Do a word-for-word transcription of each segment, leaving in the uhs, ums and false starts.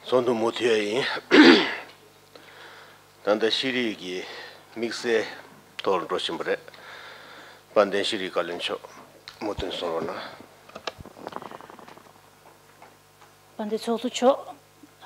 ཚོགས་འདུ་མུ་མཐུད་ཡིན། ད་ལྟ་ཤེས་རིག་གི་དམིགས་བསལ་ཐོག་ལ་འགྲོ་བཞིན་པ་རེད། དཔལ་ལྡན་ཤེས་རིག་བཀའ་བློན་མཆོག་མུ་མཐུད་གསུང་རོགས་གནང་། དཔལ་ལྡན་ཚོགས་གཙོ་མཆོག་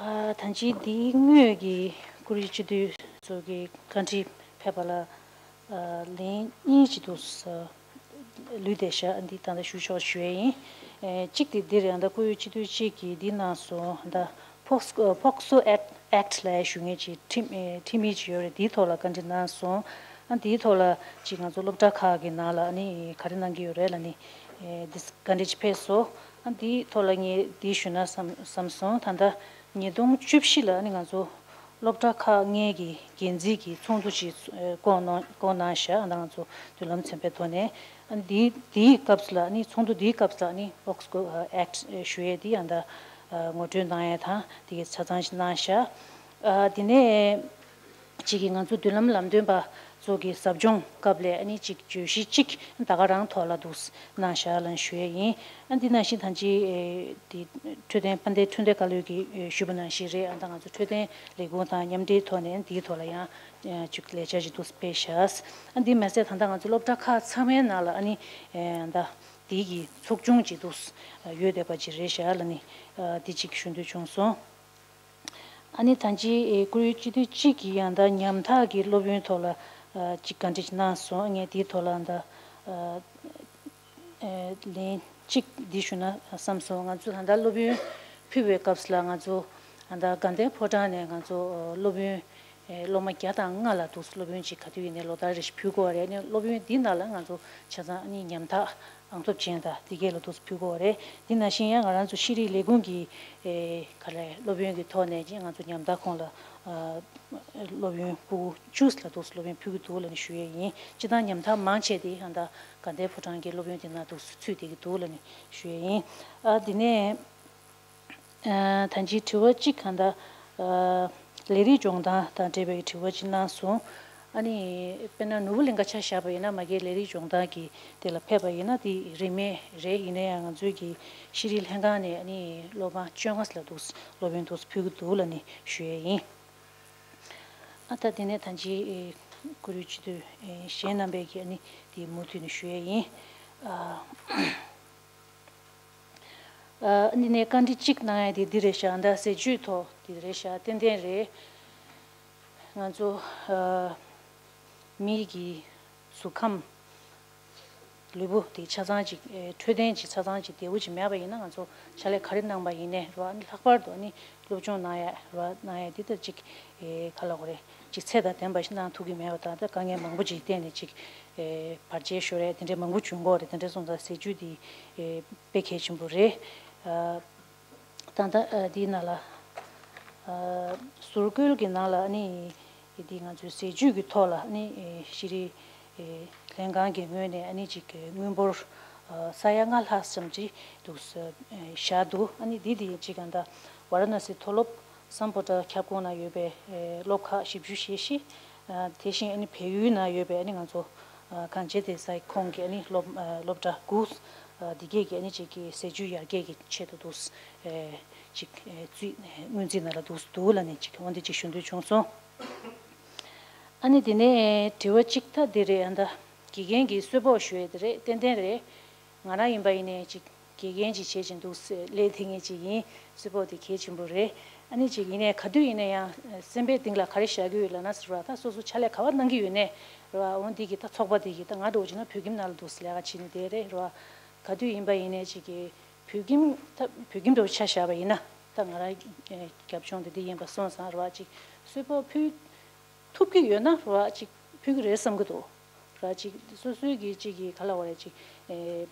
ཨ། ད་ཅི་འདིའི་སྔོན་གྱི་ཀུ་རི་སྤྱི་འཐུས་ཚོ་གི་བཀའ་འདྲི་ཕེབས་པ་ལ། ཨ། ལན་གཉིས་ཅིག་འདུག་ལུས་བསྡད་ཤག་འདི་ད་ལྟ་ཞུ་ཆོག་ཞུ་ཡས་ཡིན། ཨེ། གཅིག་དེ་འདི་རེད། ད་ལྟ་ཁོའི་སྤྱི་འཐུས་གཅིག་གིས་འདི་གནང་སོང་། ད་ཕོག་སོ་ཕོག་སོ་ཨེག་ཨེག་ལབ་ཡས་ཞུ་མཁན་ཅིག་ཁྲིམས་ཨེ་ཁྲིམས་ཡིག་ཅིག་ཡོད་རེད། འདིའི་ཐོག་ལ་བཀའ་འདྲི་གནང་སོང་། ཨ། འདིའི་ཐོག་ལ་ཅིག་ང་ཚོ་སློབ་གྲྭ་ཁག་གི་ནང་ལ་ཨ་ནི་ག་རེ་གནང་གི་ཡོད་རེད་ལབ་ནི། ཨེ། འདི་བཀའ་འདྲི་ཅིག་ཕེབས་སོང་། ཨ། འདིའི་ཐོག་ལ་ངས་འདི་ཞུ་ན་བསམ་བསམ་སོང་། ད་ལྟ་ཉིས་སྟོང་བཅུ་བཞི་ལ་ཨ་ནི་ང་ཚོ་སློབ་གྲྭ་ཁག་ལྔའི་གི་འགན་འཛིན་གྱི་ཚོགས་འདུ་ཅིག་བསྐོངས་གནང་བསྐོངས་གནང་བཞག་ཨ། ད་ང་ཚོ་མདུན་ལམ་ཚན་པའི་ཐོག་ནས། ཨ། འདིའི་འདིའི་སྐབས་སུ་ལ་ཨ་ནི་ཚོགས་འདུ་འདིའི་སྐབས་སུ་ལ་ཨ་ནི་ཕོག་སོ་ཨེག་ཞུ་ཡས་འདི་ཨ། ད་ངོ་སྤྲོད་གནང་ཡས་དང་དེ་གའི་ཆ་ཚང་ཞིག་གནང་བཞག་ཨ། དེ་ནས་གཅིག་གིས་ང་ཚོ་མདུན་ལམ་ལམ་སྟོན་པ་ཚོ་གི་ཟབ་སྦྱོང་སྐབས་ལ་ཨ་ནི་གཅིག་བརྗོད་གཞི་གཅིག་ད་ག་རང་ཐོག་ལ་འདུག་གནང་བཞག་ལབ་ཞུ་ཡས་ཡིན། ཨ། འདི་ནང་བཞིན་ད་ཅི་ཨེ། འདི་འཕྲོད་བསྟེན་དཔལ་ལྡན་འཕྲོད་བསྟེན་བཀའ་བློན་གྱིས་ཨེ་ཞུས་པ་ནང་བཞིན་རེད། ཨ། ད་ང་ཚོ་འཕྲོད་བསྟེན་ལས་ཁུངས་དང་མཉམ་འབྲེལ་ཐོག་ནས་འདིའི་ཐོག་ལ་ཡང་ཨེ་ཅིག་ལས་འཆར་ཅིག་འདུག་སྤེལ་བཞག་ཨ། འདི་མ་ཟད་ད་ལྟ་ང་ཚོ་སློབ་གྲྭ་ཁག་ཚང་མའི་ནང་ལ་ཨ་ནི་ཨེ། ད་འདི་གི་ཚོགས་ཆུང་ཅིག་འདུག་ཡོད་བསྡད་པ་ཅིག་རེད་བཞག་ལབ་ནི། ཨ། འདི་གཅིག་ཞུ་འདོད་བྱུང་སོང་། ཨ་ནི་ད་ཅི་ཨེ། ཀུ་རེ་སྤྱི་འཐུས་གཅིག་གིས་ཡང་ད་ཉམ་ཐག་གི་སློབ་ཡོན་ཐོག་ལ་ཨ། ཅིག་བཀའ་འདྲི་ཅིག་གནང་སོང་། ངས་དེའི་ཐོག་ལ་ད་ཨ། ཨེ། ལན་གཅིག་འདི་ཞུ་ན་བསམ་སོང་། ང་ཚོ་ད་ལྟ་སློབ་ཡོན་ཕུལ་བའི་སྐབས་སུ་ལ་ང་ཚོ་ད་དགའ་ལྡན་ཕོ་བྲང་ནས་ང་ཚོ་སློབ་ཡོན་ཨེ། སློབ་མ་བརྒྱ་དང་ལྔ་ལ་འདུག་སློབ་ཡོན་ཅིག་ག་དུས་ཡིན་ནའི་ལོ་ལྟར་རེ་བཞིན་ཕུལ་དགོས་པ་རེད། ཨ་ནི་སློབ་ཡོན་འདི་ནང་ལ་ང་ཚོ་ཆ་ཚང་ཨ་ནི་ཉམ་ཐག་ཨང་ཐོབ་ཅན་དང་དེ་གས་ལ་འདུག་སེ་ཕུལ་དགོས་པ་རེད། དེ་ནང་བཞིན་ཡང་ང་རང་ཚོ་ཤེས་རིག་ལས་ཁུངས་ཀྱི་ཨེ། ག་ལས་སློབ་ཡོན་གྱི་ཐོག་ནས་ཀྱི་ང་ཚོ་ཉམ་ཐག་ཁོང་ལ་ཨ། སློབ་ཡོན་ཕྲུ་གུ་བཅུ་ལ་འདུག་སེ་སློབ་ཡོན་ཕུལ་གྱི་འདུག་ལབ་ནས་ཞུ་ཡས་ཡིན། སྤྱིར་བཏང་ཉམ་ཐག་མང་ཆེ་དེ་ཨ། ད་དགའ་ལྡན་ཕོ་བྲང་གི་སློབ་ཡོན་དེ་ནང་འདུག་སེ་ཚུད་བསྡད་ཀྱི་འདུག་ལབ་ནས་ཞུ་ཡས་ཡིན། ཨ། དེ་ནས། ཨ། ད་ཅི་དྲི་བ་གཅིག་ག་ད། ཨ། ལས་རིགས་སྦྱོང་བརྡར་དང་འབྲེལ་བའི་དྲི་བ་གཅིག་གནང་སོང་། ཨ་ནི་དཔེར་ན་ནོར་བུ་གླིང་ག་ཆ་བཞག་པ་ཡིན་ན་མ་གིའི་ལས་རིགས་སྦྱོང་བརྡར་གྱི་དེ་ལ་ཕེབས་པ་ཡིན་ན་དེ་རིན་མེད་རེད། ཡིན་ན་ཡང་ང་ཚོའི་གི་ཤེས་རིག་ལྷན་ཁང་ནས་ཨ་ནི་སློབ་མ་བཅོ་ལྔ་ལ་འདུག་སློབ་ཡོན་འདུག་ཕུལ་གྱི་འདུག་ལབ་ནས་ཞུ་ཡས་ཡིན། ཨ། ད་དེ་ནས་ད་ཅི་ཀུ་རེ་སྤྱི་འཐུས་གཞན་རྣམ་པས་ཀྱི་ཨ་ནི་དེ་མུ་མཐུད་ནས་ཞུ་ཡས་ཡིན། ཨ། ཨ། འདི་ནས་བཀའ་འདྲི་གཅིག་གནང་ཡ་དེ་འདི་རེད་ཤག་ད་ཟས་བཅུད་ཐོག་དེ་རེད་ཤག་ཏན་ཏན་རེད། ང་ཚོ་ཨ། མི་གི་གཟུགས་ཁམས་ལུས་པོ་དེ་ཆ་ཚང་ཅིག་ཨེ། འཕྲོད་བསྟེན་ཅིག་ཆ་ཚང་ཅིག་བདེ་པོ་ཅིག་མེད་པ་ཡིན་ན་ང་ཚོ་ཕྱག་ལས་ག་རེ་གནང་པ་ཡིན་ནའི་རེད་བ། ལྷག་པར་དུ་ནི་སློབ་སྦྱོང་གནང་ཡ་རེད་བ། གནང་ཡ་འདི་ལྟར་ཅིག་ཨེ། ག་ལབ་དགོས་རེད། ཅིག་ཚད་དང་ལྡན་པ་ཞིག་གནང་ཐུབ་ཀྱི་མེད་པ་དང་། ད་དཀའ་ངལ་མང་པོ་ཅིག་བརྟེན་ནས་ཅིག་ཨེ། བར་ཆད་ཤོར་ཡ་དེ་འདྲའི་མང་པོ་བྱུང་གི་ཡོད་རེད། དེ་འདྲ་སོང་ཙང་ཟས་བཅུད་འདི་ཨེ། དཔེ་གལ་ཆེན་པོ་རེད། ཨ། ད་ལྟ་ཨ། འདིའི་ནང་ལ་ཨ། ཟུར་བཀོལ་གྱི་ནང་ལ་ཨ་ནི་འདི་ང་ཚོའི་ཟས་བཅུད་ཀྱི་ཐོག་ལ་ཨ་ནི་ཨེ། ཤེས་རིག་ཨེ། ལྷན་ཁང་གི་ངོས་ནས་ཨ་ནི་ཅིག་དངུལ་འབོར་ཨ། ས་ཡ་ལྔ་ལྷག་ཙམ་ཅིག་འདུག་སེ་བཞག་འདུག་ཨ་ནི་འདི་དེ་ཅིག་ཨ། ད་ཝཱ་ར་ཎ་སི་མཐོ་སློབ་སམ་བྷོ་ཊ་ཁྱབ་ཁོངས་ནང་ཡོད་པའི་ཨེ། སློབ་ཁག་བཞི་བཅུ་ཞེ་བཞི། ཨ། དེ་བཞིན་ཨ་ནི་བལ་ཡུལ་ནང་ཡོད་པའི་ཨ་ནི་ང་ཚོ་ཨ། གངས་ཅན་གདན་ས་ཁོངས་ཀྱི་ཨ་ནི་སློབ་ཨ། སློབ་གྲྭ་དགུ། ཨ། འདི་གས་ཀྱི་ཨ་ནི་ཅིག་གི་ཟས་བཅུད་ཡར་རྒྱས་ཀྱི་ཆེད་དུ་འདུག་སེ་ཨེ། ཅིག་ཨེ། རྩིས་སྔོན་རྩིས་ནང་ལ་འདུག་སེ་འདུག་ལབ་ནས་ཅིག་འོ་འདི་ཅིག་ཞུ་འདོད་བྱུང་སོང་། ཨ་ནི་དེ་ནས་དྲི་བ་གཅིག་ད་འདི་རེད། ཨ། ད་དགེ་རྒན་གྱི་གསོལ་ཕོགས་ཞུ་ཡས་དེ་རེད། ཏན་ཏན་རེད། ང་རང་ཡིན་པ་ཡིན་ནའི་ཅིག་དགེ་རྒན་ཅིག་བྱེད་ཀྱིན་འདུག་སེ་ལས་དེ་ངས་ཅིག་ཡིན། གསོལ་ཕོགས་དེ་གལ་ཆེན་པོ་རེད། ཨ་ནི་ཅིག་ཡིན་ནའི་ག་དུས་ཡིན་ན་ཡང་སེམས་པའི་གཏིང་ལ་ག་རེ་བཞག་གི་ཡོད་ལབ་ན་ཟེར་བ། ད་སོ་སོ་ཕྱག་ལས་ག་པར་གནང་གི་ཡོད་ནའི་རེད་བ། འོ་འདི་གི་ད་ཚོགས་པ་འདི་གི་ད་ང་འདྲ་བོ་བྱས་ན་བོད་ཁྱིམ་ནང་ལ་འདུག་སེ་ལས་ཀ་བྱེད་ནི་དེ་རེད་རེད་བ། ག་དུས་ཡིན་པ་ཡིན་ནའི་ཅིག་གི་བོད་ཁྱིམ་ད་བོད་ཁྱིམ་འདྲ་བོ་ཆ་བཞག་པ་ཡིན་ན། ད་ང་རང་རྒྱབ་ལྗོངས་དེ་འདི་ཡིན་པ་སོང་ཙང་རེད་བ། ཅིག་གསོལ་ཕོགས་ཕུལ་ཐུབ་ཀྱི་ཡོད་ན་རེད་བ། ཅིག་ཕུལ་གྱི་རེད་བསམ་གྱི་འདུག་ར། ཅིག་སོ་སོའི་གི་ཅིག་གི་ག་ལབ་དགོས་རེད། ཅིག་ཨེ།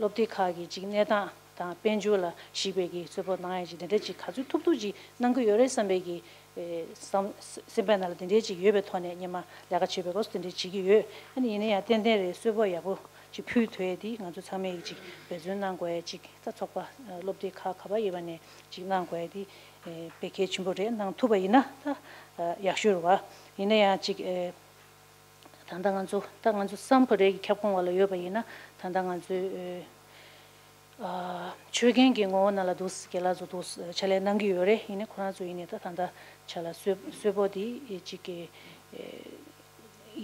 སློབ་སྡེ་ཁག་གི་ཅིག་གནས་སྟངས་དང་དཔལ་འབྱོར་ལ་གཞིགས་པའི་གི་གསོལ་ཕོགས་གནང་ཡ་ཅིག་དེ་འདྲ་ཅིག་ག་ཚོད་ཐུབ་ཐུབ་ཅིག་གནང་གི་ཡོད་རེད་བསམ་པའི་གི་ཨེ། བསམ་སེམས་པའི་ནང་ལ་དེ་འདྲའི་ཅིག་ཡོད་པའི་ཐོག་ནས་སྔོན་མ་ལས་ཀ་བྱེད་པའི་སྐབས་སུ་དེ་འདྲའི་བྱེད་ཀྱི་ཡོད། ཨ་ནི་ཡིན་ན་ཡང་ཏན་ཏན་རེད། གསོལ་ཕོགས་ཡག་པོ་ཅིག་ཕུལ་ཐུབ་ཡ་དེ་ང་ཚོ་ཚང་མས་ཅིག་འབད་བརྩོན་གནང་དགོས་ཡ་ཅིག་ད་ཚོགས་པ་སློབ་སྡེ་ཁག་ག་པར་ཡོད་པ་ནས་ཅིག་གནང་དགོས་ཡ་དེ་ཨེ། དཔེ་གལ་ཆེན་པོ་རེད། གནང་ཐུབ་པ་ཡིན་ན་ད་ཡག་ཤོས་རེད་བ། ཡིན་ན་ཡང་ཅིག་ཨེ། ད་ལྟ་ང་ཚོ་ད་ང་ཚོ་སམ་བྷོ་ཊ་གི་ཁྱབ་ཁོངས་བ་ལ་ཡོད་པ་ཡིན་ན། ད་ལྟ་ང་ཚོའི་ཨེ། ཆོས་རྒྱན་གྱི་ངོ་བོ་ནང་ལ་འདུག་རྒན་ལགས་ཚོ་འདུག་ཕྱག་ལས་གནང་གི་ཡོད་རེད། ཡིན་ནའི་ཁོ་རང་ཚོ་ཡིན་ནའི་ད་ད་ལྟ་ཆ་ལ་གསོལ་གསོལ་ཕོགས་དེ་གཅིག་གི་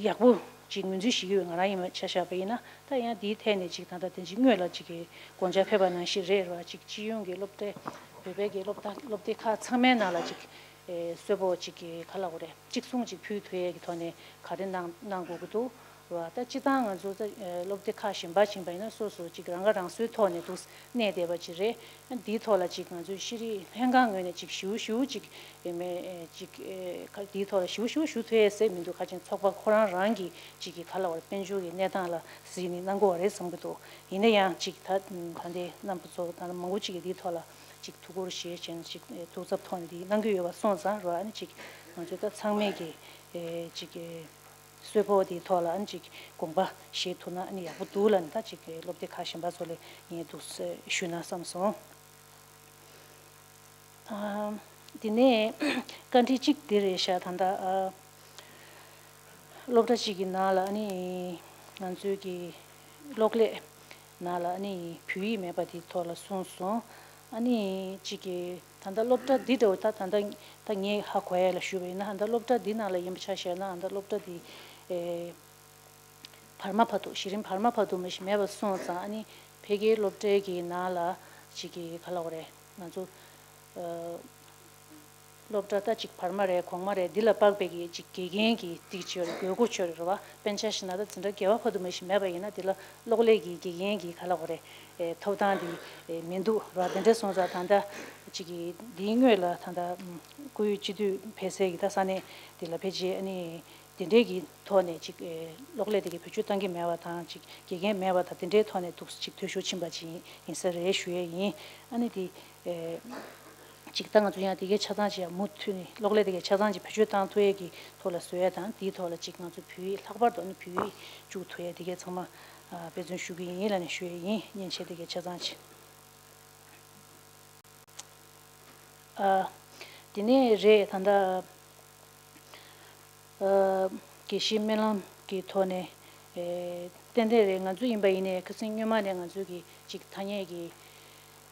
ཡག་པོ་ཅིག་ངོས་འཛིན་བྱེད་ཀྱི་ཡོད། ང་རང་ཡིན་པ་ཆ་བཞག་པ་ཡིན་ན། ད་ཡང་དེའི་ཐད་ནས་ཅིག་ད་ལྟ་དེ་ཅིག་སྔོན་ལ་ཅིག་གི་དགོངས་འཆར་ཕེབས་པ་ནང་བཞིན་རེད་ར། ཅིག་སྤྱི་ཡོངས་ཀྱི་སློབ་གྲྭ་བོད་པའི་གི་སློབ་གྲྭ་སློབ་སྡེ་ཁག་ཚང་མའི་ནང་ལ་ཅིག་གསོལ་ཕོགས་ཅིག་གི་ག་ལབ་དགོས་རེད། གཅིག་མཚུངས་ཅིག་ཕུལ་ཐུབ་ཡས་ཀྱི་ཐོག་ནས་ག་རེ་གནང་གནང་དགོས་ཀྱི་འདུག་ར། ད་སྤྱིར་བཏང་ང་ཚོ་ད་སློབ་སྡེ་ཁག་གཞན་པ་ཕྱིན་པ་ཡིན་ན་སོ་སོ་ཅིག་རང་ཁ་རང་གསོའི་ཐོག་ནས་འདུག་གནས་བསྡད་པ་ཅིག་རེད། འདིའི་ཐོག་ལ་ཅིག་ང་ཚོའི་ཤེས་རིག་ལྷན་ཁང་ངོས་ནས་ཅིག་ཞེ་པོ་ཞེ་པོ་ཅིག་ཡིན་མིན་ཅིག་ཁ་འདིའི་ཐོག་ལ་ཞེ་པོ་ཞེ་པོ་ཞུ་ཐུབ་ཡས་ཟེར་མི་འདུག་ཁ་ཅིག་ཚོགས་པ་ཁོ་རང་རང་གི་ཅིག་གི་ག་ལབ་དགོས་རེད། དཔལ་འབྱོར་གྱི་གནས་སྟངས་ལ་གཟིགས་ནས་གནང་དགོས་པ་རེད་བསམ་གྱི་འདུག་ཡིན་ན་ཡང་ཅིག་ད་ད་ལྟའི་རྣམ་པ་ཚོ་ད་མང་པོ་ཅིག་གིས་འདིའི་ཐོག་ལ་ཅིག་ཐུགས་ཁུར་བཞེས་བྱས་ནས་ཅིག་ཐུགས་འཚབ་ཐོག་ནས་འདི་གནང་གི་ཡོད་པ་སོང་ཙང་ར། ཨ་ནི་ཅིག་ང་ཚོ་ད་ཚང་མས་ཀྱི་ཅིག་གསོལ་ཕོགས་དེའི་ཐོག་ལ་ཨ་ནི་ཅིག་དགོངས་པ་བཞེས་ཐུབ་ན་ཨ་ནི་ཡག་པོ་འདུག་ལབ་ནས། ད་ཅིག་སློབ་སྡེ་ཁག་གཞན་པ་ཚོ་ལ་ངས་འདུག་ཞུས་ན་བསམ་སོང་། དེ་ནས་བཀའ་འདྲི་གཅིག་འདི་རེད་ཤག་ད་ལྟ་སློབ་གྲྭ་གཅིག་གི་ནང་ལ་ཨ་ནི་ང་ཚོའི་གི་གློག་ཀླད་ནང་ལ་ཨ་ནི་བོད་ཡིག་མེད་པ་དེའི་ཐོག་ལ་གསུངས་སོང་། ཨ་ནི་གཅིག་གི་ད་ལྟ་སློབ་གྲྭ་འདི་འདྲ་བོ་ད་ད་ལྟ་ད་ངས་ཧ་གོ་ཡ་ལ་ཞུས་པ་ཡིན་ན། ད་ལྟ་སློབ་གྲྭ་འདི་ནང་ལ་ཡིན་པ་ཆ་བཞག་ན་ད་ལྟ་སློབ་གྲྭ་འདི་ཨེ་བར་མ་བར་དུ་གཞི་རིམ་བར་མ་བར་དུ་མ་ཞིག་མེད་པ་སོང་ཙང་། ཨ་ནི་ཕ་གིའི་སློབ་གྲྭའི་གི་ནང་ལ་གཅིག་གི་ག་ལབ་དགོས་རེད། ང་ཚོ་ཨ་སློབ་གྲྭ་ད་ཅིག་བར་མ་རེད་གོང་མ་རེད། འདི་ལ་དཔག་པའི་གི་ཅིག་དགེ་རྒན་གྱི་ཏིག་ཅིག་ཡོད་རེད། དགོས་མཁོ་ཅིག་ཡོད་རེད་བ། དཔེར་ན་ཆ་བཞག་ན་ད་འཛིན་གྲྭ་བརྒྱད་པ་བར་དུ་མ་ཞིག་མེད་པ་ཡིན་ན་འདི་ལ་གློག་ཀླད་ཀྱི་དགེ་རྒན་གྱི་ག་ལབ་དགོས་རེད། ཨེ་ཐོབ་ཐང་འདི་ཨེ་མི་འདུག་ར། དེ་འདྲ་སོང་ཙང་ད་ལྟ་ཅིག་གི་འདིའི་སྔོན་ལ་ད་ལྟ་བཀུར་འོས་སྤྱི་འཐུས་ཕེབས་སའི་གི་ད་ས་གནས་འདི་ལ་ཕལ་ཆེར་ཨ་ནི་དེ་འདྲའི་གི་ཐོག་ནས་ཅིག་ཨེ་གློག་ཀླད་དེ་གའི་བེད་སྤྱོད་གཏང་གི་མེད་པ་དང་། ཅིག་དགེ་རྒན་མེད་པ་དང་། དེ་འདྲའི་ཐོག་ནས་འདུག་ཅིག་འཐུས་ཤོར་ཕྱིན་པ་ཅིག་ཡིན་ས་རེད་ཞུ་ཡས་ཡིན། ཨ་ནི་དེ་ཨེ་ཅིག་ད་ང་ཚོ་ཡང་དེ་གའི་ཆ་ཚང་ཅིག་ཡང་མུ་མཐུད་ནས་གློག་ཀླད་དེ་གའི་ཆ་ཚང་ཅིག་བེད་སྤྱོད་བཏང་ཐུབ་ཡས་ཀྱི་ཐོག་ལ་བཟོ་ཡས་དང་། དེའི་ཐོག་ལ་ཅིག་ང་ཚོ་བོད་ཡིག་ལྷག་པར་དུ་ཨ་ནི་བོད་ཡིག་བཅུག་ཐུབ་ཡས་དེ་གའི་ཚང་མ་ཨ་འབད་བརྩོན་ཞུ་གི་ཡིན་ལབ་ནས་ཞུ་ཡས་ཡིན། མཉེན་ཆས་དེ་གའི་ཆ་ཚང་ཅིག་ཨ། དེ་ནས་རེད་ད་ལྟ་ཨ་དགེ་བཤེས་སྨོན་ལམ་གྱི་ཐོག་ནས་ཨེ་ཏན་ཏན་རེད། ང་ཚོ་ཡིན་པ་ཡིན་ནའི་ཁ་སང་སྔོན་མ་ནས་ང་ཚོ་གི་ཅིག་ཐ་སྙད་ཀྱི་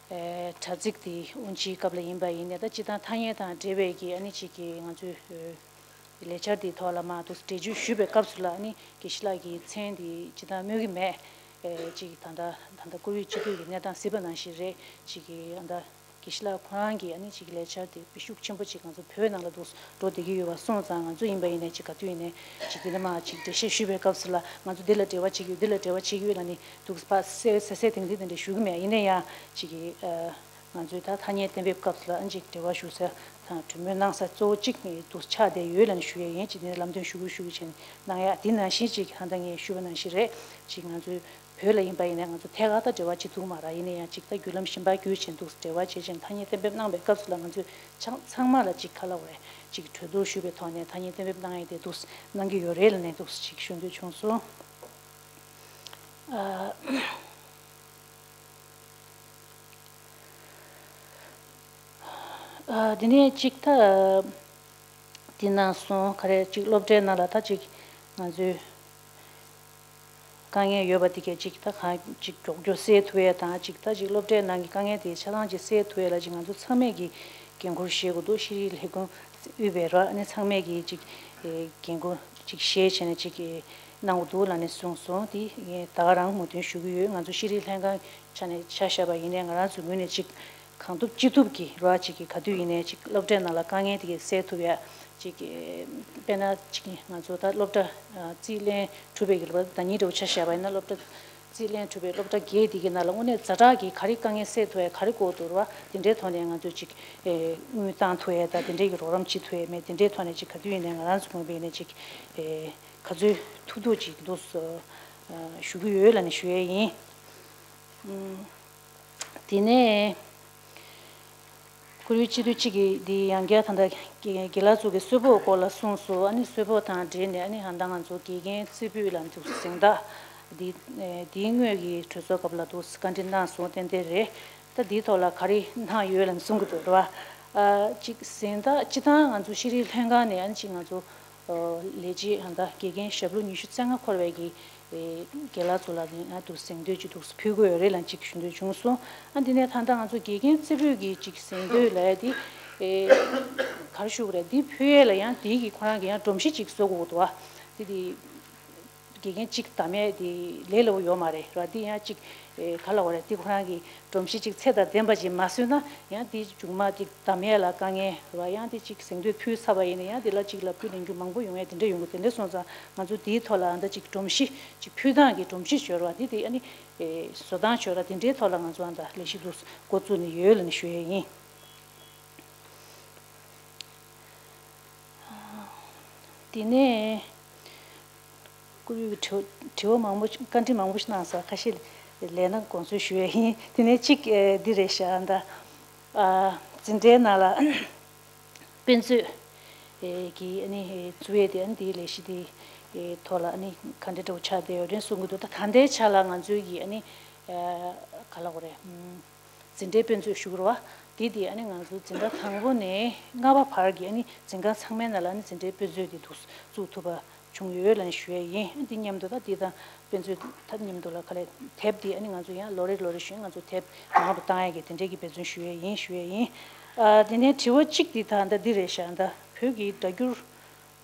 ཨེ་དྲ་ཚིགས་དེ་དབུ་འབྱེད་སྐབས་ལ་ཡིན་པ་ཡིན་ནའི། ད་སྤྱིར་བཏང་ཐ་སྙད་དང་འབྲེལ་བའི་གི་ཨ་ནི་ཅིག་གི་ང་ཚོའི་ཨེ་ལས་འཆར་དེའི་ཐོག་ལ་མར་འདུག་འགྲེལ་བརྗོད་ཞུས་པའི་སྐབས་སུ་ལ། ཨ་ནི་དགེ་བཤེས་ལགས་ཀྱི་མཚན་དེ་སྤྱིར་བཏང་སྨོས་ཀྱི་མེད། ཨེ་ཅིག་ད་ལྟ་ད་ལྟ་བཀུར་འོས་སྤྱི་འཐུས་ཀྱི་གནས་སྟངས་གཟིགས་པ་ནང་བཞིན་རེད། ཅིག་གི་ཨ་ད་དགེ་བཤེས་ལགས་ཁོ་རང་གིས་ཨ་ནི་ཅིག་ལས་འཆར་དེ་ཤུགས་ཆེན་པོ་ཅིག་ང་ཚོ་བོད་ནང་ལ་འདུག་འགྲོ་བསྡད་ཀྱི་ཡོད་པ་སོང་ཙང་། ང་ཚོ་ཡིན་པ་ཡིན་ནའི་ཅིག་ག་དུས་ཡིན་ནའི་ཅིག་འདི་ལ་མར་ཅིག་འགྲེལ་བཤད་ཞུས་པའི་སྐབས་སུ་ལ། ང་ཚོ་འདི་ལ་འབྲེལ་བ་བྱེད་ཀྱི་ཡོད། འདི་ལ་འབྲེལ་བ་བྱེད་ཀྱི་ཡོད་ལབ་ནས་འདུག་ཕར་གསལ་གསལ་གསལ་ཐིང་ཐིང་དེ་འདྲ་ཞུ་གི་མེད། ཡིན་ན་ཡང་ཅིག་གི་ཨ་ང་ཚོའི་ད་ཐ་སྙད་གཏན་འབེབས་སྐབས་སུ་ལ་ཨ་ཅིག་འབྲེལ་བ་ཞུ་ས་དང་གྲོས་མོལ་གནང་ས་གཙོ་བོ་གཅིག་ནི་འདུག་ཆགས་བསྡད་ཡོད་ལབ་ནས་ཞུ་ཡས་ཡིན། ཅིག་འདི་ནས་ལམ་སྟོན་ཞུ་གི་ཞུ་གི་བྱས་ནས་གནང་ཡ། དེ་ནང་བཞིན་ཅིག་ད་ལྟ་ངས་ཞུས་པ་ནང་བཞིན་རེད། ཅིག་ང་ཚོའི་བོད་ལ་ཡིན་པ་ཡིན་ནའི་ང་ཚོ་ཐད་ཀར་ད་འབྲེལ་བ་བྱེད་ཐུབ་མ་རེད། ཡིན་ན་ཡང་ཅིག་ད་བརྒྱུད་ལམ་གཞན་པ་བརྒྱུད་བྱས་འདུག་འབྲེལ་བ་བྱེད་བྱས་ཐ་སྙད་གཏན་འབེབས་གནང་བའི་སྐབས་སུ་ལ་ང་ཚོས་ཚང་ཚང་མ་ལ་ཅིག་ག་ལབ་དགོས་རེད། ཅིག་གྲོས་བསྡུར་ཞུས་པའི་ཐོག་ནས་ཐ་སྙད་གཏན་འབེབས་གནང་ཡས་དེ་འདུག་གནང་གི་ཡོད་རེད་ལབ་ནས་འདུག་ཅིག་ཞུ་འདོད་བྱུང་སོང་། ཨ། ཨ། དེ་ནས་ཅིག་ད་དེ་ནང་སོང་ག་རེ་ཅིག་སློབ་གྲྭའི་ནང་ལ་ད་ཅིག་ང་ཚོའི་དཀའ་ངལ་ཡོད་པ་དེ་གས་ཅིག་ད་གང་ཅིག་མགྱོགས་མགྱོགས་སེལ་ཐུབ་ཡས་དང་། ཅིག་ད་ཅིག་སློབ་གྲྭའི་ནང་གི་དཀའ་ངལ་དེ་ཆ་ཚང་ཅིག་སེལ་ཐུབ་ཡས་ལ་ཅིག་ང་ཚོ་ཚང་མས་ཀྱི་འགན་ཁུར་བཞེས་དགོས་འདུག་ཤེས་རིག་ལས་ཁུངས་དབུས་པའི་ར་ནས་ཚང་མས་ཀྱི་ཅིག་འགན་ཁུར་ཅིག་བཞེས་བྱས་ནས་ཅིག་གནང་དགོས་འདུག་ལབ་ནས་གསུངས་སོང་། དེ་ངས་ད་ག་རང་མོས་མཐུན་ཞུ་གི་ཡོད། ང་ཚོ་ཤེས་རིག་ལྷན་ཁང་ཆ་ནས་ཆ་བཞག་པ་ཡིན་ནའི་ང་རང་ཚོའི་ངོས་ནས་ཅིག་གང་ཐུབ་ཅི་ཐུབ་ཀྱིས་ར་ཅིག་གི་ག་དུས་ཡིན་ནའི་ཅིག་སློབ་གྲྭའི་ནང་ལ་དཀའ་ངལ་དེ་གས་སེལ་ཐུབ་ཡ་ཅིག་གི་དཔེར་ན་ཅིག་ང་ཚོ་ད་སློབ་གྲྭ་རྩིས་ལེན་གྲུབ་པའི་གི་ལ་ཟླ་ཉིན་འདྲ་བོ་ཆ་བཞག་པ་ཡིན་ན། སློབ་གྲྭ་རྩིས་ལེན་གྲུབ་པའི་སློབ་གྲྭ་བརྒྱད་དེ་གི་ནང་ལ་དངོས་གནས་ཛ་དྲག་གི་ག་རེ་དཀའ་ངལ་སེལ་ཐུབ་ཡ་ག་རེ་དགོས་འདུག་ར། དེ་འདྲའི་ཐོག་ནས་ང་ཚོས་ཅིག་དངུལ་བཏང་ཐུབ་ཡ་ད་དེ་འདྲའི་གི་རོགས་རམ་བྱེད་ཐུབ་ཡ་མེད། དེ་འདྲའི་ཐོག་ནས་ཅིག་ག་དུས་ཡིན་ནའི་ང་རང་ཚོ་ངོས་ནས་ཅིག་ག་ཚོད་ཐུབ་ཐུབ་ཅིག་འདུག་ཞུ་གི་ཡོད་ལབ་ནས་ཞུ་ཡ་ཡིན། དེ་ནས་བཀུར་འོས་སྤྱི་འཐུས་གཅིག་གིས་འདི་ཡང་བསྐྱར་ད་ལྟ་དགེ་དགེ་ལགས་ཚོ་གི་གསོལ་ཕོགས་སྐོར་ལ་གསུངས་སོང་། ཨ་ནི་གསོལ་ཕོགས་དང་འབྲེལ་ནས་ཨ་ནི་ད་ལྟ་ང་ཚོ་དགེ་རྒན་རྩེ་ཕུད་ལ་འདུག་གཟེངས་རྟགས་འདི་འདིའི་སྔོན་གྱི་གྲོས་ཚོགས་སྐབས་ལ་འདུག་བཀའ་འདྲི་གནང་སོང་། ཏན་ཏན་རེད། ད་འདིའི་ཐོག་ལ་ག་རེ་གནང་ཡོད་ལབ་གསུང་གི་འདུག་རེད་བ། ཨ་གཅིག་གཟེངས་རྟགས་སྤྱིར་བཏང་ང་ཚོ་ཤེས་རིག་ལྷན་ཁང་ནས་ཨ་ནི་གཅིག་ང་ཚོ་ ལས་བྱེད་ད་དགེ་རྒན་ཞབས་ལོ་ཉི་ཤུ་རྩ་ལྔ་འཁོར་བའི་གི་རྒན་ལགས་ཚོ་ལ་ཡང་འདུག་གཟེངས་བསྟོད་ཅིག་འདུག་ཕུལ་དགོས་ཡོད་རེད་ལབ་ཅིག་ཞུ་འདོད་བྱུང་སོང་། ཨ་འདི་ནས་ད་ལྟ་ང་ཚོ་དགེ་རྒན་རྩེ་ཕུད་ཀྱི་ཅིག་གཟེངས་བསྟོད་ལབ་ཡ་དེ་ག་རེ་ཞུ་དགོས་རེད། འདི་ཕུལ་ཡས་ལ་ཡང་དེའི་གི་ཁོ་རང་གི་ཡང་སྒྲོམ་གཞི་ཅིག་བཟོ་དགོས་འདུག་བ། དེ་དེ། དགེ་རྒན་གཅིག་གདམ་ཡས་དེ་ལས་སླ་པོ་ཡོད་མ་རེད་ར། དེ་ཡང་གཅིག་ཨེ་ག་ལ་བ་རེད། དེ་ཁོ་རང་གི་སྒྲོམ་གཞི་གཅིག་ཚད་དང་ལྡན་པ་ཅིག་མ་བཟོས་ན་ཡང་དེ་མཇུག་མ་དེ་གདམ་ཡས་ལ་དཀའ་ངལ་ར། ཡང་དེ་གཅིག་གཟེངས་བསྟོད་ཕུལ་ཚར་བ་ཡིན་ན་ཡང་དེ་ལ་གཅིག་ལ་ཕུལ་ལེན་རྒྱུ་མང་པོ་ཡོང་ཡས་དེ་འདྲ་ཡོང་གི། དེ་འདྲ་སོང་ཙང་ང་ཚོ་དེའི་ཐོག་ལ་ཨ་ད་གཅིག་སྒྲོམ་གཞི་གཅིག་ཕུལ་སྟངས་ཀྱི་སྒྲོམ་གཞི་བྱོས་ར། དེ་དེ་ཨ་ནི་ཨེ་བཟོ་སྟངས་བྱོས་ར། དེ་འདྲའི་ཐོག་ལ་ང་ཚོ་ཨ་ད་ལས་གཞི་འདུག་འགོ་བཙུགས་ནས་ཡོད་ལ་ནི་ཞུ་ཡས་ཡིན། དེ་ནས་བཀུར་འོས་ཀྱི་དྲི་དྲི་བ་མང་པོ་ཞིག་བཀའ་འདྲི་མང་པོ་ཞིག་གནང་སོང་། ཁ་ཤས་ལས་སྣ་དགོངས་ཚུལ་ཞུ་ཡས་ཡིན། དེ་ནས་གཅིག་ཨེ་འདི་རེད་ཤག་ཨ་ད་ཨ་འཛིན་གྲྭའི་ནང་ལ་དཔེ་མཛོད་ཨེ་གི་ཨ་ནི་ཨེ་བཙུགས་ཡས་དེ་ཨ་ནི་དེའི་ལས་གཞི་དེ་ཨེ་ཐོག་ལ་ཨ་ནི་ག་འདྲ་འདྲ་བོ་ཆགས་བསྡད་ཡོད་རེད་གསུང་གི་འདུག་ད་ད་ལྟའི་ཆ་ལ་ང་ཚོའི་གི་ཨ་ནི་ཨ་ག་ལབ་དགོས་རེད། འཛིན་གྲྭའི་དཔེ་མཛོད་ཞུ་དགོས་རེད་བ། དེ་དེ་ཨ་ནི་ང་ཚོ་འཛིན་གྲྭ་དང་པོ་ནས་ལྔ་པ་བར་གྱི་ཨ་ནི་འཛིན་ཁང་ཚང་མའི་ནང་ལ་ཨ་ནི་འཛིན་གྲྭའི་དཔེ་མཛོད་དེ་འདུག་བཙུགས་ཐུབ་པ་བྱུང་ཡོད་ལབ་ནས་ཞུ་ཡས་ཡིན། ཨ་འདི་མཉམ་དུ་ད་འདི་དང་དཔེ་མཛོད་ད་མཉམ་དུ་ལ་ག་ལས་དེབ་དེ་ཨ་ནི་ང་ཚོ་ཡང་ལོ་རེ་ལོ་རེ་བཞིན་ང་ཚོ་དེབ་མང་དུ་བཏང་ཡས་ཀྱི་དེ་འདྲའི་གི་འབད་བརྩོན་ཞུ་ཡས་ཡིན་ཞུ་ཡས་ཡིན། ཨ་དེ་ནས་དྲི་བ་གཅིག་འདི་ད་ལྟ་འདི་རེད་ཤག་ད་བོད་ཀྱི་སྒྲ་སྒྱུར་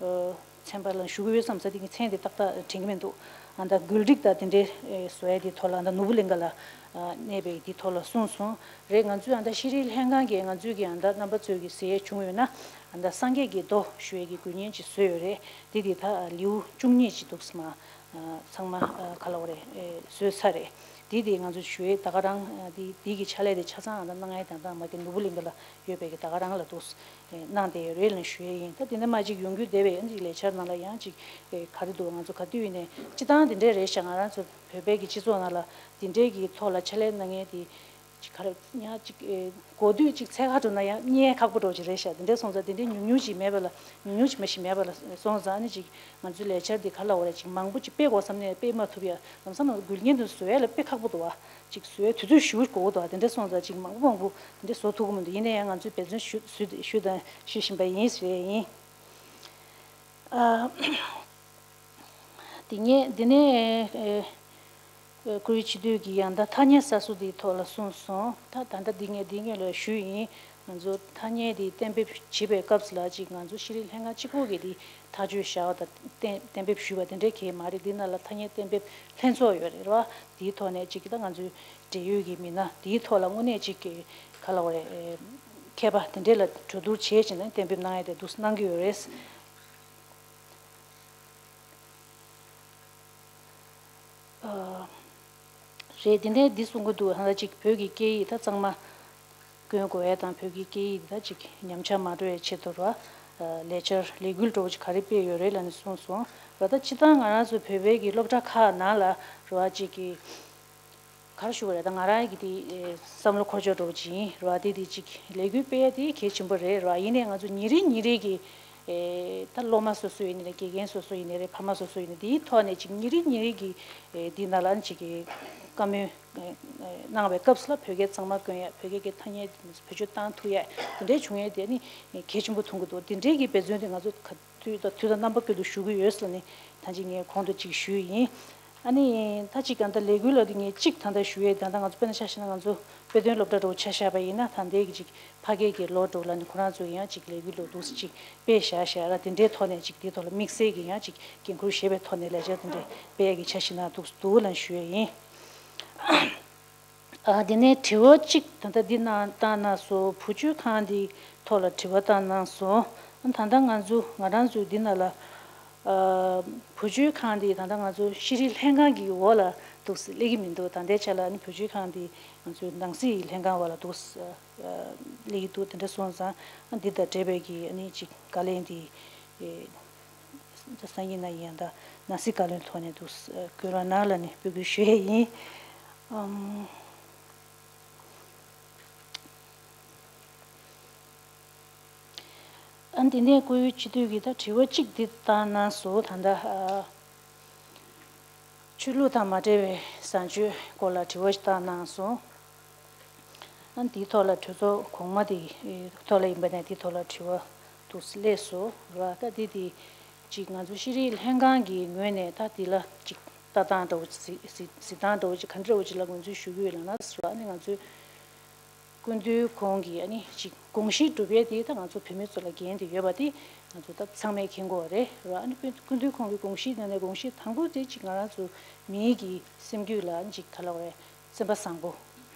ཚན་པ་ལ་ཞུ་གི་ཡོད་བསམ་ས་དེ་གི་མཚན་དེ་ཏག་ཏག་དྲན་གི་མི་འདུག་ཨ་ད་འགུལ་རིགས་དང་དེ་འདྲའི་བཟོ་ཡ་དེ་ཐོག་ལ་ཨ་ད་ནོར་བུ་གླིང་ག་ལ་གནས་པའི་དེ་ཐོག་ལ་གསུངས་སོང་རེད། ང་ཚོས་ཨ་ད་ཤེས་རིག་ལྷན་ཁང་གིས་ང་ཚོས་ཀྱི་ཨ་ད་རྣམ་པ་ཚོས་ཀྱི་ཟེར་ཡས་བྱུང་ཡོད་ན་ཨ་ད་སངས་རྒྱས་ཀྱི་མདོ་ཞུ་ཡས་ཀྱི་དགོས་མཁན་ཅིག་བཟོས་ཡོད་རེད། དེ་དེ་ད་ལེའུ་བཅུ་གཉིས་ཅིག་འདུག་སེ་མ་ཚང་མ་ག་ལ་བ་རེད་བཟོས་ཚར་རེད། དེ་དེ་ང་ཚོ་ཞུ་ཡས་ད་ག་རང་དེ་དེ་གི་ཕྱག་ལས་དེ་ཆ་ཚང་ཨ་ད་གནང་ཡས་དང་ད་མ་གི་ནོར་བུ་གླིང་ག་ལ་ཡོད་པའི་གི་ད་ག་རང་ལ་འདུག་གནང་བསྡད་ཡོད་རེད་ལབ་ཞུ་ཡས་ཡིན། ད་དེ་འདྲ་མ་ཅིག་ཡོང་རྒྱུ་བསྡད་པའི་ཨ་ནི་ལས་འཆར་ནང་ལ་ཡང་ཅིག་ག་རེ་འདུག་ང་ཚོ་ག་དུས་ཡིན་ནའི་སྤྱི་བཏང་དེ་འདྲས་རེད་ཤག་ང་རང་ཚོ་བོད་པའི་གི་སྤྱི་ཚོགས་ནང་ལ་དེ་འདྲས་གི་ཐོག་ལ་ཕྱག་ལས་གནང་མཁན་དེ་ཅིག་ག་རེ་ཡང་ཅིག་གོ་དུས་ཅིག་འཚོལ་ག་འགྲོ་ན་ཡང་རྙེད་ཁག་པོ་འདྲ་ཅིག་རེད་ཤག་དེ་འདྲས་སོང་ཙང་དེ་འདྲས་ཉུང་ཉུང་ཅིག་མེད་པ་ལ་ཉུང་ཉུང་ཅིག་མ་ཞིག་མེད་པ་ལ་སོང་ཙང་ཨ་ནི་ཅིག་ང་ཚོའི་ལས་འཆར་འདི་ག་ལ་བ་རེད་ཅིག་མང་པོ་ཅིག་སྤེལ་དགོས་བསམ་ནས་སྤེལ་མ་ཐུབ་ཡ་ལམ་སང་ལ་འགུལ་རྐྱེན་དུ་བཟོ་ཡ་ལ་དཔེ་ཁག་པོ་འདུག་བ། ཅིག་བཟོ་ཡ་དུས་ཚོད་ཞེ་པོ་འགོར་གི་འདུག་བ། དེ་འདྲ་སོང་ཙང་ཅིག་མང་པོ་མང་པོ་དེ་འདྲ་བཟོ་ཐུབ་ཀྱི་མི་འདུག་ཡིན་ན་ཡང་ང་ཚོས་འབད་བརྩོན་ཞུ་ཞུ་ཞུ་དང་ཞུ་བཞིན་པ་ཡིན་ཟེར་ཡ་ཡིན། ཨ། དེ་ནས་དེ་ནས་ཨེ་ཨེ་བཀུར་འོས་སྤྱི་འཐུས་ཀྱིས་ཡང་ད་ཐ་སྙད་གསར་བཟོ་དེའི་ཐོག་ལ་གསུངས་སོང་། ད་ད་ལྟ་འདི་ངས་འདི་སྔོན་ལ་ཞུས་ཡིན། ང་ཚོ་ཐ་སྙད་དེ་གཏན་འབེབས་བྱེད་པའི་སྐབས་སུ་ལ་ཅིག་ང་ཚོ་ཤེས་རིག་ལྷན་ཁང་གཅིག་པོ་གིས་དེ་ཐག་གཅོད་བྱ་བ་དང་གཏན་གཏན་འབེབས་ཞུས་པ་དེ་འདྲའི་གང་ཡང་མ་རེད། འདི་ནང་ལ་ཐ་སྙད་གཏན་འབེབས་ལྷན་ཚོགས་ཡོད་རེད་ར། དེའི་ཐོག་ནས་ཅིག་ད་ང་ཚོའི་འབྲེལ་ཡོད་ཀྱི་མི་སྣ་དེའི་ཐོག་ལ་དངོས་གནས་ཅིག་གི་ག་ལ་བ་རེད། ཨེ་མཁས་པ་དེ་འདྲས་ལ་གྲོས་བསྡུར་བྱས་བྱས་ནས་གཏན་འབེབས་གནང་ཡ་དེ་འདུག་གནང་གི་ཡོད་རེད། ཨ། རེད། དེ་ནས་འདི་གསུང་གི་འདུག་ཧ་ལ་ཅིག་བོད་ཀྱི་སྐད་ཡིག་ད་གཙང་མ་བཀོན་དགོས་ཡ་དང་བོད་ཀྱི་སྐད་ཡིག་ད་ཅིག་ཉམས་ཆག་མ་འགྲོ་ཡའི་ཆེད་དུ་ར། ཨ། ལས་འཆར་ལས་འགུལ་འདྲ་བོ་ཅིག་ག་རེ་སྤེལ་ཡོད་རེད་ལབ་ནས་གསུངས་སོང་ར། ད་སྤྱིར་བཏང་ང་རང་ཚོ་བོད་པའི་གི་སློབ་གྲྭ་ཁག་ནང་ལ་ར་ཅིག་གི་ག་རེ་ཞུ་དགོས་རེད། ད་ང་རང་གི་དེ་བསམ་བློ་འཁོར་ཕྱོགས་འདྲ་བོ་ཅིག་ཡིན་ར། དེ་དེ་ཅིག་ལས་འགུལ་སྤེལ་ཡ་དེ་གལ་ཆེན་པོ་རེད་ར། ཡིན་ནའི་ང་ཚོ་ཉིན་རེ་ཉིན་རེ་གི་ཨེ་ད་སློབ་མ་སོ་སོ་ཡིན་ནའི་རེད། དགེ་རྒན་སོ་སོ་ཡིན་ནའི་རེད། ཕ་མ་སོ་སོ་ཡིན་ནའི་དེའི་ཐོག་ནས་ཅིག་ཉིན་རེ་ཉིན་རེ་གི་ཨེ་འདི་ནང་ལ་ཅིག་གི་བཀའ་མོལ་ཨེ་གནང་བའི་སྐབས་སུ་ལ་བོད་སྐད་གཙང་མ་བཀོན་ཡ། བོད་སྐད་ཀྱི་ཐ་སྙད་བེད་སྤྱོད་བཏང་ཐུབ་ཡ་དེ་འདྲའི་བྱུང་ཡ་དེ་ནི་གལ་ཆེན་པོ་མཐོང་གི་འདུག་དེ་འདྲའི་གི་འབད་བརྩོན་དེ་ང་ཚོ་ག་དུས་དང་དུས་དང་རྣམ་པ་ཀུན་ཏུ་ཞུ་གི་ཡོད་ཟེར་ནས་ད་ཅིག་ངས་གོང་དུ་ཅིག་ཞུས་ཡིན། ཨ་ནི་ད་ཅིག་གང་ལྟར་ལས་འགུལ་ལ་དེ་ངས་ཅིག་ད་ལྟ་ཞུ་ཡས། ད་ལྟ་ང་ཚོ་དཔེར་ན་ཆ་བཞག་ན་ང་ཚོ་དཔེ་སྟོན་སློབ་གྲྭ་འདྲ་བོ་ཆ་བཞག་པ་ཡིན་ན་ད་ལྟའི་གི་ཅིག་ཕ་སྐད་ཀྱི་ལོ་འདྲ་བོ་ལ་ནི་ཁོ་རང་ཚོ་ཡང་ཅིག་ལས་འགུལ་འདྲ་བོ་འདུག་སེ་ཅིག་སྤེལ་བཞག་བཞག་ར། དེ་འདྲའི་ཐོག་ནས་ཅིག་དེའི་ཐོག་ལ་དམིགས་བསལ་གྱི་ཡང་ཅིག་འགན་འཁུར་བཞེས་པའི་ཐོག་ནས་ལས་འཆར་དེ་འདྲ་སྤེལ་ཡས་ཀྱི་འཆར་གཞི་ནང་འདུག་འདུག་ལ་ཞུ་ཡས་ཡིན། ཨ། དེ་ནས་དྲི་བ་གཅིག་ད་ལྟ་འདི་གནང་བཏང་གནང་སོང་། བུ་བཅོལ་ཁང་འདིའི་ཐོག་ལ་དྲི་བ་བཏང་གནང་སོང་། ཨ། ད་ལྟ་ང་ཚོ་ང་རང་ཚོའི་འདི་ནང་ལ་ཨ། བུ་བཅོལ་ཁང་འདི་ད་ལྟ་ང་ཚོ་ཤེས་རིག་ལྷན་ཁང་གི་འོག་ལ་འདུག་སེ་སླེབས་ཀྱི་མི་འདུག་ད་ལྟའི་ཆ་ལ་ཨ་ནི་བུ་བཅོལ་ཁང་འདི་ང་ཚོའི་ནང་སྲིད་ལྷན་ཁང་འོག་ལ་འདུག་སེ་ཨ། སླེབས་ཀྱི་འདུག་དེ་འདྲ་སོང་ཙང་ཨ། འདི་དང་འབྲེལ་བའི་གི་ཨ་ནི་ཅིག་བཀའ་ལན་འདི་ཨེ། སང་ཉིན་གནངས་ཉིན་ད་ནང་སྲིད་བཀའ་བློན་ཐོག་ནས་འདུག་སེ་བསྐུལ་རོགས་གནང་ལབ་ནས་འབོད་སྐུལ་ཞུ་ཡས་ཡིན། ཨམ། ཨ། འདི་ནས་བཀུར་འོས་སྤྱི་འཐུས་ཀྱིས་ད་དྲི་བ་གཅིག་འདི་བཏང་གནང་སོང་། ད་ལྟ་ཨ། ཆོས་ལུགས་དང་མ་འབྲེལ་བའི་བཟང་སྤྱོད་སྐོར་ལ་དྲི་བ་ཞིག་བཏང་གནང་སོང་། ཨ། འདིའི་ཐོག་ལ་གྲོས་ཚོགས་གོང་མ་དེའི་ཐོག་ལ་ཡིན་པ་ནས་འདིའི་ཐོག་ལ་དྲི་བ་འདུག་སེ་སླེབས་སོང་ར། ད་འདི་དེ་ ཅིག་ང་ཚོ་ཤེས་རིག་ལྷན་ཁང་གི་ངོས་ནས་ད་འདི་ལ་ཅིག་ལྟ་སྟངས་འདྲ་བོ་ཅིག་གཟིགས་གཟིགས་སྟངས་འདྲ་བོ་ཅིག་ག་འདྲ་བོ་ཅིག་ལ་ངོས་འཛིན་ཞུ་གི་ཡོད་ལབ་ན་ཟེར་བ་ཨ་ནི་ང་ཚོའི་སྐུ་མདུན་ཁོང་གི་ཨ་ནི་ཅིག་དགོངས་གཞི་སྒྲུབ་ཡས་དེ་ད་ང་ཚོ་བོད་མི་ཚོ་ལ་འགན་དེ་ཡོད་པ་དེ་ང་ཚོ་ད་ཚང་མས་མཁྱེན་གྱི་ཡོད་རེད་ར། ཨ་ནི་སྐུ་མདུན་ཁོང་གི་དགོངས་གཞིའི་ནང་ནས་དགོངས་གཞི་དང་པོ་དེ་ཅིག་ང་རང་ཚོ་མིའི་གི་སེམས་རྒྱུད་ལ་ཨ་ནི་ཅིག་ག་ལབ་དགོས་རེད། སེམས་པ་བཟང་པོ་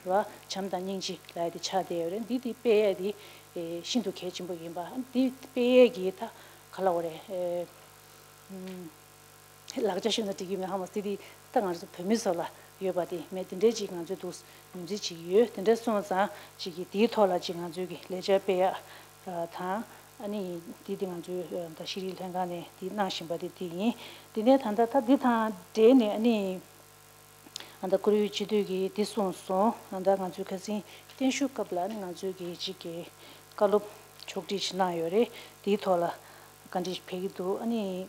ར་བྱམས་དང་སྙིང་རྗེ་ལབ་ཡ་དེ་ཆགས་བསྡད་ཡོད་རེད། འདི་དེ་སྤེལ་ཡས་དེ་ཨེ་ཤིན་ཏུ་གལ་ཆེན་པོ་ཡིན་པ། ཨ་ནི་འདི་སྤེལ་ཡས་ཀྱི་ད་ག་ལབ་དགོས་རེད། ཨེ་ཨུམ། ལག་ཆ་ཞུས་ན་འགྲིག་གི་མེད་ཧ་མ་སི་དེ་ད་ང་ཚོ་བོད་མི་ཚོ་ལ་ཡོད་པ་དེ་མེད་དེ་འདྲའི་ཅིག་ང་ཚོས་འདུག་ངོས་འཛིན་བྱེད་ཀྱི་ཡོད། དེ་འདྲ་སོང་ཙང་ཅིག་གི་དེའི་ཐོག་ལ་ཅིག་ང་ཚོས་ཀྱི་ལས་འཆར་སྤེལ་ཡག་དང་ཨ་ནི་དེ་དེ་ང་ཚོའི་ད་ཤེས་རིག་ལྷན་ཁང་ནས་དེ་གནང་བཞིན་པ་དེ་དེ་ཡིན། དེ་ནས་ད་ལྟ་ད་འདི་དང་འབྲེལ་ནས་ཨ་ནི་ཨ་ད་བཀུར་འོས་སྤྱི་འཐུས་ཀྱིས་དེ་གསུངས་སོང་། ཨ་ད་ང་ཚོའི་ཁ་སང་བརྟན་བཞུགས་སྐབས་ལ་ཨ་ནི་ང་ཚོའི་གི་ཅིག་གི་བཀའ་སློབ་ཕྱོགས་སྒྲིག་ཅིག་གནང་ཡོད་རེད། དེའི་ཐོག་ལ་བཀའ་འདྲི་ཕེབས་ཀྱི་འདུག་ཨ་ནི།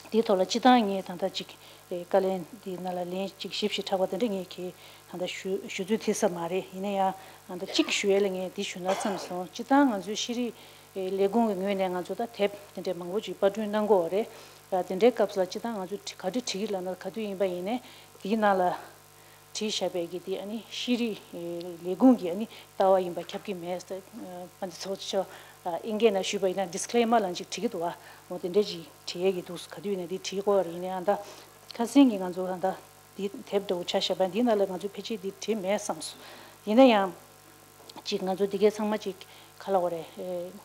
དེའི་ཐོག་ལ་སྤྱི་བཏང་ངས་ད་ལྟ་ཅིག་ཨེ་བཀའ་ལན་འདི་ནང་ལ་ལན་ཅིག་ཞིབ་ཞིབ་ཕྲ་བ་དེ་འདྲ་ངས་ཁྱེད་ད་ལྟ་ཞུ་ཞུ་ཚོད་ཐིག་ས་མ་རེད། ཡིན་ན་ཡང་ད་ལྟ་ཅིག་ཞུ་ཡས་ལ་ངས་འདི་ཞུ་ན་བསམ་སོང་། སྤྱི་བཏང་ང་ཚོའི་ཤེས་རིག་ཨེ་ལས་ཁུངས་ཀྱི་ངོས་ནས་ང་ཚོ་ད་དེབ་དེ་འདྲའི་མང་པོ་ཅིག་པར་སྐྲུན་གནང་གི་ཡོད་རེད། ཡ་དེ་འདྲའི་སྐབས་ལ་སྤྱི་བཏང་ང་ཚོས་ག་དུས་བྲིས་ཀྱི་ལབ་ན་ག་དུས་ཡིན་པ་ཡིན་ནའི་དེའི་ནང་ལ། བྲིས་བཞག་པའི་གི་དེ་ཨ་ནི་ཤེས་རིག་ལས་ཁུངས་ཀྱི་ཨ་ནི་ལྟ་བ་ཡིན་པ་ཁྱབ་ཀྱི་མེད། དཔལ་ལྡན་ཚོགས་གཙོ་མཆོག་ཨིན་སྐད་ནང་ཞུས་པ་ཡིན་ན་ཌིས་ཀི་ལེ་མར་ལབ་ཅིག་བྲིས་ཀྱི་འདུག་བ། འོ་དེ་འདྲ་ཅིག་བྲིས་ཡས་ཀྱི་འདུག་ག་དུས་ཡིན་ན་དེ་བྲིས་དགོས་པ་རེད། ཡིན་ནའང་ད་ཁ་སང་གི་ང་ཚོ་ད་ལྟ་དེ་དེབ་འདྲ་བོ་ཆ་བཞག་པ་འདིའི་ནང་ལ་ང་ཚོ་ཕལ་ཆེར་དེ་བྲིས་མེད་བསམ་སོང་། ཡིན་ན་ཡང་ཅིག་ང་ཚོ་འདི་གའི་ཚང་མ་ཅིག་ག་ལབ་དགོས་རེད། ཨེ།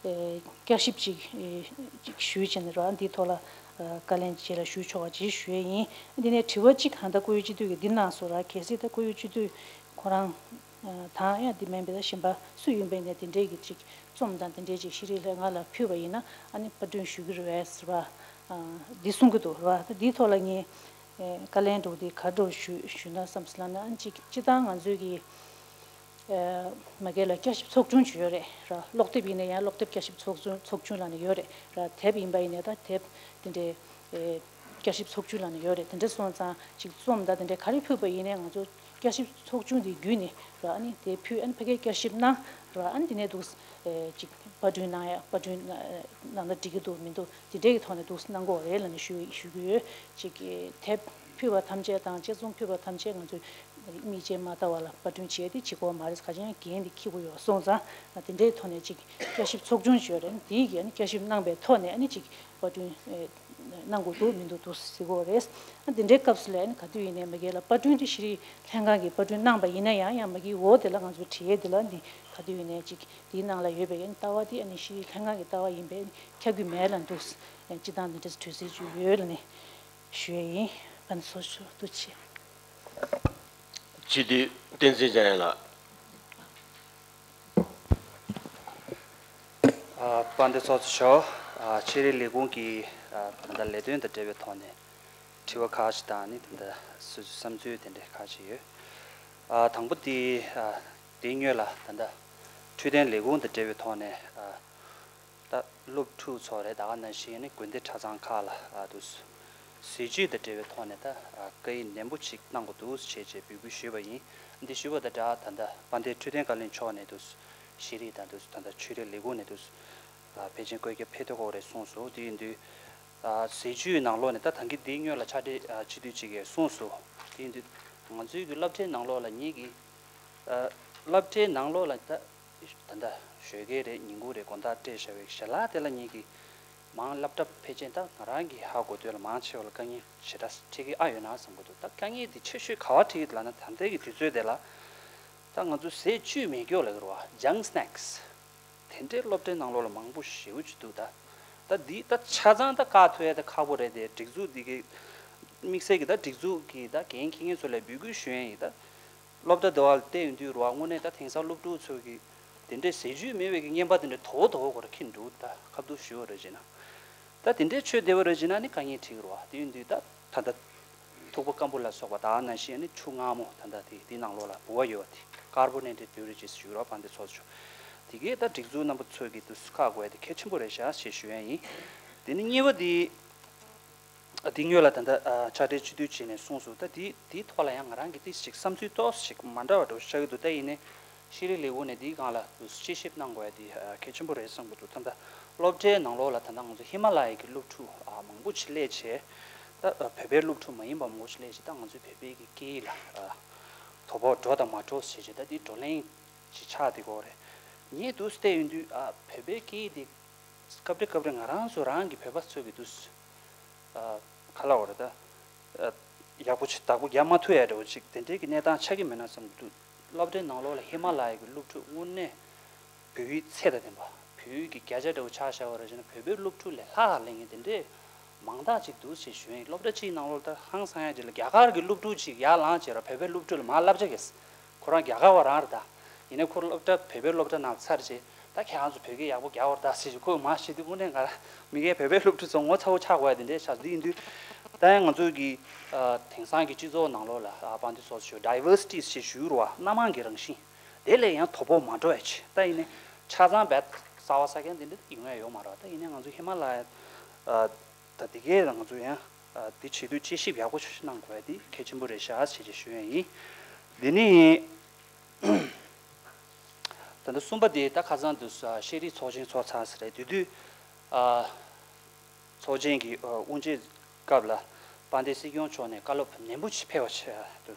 ཨེ། བསྐྱར་ཞིབ་ཅིག་ཨེ། ཅིག་ཞུས་བྱས་ནས་ར་འདིའི་ཐོག་ལ་ཨ། བཀའ་ལན་རྗེས་ལ་ཞུ་ཆོག་པ་ཅིག་ཞུ་ཡས་ཡིན། འདི་ནས་དྲི་བ་གཅིག་ཧང་ད་བཀུར་འོས་སྤྱི་འཐུས་ཀྱིས་འདི་གནང་སོང་ར། གལ་སྲིད་ད་བཀུར་འོས་སྤྱི་འཐུས་ཁོ་རང་ཨ། དང་ཡང་འདི་མིན་པའི་ད་གཞན་པ་སུ་ཡིན་པ་ཡིན་ནའི་འདི་འདྲའི་གི་ཅིག་རྩོམ་དང་འདི་འདྲའི་ཅིག་ཤེས་རིག་ལྷན་ཁང་ལ་ཕུལ་བ་ཡིན་ན་ཨ་ནི་པར་སྐྲུན་ཞུ་གི་རེད་པས་ཟེར་བ་ཨ། འདི་གསུང་གི་འདུག་ར། ད་འདིའི་ཐོག་ལ་ངས་ཨེ། བཀའ་ལན་འདྲ་བོ་འདི་ག་འདྲ་བོ་ཞུ་ཞུས་ན་བསམ་སོང་ལབ་ན་ཨ་ནི་ཅིག་སྤྱིར་བཏང་ང་ཚོའི་གི་ཨ། མ་གི་ལ་བསྐྱར་ཞིབ་ཚོགས་ཆུང་ཅིག་ཡོད་རེད་ར། ཀློག་དེབ་ཡིན་ན་ཡང་ཀློག་དེབ་བསྐྱར་ཞིབ་ཚོགས་ཆུང་ཚོགས་ཆུང་ལབ་ནས་ཡོད་རེད་ར། དེབ་ཡིན་པ་ཡིན་ན་ད་དེབ་དེ་འདྲའི་ཨེ། བསྐྱར་ཞིབ་ཚོགས་ཆུང་ལབ་ནས་ཡོད་རེད། དེ་འདྲ་སོང་ཙང་ཅིག་རྩོམ་དང་དེ་འདྲའི་ག་རེ་ཕུལ་བ་ཡིན་ནའི་ང་ཚོ་བསྐྱར་ཞིབ་ཚོགས་ཆུང་དེ་བརྒྱུད་ནས་ར་ཨ་ནི་དེ་ཕུལ། ཨ་ནི་ཕ་གིར་བསྐྱར་ཞིབ་གནང་ར། ཨ་ནི་དེ་ནས་འདུག་ཨེ། ཅིག་པར་སྐྲུན་གནང་ཡ་པར་སྐྲུན་གནང་ན་འགྲིག་གི་འདུག་མི་འདུག་དེ་འདྲའི་གི་ཐོག་ནས་འདུག་གནང་དགོས་རེད་ལབ་ནས་ཞུ་ཞུ་གི་ཡོད། ཅིག་དེབ་ཕུལ་བ་ཐམས་ཅད་དང་དཔྱད་རྩོམ་ཕུལ་བ་ཐམས་ཅད་ང་ཚོས་མིག་ཅན་མ་ལྟ་བ་ལ་པར་སྐྲུན་བྱས་ཏེ་བྱེད་དགོས་མ་རེད། ག་ཅང་འགན་དེ་འཁྱེར་དགོས་ཡོད་སོང་ཙང་དེ་འདྲའི་ཐོག་ནས་ཅིག་བསྐྱར་ཞིབ་ཚོགས་ཆུང་ཞིག་ཡོད་རེད། དེའི་གི་ཨ་ནི་བསྐྱར་ཞིབ་གནང་པའི་ཐོག་ནས་ཨ་ནི་ཅིག་པར་སྐྲུན་ཨེ། གནང་དགོས་འདུག་མི་འདུག་འདུག་ཟེར་དགོས་རེད། ཨ་དེ་འདྲའི་སྐབས་སུ་ལ་ཨ་ནི་ག་དུས་ཡིན་ནའི་མ་གི་ལ་པར་སྐྲུན་དེ་ཤེས་རིག་ལྷན་ཁང་གིས་པར་སྐྲུན་གནང་པ་ཡིན་ན་ཡང་ཡང་མ་གི་འོ་དེ་ལ་ང་ཚོ་བྲིས་ཡས་དེ་ལ་འདི་ག་དུས་ཡིན་ནའི་ཅིག་དེའི་ནང་ལ་ཡོད་པའི་ཨ་ནི་ལྟ་བ་དེ་ཨ་ནི་ཤེས་རིག་ལྷན་ཁང་གི་ལྟ་བ་ཡིན་པས་ཁྱབ་ཀྱི་མེད་ལབ་འདུག་སྤྱི་བཏང་འདི་འདྲ་དུས་ཚོད་ཅིག་ཡོད་ལ་ནི། ཞུ་ཡས་ཡིན། ཕན་ཚུན་ཚོགས་ཞུགས་ཐུགས་རྗེ་ཆེ། སྤྱི་འཐུས་བསྟན་འཛིན་འཇམ་དབྱངས་ལགས། ཨ། དཔལ་ལྡན་ཚོགས་གཙོ་མཆོག་ཨ། ཤེས་རིག་ལས་ཁུངས་ཀྱི་ཨ། ད་ལྟ་ལས་དོན་དང་འབྲེལ་བའི་ཐོག་ནས་དྲི་བ་ཁག་ཅིག་དང་ནི་ད་ལྟ་སོ་སོའི་བསམ་ཚུལ་དེ་འདྲ་ཁག་ཅིག་ཡོད། ཨ། དང་པོ་དེ་ཨ། དེ་སྔོན་ལ་ད་ལྟ་འཕྲོད་བསྟེན་ལས་ཁུངས་དང་འབྲེལ་བའི་ཐོག་ནས་ཨ། ད་སློབ་ཕྲུག་ཚོ་རེད། ད་ག་ནང་བཞིན་ནི་དགོན་སྡེ་ཆ་ཚང་ཁག་ལ་ཨ་འདུག་ཟས་བཅུད་དང་འབྲེལ་བའི་ཐོག་ནས་ད་ཨ་བཀའ་ཡིག་ནན་པོ་ཅིག་གནང་དགོས་འདུག་ཅེས་བཅས་འབོད་སྐུལ་ཞུས་པ་ཡིན། འདི་ཞུས་པ་དང་སྦྲགས་ད་ལྟ་དཔལ་ལྡན་འཕྲོད་བསྟེན་བཀའ་བློན་མཆོག་ནས་འདུག་ཤེས་རིག་དང་འདུག་ད་ལྟ་ཆོས་རིག་ལས་ཁུངས་ནས་འདུག་ཨ་ཕལ་ཆེར་བཀོད་རྒྱ་ཕེབས་ཐུབ་ཀྱི་རེད་གསུངས་སོང་། དེ་ཡིན་དུས་ཨ་ཟས་བཅུད་ནང་ལོགས་ནས་ད་ད་གིན་འདིའི་སྔོན་ལ་ཕྱག་སྦྲེལ་ཨ་སྤྱི་འཐུས་གཅིག་གིས་གསུངས་སོང་། དེ་ཡིན་དུས་ང་ཚོའི་གི་སློབ་གྲྭའི་ནང་ལོགས་ལ་ངེད་ཀྱི་ཨ་སློབ་གྲྭའི་ནང་ལོགས་ལ་ད། ད་ལྟ་ཞོགས་ཀས་རེད། ཉིན་གུང་རེད། དགོང་དག་སྤྲད་བཞག་པའི་ཞལ་ལག་དེ་ལ་ངེད་ཀྱིས་མང་སློབ་གྲྭ་ཕལ་ཆེར་ད་ང་རང་གི་ཧ་གོ་དུས་ལ་མང་ཆེ་བ་ལ་དཀའ་ངལ་ཞེ་དྲག་འཕྲད་ཀྱི་ཨ་ཡོད་ན་བསམ་གྱི་འདུག་ད་དཀའ་ངལ་དེ་ཆེ་ཤོས་ག་པར་འཕྲད་ཀྱི་འདུག་ལབ་ན་ད་ལྟའི་གི་དུས་ཚོད་དེ་ལ་ད་ང་ཚོ་ཟས་བཅུད་མེད་སྐྱོ་ལབ་ཀྱི་རེད་བ། ཇང་སི་ནེག་སི་དེ་འདྲའི་སློབ་གྲྭའི་ནང་ལོགས་ལ་མང་པོ་ཞེ་པོ་ཅིག་འདུག་ད་ད་འདི་ད་ཆ་ཚང་ད་བཀག་ཐུབ་ཡ་ད་ཁག་པོ་རེད་དེ། སྒྲིག་འཛུགས་འདི་གི་དམིགས་བསལ་གྱི་ད་སྒྲིག་འཛུགས་ཀྱི་ད་འགན་འཁྱེར་མཁན་ཚོ་ལ་འབོད་སྐུལ་ཞུ་ཡ་ཡིན་ད། སློབ་གྲྭ་དེ་བ་ལ་བལྟས་ཡོང་དུས་རུ་བ་དངོས་གནས་ད་དེང་སང་སློབ་ཕྲུག་ཚོ་གི་དེ་འདྲའི་ཟས་བཅུད་མེད་པའི་གི་རྔན་པ་དེ་འདྲ་དོ་བོ་དོ་བོ་ཁོ་ར་ཁྱེར་འདུག་ད་ཁ་བསྡུར་ཞུ་བ་རེད་བྱས་ན། ད་དེ་འདྲའི་ཆོས་བདེ་བ་རེད་བྱས་ན་ནི་དཀའ་ངལ་འཕྲད་ཀྱི་རུ་བ། དེ་ཡིན་དུས་ད་ད་ལྟ་ཐུག་པ་སྐམ་པོ་ལ་སོགས་པ་ད་ནང་བཞིན་ནི་ཆུ་མངར་མོ་ད་ལྟ་དེ་དེའི་ནང་ལོགས་ལ་བུ་བ་ཡོད་པ་དེ་ཀར་བོ་ནེ་ཊེཌ་བེ་རི་ཇི་སི་ཞུ་རུ་བ། དཔལ་ལྡན་ཚོགས་གཙོ་མཆོག་དེ་གས་ད་སྒྲིག་འཛུགས་རྣམ་པ་ཚོས་ཀྱི་དུས་སུ་ཁག་དགོས་ཡ་དེ་གལ་ཆེན་པོ་རེད་ཤག་ཞེས་ཞུ་ཡ་ཡིན། དེ་ནི་གཉིས་པ་དེ། དེ་སྔོན་ལ་ད་ལྟ་ཕྱག་སྦྲེལ་སྤྱི་འཐུས་བྱས་ནས་གསུངས་སོང་། ད་དེ་དེའི་ཐོག་ལ་ཡང་ང་རང་གི་ཏོག་ཙམ་ཞིག་བསམ་ཚུལ་ཏོག་ཙམ་ཞིག་མ་འདྲ་བ་འདྲ་བོ་ཤར་གྱི་འདུག་ད་ཡིན་ནའི་ཤེས་རིག་ལས་ཁུངས་ནས་དེའི་སྒང་ལ་དཔྱད་ཞིབ་གནང་དགོས་ཡ་དེ་གལ་ཆེན་པོ་རེད་བསམ་གྱི་འདུག་ད་ལྟ་ སློབ་གྲྭའི་ནང་ལོགས་ལ་ད་ལྟ་ང་ཚོ་ཧི་མ་ལ་ཡའི་གི་སློབ་ཕྲུག་ཨ་མང་པོ་ཅིག་སླེབས་བྱས། ད་ཨ་བོད་པའི་སློབ་ཕྲུག་མ་ཡིན་པ་མང་པོ་ཅིག་སླེབས་བྱས། ད་ང་ཚོའི་བོད་པའི་གི་སྐད་ཡིག་ལ་ཨ་དོ་ཕོག་འགྲོ་དང་མ་འགྲོ་ཟེར་བྱས། ད་འདི་བགྲོ་གླེང་ཅིག་ཆགས་བསྡད་ཀྱི་ཡོད་རེད། ངས་འདུག་བལྟས་ཡོང་དུས་ཨ་བོད་པའི་སྐད་ཡིག་འདི་སྐབས་རེ་སྐབས་རེ་ང་རང་ཚོ་རང་གི་བོད་པ་ཚོ་གི་འདུག་ཨ་ག་ལབ་དགོས་རེད། ད་ཨ་ཡག་པོ་ཅིག་བདག་པོ་རྒྱག་མ་ཐུབ་ཡ་འདྲ་བོ་ཅིག་དེ་འདྲའི་གི་གནས་སྟངས་ཆགས་ཀྱི་མེད་ན་བསམ་གྱི་འདུག་སློབ་གྲྭའི་ནང་ལོགས་ལ་ཧི་མ་ལ་ཡའི་གི་སློབ་ཕྲུག་དངོས་གནས་བོད་ཡིག་ཚད་དང་ལྡན་པ། བོད་ཡིག་གི་བརྒྱ་ཆ་འདྲ་བོ་ཆ་བཞག་པ་རེད་ཟེར་ན། བོད་པའི་སློབ་ཕྲུག་ལས་ལྷག་ལས་མཁན་དེ་འདྲས་མང་དག་ཅིག་འདུག་ཅེས་ཞུ་ཡིན། སློབ་གྲྭ་གཅིག་ནང་ལོགས་ལ་ད་ཧང་སང་ཡ་ཅིག་ལ་རྒྱ་གར་གྱི་སློབ་ཕྲུག་ཅིག་ཡར་ལངས་བྱས་ར་བོད་པའི་སློབ་ཕྲུག་ལ་མར་བསླབ་བྱ་གས། ཁོ་རང་རྒྱ་གར་བ་རང་རེད་ད། ཡིན་ནའི་ཁོ་སློབ་གྲྭ་བོད་པའི་སློབ་གྲྭ་ནང་ཚར་རྗེས་ད་ཁྱེད་རང་ཚོ་བོད་སྐད་ཡག་པོ་རྒྱག་དགོས་རེད་ད་ཟེར་ཞིག་ཁོས་མར་བཤད་དུས་དངོས་གནས་ང་རང་མི་སྒེར་བོད་པའི་སློབ་ཕྲུག་ཚོ་ངོ་ཚ་བོ་ཆགས་དགོས་ཡ་དེ་འདྲས་ཆགས་འདི་ཡིན་དུས། ད་ཡང་ང་ཚོའི་གི་ཨ་དེང་སང་གི་སྤྱི་ཚོགས་ནང་ལོགས་ལ་ཨ་དཔལ་ལྡན་ཚོགས་གཙོས་ཌའི་ཝར་སི་ཊི་ཞེས་ཞུ་རུ་བ་སྣ་མང་གི་རང་བཞིན། དེ་ལས་ཡང་དོ་ཕོག་མ་འགྲོ་ཡ་ཆེད་ད་ཡིན་ནའི་ཆ་ཚང་བས་རྩ་བ་ས་མཁན་དེ་འདྲ་ཡོང་ཡ་ཡོད་མ་རེད། ད་ཡིན་ནའི་ང་ཚོ་ཧི་མ་ལ་ཡ་ཨ་ད་དེ་གས་ང་ཚོ་ཡང་ཨ་དེ་བྱེད་དུས་དཔྱད་ཞིབ་ཡག་པོ་ཞིག་གནང་དགོས་ཡ་དེ་གལ་ཆེན་པོ་རེད་ཤག་ཟེར་ཅིག་ཞུ་ཡ་ཡིན། དེ་ནས་ད་ལྟ་གསུམ་པ་དེ་ད་ཁ་སང་དུ་ཤེས་རིག་ཚོགས་ཆེན་ཚོགས་ཚར་ས་རེད། དེ་དུས་ཨ་ཚོགས་ཆེན་གྱི་ཨ་དབུ་འབྱེད་སྐབས་ལ་དཔལ་ལྡན་སྲིད་སྐྱོང་མཆོག་ནས་བཀའ་སློབ་ནན་པོ་ཞིག་ཕེབས་པ་ཞིག་ཏུ་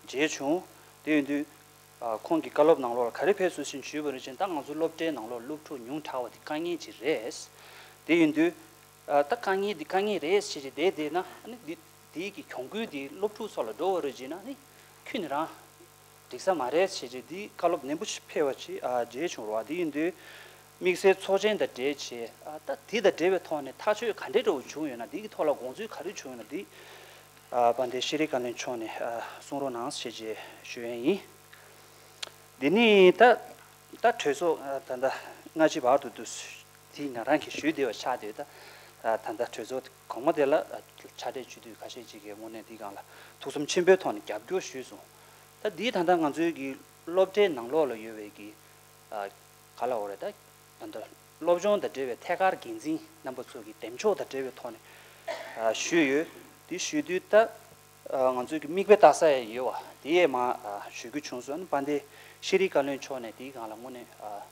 མཇལ་བྱུང་། དེ་ཡིན་དུས་ཨ་ཁོང་གི་བཀའ་སློབ་ནང་ལོགས་ལ་ག་རེ་ཕེབས་སོང་ཞེས་ཞུས་པ་རེད་ཅེ་ན། ད་ང་ཚོ་སློབ་གྲྭའི་ནང་ལོགས་སློབ་ཕྲུག་ཉུང་དྲགས་པ་དེ་དཀའ་ངལ་ཅིག་རེད། དེ་ཡིན་དུས་ཨ་ད་དཀའ་ངལ་འདི་དཀའ་ངལ་རེད་ཟེར་བྱས་བསྡད་བསྡད་ན། ཨ་ནི་འདི་འདིའི་གི་གྱོང་གུན་འདི་སློབ་ཕྲུག་ཚོ་ལ་འགྲོ་བ་རེད་ཅེ་ན། ཨ་ནི་ཁྱོན་ནས་རང་འགྲིག་ས་མ་རེད་ཟེར་བྱས་འདི་བཀའ་སློབ་ནན་པོ་ཞིག་ཕེབས་པ་ཅིག་ཨ་མཇལ་བྱུང་རོགས། དེ་ཡིན་དུས་དམིགས་བསལ་ཚོགས་ཆེན་དང་འབྲེལ་བྱས་ཨ་ད་དེ་དང་འབྲེལ་བའི་ཐོག་ནས་ཐག་གཅོད་ག་འདྲས་འདྲ་བོ་བྱུང་ཡོད་ན། འདི་གི་ཐོག་ལ་དགོངས་ཚུལ་ག་རེ་བྱུང་ཡོད་ན། འདི་ཨ་དཔལ་ལྡན་ཤེས་རིག་བཀའ་བློན་མཆོག་ནས་ཨ་གསུང་རོགས་གནང་ཞེས་བྱས་ཞུ་ཡས་ཡིན། འདི་ནི་ད་ད་གྲོས་ཚོགས་ཨ་ད་ལྟ་སྔ་ཕྱི་བར་དུ་འདུག་དེ་ང་རང་གིས་ཞུས་བསྡད་པ་ཆགས་བསྡད། ད་ད་ལྟ་གྲོས་ཚོགས་གོང་མ་དེ་ལ་ཨ་ཕྱག་སྦྲེལ་ཞུ་དུས་ཁ་ཤས་ཅིག་གིས་དངོས་གནས་འདི་སྒང་ལ་ཐུགས་བསམ་ཆེན་པོའི་ཐོག་ནས་རྒྱབ་སྐྱོར་ཞུས་སོང་། ད་འདི་ད་ལྟ་ང་ཚོའི་གི་སློབ་གྲྭའི་ནང་ལོགས་ལ་ཡོད་པའི་གི་ཨ་ག་ལ་འོ་རེད། ད་ད་ལྟ་སློབ་སྦྱོང་དང་འབྲེལ་བའི་ཐད་ཀར་འགན་འཛིན་རྣམ་པ་ཚོ་གི་འདེམས་ཕྱོགས་དང་འབྲེལ་བའི་ཐོག་ནས་ཨ་ཞུས་ཡོད། དེ་ཞུ་དུས་ད་ཨ་ང་ཚོའི་གི་མིག་དཔེ་ལྟ་ས་ཡང་ཡོད་པ་དེ་ཡས་མ་ཨ་ཞུ་རྒྱུ་བྱུང་སོང་། དཔལ་ལྡན་ཤེས་རིག་བཀའ་བློན་མཆོག་ནས་དེའི་སྒང་ལ་དངོས་གནས་ཨ་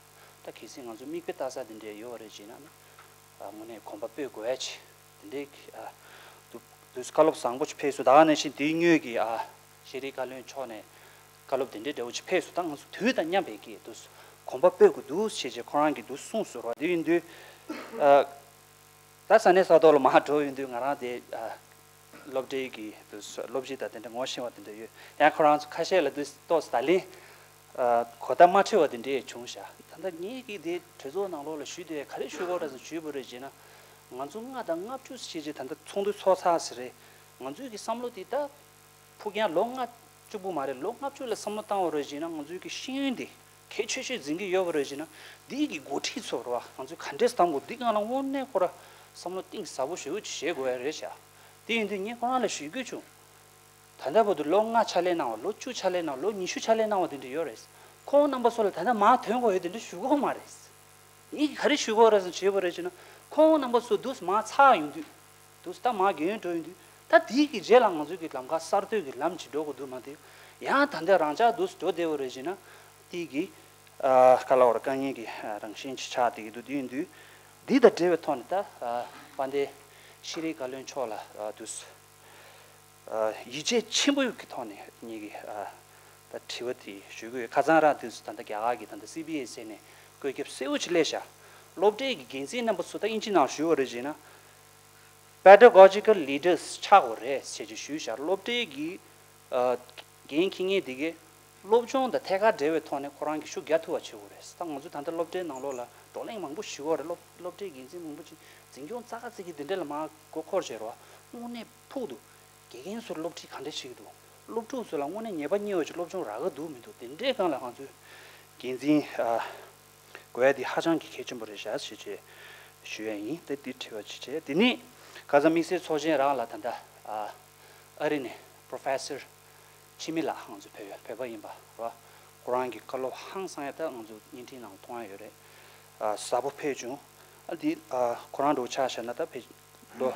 ད་གལ་སྲིད་ང་ཚོ་མིག་དཔེ་ལྟ་ས་དེ་འདྲས་ཡོད་པ་རེད་ཅེ་ན། ཨ་དངོས་གནས་གོམ་པ་སྤོས་དགོས་ཡ་ཆེ་དེ་འདྲའི་གི་ཨ་དུ་དུས་བཀའ་སློབ་བཟང་པོ་ཞིག་ཕེབས་སོང་། ད་ག་ནང་བཞིན་དེའི་སྔོན་གྱི་ཨ་ཤེས་རིག་བཀའ་བློན་མཆོག་ནས་བཀའ་སློབ་དེ་འདྲའི་འདྲ་བོ་ཅིག་ཕེབས་སོང་། ད་ང་ཚོ་དུས་དང་མཉམ་པའི་གི་དུས་གོམ་པ་སྤོས་དགོས་འདུག་ཞེས་བྱས་ཁོ་རང་གིས་དུ་གསུངས་སོང་རོགས། དེ་ཡིན་དུས་ཨ་ད་ས་གནས་ས་ཐོག་ལ་མར་འགྲོ་ཡོང་དུས་ང་རང་དེ་ཨ་སློབ་གྲྭའི་གི་དུ་སློབ་སྤྱི་དང་དེ་འདྲ་ངོ་ཤེས་པ་དེ་འདྲ་ཡོད། ཡང་ཁོ་རང་ཚོ་ཁ་ཤས་ལ་དུ་ཏོག་ཙམ་ད་ལན་ཨ་གོ་བརྡ་མ་འཕྲོད་པ་དེ་འདྲ་བྱུང་ཤག་ད་ལྟ་ངས་གི་དེ་གྲོས་ཚོགས་ནང་ལོགས་ལ་ཞུས་དུས་ག་རེ་ཞུ་དགོས་རེད་ཟེར་ཞུས་པ་རེད་ཅེ་ན། ང་ཚོ་ལྔ་དང་ལྔ་བཅུ་ཞེས་བྱས་ད་ལྟ་ཚོགས་འདུ་ཚོགས་ཚར་ཟེར་རེད། ང་ཚོའི་གི་བསམ་བློ་དེ་ད་ཕུགས་རྒྱང་ལོ་ལྔ་བཅུ་པོ་མ་རེད། ལོ་ལྔ་བཅུ་ལ་བསམ་བློ་བཏང་བ་རེད་ཅེ་ན། ང་ཚོའི་གི་ཤེས་ཡོན་དེ་གལ་ཆེ་ཤོས་འཛིན་གི་ཡོད་པ་རེད་ཅེ་ན། འདིའི་གི་འགོ་ཁྲིད་ཚོ་རེད་བ། ང་ཚོས་ག་འདྲས་བཏང་དགོས་འདི་སྒང་ལ་དངོས་གནས་ཁོ་ར་བསམ་བློ་གཏིང་ཟབ་པོ་ཞེ་པོ་ཅིག་བྱེད་དགོས་ཡ་རེད་ཤག་དེ་ཡིན་དུས་ངས་ཁོ་རང་ལ་ཞུ་རྒྱུ་བྱུང་། ད་ལྟ་བར་དུ་ལོ་ལྔ་ཕྱག་ལས་གནང་བ། ལོ་བཅུ་ཕྱག་ལས་གནང་བ། ལོ་ཉི་ཤུ་ཕྱག་ལས་གནང་བ་དེ་འདྲ་ཡོད་རེད། ཁོང་རྣམ་པ་ཚོ་ལ་ད་ལྟ་མར་ཐོན་དགོས་ཡོད་དེ་འདྲ་ཞུ་གི་ཡོད་མ་རེད། ངས་ག་རེ་ཞུ་དགོས་རེད་ཟེར་བྱས་པ་རེད་ཅེ་ན། ཁོང་རྣམ་པ་ཚོ་འདུག་མར་ཚར་ཡོང་དུས། འདུག་ད་མར་རྒན་ཡོལ་འགྲོ་ཡོང་དུས། ད་དེའི་གི་རྗེས་ལ་ང་ཚོའི་གི་ལམ་ཁ་གསར་གཏོད་ཀྱི་ལམ་ཅིག་འགྲོ་དགོས་འདུག་མ་གཏོགས། ཡང་ད་ལྟ་རང་འཇགས་འདུག་འགྲོ་བསྡད་པ་རེད་ཅེ་ན། དེའི་གི་ཨ་ག་ལ་བར་དཀའ་ངལ་གྱི་ཨ་རང་བཞིན་ཅིག་ཆགས་བསྡད་ཀྱི་འདུག་དེ་ཡིན་དུས་འདི་དང་འབྲེལ་བའི་ཐོག་ནས་ད་ཨ་དཔལ་ལྡན་ཤེས་རིག་བཀའ་བློན་མཆོག་ལ་ཨ་འདུག་ཡིད་ཆེས་ཆེན་པོ་ཡོད་ཀྱི་ཐོག་ནས་ངེད་ཀྱི་ད་དྲི་བ་དེ་ཞུ་གི་ཡོད། ཁ་སང་རང་དུས་སུ་ད་ལྟ་རྒྱ་གར་གྱི་ད་ལྟ་སི་བི་ཨེས་ཟེར་ནས་བཀོད་ཁྱབ་གསལ་བོ་ཅིག་སླེབས་ཤག་སློབ་གྲྭའི་གི་འགན་འཛིན་རྣམ་པ་ཚོ་ད་དབྱིན་ཇི་ནང་ཞུ་བ་རེད་ཅེ་ན། Pedagogical Leaders ཆགས་དགོས་རེད་ཟེར་ཅིག་ཞུས་ཤག་སློབ་གྲྭའི་གི་འགན་འཁྱེར་མཁན་དེ་གས་སློབ་སྦྱོང་དང་ཐད་ཀར་འབྲེལ་བའི་ཐོག་ནས་ཁོ་རང་གི་ཤུགས་རྒྱག་ཐུབ་པ་བྱེད་དགོས་རེད། ད་ང་ཚོ་ད་ལྟ་སློབ་གྲྭའི་ནང་ལོགས་ལ་བགྲོ་གླེང་མང་པོ་ཞུ་གི་ཡོད་རེད། སློབ་སློབ་གྲྭའི་འགན་འཛིན་མང་པོ་ཅིག་འཛིན་སྐྱོང་རྩ་ཁ་རྩི་གི་དེ་འདྲ་ལ་མར་མགོ་འཁོར་བྱས་རོགས། དངོས་གནས་ཕུག་ཏུ་དགེ་རྒན་ཚོར་སློབ་ཁྲིད་ག་འདྲ་བྱེད་ཀྱི་འདུག་སློབ་ཕྲུག་ཚོ་ལ་དངོས་གནས་ཉེས་པ་རྙེད་པ་ཅིག་སློབ་སྦྱོང་རག་གི་འདུག་མི་འདུག་དེ་འདྲའི་སྒང་ལ་ང་ཚོས་འགན་འཛིན་ཨ་དགོས་ཡ་དེ་ཧ་ཅང་གི་གལ་ཆེན་པོ་རེད་ཤག་ཞེས་བྱས་ཞུ་ཡ་ཡིན། དེ་འདི་དྲི་བ་ཅིག་བྱས། དེ་ནས་ཁ་སང་དམིགས་བསལ་ཚོགས་ཆེན་རང་ལ་ད་ལྟ་ཨ་ཨ་རི་ནས་Professor འཆི་མེད་ལགས་ང་ཚོ་བོད་བོད་པ་ཡིན་པ་རེད། ཁོ་རང་གི་བཀའ་སློབ་ཧང་སང་ཡ་ད་ང་ཚོ་བརྙན་འཕྲིན་ནང་མཐོང་ཡ་ཡོད་རེད། ཨ་ཟབ་པོ་ཕེབས་བྱུང་། ཨ་འདི་ཨ་ཁོ་རང་འདྲ་བོ་ཆ་བཞག་ན་ད་ཕེབས་ལོ་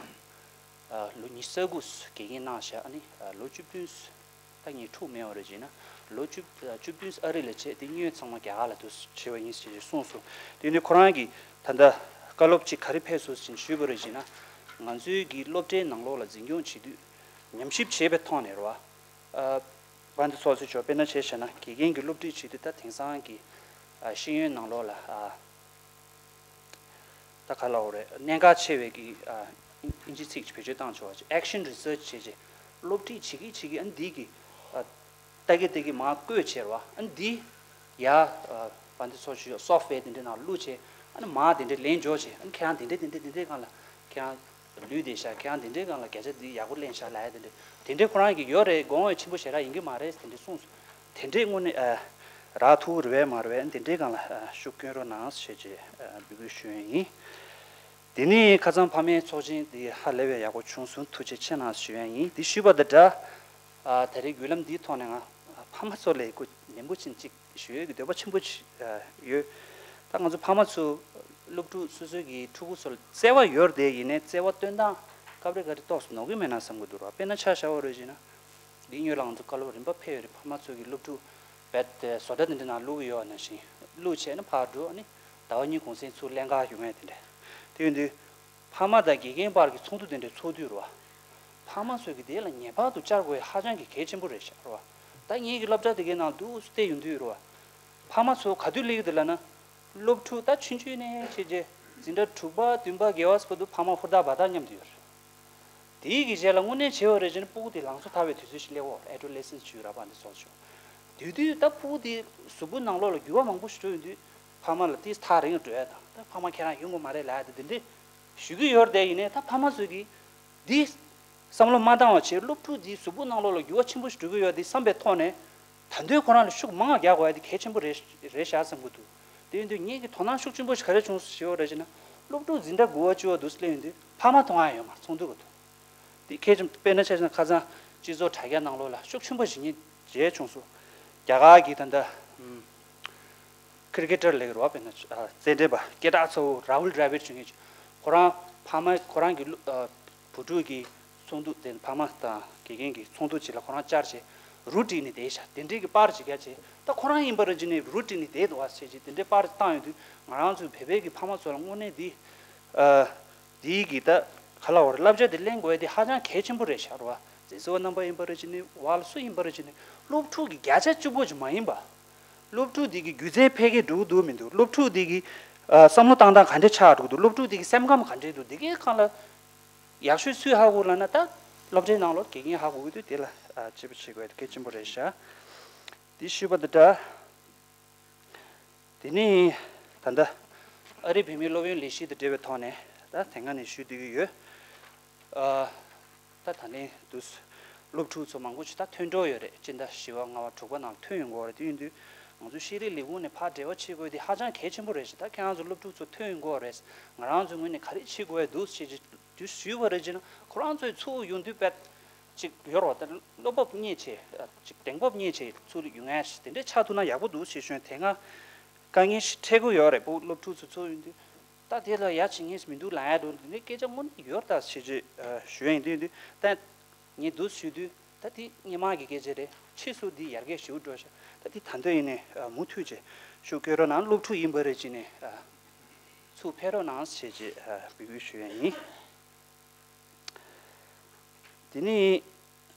ཨ་ལོ་ཉི་ཤུ་རྩ་དགུ་དགེ་རྒན་གནང་བཞག་ཨ་ནི་ཨ་ལོ་བཅུ་བདུན་ད་ངས་འཁྲུག་མེད་པ་རེད་ཅེ་ན། ལོ་བཅུ་བཅུ་བདུན་ཨ་རི་ལ་བྱས། དེ་སྔོན་ཚང་མ་རྒྱ་གར་ལ་དུ་བྱས་པ་ཡིན་ཞེས་གསུངས་སོང་། དེ་ནི་ཁོ་རང་གིས་ད་ལྟ་ བཀའ་སློབ་ཅིག་ག་རེ་ཕེབས་སོང་ཟེར་ཞུས་པ་རེད་ཅེ་ན། ང་ཚོའི་གི་སློབ་གྲྭའི་ནང་ལོགས་ལ་འཛིན་སྐྱོང་བྱེད་དུས་ཉམས་ཞིབ་བྱས་པའི་ཐོག་ནས་རེད་བ། ཨ་བན་དེ་ཚོགས་གཙོ་མཆོག་དཔེར་ན་ཆ་བཞག་ན་དགེ་རྒན་གྱི་སློབ་ཁྲིད་བྱེད་དུས་ད་དེང་སང་གི་ཨ་ཤེས་ཡོན་ནང་ལོགས་ལ་ཨ་ད་ག་ལབ་དགོས་རེད། གནད་འགག་ཆེ་བའི་གི་ཨ་ཨིན་ཨིན་ཇི་ཚིག་ཅིག་བེད་སྤྱོད་བཏང་ཆོག་པ་ཅིག་action research བྱས་བྱས་སློབ་ཁྲིད་བྱེད་ཀྱི་བྱེད་ཀྱི་ཨ་འདི་གི་ཨ། ལྟ་གི་ལྟ་གི་མར་བཀོད་བྱས་རེད་བ། ཨ་ནི་འདི་ཡ་ཨ་བན་དེ་ཚོགས་གཙོ་མཆོག་སོབ་ཝེར་དེ་འདྲའི་ནང་བླུགས་བྱས། ཨ་ནི་མར་དེ་འདྲའི་ལན་འབྱོར་བྱས། ཨ་ནི་ཁྱེད་རང་དེ་འདྲའི་དེ་འདྲའི་དེ་འདྲའི་སྒང་ལ་ཁྱེད་རང་ལུས་བསྡད་ཤག་ཁྱེད་རང་དེ་འདྲའི་སྒང་ལ་བརྒྱ་ཆ་འདི་ཡག་པོ་ལེན་ཤག་ལབ་ཡ་དེ་འདྲ་དེ་འདྲའི་ཁོ་རང་གི་ཡོད་རེད། དགོངས་པ་ཆེན་པོ་ཞེ་དྲག་ཡིན་གྱི་མ་རེད་དེ་འདྲ་གསུངས་སོང་། དེ་འདྲའི་དངོས་གནས་ཨ་རག་ཐུག་རེད་པས་མ་རེད་པས། ཨ་ནི་དེ་འདྲའི་སྒང་ལ་ཨ་ཤུགས་སྐྱོན་རོགས་གནང་ཞེས་བྱས་ཨ་འབོད་སྐུལ་ཞུ་ཡ་ཡིན། དེ་ནས་ཁ་སང་ཕ་མའི་ཚོགས་ཆེན་འདི་ཧ་ལས་པའི་ཡག་པོ་བྱུང་སོང་། ཐུགས་རྗེ་ཆེ་གནང་ཞུ་ཡ་ཡིན། འདི་ཞུས་པ་དང་སྦྲགས། ཨ་ད་རེས་བརྒྱུད་ལམ་འདིའི་ཐོག་ནས་ང་ཕ་མ་ཚོ་ལ་སྐུ་ནན་པོ་ཕྱིན་གཅིག་ཞུ་ཡས་ཀྱི་འདོད་པ་ཆེན་པོ་ཅིག་ཡོད། ད་ང་ཚོ་ཕ་མ་ཚོ་སློབ་ཕྲུག་སོ་སོའི་གི་ཕྲུ་གུ་ཚོ་ལ་བརྩེ་བ་ཡོད་རེད་དེ། ཡིན་ནའི་བརྩེ་བ་སྟོན་སྟངས་སྐབས་རེ་འགའ་རེ་ཏོག་ཙམ་ནོར་གི་མེད་ན་བསམ་གི་འདུག་ར། དཔེར་ན་ཆ་བཞག་པ་རེད་ཅེ་ན། འདི་སྔོན་ལ་ང་ཚོ་བཀའ་སློབ་རིམ་པ་ཕེབས་ཡོད་རེད། ཕ་མ་ཚོ་གི་སློབ་ཕྲུག་རྦད་དེ་བཟོ་གྲྭ་དེ་འདྲ་ནང་བླུག་གི་ཡོད་ནང་བཞིན་བླུག་བྱས་ནས་ཕར་འགྲོ། ཨ་ནི་ཟླ་བ་གཉིས་གུང་སེང་ཚུར་ལེན་ག་ཡོང་ཡ་དེ་འདྲ། དེ་ཡིན་དུས། ཕ་མ་དང་དགེ་རྒན་བར་གྱི་ཚོགས་འདུ་དེ་འདྲ་ཚོགས་དུས་རེད་བ། ཕ་མ་ཚོས་ཀྱི་དེ་ལ་ངེས་པར་དུ་བཅར་དགོས་ཡ་ཧ་ཅང་གི་གལ་ཆེན་པོ་རེད་ཤག་རེད་བ། ད་ངེད་ཀྱི་སློབ་གྲྭ་དེ་གའི་ནང་འདུག་སེ་བལྟས་ཡོང་དུས་རེད་བ། ཕ་མ་ཚོ་ག་དུས་སླེབས་ཀྱི་འདུག་ལབ་ན། སློབ་ཕྲུག་ད་ཆུང་ཆུང་ནས་བྱས་རྗེས་འཛིན་གྲྭ་དྲུག་པ་བདུན་པ་བརྒལ་བ་བར་དུ་ཕ་མ་ཧུར་ཐག་འབད་ཐག་མཉམ་དུ་ཡོད་རེད། དེའི་གི་རྗེས་ལ་དངོས་གནས་བྱས་པ་རེད་ཅེ་ན་སྤུ་གུ་དེ་ལང་ཚོ་ཐར་བའི་དུས་ཚོད་ཞིག་སླེབས་ཡོད་རེད། adolescence ཞུ་ར་བ་འདི་སོགས་ཞུ། དེ་དུས་ད་སྤུ་གུ་དེ་གཟུགས་པོ་ནང་ལོགས་ལ་འགྱུར་བ་མང་པོ་ཞིག་འགྲོ་ཡོང་དུས་ཕ་མ་ལ་ཏིས་ཐག་རིང་འགྲོ་ཡ་དང་། ད་ཕ་མ་ཁྱེད་རང་ཡོང་དགོས་མ་རེད་ལབ་ཡ་དེ་འདི་འདྲས་ཞུ་གི་ཡོད་རེད་དེ། ཡིན་ནའི་ད་ཕ་མ་ཚོས་གི་འདི་བསམ་བློ་མ་བཏང་བ་བྱས། སློབ་ཕྲུག་འདིའི་གཟུགས་པོ་ནང་ལོགས་ལ་འགྱུར་བ་ཆེན་པོ་ཞིག་འགྲོ་གི་ཡོད་འདི་བསམ་པའི་ཐོག་ནས། ད་དུང་ཁོ་རང་ལ་ཤུགས་མང་བ་རྒྱག་དགོས་ཡ་འདི་གལ་ཆེན་པོ་རེད་རེད་ཤག་བསམ་གི་འདུག་དེ་ཡིན་དུས་ངེད་ཀྱི་དོ་སྣང་ཤུགས་ཆེན་པོ་ཞིག་ག་རེ་བྱུང་ཞེས་པ་རེད་ཅེ་ན། སློབ་ཕྲུག་འཛིན་གྲྭ་དགུ་པ་བཅུ་པ་འདུག་སླེབས་ཡོང་དུས་ཕ་མ་མཐོང་ཡ་ཡོད་མ་རེད། ཚོགས་འདུ་གི་ཐོག་འདི་གལ་ཆེན། དཔེར་ན་ཆ་བཞག་ན་ཁ་སང་སྤྱི་ཚོགས་དྲ་རྒྱ་ནང་ལོགས་ལ་ཤུགས་ཆེན་པོ་ཞིག་ངས་མཇལ་བྱུང་སོང་། རྒྱ་གར་གྱི་ད་ལྟ་ཨམ། ཀི་རི་ཀེ་ཊར་ལབ་ཀྱི་རེད་བ། དཔེར་ན་ཨ་རྩེད་འགྲན་པ་སྐད་གྲགས་ཚ་བོ་རཱ་ཧུལ་དྲ་བིཌ་བྱུང་མཁན་ཅིག་ཁོ་རང་ཕ་མ་ཁོ་རང་གི་བློ་ཨ་བུ་ཕྲུག་གི་ཚོགས་འདུ་དེ་ཕ་མ་དང་དགེ་རྒན་གྱི་ཚོགས་འདུ་ཅིག་ལ་ཁོ་རང་བཅར་བྱས་རུ་བྲིས་ནས་བསྡད་ཤག་དེ་འདྲའི་གི་པར་ཅིག་རྒྱག་བྱས། ད་ཁོ་རང་ཡིན་པ་རེད་ཅེ་ནས་རུ་བྲིས་ནས་བསྡད་འདུག་བ་བྱས་བྱས་དེ་འདྲའི་པར་བཏང་ཡོང་དུས་ང་རང་ཚོའི་བོད་པའི་གི་ཕ་མ་ཚོ་ལ་དངོས་གནས་འདི་ཨ། དེའི་གི་ད་ག་ལ་བར་བསླབ་བྱ་དེ་ལེན་དགོས་ཡ་དེ་ཧ་ཅང་གལ་ཆེན་པོ་རེད་ཤག་རེད་བ། མཛེས་བཟོ་བ་རྣམ་པ་ཡིན་པ་རེད་ཅེ་ནས་བ་ལ་སུ་ཡིན་པ་རེད་ཅེ་ནས་སློབ་ཕྲུག་གི་བརྒྱ་ཆ་གཅིག་པོ་ཅིག་མ་ཡིན་པ། སློབ་ཕྲུག་དེ་གི་སྒྱུ་རྩལ་འཕེལ་རྒྱས་འགྲོ་གི་འདུག་མི་འདུག་སློབ་ཕྲུག་དེ་གི་ཨ་བསམ་བློ་བཏང་སྟངས་ག་འདྲས་ཆགས་འགྲོ་གི་འདུག་སློབ་ཕྲུག་དེ་གི་སེམས་ཁམས་ག་འདྲས་འདུག་དེ་གའི་སྒང་ལ་ཡག་ཤོས་སུས་ཧ་གོ་ལབ་ན། ད་སློབ་གྲྭའི་ནང་ལོགས་དགེ་རྒན་ཧ་གོ་གི་འདུག་དེ་ལ་ཨ་དཔྱད་པ་བྱེད་དགོས་ཡ་དེ་གལ་ཆེན་པོ་རེད་ཤག་དེ་ཞུས་པ་དང་སྦྲགས། དེ་ནས་ད་ལྟ་ཨ་རིའི་བུད་མེད་སློབ་ཡོན་ལས་གཞི་དང་འབྲེལ་བའི་ཐོག་ནས་ད་དེ་སྔ་ནས་ཞུ་བསྡད་ཀྱི་ཡོད། ཨ། ད་ད་ལན་དུས་སློབ་ཕྲུག་ཚོ་མང་པོ་ཞིག་ད་ཐོན་འགྲོ་ཡོད་རེད། སྤྱི་ཟླ་བཞི་པ་ལྔ་པ་དྲུག་པ་ནང་ཐོན་ཡོང་གི་ཡོད་རེད། དེ་ཡིན་དུས་ང་ཚོ་ཤེས་རིག་ལས་ཁུངས་ནས་ཕར་འབྲེལ་བ་བྱེད་དགོས་དེ་ཧ་ཅང་གལ་ཆེན་པོ་རེད་ཤག་ད་ཁྱེད་རང་ཚོ་སློབ་ཕྲུག་ཚོ་ཐོན་ཡོང་གི་ཡོད་རེད། ང་རང་ཚོའི་ངོས་ནས་ག་རེ་བྱེད་དགོས་འདུག་ཞེས་དུས་ཞུས་པ་རེད་ཅེ་ན། ཁོ་རང་ཚོའི་ཚུར་ཡོང་དུས་པད་ཅིག་ཡོད་རེད་བ། ད་བློ་སྤོབས་རྙེད་བྱས་ཅིག་གདེང་སྤོབས་རྙེད་བྱས་ཚུར་ཡོང་ཡ་ཞིག་དེ་འདྲས་ཆགས་ཐུབ་ན་ཡག་པོ་འདུག་ཞེས་ཞུས། དེ་སྔ་དཀའ་ངལ་ཞིག་འཕྲད་ཀྱི་ཡོད་རེད། བུ་སློབ་ཕྲུག་ཚོ་ཚུར་ཡོང་དུས་ད་དེ་ལ་ཡ་བྱེད་མཁན་ཞིག་མི་འདུག་ལབ་ཡ་འདུག་དེ་འདྲའི་སྐད་ཆ་དངོས་གནས་ཡོད་རེད་ད་ཞེས་ཅིག་ཞུ་ཡ་ཡིན། དེ་ཡིན་དུས་ད་ངས་འདུག་ཞུས་དུས་ད་དེ་སྔོན་མ་གི་སྐད་ཆ་རེད། ཕྱིས་སུ་འདི་ཡར་རྒྱས་ཞེ་པོ་འགྲོ་ཤག་ད་དེ་ད་འདོད་ཡིན་ནས་མུ་མཐུད་བྱས་ཤུགས་སྐྱོན་རོགས་གནང་། སློབ་ཕྲུག་ཡིན་པ་རེད་ཅེ་ནས་ཚུར་ཕེབས་རོགས་གནང་ཞེས་ཅིག་འབོད་སྐུལ་ཞུ་ཡ་ཡིན། དེ་ནས་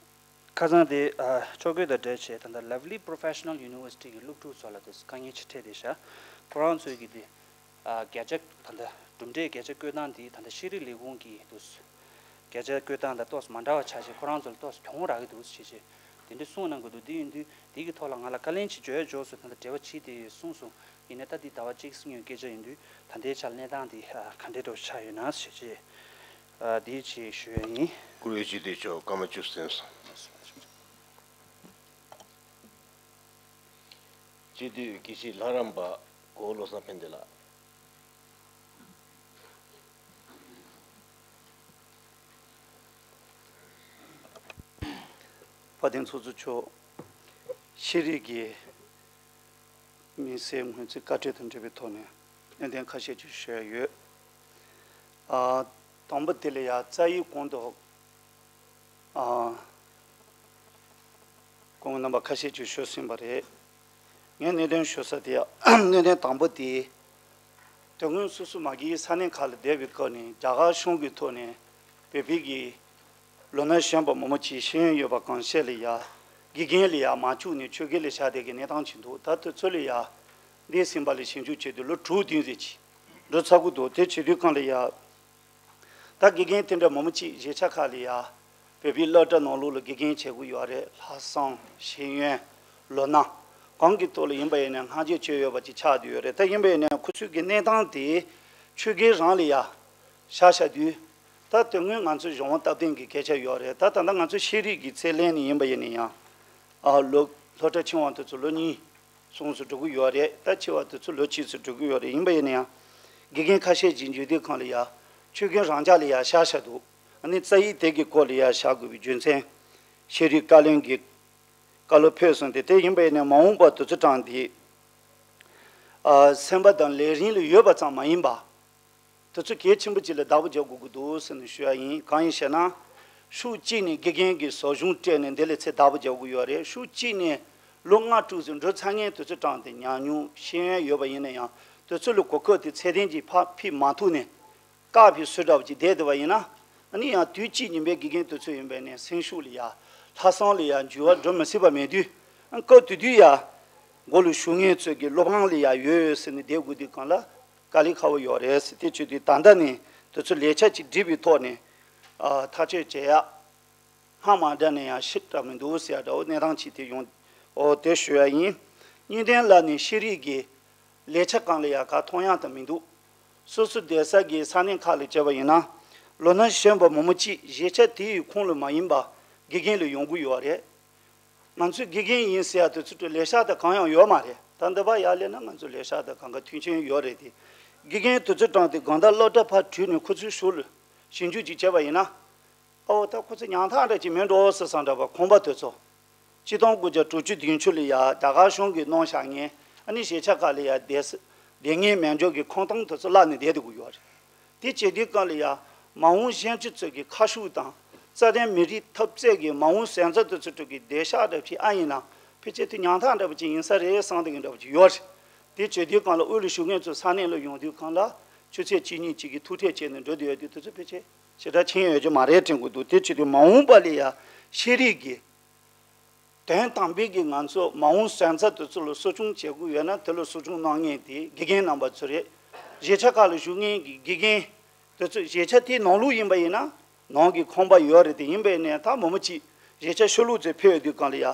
ཁ་སང་དེ་ཨ་ཕྱོགས་བསྐྱོད་དང་འབྲེལ་བྱས་ད་ལྟ་Lovely Professional University གི་སློབ་ཕྲུག་ཚོ་ལ་དེ་དཀའ་ངལ་ཅིག་འཕྲད་བསྡད་ཤག་ཁོ་རང་ཚོས་ཀྱི་དེ་ཨ་བརྒྱ་ཆ་ད་ལྟ་གྲུབ་འབྲས་བརྒྱ་ཆ་བཀོད་སྟངས་དེ་ད་ལྟ་ཤེས་རིག་ལས་ཁུངས་ཀྱི་དུས་བརྒྱ་ཆ་བཀོད་སྟངས་དང་ཏོག་ཙམ་མ་འདྲ་བ་ཆགས་བྱས་ཁོ་རང་ཚོ་ལ་ཏོག་ཙམ་གྱོང་རག་གི་འདུག་ཞེས་བྱས་དེ་འདྲ་གསུངས་གནང་གི་འདུག་དེ་ཡིན་དུས་དེ་གི་ཐོག་ལ་ང་ལ་བཀའ་ལན་ཅིག་བརྗོད་འཇོག་སོང་། ད་ལྟ་འབྲེལ་བ་བྱས་ཏེ་ཡོད་གསུངས་སོང་། ཡིན་ནའི་ད་འདི་ཟླ་བ་གཅིག་སྲིང་ཡོད་སྐད་ཆ་ཡིན་དུས་ད་ལྟའི་ཆར་གནས་སྟངས་འདི་ག་འདྲའི་འདྲ་བོ་ཆགས་ཡོད་ན་ཞེས་བྱས། ཨ་འདི་ཅིག་ཞུ་ཡ་ཡིན། བཀུར་འོས་སྤྱི་འཐུས་མཆོག་སྐར་མ་བཅུ་གསན་སོང་། སྤྱི་འཐུས་དགེ་བཤེས་ལྷ་རམས་པ་གོ་བོ་བློ་བཟང་ཕན་བདེ་ལགས། དཔལ་ལྡན་ཚོགས་གཙོ་མཆོག་ཤེས་རིག་གི་མི་སེར་ངོས་འཛིན་བཀའ་འཁྲོལ་དང་འབྲེལ་བའི་ཐོག་ནས་གནད་དོན་ཁ་ཤས་ཅིག་ཞུ་ཡ་ཡོད། ཨ་དང་པོ་དེ་ལ་ཡ་རྩ་བའི་གོང་དུ་ཨ་སྐུ་ངོ་རྣམ་པ་ཁ་ཤས་ཅིག་ཞུས་ཟིན་པ་རེད། ངས་གནད་དོན་ཞུ་ས་དེ་གནད་དོན་དང་པོ་དེ་ དོན་དངོས་སོ་སོ་མ་གིའི་ས་གནས་ཁག་ལ་བསྡད་པའི་སྐབས་ནས་རྒྱ་གར་གཞུང་གི་ཐོག་ནས་བོད་པའི་གི་ལོ་ན་གཞོན་པ་མང་པོ་ཅིག་ཤེས་ཡོན་ཡོད་པ་གང་ཤེས་ལ་ཡ་དགེ་རྒན་ལ་ཡ་མ་བཅུག་ནས་ཆོས་དགེ་ལ་བཞག་བསྡད་ཀྱི་གནས་སྟངས་ཅིག་འདུག་ད་དུས་ཚོད་ལ་ཡ་འདས་ཟིན་པ་ལ་ཞིབ་འཇུག་བྱས་དུས་ལོ་དྲུག་བདུན་ཙམ་ཅིག་འགྲོ་ཚར་གི་འདུག་དེ་བྱེད་དུས་གང་ལ་ཡ། ད་དགེ་རྒན་དེ་འདྲ་མང་པོ་ཅིག་གཞིས་ཆགས་ཁག་ལ་ཡ་བོད་པའི་སློབ་གྲྭ་ནང་ལོགས་ལ་དགེ་རྒན་བྱེད་ཀྱི་ཡོད་རེད། ལྷག་བསམ་ཤེས་ཡོན་ལོ་ན་གང་གི་ཐོག་ལ་ཡིན་པ་ཡིན་ནའི་སྔ་རྗེས་བྱས་ཡོད་པ་ཅིག་ཆགས་བསྡད་ཡོད་རེད། ད་ཡིན་པ་ཡིན་ནའི་ཁོ་ཚོའི་གི་གནས་སྟངས་དེ་ཆོས་དགེ་རང་ལ་ཡ་བཞག་བཞག་དུས། ད་དོན་དངོས་ང་ཚོའི་གཞུང་སྟབས་བདེ་གི་སྐད་ཆ་ཡོད་རེད། ད་ད་ལྟ་ང་ཚོ་ཤེས་རིག་གི་ཚད་ལེན་ནས་ཡིན་པ་ཡིན་ན་ཡང་ཨ་ལོ་སློབ་གྲྭ་ཆུང་བ་དེ་ཚོ་ལོ་གཉིས་གསུམ་ཙམ་འགྲོ་གི་ཡོད་རེད། ད་ཆེ་བ་དེ་ཚོ་ལོ་གཅིག་ཙམ་འགྲོ་གི་ཡོད་རེད། ཡིན་པ་ཡིན་ན་ཡང་དགེ་རྒན་ཁ་ཤས་ཅིག་འཇུག་དུས་གང་ལ་ཡ་ཆོས་དགེ་རང་འཇགས་ལ་ཡ་བཞག་བཞག་འདུག་ཨ་ནི་རྩ་ཡིག་དེ་གི་སྐོར་ལ་ཡ་བཞག་དགོས་པའི་རྒྱུ་མཚན་ཤེས་རིག་བཀའ་བློན་གྱི་བཀའ་སློབ་ཕེབས་སོང་སྟེ། དེ་ཡིན་པ་ཡིན་ན་མ་འོངས་པར་དུས་ཚོད་གྲངས་འདི་ཨ་སེམས་པ་དང་ལས་རིམ་ལ་ཡོད་པ་ཙམ་མ་ཡིན་པ། དེ་ཚོ་གལ་ཆེན་པོ་ཅིག་ལ་བདག་པོ་རྒྱག་དགོས་ཀྱི་འདུག་ཟེར་ནས་ཞུ་ཡ་ཡིན། གང་ཡིན་ཞེ་ན། ཕྱོགས་གཅིག་ནས་དགེ་རྒན་གྱི་ཟབ་སྦྱོང་སྤྲད་ནས་འདི་ལ་ཚད་བདག་པོ་རྒྱག་དགོས་ཡོད་རེད། ཕྱོགས་གཅིག་ནས་ལོ་ལྔ་དྲུག་ཙམ་འགྲོ་ཚར་མཁན་དེ་ཚོ་གྲངས་དེ་ཉམས་མྱོང་ཤེས་ཡོན་ཡོད་པ་ཡིན་ན་ཡང་དེ་ཚོ་ལ་གོ་སྐབས་དེ་ཚད་ལྡན་གྱི་ཕ་ཕུལ་མ་ཐུབ་ནས་བཀག་པའི་བཟོ་འདྲ་བོ་ཅིག་བསྡད་བསྡད་པ་ཡིན་ན། ཨ་ནི་ཡང་དུས་གཅིག་ཉིན་པའི་དགེ་རྒན་དེ་ཚོ་ཡིན་པ་ཡིན་ནའི་སེམས་ཤུགས་ལ་ཡ་ལྷག་བསམ་ལ་ཡ་འགྱུར་བ་འགྲོ་མི་སྲིད་པ་མེད་དུས། ཨ་སྐབས་དེ་དུས་ཡ་མགོ་ལ་ཞུགས་མཁན་ཚོ་གི་བློ་ཕམ་ལ་ཡ་ཡོད་ཡོད་ཟེར་ནས་བསྡད་དགོས་དུས་གང་ལ། དཀའ་ལས་ཁག་པོ་ཡོད་རེད་ཟེར། དེ་བྱེད་དུས་ད་ལྟ་ནས་དེ་ཚོ་ལས་འཆར་ཅིག་བསྒྲིགས་པའི་ཐོག་ནས་ཨ་ཐག་གཅོད་བྱེད་ཡག་སྔ་མ་འདྲ་ནས་ཡང་ཞིབ་ཕྲ་མི་འདུག་ཟེར་ཡག་འདྲ་བོ་གནས་སྟངས་ཅིག་དེ་ཡོང་འོ་དེ་ཞུ་ཡག་ཡིན། གཉིས་ལྡན་ལ་ནི་ཤེས་རིག་གི་ལས་འཆར་སྒང་ལ་ཡང་ག་མཐོང་ཡག་དང་མི་འདུག་སོ་སོ་བསྡད་ས་གི་ས་གནས་ཁག་ལ་བྱས་པ་ཡིན་ན། ལོ་ན་གཞོན་པ་མང་པོ་ཅིག་གཞིས་ཆགས་དེ་ཡི་ཁོངས་ལ་མ་ཡིན་པ་དགེ་རྒན་ལ་ཡོང་གི་ཡོད་རེད། ང་ཚོས་དགེ་རྒན་ཡིན་ཟེར་ཡག་དེ་ཚོ་ལས་ཤག་དང་གང་ཡང་ཡོད་མ་རེད། ད་འདི་པར་ཡར་སླེབས་ན་ང་ཚོ་ལས་ཤག་དང་གང་ག་མཐུན་རྐྱེན་ཡོད་རེད་དེ། དགེ་རྒན་དེ་ཚོ་གྲངས་དེ་དགོང་དག་སློབ་གྲྭ་ཕར་བྲོས་ནས་ཁོ་ཚོའི་ཞོར་ལ་ཞིབ་འཇུག་ཅིག་བྱས་པ་ཡིན་ན། ཨོ་ད་ཁོ་ཚོ་ཉམ་ཐག་འདྲ་ཅིག་མིན་འགྲོ་ཟེར་བསམ་འདྲ་བ་ཁང་པ་དེ་ཚོ། སྤྱི་སྟོང་དགུ་བརྒྱ་དྲུག་ཅུ་བདུན་ཅུ་ལ་ཡ་རྒྱ་གར་གཞུང་གིས་གནང་བཞག་མཁན། ཨ་ནི་གཞིས་ཆགས་ཁག་ལ་ཡ་བསྡད་ས་བསྡད་མཁན་མི་འཇོག་གི་ཁང་སྟོང་དེ་ཚོ་བརླག་ནས་བསྡད་དེ་གི་ཡོད་རེད། དེ་བྱེད་དུས་སྐབས་ལ་ཡ་མ་འོངས་གཞོན་སྐྱེས་ཚོ་གི་ཁ་ཕྱོགས་དང་རྩ་དོན་མི་རིགས་འཐབ་རྩོད་ཀྱི་མ་འོངས་གཟེངས་རྟགས་དེ་ཚོ་དྲུག་གི་བསྡད་ཤག་འདྲ་ཅིག་ཨ་ཡིན་ན་ཕལ་ཆེར་དེ་ཉམ་ཐག་འདྲ་པོ་ཅིག་ཡིན་ས་རེད་བསམ་བསྡད་མཁན་འདྲ་པོ་ཅིག་ཡོད་རེད། དེ་བྱེད་དུས་སྒང་ལ་དབུས་ལ་བཞུགས་མཁན་ཚོ་ས་གནས་ལ་ཡོང་དུས་སྒང་ལ་ཆུ་ཚོད་གཅིག་གཉིས་གཅིག་གི་ཐུག་འཕྲད་བྱས་ནས་འགྲོ་བསྡད་ཡོད་དུས་དེ་ཚོ་ཕལ་ཆེར་ཞེ་དྲག་མཁྱེན་ཡོད་ཀྱི་མ་རེད་དྲན་གྱི་འདུག་དེ་བྱེད་དུས་མ་འོངས་པ་ལ་ཡ་ཤེས་རིག་གི་དོན་དམ་པའི་གི་ང་ཚོ་མ་འོངས་གཟེངས་རྟགས་དེ་ཚོ་ལ་གསོ་སྐྱོང་བྱེད་དགོས་ཡོད་ན་དེ་ལ་གསོ་སྐྱོང་གནང་མཁན་དེ་དགེ་རྒན་རྣམ་པ་ཚོ་རེད། གཞིས་ཆགས་ཁག་ལ་བཞུགས་མཁན་གྱི་དགེ་རྒན་དེ་ཚོ་གཞིས་ཆགས་དེའི་ནང་ལོགས་ཡིན་པ་ཡིན་ན་ནང་གི་ཁང་པ་ཡོད་རེད། དེ་ཡིན་པ་ཡིན་ན་ད་མང་པོ་ཅིག་གཞིས་ཆགས་ཕྱི་ལོགས་ཚོ་ཕེབས་ཡོང་དུས་སྒང་ལ་ཡ་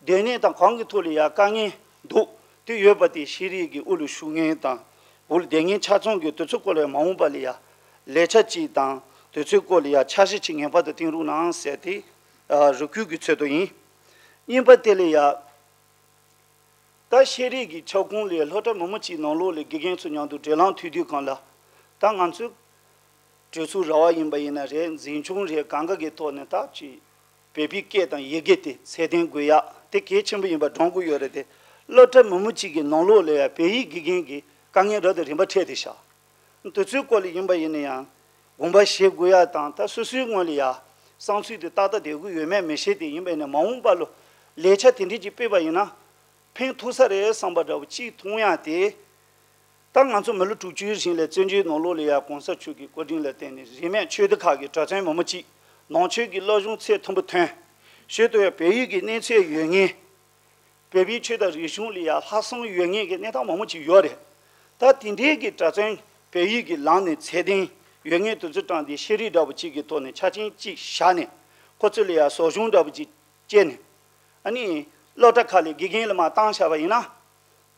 སྡོད་གནས་དང་གང་གི་ཐོག་ལ་ཡ་དཀའ་ངལ་འདུག་དེ་ཡོད་པ་དེ་ཤེས་རིག་གི་དབུ་ལ་བཞུགས་མཁན་དང་འོག་ལ་སྡོད་མཁན་ཆ་ཚང་གི་དེ་ཚོའི་སྐོར་ལ་མ་འོངས་པ་ལ་ཡ་ལས་འཆར་གཅིག་དང་དེ་ཚོའི་སྐོར་ལ་ཡ་འཆར་གཞི་གཅིག་ངེས་པར་དུ་བཏིང་རོགས་གནང་ཟེར་ཏེ་རེ་སྐུལ་གྱི་ཚུལ་དུ་ཡིན། གཉིས་པ་དེ་ལ་ཡ་ད་ཤེས་རིག་གི་ཁྱབ་ཁོངས་ལ་སློབ་གྲྭ་མང་པོ་ཅིག་ནང་ལོགས་ལ་དགེ་རྒན་ཚོ་མཉམ་དུ་འབྲེལ་ལམ་མཐུད་དུས་སྒང་ལ་ད་ང་ཚོའི་གྲོས་ཚོགས་ར་བ་ཡིན་པ་ཡིན་ན་རེད། འཛིན་སྐྱོང་རེད། གང་ག་གི་ཐོག་ནས་ད་ཅིག་བོད་པའི་སྐད་དང་ཡི་གེ་དེ་ཚད་ལྡན་དགོས་ཡག་དེ་གལ་ཆེན་པོ་ཡིན་པ་སྒྲོན་གྱི་ཡོད་རེད་དེ། སློབ་གྲྭ་མང་པོ་ཅིག་གི་ནང་ལོགས་ལ་ཡང་བོད་ཡིག་དགེ་རྒན་གྱི་དཀའ་ངལ་རབ་དང་རིམ་པ་འཕྲད་དེ་བཞག་དེ་ཚོའི་སྐོར་ལ་ཡིན་པ་ཡིན་ན་ཡང་དགོངས་པ་བཞེས་དགོས་ཡག་དང་། ད་སོ་སོའི་ངོས་ལ་ཡང་བསམ་ཚུལ་དེ་ཏག་ཏག་བསྡད་ཀྱི་ཡོད་མེད་མི་ཤེས་དེ། ཡིན་པ་ཡིན་ན་མ་འོངས་པ་ལ་ལས་འཆར་དེ་འདྲས་ཅིག་སྤེལ་བ་ཡིན་ན་ཕན་ཐོགས་ས་རེད་བསམ་པ་འདྲ་བོ་ཅིག་མཐོང་ཡག་དེ། ད་ང་ཚོ་མི་ལོ་དྲུག་ཅུའི་རིང་ལ་བཙན་བྱོལ་ནང་ལོགས་ལ་ཡང་གོང་ས་མཆོག་གི་བཀའ་དྲིན་ལ་བརྟེན་ནས་རིས་མེད་ཆོས་སྡེ་ཁག་གི་གྲྭ་བཙུན་མང་པོ་ཅིག་ནང་ཆོས་ཀྱི་སློབ་སྦྱོང་ཚད་མཐོན་པོ་ཐོན། གཞན་དུ་ཡང་བོད་ཡིག་གི་གནས་ཚད་ཡོད་མཁན། བོད་པའི་ཆོས་དང་རིག་གཞུང་ལ་ཡང་ལྷག་བསམ་ཡོད་མཁན་གྱི་གནས་སྟངས་མང་པོ་ཅིག་ཡོད་རེད། ད་དེ་འདྲའི་གི་གྲྭ་བཙུན་བོད་ཡིག་གི་ལམ་ནས་ཚད་ལྡན་ཡོད་མཁན་དེ་ཚོ་དྲངས་ཏེ་ཤེས་རིག་འདྲ་པོ་ཅིག་གི་ཐོག་ནས་ཆ་རྐྱེན་ཅིག་བཞག་ནས་ཁོ་ཚོ་ལ་ཡང་ཟབ་སྦྱོང་འདྲ་པོ་ཅིག་བྱས་ནས། ཨ་ནི་སློབ་གྲྭ་ཁག་ལ་དགེ་རྒན་ལ་མར་བཏང་བཞག་པ་ཡིན་ན།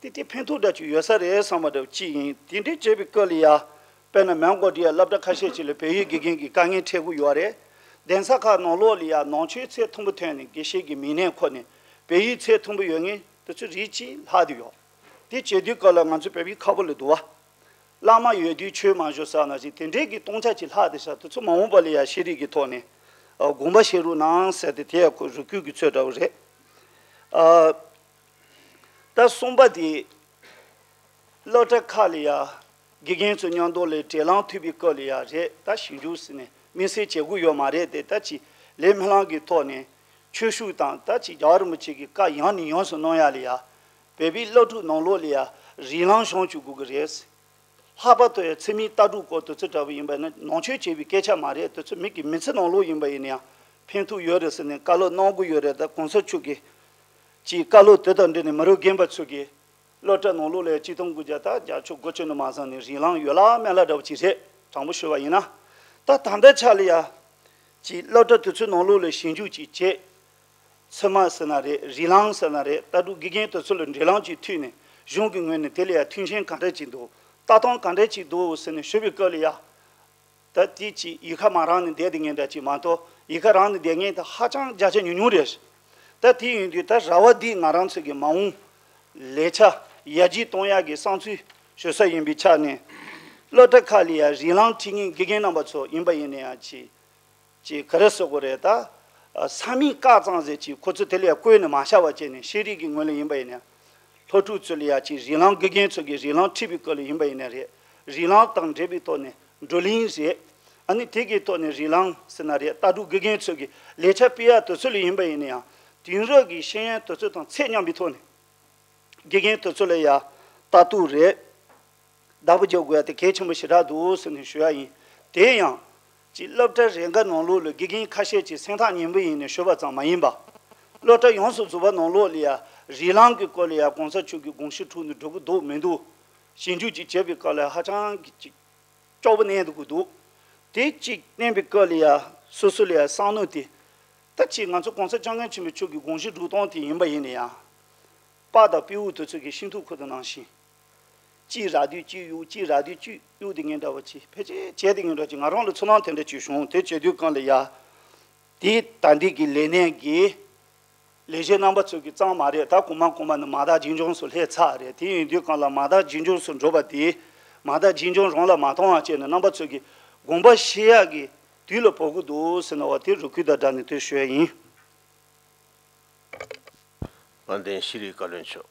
དེ་དེ་ཕན་ཐོགས་འདྲ་ཅིག་ཡོད་ས་རེད་བསམ་པ་འདྲ་ཅིག་ཡིན། དེ་འདྲའི་བྱས་པའི་སྐབས་ལ་ཡ། དཔེར་ན་མོན་གྷོ་འདི་ཡ་སློབ་གྲྭ་ཁ་ཤས་ཅིག་ལ་བོད་ཡིག་དགེ་རྒན་གྱི་དཀའ་ངལ་འཕྲད་ཀྱི་ཡོད་རེད། གདན་ས་ཁག་ནང་ལོགས་ལ་ཡ་ནང་ཆོས་ཚད་མཐོན་པོ་ཐོན་ནས་དགེ་བཤེས་ཀྱི་མིང་གནས་ཁུར་ནས་བོད་ཡིག་ཚད་མཐོན་པོ་ཡོད་མཁན་དེ་ཚོ་རིགས་གཅིག་ལྷག་བསྡད་ཡོད། དེ་བྱེད་དུས་སྐབས་ལ་ང་ཚོ་བོད་པའི་ཁ་ཕོ་ལ་འདུག་བ། བླ་མ་ཡོད་དུས་ཆོས་མ་ཞུ་ཟེར་ནང་བཞིན་དེ་འདྲའི་གི་སྟོང་ཆ་ཅིག་ལྷག་བསྡད་ཤག་དེ་ཚོ་མ་འོངས་པ་ལ་ཡ་ཤེས་རིག་གི་ཐོག་ནས་དགོངས་པ་བཞེས་རོགས་གནང་ཟེར་ཏེ་དེ་ཡ་ཁོ་རེ་སྐུལ་གྱི་ཚུལ་འདྲ་བོ་རེད། ད་གསུམ་པ་དེ། སློབ་གྲྭ་ཁག་ལ་ཡ། དགེ་རྒན་ཚོ་མཉམ་དུ་ལ་འབྲེལ་ལམ་མཐུད་པའི་སྐབས་ལ་ཡ་རེད། ད་ཞིབ་འཇུག་ཟེར་ནས་དམིགས་བསལ་བྱེད་དགོས་ཡོད་མ་རེད་དེ། ད་ཅིག་ལས་སྨོན་ལམ་གྱི་ཐོག་ནས་ཆོས་ཞུགས་དང་། ད་ཅིག་རྒྱལ་བ་རིན་པོ་ཆེ་གི་བཀའ་ཡང་ནས་ཡང་དུ་གནང་ཡ་ལ་ཡ། བོད་པའི་སློབ་ཕྲུག་ནང་ལོགས་ལ་ཡ་རིགས་ལམ་སྦྱོང་བཅུག་དགོས་ཀྱི་རེད། ལྷག་པར་དུ་ཡང་ཚད་མའི་ལྟ་གྲུབ་སྐོར་དེ་ཚོ་འདྲ་བོ་ཡིན་པ་ནི་ནང་ཆོས་བྱས་པའི་སྐད་ཆ་མ་རེད། དེ་ཚོ་མི་གི་མི་ཚེ་ནང་ལོགས་ཡིན་པ་ཡིན་ན་ཡང་ཕན་ཐོགས་ཡོད་རེད་ཟེར་ནས་བཀའ་སློབ་གནང་དགོས་ཡོད་རེད། ད་གོང་ས་མཆོག་གིས་ཀྱི་བཀའ་སློབ་དེ་དང་འབྲེལ་ནས་མི་རབས་རྒན་པ་ཚོ་གིས་སློབ་གྲྭ་ནང་ལོགས་ལ་ཡང་ཆིག་སྟོང་དགུ་བརྒྱ་དང་བརྒྱད་ཅུ་གོ་གཅིག་ནས་མ་བཟུང་ནས་རིགས་ལམ་ཡོད་ལ་མེད་ལ་འདྲ་བོ་ཅིག་རེད། དྲང་པོ་ཞུ་བ་ཡིན་ན། ད་ད་ལྟའི་ཆ་ལ་ཡང་ཀྱི་སློབ་གྲྭ་དེ་ཚོའི་ནང་ལོགས་ལ་ཞིབ་འཇུག་ཅིག་བྱས། ཚད་མ་ཟེར་ན་རེད། རིགས་ལམ་ཟེར་ན་རེད། ལྟ་གྲུབ་དགེ་རྒན་དེ་ཚོ་ལ་འབྲེལ་ལམ་ཅིག་མཐུད་ནས་གཞུང་གི་ངོས་ནས་དེ་ལ་ཡང་མཐུན་རྐྱེན་ག་འདྲ་ཅིག་འདུག་ལྟ་སྟངས་ག་འདྲ་ཅིག་འདུག་ཟེར་ནས་ཞུ་བའི་སྐབས་ལ་ཡང་། ད་དེ་ཅིག་ཡིག་ཁ་མ་རང་ནས་བསྡད་དེ་ངན་འདྲ་ཅིག་མ་གཏོགས་ཡིག་ཁ་རང་ནས་བསྡད་ངན་ད་ཧ་ཅང་བརྒྱ་ཆ་ཉུང་ཉུང་རེད། ད་དེ་ཡིན་དུས་ད་ར་བ་འདི་ང་རང་ཚོ་གི་མ་འོངས་ལས་འཆར་ཡར་རྒྱས་གཏོང་ཡག་གི་བསམ་ཚུལ་ཞུ་ས་ཡིན་པའི་ཆ་ནས། སློབ་གྲྭ་ཁག་ལ་ཡང་རིགས་ལམ་ཁྲིད་མཁན་དགེ་རྒན་རྣམ་པ་ཚོ་ཡིན་པ་ཡིན་ན་ཡང་ཅིག་ཅིག་ག་རེ་ཟེར་དགོས་རེད་ད། ས་མིང་བཀའ་ཙམ་ཟེར་ཅིག་ཁོ་ཚོ་དེ་ལ་ཡང་བཀོད་ནས་མ་བཞག་པ་བྱས་ནས་ཤེས་རིག་གི་ངོས་ལ་ཡིན་པ་ཡིན་ན། སློབ་ཕྲུག་ཚོ་ལ་ཡང་ཅིག་རིགས་ལམ་དགེ་རྒན་ཚོ་གིས་རིགས་ལམ་ཁྲིད་པའི་སྐོར་ལ་ཡིན་པ་ཡིན་ན་རེད། རིགས་ལམ་དང་འབྲེལ་བའི་ཐོག་ནས་བགྲོ་གླེང་རེད། ཨ་ནི་དེ་གི་ཐོག་ནས་རིགས་ལམ་ཟེར་ན་རེད། ལྟ་གྲུབ་དགེ་རྒན་ཚོ་གིས་ལས་འཆར་སྤེལ་ཡག་དེ་ཚོ་ལ་ཡིན་པ་ཡིན་ན་ཡང་དེང་རབས་ཀྱི་ཤེས་ཡོན་དེ་ཚོ་དང་ཚད་མཉམ་པའི་ཐོག་ནས་དགེ་རྒན་དེ་ཚོ་ལ་ཡང་ལྟ་རྟོག་རེད། བདག་པོ་རྒྱག་དགོས་ཡ་དེ་གལ་ཆེན་པོ་ཞེ་དྲག་འདུག་ཟེར་ནས་ཞུ་ཡ་ཡིན། དེ་ཡང་། ཅིག་སློབ་གྲྭ་རེ་འགའ་ནང་ལོགས་ལ་དགེ་རྒན་ཁ་ཤས་ཀྱིས་སེམས་ཐག་ཉེ་པོ་ཡིན་ནས་ཞུ་བ་ཙམ་མ་ཡིན་པ། སློབ་གྲྭ་ཡོངས་སུ་རྫོགས་པ་ནང་ལོགས་ལ་ཡ་རིགས་ལམ་གྱི་སྐོར་ལ་ཡ་གོང་ས་མཆོག་གི་དགོངས་གཞི་འཁྲུག་ནས་འགྲོ་གི་འདུག་མི་འདུག་ཞིབ་འཇུག་ཅིག་བྱེད་པའི་སྐབས་ལ་ཧ་ཅང་གི་ཅིག་སྐྱོ་པོ་གནས་འདུག་གི་འདུག་དེ་ཅིག་གནས་པའི་སྐབས་ལ་ཡ་སོ་སོ་ལ་ཡ་བསམ་བློ་དེ། ད་ཅིག་ང་ཚོ་གོང་ས་སྐྱབས་མགོན་ཆེན་པོ་མཆོག་གི་དགོངས་གཞི་སྒྲུབ་སྟངས་དེ་ཡིན་པ་ཡིན་ན་ཡང་། པ་དང་པེའུ་དེ་ཚོ་གི་ཤིང་ཐུག་ཁུ་དེ་ནང་བཞིན། གཅིག་རག་དུས་གཅིག་གཡུག་གཅིག་རག་དུས་གཅིག་གཡུག་དེ་ངན་འདྲ་བ་ཅིག་ཕལ་ཆེར་བྱས་དེ་ངན་འདྲ་ཅིག་ང་རང་ལ་ཚོར་སྣང་དེ་འདྲ་ཅིག་བྱུང་། དེ་བྱེད་དུས་གང་ལ་ཡ། དེ་ད་འདི་གི་ལས་གནས་ཀྱི་ལས་བྱེད་རྣམ་པ་ཚོ་གི་གཙང་མ་རེད། ད་གོང་མ་གོང་མ་ནི་མ་དག་རྗེས་འབྱུང་སུ་སླེབས་ཚར་རེད། དེ་ཡིན་དུས་གང་ལ་མ་དག་རྗེས་འབྱུང་སུ་འགྲོ་བ་དེ། མ་དག་རྗེས་འབྱུང་རང་ལ་མ་གཏོང་བ་བྱས་ནས་རྣམ་པ་ཚོ་གི་དགོངས་པ་བཞེས་ཡག་གི་དུས་ལ་བབ་གི་འདུག་ཟེར་ན་བ་དེ་རུ་ཁུལ་དང་སྦྲགས་ནས་དེ་ཞུ་ཡ་ཡིན། དཔལ་ལྡན་ཤེས་རིག་བཀའ་བློན་མཆོག་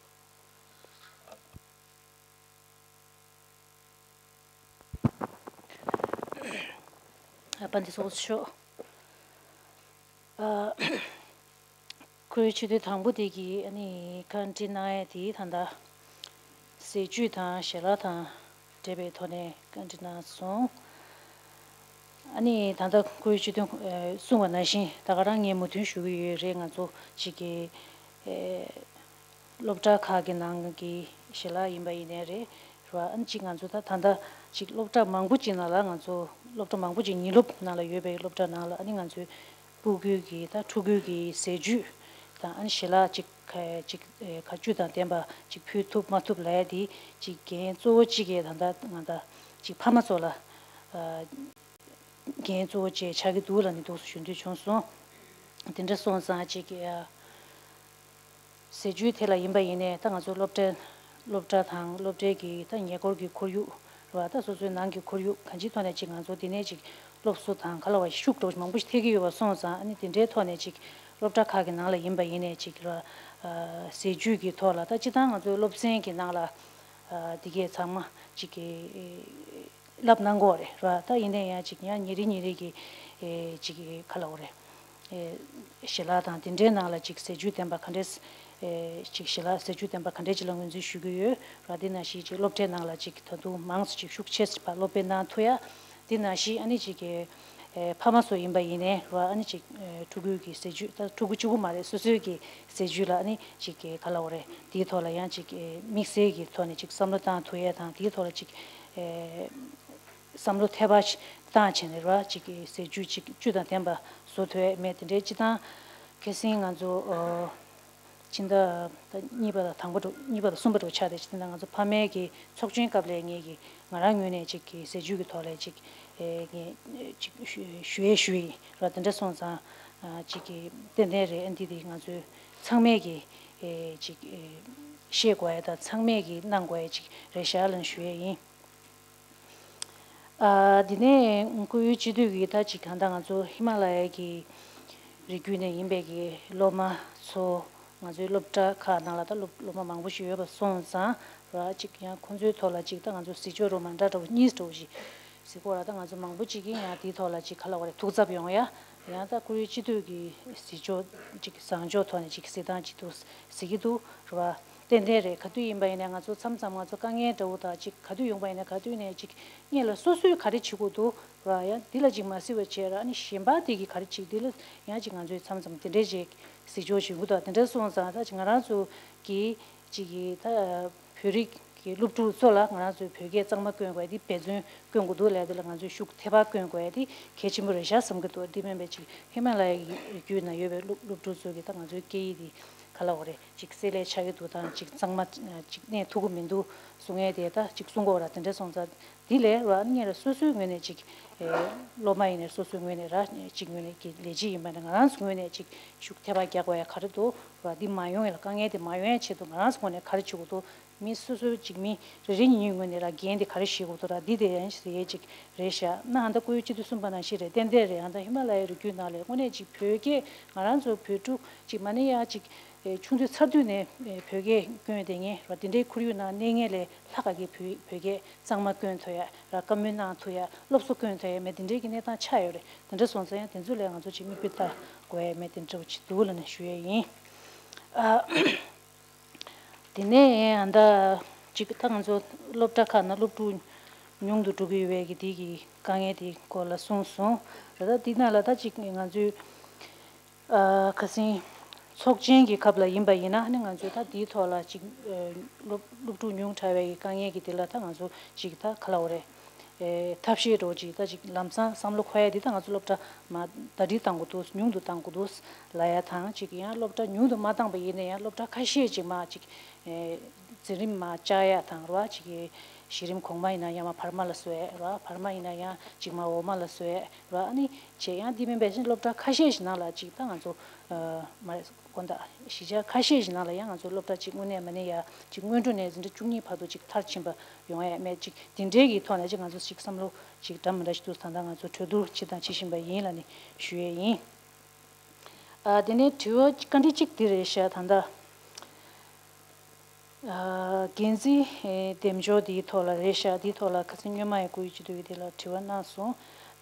དཔལ་ལྡན་ཚོགས་གཙོ་མཆོག་ཨ། ཁོའི་ཆེད་དོན་དང་པོ་དེ་གི་ཨ་ནི་བཀའ་འདྲི་གནང་ཡས་དེ་ད་ལྟ་ཟས་བཅུད་དང་ཞལ་ལག་དང་འབྲེལ་བའི་ཐོག་ནས་བཀའ་འདྲི་གནང་སོང་། ཨ་ནི་ད་ལྟ་ཁོའི་སྤྱི་དོན་ཨ་གསུངས་པ་ནང་བཞིན་ད་ག་རང་ངས་མོས་མཐུན་ཞུ་གི་ཡོད་རེད། ང་ཚོ་གཅིག་གི་ཨེ་སློབ་གྲྭ་ཁག་གི་ནང་གི་ཞལ་ལག་ཡིན་པ་ཡིན་ནའི་རེད། རེད་བ། ཨ་ནི་གཅིག་ང་ཚོ་ད་ད་ལྟ་གཅིག་སློབ་གྲྭ་མང་པོ་གཅིག་ནང་ལ་ང་ཚོ་སློབ་གྲྭ་མང་པོ་གཅིག་ཉིན་སློབ་ནང་ལ་ཡོད་པའི་སློབ་གྲྭ་ནང་ལ་ཨ་ནི་ང་ཚོའི་སྤུ་གུའི་གི་ད་ཕྲུ་གུའི་གི་ཟས་བཅུད་དང་ཨ་ནི་ཞལ་ལག་གཅིག་ག་གཅིག་ཨེ་ག་བཅུད་དང་ལྡན་པ་གཅིག་ཕུལ་ཐུབ་མ་ཐུབ་ལབ་ཡ་དེ་གཅིག་འགན་གཙོ་བོ་གཅིག་གི་ད་ལྟ་ང་ད་གཅིག་ཕ་མ་ཚོ་ལ་ཨ། འགན་གཙོ་བོ་བཅས་ཆགས་ཀྱི་འདུག་ལབ་ནས་འདུག་སེ་ཞུ་འདོད་བྱུང་སོང་། དེ་འདྲ་སོང་ཙང་ཅིག་ཡ། ཟས་བཅུད་ཐད་ལ་ཡིན་པ་ཡིན་ནའི་ད་ང་ཚོ་སློབ་གྲྭ་སློབ་གྲྭ་དང་སློབ་གྲྭའི་གི་ད་ཉེ་འཁོར་གྱི་ཁོར་ཡུག་རེད་བ། ད་སོ་སོའི་ནང་གི་ཁོར་ཡུག་གང་ཅིའི་ཐོག་ནས་ཅིག་ང་ཚོ་འདི་ནས་ཅིག་སློབ་གསོ་དང་ག་ལ་བ་ཤུགས་འགྲོ་མང་པོ་ཞིག་ཐེབས་ཀྱི་ཡོད་པ་སོང་ཙང་ཨ་ནི་དེ་འདྲའི་ཐོག་ནས་ཅིག་སློབ་གྲྭ་ཁག་གི་ནང་ལ་ཡིན་པ་ཡིན་ནའི་ཅིག་རེད་བ། ཟས་བཅུད་ཀྱི་ཐོག་ལ་ད་སྤྱིར་བཏང་ང་ཚོའི་སློབ་ཚན་གྱི་ནང་ལ་འདི་གས་ཚང་མ་ཅིག་གི་བསླབ་གནང་གི་ཡོད་རེད་ར། ད་ཡིན་ནའི་ཡང་ཅིག་ཡང་ཉིན་རེ་ཉིན་རེ་གི་ཨེ་ཅིག་ག་ལབ་དགོས་རེད། ཨེ་ཞལ་ལག་དང་དེ་འདྲའི་ནང་ལ་ཅིག་ཟས་བཅུད་ལྡན་པ་ག་འདྲས་ཨེ་ཅིག་ཞལ་ལག་ཟས་བཅུད་ལྡན་པ་ག་འདྲས་ཅིག་ལ་ངོས་འཛིན་ཞུ་གི་ཡོད་ར། དེ་ནང་བཞིན་ཅིག་སློབ་གྲྭའི་ནང་ལ་ཅིག་ད་དུང་མང་ཙམ་ཅིག་ཤུགས་ཆེ་ཙམ་སློབ་སྤེལ་གནང་ཐུབ་ཡ། དེ་ནང་བཞིན་ཨ་ནི་ཅིག་གི་ཨེ་ཕ་མ་ཚོ་ཡིན་པ་ཡིན་ནའི་ར། ཨ་ནི་ཅིག་ཨེ་ཕྲུ་གུའི་གི་ཟས་བཅུད་ད་ཕྲུ་གུ་གཅིག་པུ་མ་རེད། སོ་སོའི་གི་ཟས་བཅུད་ལ་ཨ་ནི་ཅིག་གི་ག་ལབ་དགོས་རེད། དེའི་ཐོག་ལ་ཡང་ཅིག་ཨེ་དམིགས་བསལ་གྱི་ཐོག་ནས་ཅིག་བསམ་བློ་བཏང་ཐུབ་ཡས་དང་དེའི་ཐོག་ལ་ཅིག་ཨེ་བསམ་བློ་ཐེབས་པ་ཞིག་བཏང་བྱས་ནས་ར་ཅིག་གི་ཟས་བཅུད་ཅིག་བཅུད་དང་ལྡན་པ་བཟོ་ཐུབ་ཡས་མེད། དེ་འདྲའི་སྤྱིར་བཏང་ཁ་སང་ང་ཚོ་ཨོ་ཕྱི་ཟླ་གཉིས་པ་དང་དང་པོ་འགྲོ་གཉིས་པ་དང་གསུམ་པ་འགྲོ་ཆགས་ཏེ་སྤྱིར་བཏང་ང་ཚོ་ཕ་མའི་གི་ཚོགས་ཆེན་སྐབས་ལ་ངེད་ཀྱི་ང་རང་ངོས་ནས་ཅིག་གི་ཟས་བཅུད་ཀྱི་ཐོག་ལ་ཅིག་ཨེ་ངས་ཅིག་ཞུ་ཞུ་ཡས་ཞུ་ཡིན་ར། དེ་འདྲ་སོང་ཙང་ཅིག་གི་ཏན་ཏན་རེད། ཨ་འདི་དེ་ང་ཚོའི་ཚང་མས་ཀྱི་ཨེ་ཅིག་ཨེ་ཤེས་དགོས་ཡ་དང་ཚང་མས་ཀྱི་གནང་དགོས་ཡ་ཅིག་རེད་ཤག་ལབ་ཞུ་ཡས་ཡིན། ཨ་འདི་ནས་སྐུ་ཡོད་སྤྱི་འཐུས་ཀྱི་ད་ཅིག་གང་ལྟར་ང་ཚོ་ཧི་མ་ལ་ཡའི་གི་རི་རྒྱུད་ནས་ཡིན་པའི་གི་སློབ་མ་ཚོ་ང་ཚོའི་སློབ་གྲྭ་ཁག་ནང་ལ་ད་སློབ་སློབ་མ་མང་པོ་ཞིག་ཡོད་པ་སོང་ཙང་ར་ཅིག་ཡང་ཁོང་ཚོའི་ཐོག་ལ་ཅིག་ད་ང་ཚོ་གཟིགས་ཕྱོགས་རོ་མ་འདྲ་འདྲ་བོ་གཉིས་འདྲ་བོ་ཞིག་གཟིགས་སྐོར་ལ་ད་ང་ཚོ་མང་པོ་ཅིག་གིས་ཡང་དེའི་ཐོག་ལ་ཅིག་ག་ལབ་དགོས་རེད། ཐུགས་འཚབ་ཡོང་ཡ། ཡང་ད་སྐུ་ཡོད་སྤྱི་འཐུས་ཀྱི་གཟིགས་ཕྱོགས་ཅིག་བཟང་ཕྱོགས་ཐོག་ནས་ཅིག་གཟིགས་སྟངས་ཅིག་འདུག་གཟིགས་ཀྱི་འདུག་རེད་བ། ཏན་ཏན་རེད། ག་དུས་ཡིན་པ་ཡིན་ན་ང་ཚོ་མཚམས་མཚམས་ང་ཚོ་དཀའ་ངལ་འདྲ་བོ་དང་ཅིག་ག་དུས་ཡོང་པ་ཡིན་ན་ག་དུས་ནས་ཅིག་སྔོན་ལ་སོ་སོས་ག་རེ་བྱེད་དགོས་འདུག་ར། ཡང་འདི་ལ་ཅིག་མ་གཟིགས་པ་བྱས་ར། ཨ་ནི་གཞན་པ་དེ་གིས་ག་རེ་བྱེད། འདི་ལ་ཡང་ཅིག་ང་ཚོས་མཚམས་མཚམས་དེ་འདྲས་ཅིག་གཟིགས་ཕྱོགས་བྱེད་དགོས་འདུག་དེ་འདྲ་སོང་ཙང་ད་ཅིག་ང་རང་ཚོ་གིས་ཅིག་གིས་ད་བོད་རིགས་ཀྱི་སློབ་ཕྲུག་ཚོ་ལ་ང་རང་ཚོས་བོད་སྐད་གཙང་མ་བསྐྱོན་དགོས་ཡ་དེ་འབད་བརྩོན་བསྐྱོན་དགོས་འདུག་ལབ་ཡ་དེ་ལ་ང་ཚོས་ཤུགས་ཐེབས་པ་བསྐྱོན་དགོས་ཡ་དེ་གལ་ཆེན་པོ་རེད་ཤག་བསམ་གྱི་འདུག་དེ་མིན་པའི་ཅིག་ཧི་མ་ལ་ཡའི་རྒྱུད་ན་ཡོད་པའི་སློབ་སློབ་ཕྲུག་ཚོ་གིས་ད་ང་ཚོའི་སྐད་ཡིག་དེ་ག་ལབ་དགོས་རེད། ཅིག་བསྲེ་ལྷད་ཆགས་ཀྱི་འདུག་དང་ཅིག་གཙང་མ་ཅིག་གནས་ཐུབ་ཀྱི་མི་འདུག་གསུང་མཁན་དེ་ད་ཅིག་གསུང་གི་ཡོད་ར། དེ་འདྲ་སོང་ཙང་འདི་ལས་ར་ཨ་ནི་སྔོན་ལ་སོ་སོའི་ངོས་ནས་ཅིག་ཨེ་སློབ་མ་ཡིན་ནའི་སོ་སོའི་ངོས་ནས་ར་ཅིག་ངོས་ནས་ཀྱི་ལས་བྱེད་ཡིན་པ་ན་ང་རང་ཚོའི་ངོས་ནས་ཅིག་ཤུགས་ཐེབས་པ་རྒྱག་དགོས་ཡ་ག་རེ་འདུག་ར། འདི་མ་ཡོང་ཡ་ལ་དཀའ་ངལ་དེ་མ་ཡོང་ཡ་ཆེད་དུ་ང་རང་ཚོའི་ངོས་ནས་ག་རེ་བྱེད་དགོས་འདུག་མི་སོ་སོའི་ཅིག་མི་རེ་རེ་གཉིས་གཉིས་ངོས་ནས་ར་འགན་དེ་ག་རེ་བཞེས་དགོས་འདུག་ར། འདི་དེ་ཡན་ཞིག་ཅིག་རེད་ཤག་ན་ཧ་ད་སྐུ་ཡོད་སྤྱི་འཐུས་གསུངས་པ་ནང་བཞིན་རེད། ཏན་ཏན་རེད། ཧ་ད་ཧི་མ་ལ་ཡའི་རི་རྒྱུད་ནང་ལ་དངོས་གནས་ཅིག་བོད་སྐད་ང་རང་ཚོ་བོད་ཕྲུག་ཅིག་མ་ནི་ཡ་ཅིག་ཨེ་ཆུང་དུས་ཚ་དུས་ནས་ཨེ་བོད་སྐད་སྐྱོན་བསྡད་མཁན་ར། དེ་འདྲའི་ཁོར་ཡུག་ནང་གནས་མཁན་ལས་ལྷག་ག་གི་བོད་བོད་སྐད་གཙང་མ་སྐྱོན་ཐུབ་ཡ་ར། བཀའ་མོལ་གནང་ཐུབ་ཡ། སློབ་གསོ་སྐྱོན་ཐུབ་ཡ་མེད། དེ་འདྲའི་གི་གནས་སྟངས་ཆགས་ཡོད་རེད། དེ་འདྲ་སོང་ཙང་ཡང་དེ་ཚོ་ལས་ང་ཚོ་ཅིག་མིག་དཔེ་ལྟ་དགོས་ཡ་མེད། དེ་འདྲ་བོ་ཅིག་འདུག་ལབ་ནས་ཞུ་ཡ་ཡིན། ཨ། དེ་ནས་ཨ་ད་ཅིག་ད་ང་ཚོ་སློབ་གྲྭ་ཁག་ནང་སློབ་ཕྲུག་ཉུང་དུ་འགྲོ་གི་ཡོད་པའི་གི་དེ་གི་དཀའ་ངལ་དེ་སྐོར་ལ་གསུངས་སོང་ར། ད་དེ་ནང་ལ་ད་ཅིག་ང་ཚོའི་ཨ་ཁ་སང་ཚོགས་ཆེན་གྱི་སྐབས་ལ་ཡིན་པ་ཡིན་ན་ཨ་ནི་ང་ཚོས་ད་དེའི་ཐོག་ལ་ཅིག་ཨ་སློབ་སློབ་ཕྲུག་ཉུང་དྲགས་པའི་གི་དཀའ་ངལ་གི་དེ་ལ་ད་ང་ཚོ་ཅིག་ད་ག་ལབ་དགོས་རེད། ཨེ་ཐབས་ཤེས་འདྲ་བོ་ཅིག་ད་ཅིག་ལམ་སང་བསམ་བློ་འཁོར་ཡ་འདི་ད་ང་ཚོ་སློབ་གྲྭ་མ་ཟླ་སྒྲིལ་གཏང་དགོས་འདུག་ཉུང་དུ་གཏང་དགོས་འདུག་ལབ་ཡ་དང་། ཅིག་ཡང་སློབ་གྲྭ་ཉུང་དུ་མ་བཏང་པ་ཡིན་ན་ཡང་སློབ་གྲྭ་ཁ་ཤས་ཅིག་མ་ཅིག་ཨེ་འཛིན་རིམ་མ་བཅག་ཡ་དང་ར། ཅིག་གཞི་རིམ་གོང་མ་ཡིན་ན་ཡང་མ་བར་མ་ལ་བཟོ་ཡ་ར། བར་མ་ཡིན་ན་ཡང་ཅིག་མ་འོག་མ་ལ་བཟོ་ཡ་ར། ཨ་ནི་བྱས་ཡང་འདི་མིན་པའི་ཕྱིན་སློབ་གྲྭ་ཁ་ཤས་ཤིག་ནང་ལ་ཅིག་ད་ང་ཚོ་ཨ་མ་དགོང་དག་གཞིས་ཆགས་ཁ་ཤས་ཤིག་ནང་ལ་ཡང་ང་ཚོ་སློབ་གྲྭ་ཅིག་དངོས་གནས་མ་ནས་ཡ་ཅིག་སྔོན་འགྲོ་ནས་འཛིན་གྲྭ་བཅུ་གཉིས་བར་དུ་ཅིག་མཐར་ཕྱིན་པ་ཡོང་ཡ་མེད། ཅིག་དེ་འདྲའི་གི་ཐོག་ནས་ཅིག་ང་ཚོ་ཅིག་བསམ་བློ་ཅིག་འདྲ་མི་འདྲ་ཞིག་འདུག་ད་ལྟ་ང་ཚོ་གྲོས་བསྡུར་བྱེད་དང་བྱེད་བཞིན་པ་ཡིན་ལབ་ནས་ཞུ་ཡས་ཡིན། ཨ་དེ་ནས་དྲི་བ་བཀའ་འདྲི་གཅིག་འདི་རེད་ཤག་ད་ལྟ་ཨ་འགན་འཛིན་ཨེ་འདེམས་སྦྱོར་འདིའི་ཐོག་ལ་རེད་ཤག་འདིའི་ཐོག་ལ་ཁ་སང་སྔོན་མ་ཡང་སྐུ་ཡི་སྤྱི་འཐུས་དེ་ལ་དྲི་བ་གནང་སོང་།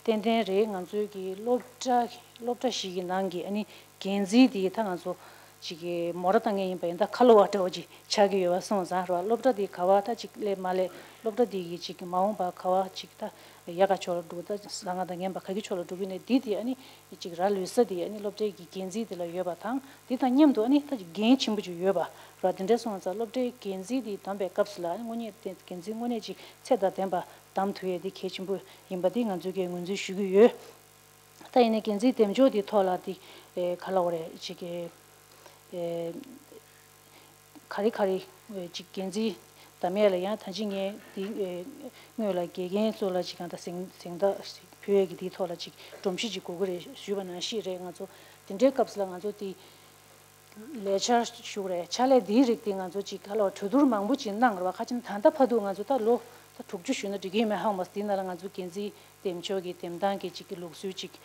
ཏན་ཏན་རེད། ང་ཚོའི་གི་སློབ་གྲྭ་སློབ་གྲྭ་ཞིག་གི་ནང་གི་ཨ་ནི་འགན་འཛིན་དེ་ད་ང་ཚོ་ཅིག་གི་མོ་ར་བཏང་མཁན་ཡིན་པ་ཡིན་ད་ཁ་ལོ་བ་འདྲ་བོ་ཅིག་ཆགས་ཀྱི་ཡོད་པ་སོང་ཙང་ར། སློབ་གྲྭ་དེ་ག་བ་ད་ཅིག་སླེབས་མ་སླེབས། སློབ་གྲྭ་དེ་གི་ཅིག་གི་མ་འོངས་པ་ག་བ་ཅིག་ད་ཡག་ག་ཕྱོགས་ལ་འགྲོ། ད་བཟང་ང་དང་ངན་པ་ག་གི་ཕྱོགས་ལ་འགྲོ་གི་ནས་འདི་དེ་ཨ་ནི་ཅིག་ར་ལུས་ས་དེ་ཨ་ནི་སློབ་གྲྭའི་གི་འགན་འཛིན་དེ་ལ་ཡོད་པ་དང་། དེ་དང་མཉམ་དུ་ཨ་ནི་ད་ཅིག་འགན་ཆེན་པོ་ཅིག་ཡོད་པ་ར། དེ་འདྲ་སོང་ཙང་སློབ་གྲྭའི་འགན་འཛིན་དེ་བདམས་པའི་སྐབས་སུ་ལ་ཨ་ནི་དངོས་གནས་དེ་འགན་འཛིན་དངོས་གནས་ཅིག་ཚད་དང་ལྡན་པ་བདམས་ཐུབ་ཡས་དེ་གལ་ཆེན་པོ་ཡིན་པ་དེ་ང་ཚོས་གི་ངོས་འཛིན་ཞུ་གི་ཡོད། ད་ཡིན་ནའི་འགན་འཛིན་འདེམས་སྦྱོར་དེ་ཐོག་ལ་དེ་ཨེ་ག་ལབ་དགོས་རེད། ཅིག་གི་ཨེ་ག་རེ་ག་རེ་ཨེ་ཅིག་འགན་འཛིན་བདམས་ཡས་ལ་ཡང་ད་ཅི་ངས་དེ་ཨེ་སྔོན་ལ་དགེ་རྒན་ཚོ་ལ་ཅིག་གང་ལྟར་གཟེངས་གཟེངས་རྟགས་ཕུལ་ཡས་ཀྱི་དེའི་ཐོག་ལ་ཅིག་སྒྲོམ་གཞི་ཅིག་དགོས་ཀྱི་རེད་ཞུས་པ་ནང་བཞིན་རེད། ང་ཚོ་དེ་འདྲའི་སྐབས་སུ་ལ་ང་ཚོ་དེ་ལས་འཆར་ཞུ་གི་རེད། ཕྱག་ལས་འདིའི་རིགས་དེ་ང་ཚོ་ཅིག་ག་ལབ་གྲོས་བསྡུར་མང་པོ་ཅིག་གནང་རེད་བ། ཁ་ཅིག་ད་ལྟ་བར་དུ་ང་ཚོ་ད་ལོ་ད་དྲུག་ཅུ་ཞུས་ན་འགྲིག་གི་ཡོད་མེད་ཧ་གོ་མ་སོང་། དེའི་ནང་ལ་ང་ཚོ་འགན་འཛིན་འདེམས་སྦྱོར་གྱི་འདེམས་སྟངས་ཀྱི་ཅིག་གི་ལུགས་སྲོལ་ཅིག་ག་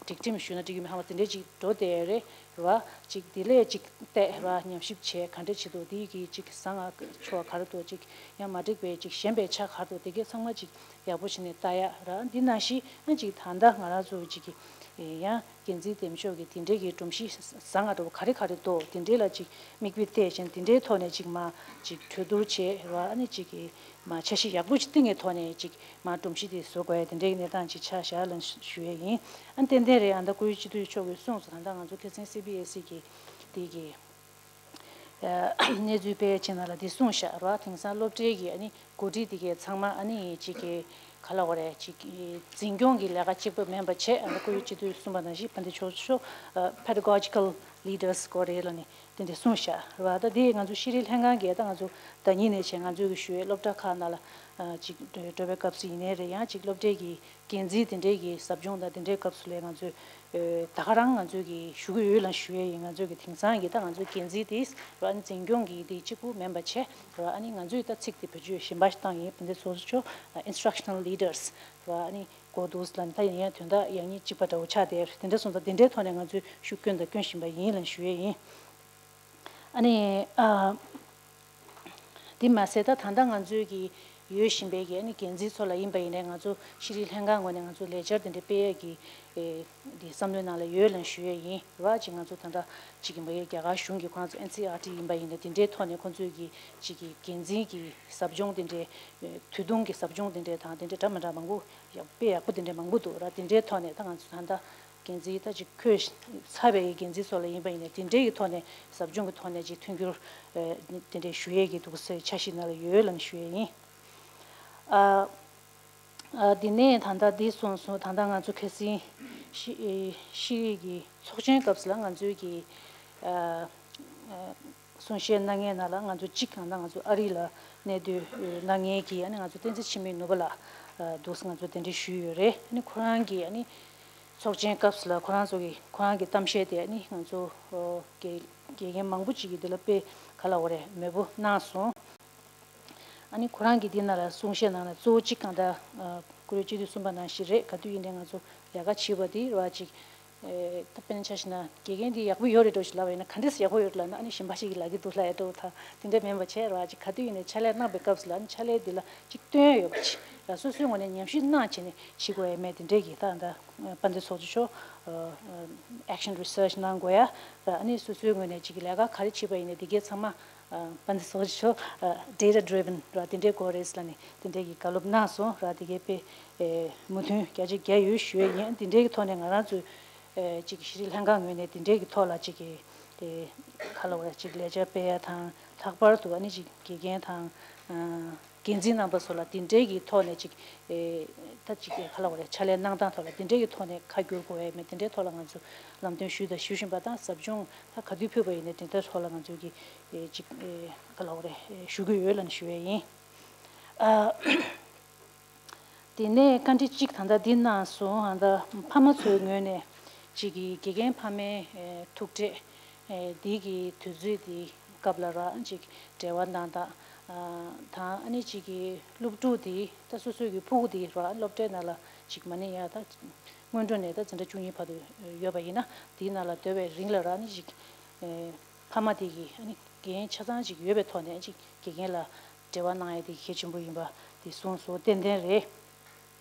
སྒྲིག་ཁྲིམས་ཞུས་ན་འགྲིག་གི་མེད་ཧ་གོ་མ་སོང་། དེ་འདྲའི་ཅིག་འགྲོ་བསྡད་ཡོད་རེད་བ། ཅིག་དེ་ལས་ཅིག་བལྟས་ར་ཉམས་ཞིབ་བྱས་ག་འདྲ་བྱེད་འདུག་དེ་གི་ཅིག་བཟང་ང་ཕྱོགས་ག་རེ་འདུག་ཅིག་ཡང་མ་འགྲིག་པའི་ཅིག་ཞན་པའི་ཆ་ག་རེ་འདུག་དེ་གའི་ཚང་མ་ཅིག་ཡག་པོ་བྱས་ནས་ལྟ་ཡ་ར། འདི་ནང་བཞིན་ཨ་ཅིག་ད་ལྟ་ང་རང་ཚོ་ཅིག་གི་ཡང་འགན་འཛིན་འདེམས་ཤོག་གི་དེ་འདྲའི་གི་སྒྲོམ་གཞི་བཟང་ང་འདྲ་བོ་ག་རེ་ག་རེ་འདུག་དེ་འདྲའི་ལ་ཅིག་མིག་དཔེ་བལྟས་ཤིང་དེ་འདྲའི་ཐོག་ནས་ཅིག་མ་ཅིག་གྲོས་བསྡུར་བྱས་ར། ཨ་ནི་ཅིག་གི་མ་འཆར་གཞི་ཡག་པོ་ཅིག་བཏིང་ངེས་ཐོག་ནས་ཅིག་མ་སྒྲོམ་གཞི་དེ་བཟོ་དགོས་ཡ་དེ་འདྲའི་གི་གནས་སྟངས་ཅིག་ཆགས་བཞག་ལ་ཞུ་ཡས་ཡིན། ཨ་ནི་ཏན་ཏན་རེད། ཨ་ད་སྐུ་ཡི་སྤྱི་འཐུས་མཆོག་གིས་གསུངས་སོང་། ད་ལྟ་ང་ཚོ་ཁ་སང་སི་བི་ཨེས་ཨི་གི་དེ་གི་གནས་ཚུལ་སྤེལ་ཡས་ཅིག་ནང་ལ་དེ་གསུངས་བཞག་ར། དེང་སང་སློབ་གྲྭའི་གི་ཨ་ནི་འགོ་ཁྲིད་དེ་གའི་ཚང་མ་ཨ་ནི་ཅིག་གི་ག་ལབ་དགོས་རེད། ཅིག་གི་འཛིན་སྐྱོང་གི་ལས་ཀ་གཅིག་པ་མིན་པ་བྱས། ཨ་ནི་སྐུ་ཡི་སྤྱི་འཐུས་གསུངས་པ་ནང་བཞིན་ཕ་འདི་ཆོག་ཆོག་pedagogical leaders དགོས་རེད་ལབ་ནས་དེ་འདྲ་གསུངས་བཞག་ར། ད་དེ་ང་ཚོ་ཤེས་རིག་ལྷན་ཁང་གིས་ད་ང་ཚོ་ཟླ་གཉིས་ནས་བྱས་ང་ཚོའི་གི་ཞུ་ཡས་སློབ་གྲྭ་ཁག་ནང་ལ་ཅིག་འགྲོ་བའི་སྐབས་སུ་ཡིན་ནའི་རེད། ཡང་ཅིག་སློབ་གྲྭའི་གི་འགན་འཛིན་དེ་འདྲའི་གི་ཟབ་སྦྱོང་དང་དེ་འདྲའི་སྐབས་སུ་ལས་ང་ཚོས་ཨེ་ད་ག་རང་ང་ཚོས་གི་ཞུ་གི་ཡོད་ལ་ཞུ་ཡས་ཡིན། ང་ཚོས་གི་དེང་སང་གི་ད་ང་ཚོའི་འགན་འཛིན་དེ་ར་འཛིན་སྐྱོང་གི་དེ་གཅིག་པུ་མིན་པ་བྱས་ར། ཨ་ནི་ང་ཚོས་ད་ཚིག་དེ་བེད་སྤྱོད་གཞན་པ་ཞིག་བཏང་ཡིན། དེ་འདྲ་སོ་སོ་ཆོ་instructional leaders ར། ཨ་ནི་གོ་འདུག་ལ་ད་ཡིན་ཡང་དོན་དག་ཡང་སྙིང་གཅིག་པ་འདྲ་བོ་ཆགས་བསྡད་དེ་འདྲ་སོང་ཙང་དེ་འདྲའི་ཐོག་ནས་ང་ཚོས་ཤུགས་བསྐྱོན་དང་སྐྱོན་བཞིན་པ་ཡིན་ལ་ཞུ་ཡས་ཡིན། ཨ་ནི་ཨ། དེ་མ་ཟད་ད་ད་ལྟ་ང་ཚོའི་གི་ ཡོད་བཞིན་པའི་གི་ཨ་ནི་འགན་འཛིན་ཚོ་ལ་ཡིན་པ་ཡིན་ནའི་ང་ཚོ་ཤེས་རིག་ལྷན་ཁང་ངོས་ནས་ང་ཚོ་ལས་འཆར་དེ་འདྲ་སྤེལ་ཡས་ཀྱི་ཨེ་འདི་བསམ་བློའི་ནང་ལ་ཡོད་ལབ་ཞུ་ཡས་ཡིན། རེད་བ། ཅིག་ང་ཚོ་ད་ལྟ་ཅིག་གི་མ་ཡོད་རྒྱ་གར་གཞུང་གི་ཁོ་རང་ཚོ་ཨེན་སི་ཨར་ཊི་ཡིན་པ་ཡིན་ནའི་དེ་འདྲའི་ཐོག་ནས་ཁོ་ཚོས་ཀྱི་ཅིག་གི་འགན་འཛིན་གྱི་ཟབ་སྦྱོང་དེ་འདྲའི་ཨེ་དུས་ཐུང་གི་ཟབ་སྦྱོང་དེ་འདྲའི་དང་དེ་འདྲའི་འདྲ་མི་འདྲ་མང་པོ་ཡག་དཔེ་ཡག་པོ་དེ་འདྲའི་མང་པོ་འདུག་ར། དེ་འདྲའི་ཐོག་ནས་ད་ང་ཚོ་ད་ལྟ་འགན་འཛིན་ད་ཅིག་འཁོད་ཚར་བའི་འགན་འཛིན་ཚོ་ལ་ཡིན་པ་ཡིན་ནའི་དེ་འདྲའི་གི་ཐོག་ནས་ཟབ་སྦྱོང་གི་ཐོག་ནས་ཅིག་མཐུན་འགྱུར་ཨེ་དེ་འདྲའི་ཞུ་ཡས་ཀྱི་འདུག་སེ་འཆར་གཞི་ནང་ལ་ཡོད་ལབ་ནས་ཞུ་ཡས་ཡིན། ཨ། ཨ། འདི་ནས་ད་ལྟ་འདི་སོང་སོང་། ད་ལྟ་ང་ཚོ་ཁ་སང་ཤི་ཨེ་ཤི་ཡས་ཀྱི་ཚོགས་ཆེན་སྐབས་སུ་ལ་ང་ཚོའི་གི་ཨ་ཨ་གསུང་བཤད་གནང་མཁན་ནང་ལ་ང་ཚོ་གཅིག་གང་ལྟར་ང་ཚོ་ཨ་རི་ལ་གནས་སྡོད་གནང་མཁན་གྱི་ཨ་ནི་ང་ཚོ་བསྟན་འཛིན་འཆི་མེད་ནོར་བུ་ལགས་ཨ་འདུག་སེ་ང་ཚོ་གདན་འདྲེན་ཞུས་ཡོད་རེད། ཨ་ནི་ཁོ་རང་གིས་ཨ་ནི་ཚོགས་ཆེན་སྐབས་སུ་ལ་ཁོ་རང་ཚོ་གི་ཁོ་རང་གི་གཏམ་བཤད་དེ་ཨ་ནི་ང་ཚོ་ཨོ་དགེ་དགེ་རྒན་མང་པོ་ཅིག་གིས་འདི་ལ་དཔེ་ག་ལབ་དགོས་རེད། མོས་པོ་གནང་སོང་། ཨ་ནི་ཁོ་རང་གིས་འདི་ནང་ལ་གསུང་བཤད་གནང་ནས་གཙོ་བོ་གཅིག་གང་ལྟར་ཨ་ཀུ་རེ་སྤྱི་འཐུས་གསུངས་པ་ནང་བཞིན་རེད། ག་དུས་ཡིན་ནའི་ང་ཚོ་ལས་ཀ་བྱེད་པ་འདི་ར་ཅིག་ཨེ་ད་དཔེར་ན་ཆ་བཞག་ན་དགེ་རྒན་འདི་ཡག་པོ་ཡོད་རེད་འགྲོ་ཞིག་ལབ་པ་ཡིན་ན། ག་འདྲས་ཡག་པོ་ཡོད་ལབ་ན་ཨ་ནི་གཞན་པ་ཞིག་གིས་ལབ་ཀྱི་འདུག་ལབ་ཡ་འགྲོ་ད་དེ་འདྲ་མིན་པ་བྱས་ར་ཅིག་ག་དུས་ཡིན་ནའི་ཕྱག་ལས་གནང་པའི་སྐབས་སུ་ལ་ཨ་ནི་ཕྱག་ལས་འདི་ལ་ཅིག་བཏོན་ཡ་ཡོད་པ་ཅིག་ར་སོ་སོའི་ངོས་ནས་ཉམས་ཞིབ་གནང་བྱས་ནས་བྱེད་དགོས་ཡ་མེད་དེ་འདྲས་ཀྱི་ད་ད་དཔལ་ལྡན་ཚོགས་གཙོ་མཆོག་ཨ་ཨ་action research་གནང་དགོས་ཡ་ར། ཨ་ནི་སོ་སོའི་ངོས་ནས་ཅིག་ལས་ཀ་ག་རེ་བྱེད་པ་ཡིན་ནའི་དེ་གའི་ཚང་མ། ཨ་པན་ཚོགས་ཆོ་ཨ་data driven་ར་དེ་འདྲའི་སྐོར་རེད་ལབ་ནས་དེ་འདྲའི་གི་བཀའ་སློབ་གནང་སོང་ར། དེ་གའི་དཔེ་ཨེ་མོས་མཐུན་བརྒྱ་ཆ་བརྒྱ་ཡོད་ཞུ་ཡས་ཡིན། དེ་འདྲའི་གི་ཐོག་ནས་ང་རང་ཚོའི་ཨེ་ཅིག་ཤེས་རིག་ལྷན་ཁང་ངོས་ནས་དེ་འདྲའི་གི་ཐོག་ལ་ཅིག་གི་ཨེ་ག་ལབ་དགོས་རེད། ཅིག་ལས་འཆར་སྤེལ་ཡ་དང་ལྷག་པར་དུ་ཨ་ནི་ཅིག་དགེ་རྒན་དང་ཨ་འགན་འཛིན་རྣམ་པ་ཚོ་ལ་དེ་འདྲའི་གི་ཐོག་ནས་ཅིག་ཨེ་ད་ཅིག་གི་ག་ལབ་དགོས་རེད། ཕྱག་ལས་གནང་སྟངས་ཐོག་ལ་དེ་འདྲའི་གི་ཐོག་ནས་ཁ་བསྒྱུར་དགོས་ཡ་མེད། དེ་འདྲའི་ཐོག་ལ་ང་ཚོ་ལམ་སྟོན་ཞུས་དང་ཞུ་བཞིན་པ་དང་ཟབ་སྦྱོང་ད་ག་དུས་ཕུལ་བ་ཡིན་ནའི་དེ་འདྲའི་ཐོག་ལ་ང་ཚོས་ཀྱི་ཨེ་ཅིག་ཨེ་ག་ལབ་དགོས་རེད། ཨེ་ཞུ་གི་ཡོད་ལབ་ནས་ཞུ་ཡས་ཡིན། ཨ་དེ་ནས་བཀའ་འདྲི་གཅིག་ད་ལྟ་འདི་གནང་སོང་། ཨ་ད་ཕ་མ་ཚོའི་ངོས་ནས་ཅིག་གི་དགེ་རྒན་ཕ་མའི་ཨེ་ཐུག་འཕྲད་ཨེ་འདི་གི་དུས་ཚོད་འདི་སྐབས་ལ་ར་ཅིག་འབྲེལ་བ་གནང་སྟངས་ཨ་དང་ཨ་ནི་ཅིག་གི་སློབ་ཕྲུག་འདི་ད་སོ་སོའི་གི་ཕྲུ་གུ་འདི་ར་སློབ་གྲྭའི་ནང་ལ་ཅིག་མ་ཎི་ཡ་ད། སྔོན་འགྲོ་ནས་ད་འཛིན་གྲྭ་བཅུ་གཉིས་བར་དུ་ཡོད་པ་ཡིན་ན་དེའི་ནང་ལ་སྡོད་པའི་རིང་ལ་ར་ནི་ཅིག་ཨེ་ཕ་མ་དེ་གིས་ཨ་ནི་འགན་ཆ་ཚང་ཅིག་ཡོད་པའི་ཐོག་ནས་ཅིག་དགེ་རྒན་ལ་འབྲེལ་བ་གནང་ཡ་དེ་གལ་ཆེན་པོ་ཡིན་པ་དེ་གསུངས་སོང་། ཏན་ཏན་རེད།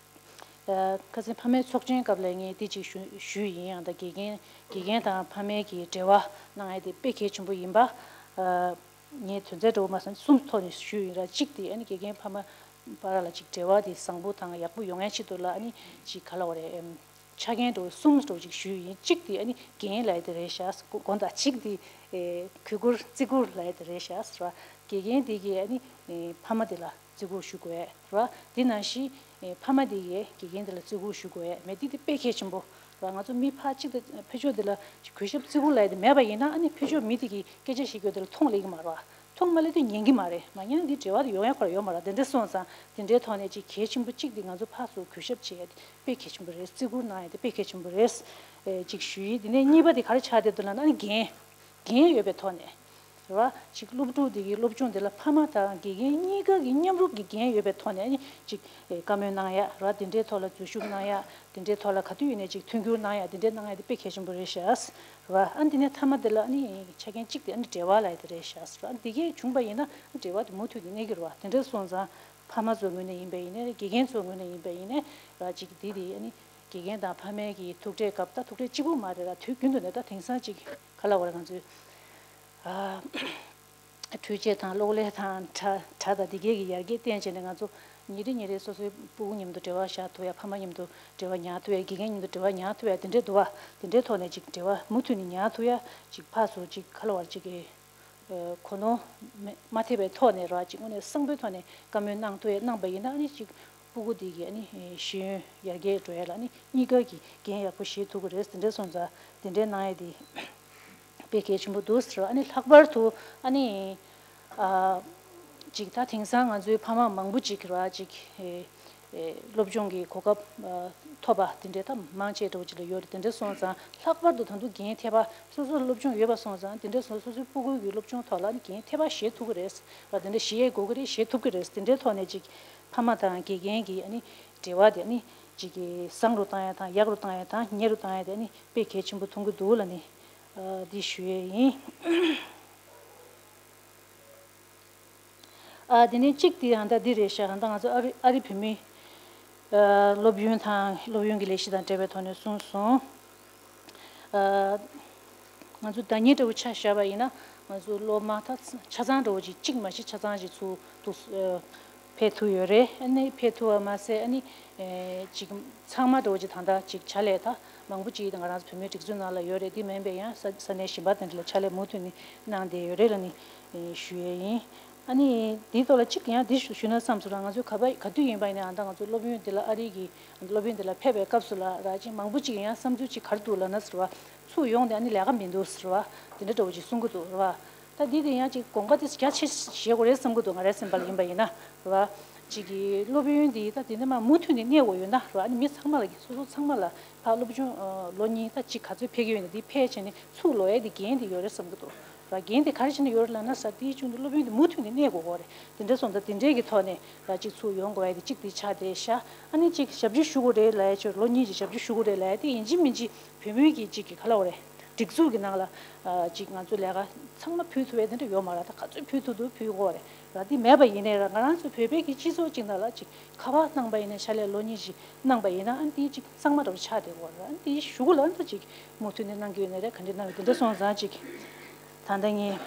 ཨ་ཁ་སང་ཕ་མའི་ཚོགས་ཆེན་སྐབས་ལ་ངས་དེ་ཅིག་ཞུ་ཞུས་ཡིན། ཡང་ད་དགེ་རྒན་དགེ་རྒན་དང་ཕ་མའི་གི་འབྲེལ་བ་གནང་ཡ་དེ་དཔེ་གལ་ཆེན་པོ་ཡིན་པ་ཨ། ངས་དོན་ཚན་འདྲ་བོ་མ་སོང་གསུམ་ཐོག་ནས་ཞུས་ཡིན་ར། གཅིག་དེ་ཨ་ནི་དགེ་རྒན་ཕ་མ་བར་ལ་ཅིག་འབྲེལ་བ་དེ་བཟང་པོ་དང་ཡག་པོ་ཡོང་ཡ་ཆེད་དུ་ལ་ཨ་ནི་ཅིག་ག་ལབ་དགོས་རེད། ཨེམ་ཆ་རྐྱེན་འདྲ་བོ་གསུམ་འདྲ་བོ་ཅིག་ཞུས་ཡིན། གཅིག་དེ་ཨ་ནི་དགེ་རྒན་ལབ་ཡ་དེ་རེད་ཤག་དགོངས་དག་གཅིག་དེ་ཨེ་གུས་བཀུར་བརྩི་བཀུར་ལབ་ཡ་དེ་རེད་ཤག་ར། དགེ་རྒན་དེ་གིས་ཨ་ནི་ཨེ་ཕ་མ་དེ་ལ་བརྩི་བཀུར་ཞུ་དགོས་ར། དེ་ནང་བཞིན་ཨེ་ཕ་མ་དེ་གིས་དགེ་རྒན་དེ་ལ་བརྩི་བཀུར་ཞུ་དགོས་མེད་དེ་དེ་དཔེ་གལ་ཆེན་པོ་ར། ང་ཚོ་མི་ཕར་གཅིག་ཏུ་ཕར་ཕྱོགས་དེ་ལ་གུས་ཞབས་བརྩི་བཀུར་ལབ་ཡ་དེ་མེད་པ་ཡིན་ན་ཨ་ནི་ཕར་ཕྱོགས་མི་དེ་གིས་སྐད་ཆ་བཤད་རྒྱུ་དེ་ལ་མཐོང་ལེགས་ཀྱི་མ་རེད་བ། མཐོང་མ་ལེགས་དེ་ཉན་གྱི་མ་རེད། མ་ཉན་ན་དེ་འབྲེལ་བ་དེ་ཡོང་ཡ་ཁོ་ར་ཡོད་མ་རེད། དེ་འདྲ་སོང་ཙང་དེ་འདྲའི་ཐོག་ནས་ཅིག་གལ་ཆེན་པོ་གཅིག་དེ་ང་ཚོ་ཕར་ཚུར་གུས་ཞབས་བྱེད་ཡ་དེ་དཔེ་གལ་ཆེན་པོ་རེད། བརྩི་བཀུར་གནང་ཡ་དེ་དཔེ་གལ་ཆེན་པོ་རེད། ཨེ་ཅིག་ཞུ་ཡིན། དེ་ནས་གཉིས་པ་དེ་ག་རེ་ཆགས་བསྡད་འདུག་ལབ་ན་ཨ་ནི་འགན་འགན་ཡོད་པའི་ཐོག་ནས། རེད་བ། ཅིག་སློབ་ཕྲུག་དེ་གི་སློབ་སྦྱོང་དེ་ལ་ཕ་མ་དང་དགེ་རྒན་གཉིས་ཀ་གི་མཉམ་རུབ་ཀྱི་འགན་ཡོད་པའི་ཐོག་ནས་ཨ་ནི་ཅིག་ཨེ་བཀའ་མོལ་གནང་ཡ་རེད་བ། དེ་འདྲའི་ཐོག་ལ་འཛུལ་ཞུགས་གནང་ཡ། དེ་འདྲའི་ཐོག་ལ་ག་དུས་ཡིན་ནའི་ཅིག་མཐུན་འགྱུར་གནང་ཡ། དེ་འདྲའི་གནང་ཡ་དེ་དཔེ་གལ་ཆེན་པོ་རེད་ཤག་རེད་བ། ཨ་ནི་དེ་ནས་མཐའ་མ་དེ་ལ་ཨ་ནི་ཆ་རྐྱེན་གཅིག་དེ་ཨ་ནི་འབྲེལ་བ་ལབ་ཡ་དེ་རེད་ཤག་རེད་བ། ཨ་ནི་དེ་གས་བྱུང་པ་ཡིན་ན་ཨ་ནི་འབྲེལ་བ་དེ་མུ་མཐུད་དེ་གནས་ཀྱི་རེད་བ། དེ་འདྲ་སོང་ཙང་ཕ་མ་ཚོའི་ངོས་ནས་ཡིན་པ་ཡིན་ནའི་དགེ་རྒན་ཚོའི་ངོས་ནས་ཡིན་པ་ཡིན་ནའི་རེད་བ། ཅིག་དེ་དེ་ཨ་ནི་དགེ་རྒན་དང་ཕ་མའི་གི་ཐུག་འཕྲད་སྐབས་ད་ཐུག་འཕྲད་གཅིག་པུ་མ་རེད་ར། དུས་རྒྱུན་དུ་ནས་ད་དེང་སང་ཅིག་ག་ལབ་དགོས་རེད། ང་ཚོའི་ཨ། འཕྲུལ་ཆས་དང་གློག་ཀླད་དང་དྲ་དྲ་དང་དེ་གས་ཀྱི་ཡར་རྒྱས་བསྟན་བྱས་ནས་ང་ཚོ་ཉིན་རེ་ཉིན་རེ་སོ་སོའི་སྤུ་གུ་མཉམ་དུ་འབྲེལ་བ་བཞག་ཐུབ་ཡ། ཕ་མ་མཉམ་དུ་འབྲེལ་བ་ཉར་ཐུབ་ཡ། དགེ་རྒན་མཉམ་དུ་འབྲེལ་བ་ཉར་ཐུབ་ཡ་དེ་འདྲས་འདུག་བ། དེ་འདྲའི་ཐོག་ནས་ཅིག་འབྲེལ་བ་མུ་མཐུད་ནས་ཉར་ཐུབ་ཡ། ཅིག་ཕར་ཚུར་ཅིག་ག་ལབ་དགོས་རེད། ཅིག་གི་ཨ་གོ་ནོར་མ་མ་ཐེབས་པའི་ཐོག་ནས་ར། ཅིག་དངོས་གནས་བཟང་པོའི་ཐོག་ནས་བཀའ་མོལ་གནང་ཐུབ་ཡ་གནང་པ་ཡིན་ན་ཨ་ནི་ཅིག་སྤུ་གུ་འདི་གི་ཨ་ནི་ཤེས་ཡོན་ཡར་རྒྱས་འགྲོ་ཡ་ལ་ཨ་ནི་གཉིས་ཀ་གི་འགན་ཡག་པོ་བཞེས་ཐུབ་ཀྱི་རེད། དེ་འདྲས་སོང་ཙང་དེ་འདྲས་གནང་ཡ་དེ་དཔེ་གལ་ཆེན་པོ་འདུག་ཟེར། ཨ་ནི་ལྷག་པར་དུ་ཨ་ནི་ཨ་ཅིག་ད་དེང་སང་ང་ཚོའི་ཕ་མ་མང་པོ་ཅིག་ར་ཅིག་ཨེ་ཨེ་སློབ་སྦྱོང་གི་གོ་སྐབས་ཨ་ཐོབ་པ་དེ་འདྲས་ད་མང་ཆེ་འདྲ་བོ་ཅིག་ལ་ཡོད་རེད། དེ་འདྲས་སོང་ཙང་ལྷག་པར་དུ་ད་དུང་འགན་ཐེབས་པ་སོ་སོ་སློབ་སྦྱོང་ཡོད་པ་སོང་ཙང་དེ་འདྲས་སོང་སོ་སོའི་སྤུ་གུ་གི་སློབ་སྦྱོང་ཐོག་ལ་ཨ་ནི་འགན་ཐེབས་པ་བཞེས་ཐུབ་ཀྱི་རེད་བ། དེ་འདྲས་བཞེས་ཡས་དགོས་ཀྱི་རེད། བཞེས་ཐུབ་ཀྱི་རེད། དེ་འདྲའི་ཐོག་ནས་ཅིག་ཕ་མ་དང་དགེ་རྒན་གྱི་ཨ་ནི་འབྲེལ་བ་དེ་ཨ་ནི་ཅིག་གི་བཟང་རུ་བཏང་ཡ་དང་ཡག་རུ་བཏང་ཡ་དང་ཉེ་རུ་བཏང་ཡ་དེ་ཨ་ནི་དཔེ་གལ་ཆེན་པོ་མཐོང་གི་འདུག་ལབ་ནས་ཨ་འདི་ཞུ་ཡས་ཡིན། ཨ་དེ་ནས་གཅིག་དེ་ཨ་ད་འདི་རེད་ཤག་ཨ་ད་ང་ཚོ་ཨ་རི་ཨ་རི་བོད་མི་ཨ་སློབ་ཡོན་དང་སློབ་ཡོན་གྱི་ལས་གཞི་དང་འབྲེལ་བའི་ཐོག་ནས་གསུངས་སོང་། ཨ་ང་ཚོ་ཟླ་ཉིན་འདྲ་བོ་ཆ་བཞག་པ་ཡིན་ན་ང་ཚོ་སློབ་མ་ད་ཆ་ཚང་འདྲ་བོ་ཅིག་གཅིག་མ་གཏོགས་ཆ་ཚང་ཞིག་ཚུར་འདུག་ཨ་ཕེབས་ཐུབ་ཡོད་རེད། ཨ་ནི་ཕེབས་ཐུབ་པ་མ་ཟད་ཨ་ནི་ཨེ་ཅིག་ཚང་མ་འདྲ་བོ་ཅིག་ད་ལྟ་ཅིག་ཕྱག་ལས་ད་མང་པོ་ཅིག་ང་རང་ཚོ་བོད་མིའི་སྒྲིག་འཛུགས་ནང་ལ་ཡོད་རེད། དེ་མིན་པའི་ཡང་ས་ས་གནས་གཞན་པ་དེ་འདྲ་ལ་ཕྱག་ལས་མུ་མཐུད་ནས་གནང་བསྡད་ཡོད་རེད་ལབ་ནས་ཞུ་ཡས་ཡིན། ཨ་ནི་འདིའི་ཐོག་ལ་གཅིག་ཡང་འདི་ཞུ་ཞུ་ན་བསམ་སོང་ར། ང་ཚོས་ག་པ་ག་དུས་ཡིན་པ་ཡིན་ན་ཨ་ད་ང་ཚོ་སློབ་ཡོན་འདི་ལ་ཨ་རི་གི་སློབ་ཡོན་འདི་ལ་ཕེབས་པའི་སྐབས་སུ་ལ་ར་ཅིག་མང་པོ་ཅིག་ཡང་བསམ་ཚུལ་ཅིག་ག་རེ་འདུག་ལབ་ན་ཟེར་བ། ཚུར་ཡོང་དེ་ཨ་ནི་ལས་ཀ་མི་འདུག་ཟེར་བ། དེ་འདྲ་འདྲ་བོ་ཅིག་གསུང་གི་འདུག་ར་བ། ད་འདི་དེ་ཡང་ཅིག་དགོངས་པ་དེ་རྒྱ་ཆེ་བཞེས་དགོས་རེད་བསམ་གི་འདུག་ང་རའི་སེམས་པ་ལ་ཡིན་པ་ཡིན་ན་རེད་བ། ཅིག་གི་སློབ་ཡོན་འདི་ད་དེ་འདྲ་མ་མུ་མཐུད་ནས་གནས་དགོས་ཡོད་ན་རེད་བ། ཨ་ནི་མི་ཚང་མ་ལ་སོ་སོ་ཚང་མ་ལ་ཕར་སློབ་སྦྱོང་ལོ་གཉིས་ད་ཅིག་ག་ཚོད་ཕེབས་ཀྱི་ཡོད་ན་དེ་ཕེབས་བྱས་ནས་ཚུར་ལོག་ཡས་དེ་འགན་དེ་ཡོད་རེད་བསམ་གི་འདུག་ར། འགན་དེ་ག་རེ་བྱས་ནས་ཡོད་རེད་ལབ་ན་ས་དེའི་ཆུང་དུ་སློབ་ཡོན་དེ་མུ་མཐུད་ནས་གནས་དགོས་ཀྱི་རེད། དེ་འདྲ་སོང་ཙང་དེ་འདྲའི་གི་ཐོག་ནས་ར་ཅིག་ཚུར་ཡོང་དགོས་ཡས་དེ་གཅིག་དེ་ཆགས་བསྡད་ཤག་ཨ་ནི་ཅིག་ཞབས་ཕྱི་ཞུ་དགོས་རེད་ལབ་ཡས་ཆོས་ལོ་གཉིས་ཀྱི་ཞབས་ཕྱི་ཞུ་དགོས་རེད་ལབ་ཡས་དེ་ཡིན་གཅིག་མིན་གཅིག་བོད་མིའི་གི་ཅིག་གི་ག་ལབ་དགོས་རེད། སྒྲིག་འཛུགས་ཀྱི་ནང་ལ་ཨ་ཅིག་ང་ཚོ་ལས་ཀ་ཚང་མ་ཕུལ་ཐུབ་པའི་དེ་འདྲ་ཡོད་མ་རེད། ད་ག་ཚོད་ཕུལ་ཐུབ་ཐུབ་ཕུལ་དགོས་རེད་ར། དེ་མེད་པ་ཡིན་ནའི་ར་ང་རང་ཚོ་བོད་པའི་གི་སྤྱི་ཚོགས་ཅིག་ནང་ལ་ཅིག་ཁ་པར་གནང་པ་ཡིན་ནའི་ཕྱག་ལས་ལོ་གཉིས་ཅིག་གནང་པ་ཡིན་ན་ཨ་ནི་དེ་ཅིག་གཙང་མ་འདྲ་བོ་ཆགས་བསྡད་ཡོད་རེད། ཨ་ནི་དེ་ཞུ་གུ་ལ་ཨ་ནི་ད་ཅིག་མུ་མཐུད་ནས་གནང་གི་ཡོད་ནའི་རེད། ག་འདྲ་གནང་ཡོད་དེ་འདྲ་སོང་ཙང་ཅིག་ད་ལྟ་ངས་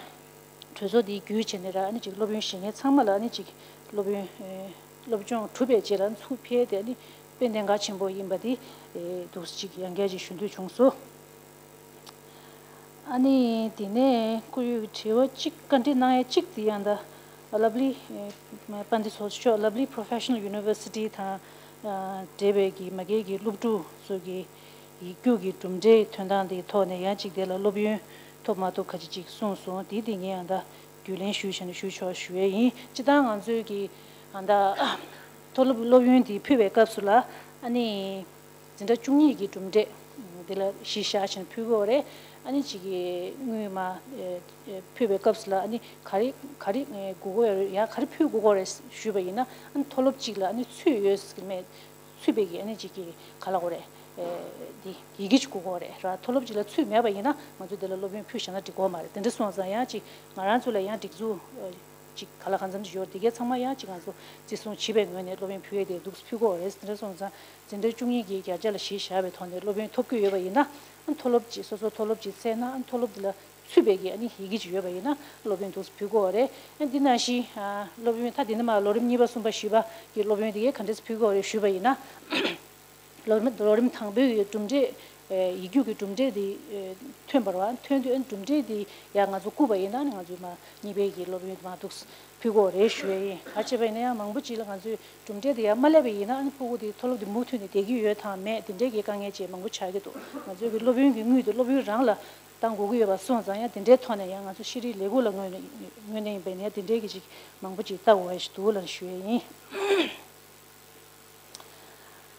གྲོས་ཚོགས་འདི་བརྒྱུད་བྱས་ནས་ར་ཨ་ནི་ཅིག་སློབ་ཡོན་བཞེས་མཁན་ཚང་མ་ལ་ཨ་ནི་ཅིག་སློབ་ཡོན་ཨེ་སློབ་སྦྱོང་གྲུབ་པའི་རྗེས་ལ་ཚུར་ཕེབས་ཏེ་ཨ་ནི་དཔེ་གནད་འགག་ཆེན་པོ་ཡིན་པ་འདི་ཨེ་འདུག་ཅིག་ཡང་བསྐྱར་ཅིག་ཞུ་འདོད་བྱུང་སོང་། ཨ་ནི་དེ་ནས་བཀུར་འོས་ཀྱི་དྲི་བ་གཅིག་བཀའ་འདྲི་གནང་ཡ་གཅིག་དེ་ཡང་ད་ལབ་ལི་ཨེ་པཎྜི་ཏ་ཚོགས་གཙོ་མཆོག་ལབ་ལི་Professional University དང་ཨ་འབྲེལ་བའི་གི་མ་གི་གི་སློབ་ཕྲུག་ཚོ་གི་ཡིག་རྒྱུགས་ཀྱི་གྲུབ་འབྲས་ཐོན་སྟངས་དེའི་ཐོག་ནས་ཡང་གཅིག་དེ་ལ་སློབ་ཡོན་ཐོབ་མ་ཐོབ་ཁ་ཅིག་ཅིག་གསུངས་སོང་། དེ་དེ་ངས་ཡང་ད་རྒྱུས་ལེན་ཞུས་བྱས་ནས་ཞུ་ཆོག་ཞུ་ཡས་ཡིན། སྤྱིར་བཏང་ང་ཚོའི་གི་ཨ་ད་མཐོ་སློབ་སློབ་ཡོན་དེ་ཕུལ་བའི་སྐབས་སུ་ལ་ཨ་ནི་འཛིན་གྲྭ་བཅུ་གཉིས་ཀྱི་གྲུབ་འབྲས་དེ་ལ་གཞི་བཞག་བྱས་ནས་ཕུལ་དགོས་རེད། ཨ་ནི་གཅིག་གི་དངུལ་མ་ཨེ་ཨེ་ཕུལ་བའི་སྐབས་སུ་ལ་ཨ་ནི་ག་རེ་ག་རེ་ཨེ་དགོས་ཀྱི་ཡོད་རེད། ཡང་ག་རེ་ཕུལ་དགོས་ཀྱི་རེད་ཞུས་པ་ཡིན་ན་ཨ་ནི་མཐོ་སློབ་གཅིག་ལ་ཨ་ནི་ཚུད་ཡོད་ཟེར་གི་མེད། ཚུད་པའི་གི་ཨ་ནི་གཅིག་གི་ག་ལ་དགོས་རེད། ཨེ་འདི་ཡི་གེ་གཅིག་དགོས་ཀྱི་རེད་ར། མཐོ་སློབ་གཅིག་ལ་ཚུད་མེད་པ་ཡིན་ན་ང་ཚོ་དེ་ལ་སློབ་ཡོན་ཕུལ་བཞག་ན་འགྲིག་གི་མ་རེད། དེ་འདྲ་སོང་ཙང་ཡང་གཅིག་ང་རང་ཚོ་ལ་ཡང་སྒྲིག་འཛུགས་ཨེ་གཅིག་ག་ལ་གང་འཚམ་ཅིག་ཡོད་རེད། དེ་གའི་ཚང་མ་ཡང་གཅིག་ང་ཚོ་བརྩི་སྲུང་བྱེད་པའི་ངོས་ནས་སློབ་ཡོན་ཕུལ་ཡས་དེ་འདུག་ཕུལ་དགོས་རེད། དེ་འདྲ་སོང་ཙང་འཛིན་གྲྭ་བཅུ་གཉིས་ཀྱི་བརྒྱ་ཆ་ལ་གཞི་བཞག་པའི་ཐོག་ནས་སློབ་ཡོན་ཐོབ་ཀྱི་ཡོད་པ་ཡིན་ན་ཨ་མཐོ་སློབ་ཅིག་སོ་སོ་མཐོ་སློབ་ཅིག་བཙལ་ན་ཨ་མཐོ་སློབ་དེ་ལ་ཚུད་པའི་གི་ཨ་ནི་ཡི་གེ་ཅིག་ཡོད་པ་ཡིན་ན་སློབ་ཡོན་དུ་ཕུལ་དགོས་པ་རེད། ཨ་འདི་ནང་བཞིན་ཨ་སློབ་ཡོན་ད་འདི་ནས་མར་ལོ་རིམ་གཉིས་པ་གསུམ་པ་བཞི་པ་གི་སློབ་ཡོན་དེ་གས་ག་འདྲས་ཕུལ་དགོས་པ་རེད་ཞུས་པ་ཡིན་ན། ལོ་རིམ་ལོ་རིམ་དང་པོའི་གི་གྲུབ་འབྲས་ཨེ་ཡིག་རྒྱུགས་ཀྱི་གྲུབ་འབྲས་དེ་ཨེ་ཐོན་པ་རེད་བ། ཐོན་དུས་ཨ་ནི་གྲུབ་འབྲས་དེ་ཡང་ང་ཚོ་བསྐུར་བ་ཡིན་ན་ཨ་ནི་ང་ཚོས་མར་གཉིས་པའི་གི་སློབ་ཡོན་དེ་མར་འདུག་ཕུལ་དགོས་རེད་ཞུ་ཡས་ཡིན། ག་བྱས་པ་ཡིན་ན་ཡང་མང་པོ་ཅིག་ལ་ང་ཚོས་གྲུབ་འབྲས་དེ་ཡར་མ་སླེབས་པ་ཡིན་ན་ཨ་ནི་ཕྲུ་གུ་དེ་མཐོ་སློབ་དེ་མུ་མཐུད་ནས་བསྡད་ཀྱི་ཡོད་དང་མེད་དེ་འདྲའི་གི་དཀའ་ངལ་ཅིག་མང་པོ་ཆགས་ཀྱི་འདུག་ང་ཚོའི་གི་སློབ་ཡོན་གྱི་དངུལ་དེ་སློབ་ཡོན་རང་ལ་བཏང་དགོས་ཀྱི་ཡོད་པ་སོང་ཙང་ཡང་དེ་འདྲའི་ཐོག་ནས་ཡང་ང་ཚོ་ཤེས་རིག་ལས་ཁུངས་ལ་ངོས་ནས་ངོས་ནས་ཡིན་པ་ཡིན་ན་ཡང་དེ་འདྲའི་གི་ཅིག་མང་པོ་ཅིག་ལྟ་དགོས་པ་ཞིག་འདུག་ལབ་ཞུ་ཡས་ཡིན།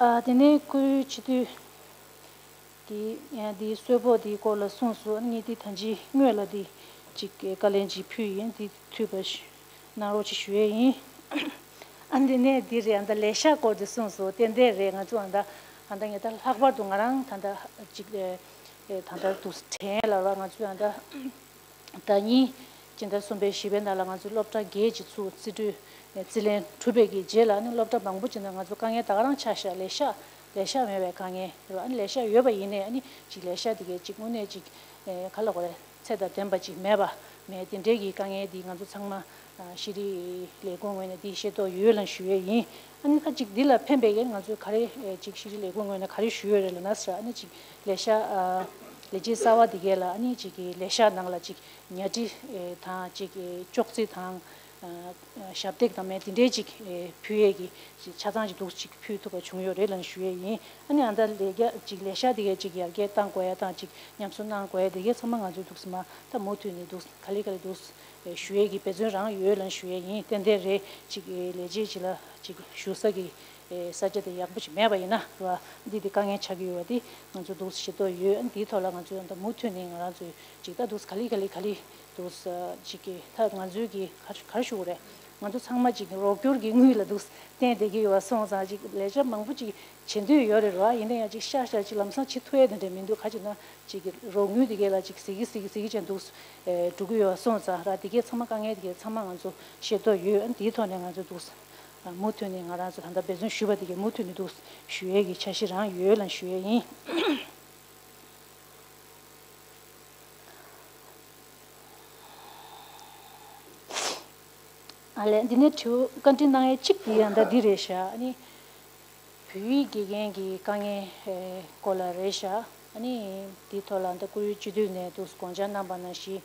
ཨ་དེ་ནས་སྐུའི་སྤྱི་འཐུས་དེ་ཡང་དེའི་གསོལ་ཕོགས་དེའི་སྐོར་ལ་གསུངས་སོང་། ཨ་ནི་ངས་དེ་ད་ཅི་སྔོན་ལ་དེ་ཅིག་བཀའ་ལན་ཅིག་ཕུལ་ཡིན། དེ་འཐུས་པ་ཞུ་གནང་རོགས་ཅིག་ཞུ་ཡས་ཡིན། ཨ་འདི་ནས་འདི་རེད། ཨ་ད་ལས་ཤག་སྐོར་དེ་གསུངས་སོང་། ཏན་ཏན་རེད། ང་ཚོ་ཨ་ད་ཨ་ད་ངས་ད་ལྷག་པར་དུ་ང་རང་ད་ད་ཅིག་ཨེ་ད་ད་འདུག་དྲན་ལ་ར་ང་ཚོ་ཨ་ད། ཟླ་ཉིན་སྤྱི་ཟླ་གསུམ་པའི་བཞི་པའི་ནང་ལ་ང་ཚོའི་སློབ་གྲྭ་བརྒྱད་ཅིག་ཚུར་རྩིས་སྤྲོད་རྩིས་ལེན་གྲུབ་པའི་གི་རྗེས་ལ་ནི་སློབ་གྲྭ་མང་པོ་ཅིག་ནང་ང་ཚོ་དཀའ་ངལ་ད་ག་རང་ཆགས་ཤག་ལས་ཤག་ལས་ཤག་མེད་པའི་དཀའ་ངལ་རེད་བ། ཨ་ནི་ལས་ཤག་ཡོད་པ་ཡིན་ནའི་ཨ་ནི་ཅིག་ལས་ཤག་དེ་གའི་ཅིག་དངོས་གནས་ཅིག་ཨེ་ག་ལ་གོ་རེད། ཚད་དང་ལྡན་པ་ཅིག་མེད་པ་མེད་དེ་འདྲའི་གི་དཀའ་ངལ་འདི་ང་ཚོ་ཚང་མ་ཤེས་རིག་ལས་ཁུངས་ངོས་ནས་འདི་ཤེས་རྟོགས་ཡོད་ལབ་ཞུ་ཡས་ཡིན། ཨ་ནི་ད་ཅིག་འདི་ལ་ཕན་པའི་གི་ང་ཚོས་ག་རེ་ཅིག་ཤེས་རིག་ལས་ཁུངས་ངོས་ནས་ག་རེ་ཞུ་ཡོད་རེད་ལབ་ན་ཟེར། ཨ་ནི་ཅིག་ལས་ཤག་ལས་བྱེད་གསར་བ་འདི་གས་ལ་ཨ་ནི་ཅིག་གི་ལས་ཤག་ནང་ལ་ཅིག་ཉལ་ཁྲི་དང་ཅིག་ཅོག་ཙེ་དང་ཞབས་སྟེགས་དང་མེད་དེ་འདྲའི་ཅིག་ཕུལ་ཡས་ཀྱི་ཆ་ཚང་ཅིག་འདུག་ཅིག་ཕུལ་ཐུབ་པ་བྱུང་ཡོད་རེད་ལབ་ཞུ་ཡས་ཡིན། ཨ་ནི་ཨ་ད་ལས་ཀ་ཅིག་ལས་ཤག་འདི་གས་ཅིག་ཡར་རྒྱས་གཏང་དགོས་ཡ་དང་ཅིག་ཉམས་གསོ་གནང་དགོས་ཡ་འདི་གས་ཚང་མ་ང་ཚོས་འདུག་སེ་མ་ད་མུ་མཐུད་ནས་འདུག་ག་ལེ་ག་ལེ་འདུག་ཞུ་ཡས་ཀྱི་འབད་བརྩོན་རང་ཡོད་ལབ་ཞུ་ཡས་ཡིན། ཏན་ཏན་རེད། ཅིག་ལས་བྱེད་ཅིག་ལ་ཅིག་ཞུ་ས་གི་ས་ཆ་དེ་ཡག་པོ་ཞིག་མེད་པ་ཡིན་ན་རེད་བ། འདི་དེ་དཀའ་ངལ་ཆགས་ཀྱི་ཡོད་པ་དེ་ང་ཚོ་འདུག་ཤེས་རྟོགས་ཡོད། འདིའི་ཐོག་ལ་ང་ཚོས་ད་མུ་མཐུད་ནས་ང་རང་ཚོས་ཅིག་ད་འདུག་ག་ལེ་ག་ལེ་ག་ལེ་འདུག་ཅིག་གི་ད་ང་ཚོའི་གི་ག་ག་རེ་ཞུ་དགོས་རེད། ང་ཚོ་ཚང་མ་ཅིག་རོགས་སྐྱོར་གྱི་དངུལ་ལ་འདུག་བརྟེན་བསྡད་ཀྱི་ཡོད་པ་སོང་ཙང་ཅིག་ལས་བྱ་མང་པོ་ཅིག་བྱེད་འདོད་ཡོད་རེད་ར། ཡིན་ན་ཡང་ཅིག་ཤ་ཤ་ཅིག་ལམ་སང་བྱེད་ཐུབ་ཡ་དེ་འདྲ་མི་འདུག་ག་ཅིག་ན་ཅིག་རོགས་དངུལ་དེ་གས་ལ་ཅིག་ཟི་གི་ཟི་གི་ཟི་གི་ཅན་འདུག་འགྲོ་གི་ཡོད་པ་སོང་ཙང་ར། དེ་གས་ཚང་མ་དཀའ་ངལ་དེ་གས་ཚང་མ་ང་ཚོ་ཤེས་རྟོགས་ཡོད། ཨ་ནི་དེའི་ཐོག་ནས་ང་ཚོ་འདུག་མུ་མཐུད་ནས་ང་རང་ཚོ་ད་ལྟ་འབད་བརྩོན་ཞུས་པ་དེ་གས་མུ་མཐུད་ནས་འདུག་ཞུ་ཡས་ཀྱི་འཆར་གཞི་རང་ཡོད་ལ་ཞུ་ཡས་ཡིན། ཨ་ལས། འདི་ནས་དྲི་བ་བཀའ་འདྲི་གནང་ཡས་གཅིག་དེ་ཡང་ད་འདི་རེད་ཤག་ཨ་ནི་བོད་ཡིག་དགེ་རྒན་གྱི་དཀའ་ངལ་སྐོར་ལ་རེད་ཤག་ཨ་ནི་འདིའི་ཐོག་ལ་ད་བཀུར་འོས་སྤྱི་འཐུས་ནས་འདུག་དགོངས་འཆར་གནང་པ་ནང་བཞིན།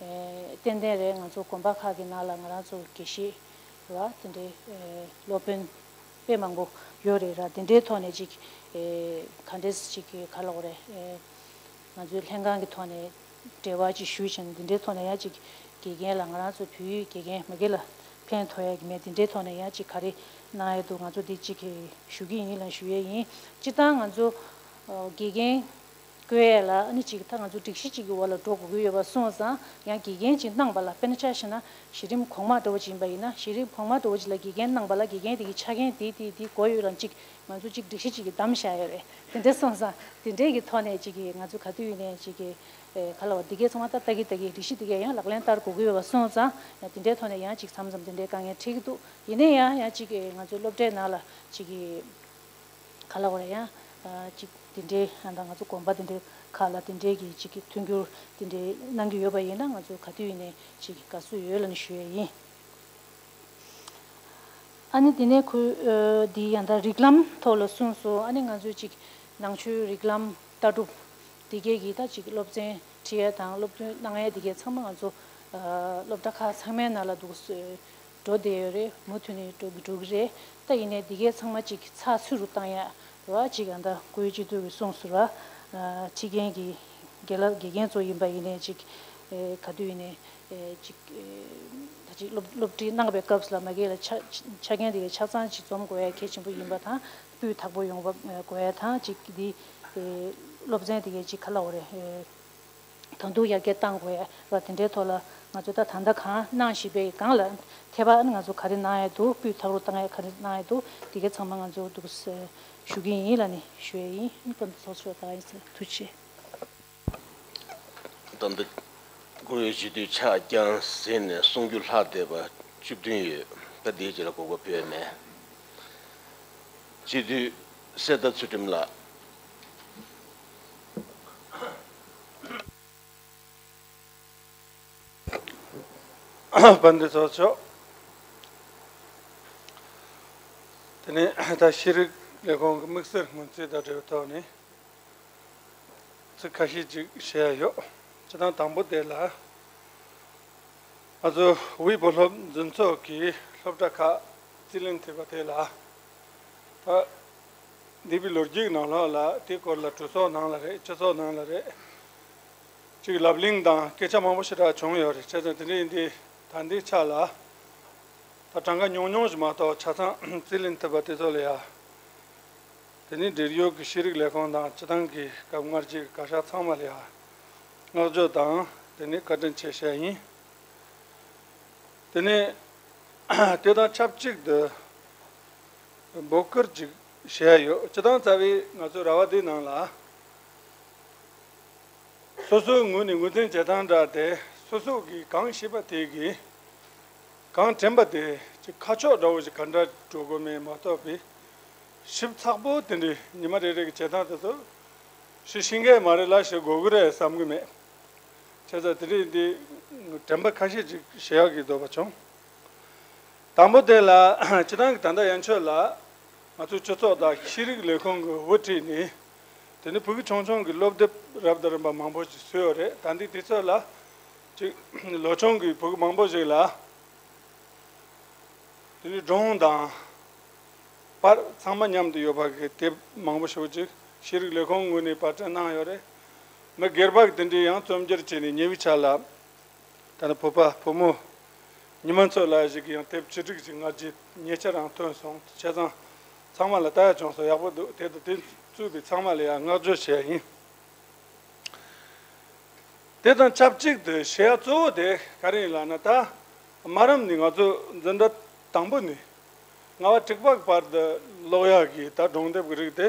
ཨེ་ཏན་ཏན་རེད། ང་ཚོ་དགོན་པ་ཁག་གི་ནང་ལ་ང་རང་ཚོ་དགེ་བཤེས་ར་དེ་འདྲའི་ཨེ་སློབ་དཔོན་དཔེ་མང་པོ་ཡོད་རེད་ར། དེ་འདྲའི་ཐོག་ནས་ཅིག་ཨེ་ག་འདྲས་ཅིག་གི་ག་ལབ་དགོས་རེད། ཨེ་ང་ཚོའི་ལྷན་ཁང་གི་ཐོག་ནས་འབྲེལ་བ་ཅིག་ཞུས་བྱས་ནས་འདི་འདྲའི་ཐོག་ནས་ཡང་ཅིག་དགེ་རྒན་ལ་ང་རང་ཚོ་བོད་ཡིག་དགེ་རྒན་མ་གི་ལ་ཕན་ཐོགས་ཡ་གི་མེད། འདི་འདྲའི་ཐོག་ནས་ཡང་ཅིག་ག་རེ་གནང་ཡ་འདུག་ང་ཚོ་འདི་ཅིག་གི་ཞུ་གི་ཡིན་ལ་ཞུ་ཡས་ཡིན། སྤྱིར་བཏང་ང་ཚོ་ཨ་དགེ་རྒན་བསྐོ་ཡས་ལ་ཨ་ནི་ཅིག་ད་ང་ཚོ་སྒྲིག་གཞི་ཅིག་གི་འོག་ལ་འགྲོ་དགོས་ཀྱི་ཡོད་པ་སོང་ཙང་ཡང་དགེ་རྒན་ཅིག་གནང་པ་ལ་དཔེར་ན་ཆ་བཞག་ན་གཞི་རིམ་གོང་མ་འདྲ་བོ་ཅིག་ཡིན་པ་ཡིན་ན་གཞི་རིམ་གོང་མ་འདྲ་བོ་ཅིག་ལ་དགེ་རྒན་གནང་པ་ལ་དགེ་རྒན་དེ་གི་ཆ་རྐྱེན་དེ་དེ་དེ་དགོས་ཡོད་ལ་ཅིག་ང་ཚོ་གཅིག་སྒྲིག་གཞི་གཅིག་གི་བདམས་བཞག་ཡོད་རེད། དེ་འདྲ་སོང་ཙང་དེ་འདྲའི་གི་ཐོག་ནས་གཅིག་གི་ང་ཚོ་ག་དུས་ཡིན་ནའི་གཅིག་གི་ཨེ་ག་ལ་བ་འདི་གའི་ཚང་མ་ད་ལྟ་གི་ལྟ་གི་སྒྲིག་གཞི་འདི་གའི་ཡང་ལག་ལེན་བསྟར་དགོས་ཀྱི་ཡོད་པ་སོང་ཙང་ཡང་དེ་འདྲའི་ཐོག་ནས་ཡང་གཅིག་མཚམས་མཚམས་དེ་འདྲའི་དཀའ་ངལ་འཕྲད་ཀྱི་འདུག་ཡིན་ནའི་ཡང་ཡང་གཅིག་གི་ང་ཚོའི་སློབ་གྲྭའི་ནང་ལ་གཅིག་གི་ག་ལ་བ་ཡང་ཨ་གཅིག་དེ་འདྲའི་ཡང་ད་ང་ཚོ་དགོན་པ་དེ་འདྲའི་ཁག་ལ་དེ་འདྲའི་གི་གཅིག་གི་མཐུན་འགྱུར་དེ་འདྲའི་གནང་གི་ཡོད་པ་ཡིན་ན་ང་ཚོ་ག་དུས་ཡིན་ནའི་གཅིག་གི་དགའ་བསུ་ཡོད་ལབ་ནས་ཞུ་ཡས་ཡིན། ཨ་ནི་དེ་ནས་ཁོས་ཨ་འདི་ཡང་ད་རིགས་ལམ་ཐོག་ལ་གསུངས་སོང་། ཨ་ནི་ང་ཚོའི་ཅིག་ནང་ཆོས་རིགས་ལམ་ལྟ་གྲུབ་འདི་གས་ཀྱི་ད་ཅིག་སློབ་ཚན་ཁྲིད་ཡས་དང་སློབ་སྟོན་གནང་ཡས་འདི་གས་ཚང་མ་ང་ཚོ་ཨ་སློབ་གྲྭ་ཁག་ཚང་མའི་ནང་ལ་འདུག་སེ་འགྲོ་བསྡད་ཡོད་རེད། མུ་མཐུད་ནས་འགྲོ་གི་འགྲོ་གི་རེད། ད་ཡིན་ནའི་འདི་གས་ཚང་མ་ཅིག་ཚགས་ཚུད་རུ་བཏང་ཡས་རེད་བ། ཅིག་ཡང་ད་བཀུར་འོས་སྤྱི་འཐུས་ཀྱིས་གསུངས་སོང་ར། ཨ་ཁྲིད་མཁན་གྱི་དགེ་ལགས་དགེ་རྒན་ཚོ་ཡིན་པ་ཡིན་ནའི་ཅིག་ཨེ་ག་དུས་ཡིན་ནའི། ཨེ་ཅིག་ཨེ་ད་ཅིག་སློབ་སློབ་ཁྲིད་གནང་བའི་སྐབས་སུ་ལ་མ་གི་ལ་ཆ་ཆ་རྐྱེན་དེ་གའི་ཆ་ཚང་ཅིག་འཛོམས་དགོས་ཡ་གལ་ཆེན་པོ་ཡིན་པ་དང་སྤུས་དག་པོ་ཡོང་བ་དགོས་ཡ་དང་ཅིག་འདི་ཨེ་སློབ་ཚན་དེ་གའི་ཅིག་ག་ལ་འོ་རེད། ཨེ་ད་དུང་ཡར་རྒྱས་གཏང་དགོས་ཡ་ར། དེ་འདྲའི་ཐོག་ལ་ང་ཚོ་ད་ད་ལྟ་གང་གནང་བཞིན་པའི་སྒང་ལ་ཐེ་བ་ང་ཚོ་ག་རེ་གནང་ཡ་འདུག་སྤུས་དག་རུ་གཏང་ཡ་ག་རེ་གནང་ཡ་འདུག་དེ་གའི་ཚང་མ་ང་ཚོ་འདུག་ཞུ་གི་ཡིན་ལབ་ནས་ཞུ་ཡ་ཡིན། སྤུན་ཟླ་ཚོགས་གཙོ་ད་ཡིན་ཟེར། ཐུགས་རྗེ་ཆེ། ད་ལྟ་བཀུར་འོས་སྤྱི་འཐུས་ཆགས་རྐྱང་ཟིན་ནས་གསུང་རྒྱུ་ལྷག་བསྡད་པ་བཅུ་བདུན་ཡོད། ད་འདིའི་རྗེས་ལ་གོ་སྐབས་ཕུལ་མེད། སྤྱི་འཐུས་གསེར་རྟ་ཚུལ་ཁྲིམས་ལགས། དཔལ་ལྡན་ཚོགས་གཙོ། དེ་ནས་ད་ཤེས་རིག་ལས་ཁུངས་ཀྱི་དམིགས་བསལ་སྔོན་རྩིས་དང་འབྲེལ་བའི་ཐོག་ནས། ཚིག་ཁ་ཤས་ཅིག་བཤད་ཡ་ཡོད། སྤྱིར་བཏང་དང་པོ་དེ་ལ། ང་ཚོ་དབུས་བོད་སློབ་འཛིན་ཚོགས་ཀྱི་སློབ་གྲྭ་ཁག་རྩིས་ལེན་ཐེབས་པ་དེ་ལ། ད་འདས་པའི་ལོ་རྒྱུས་ནང་ལོགས་ལ་དེའི་སྐོར་ལ་གྲོས་ཚོགས་ནང་ལ་རེད། སྤྱི་ཚོགས་ནང་ལ་རེད། ཅིག་ལབ་གླེང་དང་སྐད་ཆ་མང་པོ་ཞེ་དྲག་བྱུང་ཡོད་རེད། བྱས་ཙང་དེ་འདྲ་ཡིན་དུས་ད་ལྟའི་ཆ་ལ། ད་གྲངས་ཀ་ཉུང་ཉུང་ཞིག་མ་གཏོགས་ཆ་ཚང་རྩིས་ལེན་ཐུབ་པ་དེ་ཚོ་ལ་ཡ། དེ་ནས་འབྲེལ་ཡོད་ཀྱི་ཤེས་རིག་ལས་ཁུངས་དང་སྤྱི་བཏང་གི་སྐབས་སྔ་རྗེས་ཀྱི་བཀའ་ཤག་ཚང་མ་ལ་ཡ་བསྔགས་བརྗོད་དང་དེ་ནས་བཀའ་དྲིན་ཆེ་ཞུ་ཡ་ཡིན། དེ་ནས་དེ་དང་ཆབས་ཅིག་ཏུ་འབོད་སྐུལ་ཅིག་བྱེད་ཡ་ཡོད། སྤྱིར་བཏང་རྩ་བའི་ང་ཚོ་ར་བ་འདིའི་ནང་ལ། སོ་སོའི་ངོས་ནས་ངོས་འཛིན་བྱེད་སྟངས་འདྲ་དེ་སོ་སོ་གིས་གང་ཤེས་པ་དེ་གིས་གང་དྲན་པ་དེ་ཅིག་ཁ་ཕྱོགས་འདྲ་བོ་ཞིག་ག་འདྲ་འགྲོ་དགོས་མིན་མ་གཏོགས་པའི་ཞིབ་ཚགས་པོ་དེ་འདྲའི་ཉི་མ་རེ་རེ་གི་བྱེད་སྟངས་དེ་ཚོ་ཞིག་ཤེས་མཁན་མ་རེད་ལ་ཞིག་དགོས་ཀྱི་རེད་བསམ་གྱི་མེད། བྱས་ཙང་དེ་རིང་འདི་དྲན་པ་ཁ་ཤས་ཅིག་བཤད་ཡག་གི་འདོད་པ་བྱུང་། དང་པོ་དེ་ལ་སྤྱིར་བཏང་གི་ད་ལྟ་ཡན་ཆོད་ལ་ང་ཚོའི་སྤྱི་ཚོགས་དང་ཤེས་རིག་ལས་ཁུངས་ཀྱི་དབུ་ཁྲིད་ནས་དེ་ནི་བོད་ཀྱི་ཆུང་ཆུང་གི་སློབ་དེབ་རབ་དང་རིམ་པ་མང་པོ་ཞིག་བཟོས་ཡོད་རེད། ད་ལྟའི་དུས་ཚོད་ལ་ཅིག་ལོ་ཆུང་གི་བོད་ཀྱི་མང་པོ་ཞིག་ལ། དེ་ནས་སྒྲུང་དང་པར་ཚང་མ་མཉམ་དུ་ཡོད་པ་གི་དེབ་མང་པོ་ཞིག་ཅིག་ཤེས་རིག་ལས་ཁུངས་ངོས་ནས་པར་སྐྲུན་གནང་ཡོད་རེད། མི་སྒེར་པ་གི་དེ་འདྲའི་ཡང་རྩོམ་སྒྱུར་བྱས་ནས་ཉེ་བའི་ཆར་ལ་ད་ནི་བོད་པ་བུ་མོ་ཉི་མ་མཚོ་ལགས་ཞིག་གི་ཡང་དེབ་བཅུ་དྲུག་ཅིག་སྔ་རྗེས་ཉེ་ཆར་རང་ཐོན་སོང་། བྱས་ཙང་ཚང་མ་ལ་ལྟ་ཡ་བྱུང་སོང་། ཡག་པོ་འདུག་དེ་དང་དེ་བཙུགས་པའི་ཚང་མ་ལ་ཡང་བསྔགས་བརྗོད་བྱས་ཡིན། དེ་དང་ཆབས་ཅིག་ཏུ་བཤད་ཡ་གཙོ་བོ་དེ་ག་རེ་ཡིན་ལབ་ན། ད་ དམའ་རིམ་ནས་ང་ཚོ་འཛིན་གྲྭ་དང་པོ་ནས་ལྔ་པ་དྲུག་པ་གི་བར་དུ་ཀློག་ཡག་གི་ད་སྒྲུང་དེབ་ཀྱི་རིགས་དེ་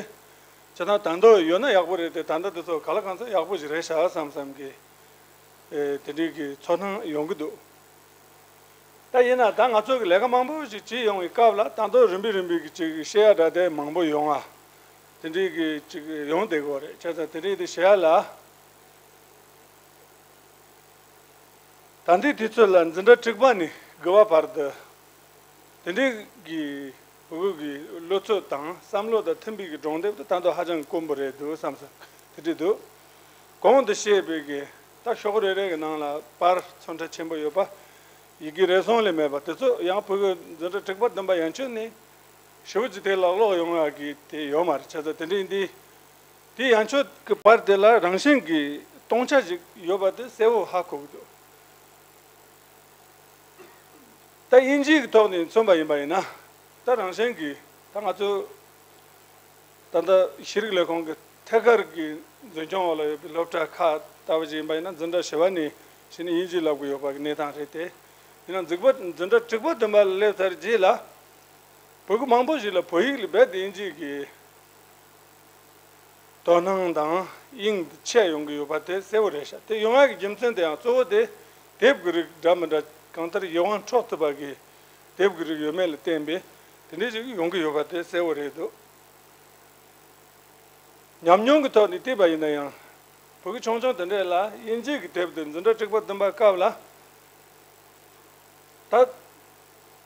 ཇི་ལྟར་ད་དུང་ཡོད་ན་ཡག་པོ་རེད་དེ། ད་ལྟ་དེ་ཚོ་ག་ལ་གང་འཚམ་ཡག་པོ་ཞིག་རེད་ཤག་བསམ་བསམ་གི་ཨེ་དེ་འདྲའི་གི་ཚོར་སྣང་ཡོང་གི་འདུག་ད་ཡིན་ན་ད་ང་ཚོ་གི་ལས་ཀ་མང་པོ་ཞིག་བྱེད་ཡོང་བའི་སྐབས་ལ་ད་དུང་རིམ་པས་རིམ་པས་ཀྱི་ཅིག་བཤད་ཡ་འདྲ་དེ་མང་པོ་ཡོང་ང་དེ་འདྲའི་གི་ཅིག་ཡོང་བསྡད་ཀྱི་ཡོད་རེད། བྱས་ཙང་དེ་འདྲའི་དེ་བཤད་ཡ་ལ། ད་ལྟའི་དུས་ཚོད་ལ་འཛིན་གྲྭ་དྲུག་པ་ནས་དགུ་པ་བར་དུ་དེ་འདྲའི་གི་བུ་གུ་གི་བློ་ཚོད་དང་བསམ་བློ་དང་མཐུན་པའི་གི་སྒྲུང་དེབ་དེ་ད་དུང་ཧ་ཅང་དཀོན་པོ་རེད་འདུག་བསམ་སོང་། དེ་འདྲ་འདུག་གོང་དུ་བཤད་པའི་གི་ད་ཤོག་རེ་རེ་གི་ནང་ལ་པར་ཚོན་ཁྲ་ཆེན་པོ་ཡོད་པ། ཡི་གེ་རེ་ཟུང་ལས་མེད་པ་དེ་ཚོ་ཡང་བུ་གུ་འཛིན་གྲྭ་དྲུག་པ་བདུན་པ་ཡན་ཆོད་ནས་ཞེ་པོ་ཅིག་དེ་ལག་ལོག་ཡོང་ཡག་གི་དེ་ཡོད་མ་རེད། བྱས་ཙང་དེ་འདྲ་ཡིན་དུས། དེ་ཡན་ཆོད་ཀྱི་པར་དེ་ལ་རང་བཞིན་གྱི་སྟོང་ཆ་ཞིག་ཡོད་པ་དེ་གསལ་བོ་ཧ་གོ་གི་འདུག་ད་དབྱིན་ཇིའི་ཐོག་ནས་མཚོན་པ་ཡིན་པ་ཡིན་ན། ད་རང་བཞིན་གྱིས་ད་ང་ཚོ་ད་ལྟ་ཤེས་རིག་ལས་ཁུངས་ཀྱི་ཐད་ཀར་གྱི་འཛིན་སྐྱོང་འོག་ལ་ཡོད་པའི་སློབ་གྲྭ་ཁག་ལྟ་བུ་ཞིག་ཡིན་པ་ཡིན་ན། འཛིན་གྲྭ་བཞི་པ་ནས་གཞི་ནས་དབྱིན་ཇི་བསླབ་ཀྱི་ཡོད་པ་གི་གནས་སྟངས་རེད་དེ། ཡིན་ན་འཛིན་པ་འཛིན་གྲྭ་དྲུག་པ་བདུན་པ་ལ་སླེབས་ཚར་རྗེས་ལ། བོད་ཀྱི་མང་པོ་ཞིག་ལ་བོད་ཡིག་ལས་རྦད་དེ་དབྱིན་ཇི་གི་དོ་སྣང་དང་དབྱིངས་ཆད་ཡོང་གི་ཡོད་པ་དེ་གསལ་བོ་རེད་ཤག་དེ་ཡོང་ཡག་གི་རྒྱུ་མཚན་དེ་ཡང་གཙོ་བོ་དེ་དེབ་ཀྱི་རིགས་འདྲ་མི་འདྲ་གང་ལྟར་ཡིད་དབང་འཕྲོག་ཐུབ་པ་གི་དེབ་ཀྱི་རིགས་ཡོད་མེད་ལ་བརྟེན་པའི་དེ་འདྲ་ཞིག་ཡོང་གི་ཡོད་པ་དེ་གསལ་བོ་རེད་འདུག་ཉམས་མྱོང་གི་ཐོག་ནས་བལྟས་པ་ཡིན་ན་ཡང་། བོད་ཀྱི་ཆུང་ཆུང་དེ་འདྲས་ལ་དབྱིན་ཇི་གི་དེབ་དེ་འཛིན་གྲྭ་དྲུག་པ་བདུན་པ་སྐབས་ལ། ད་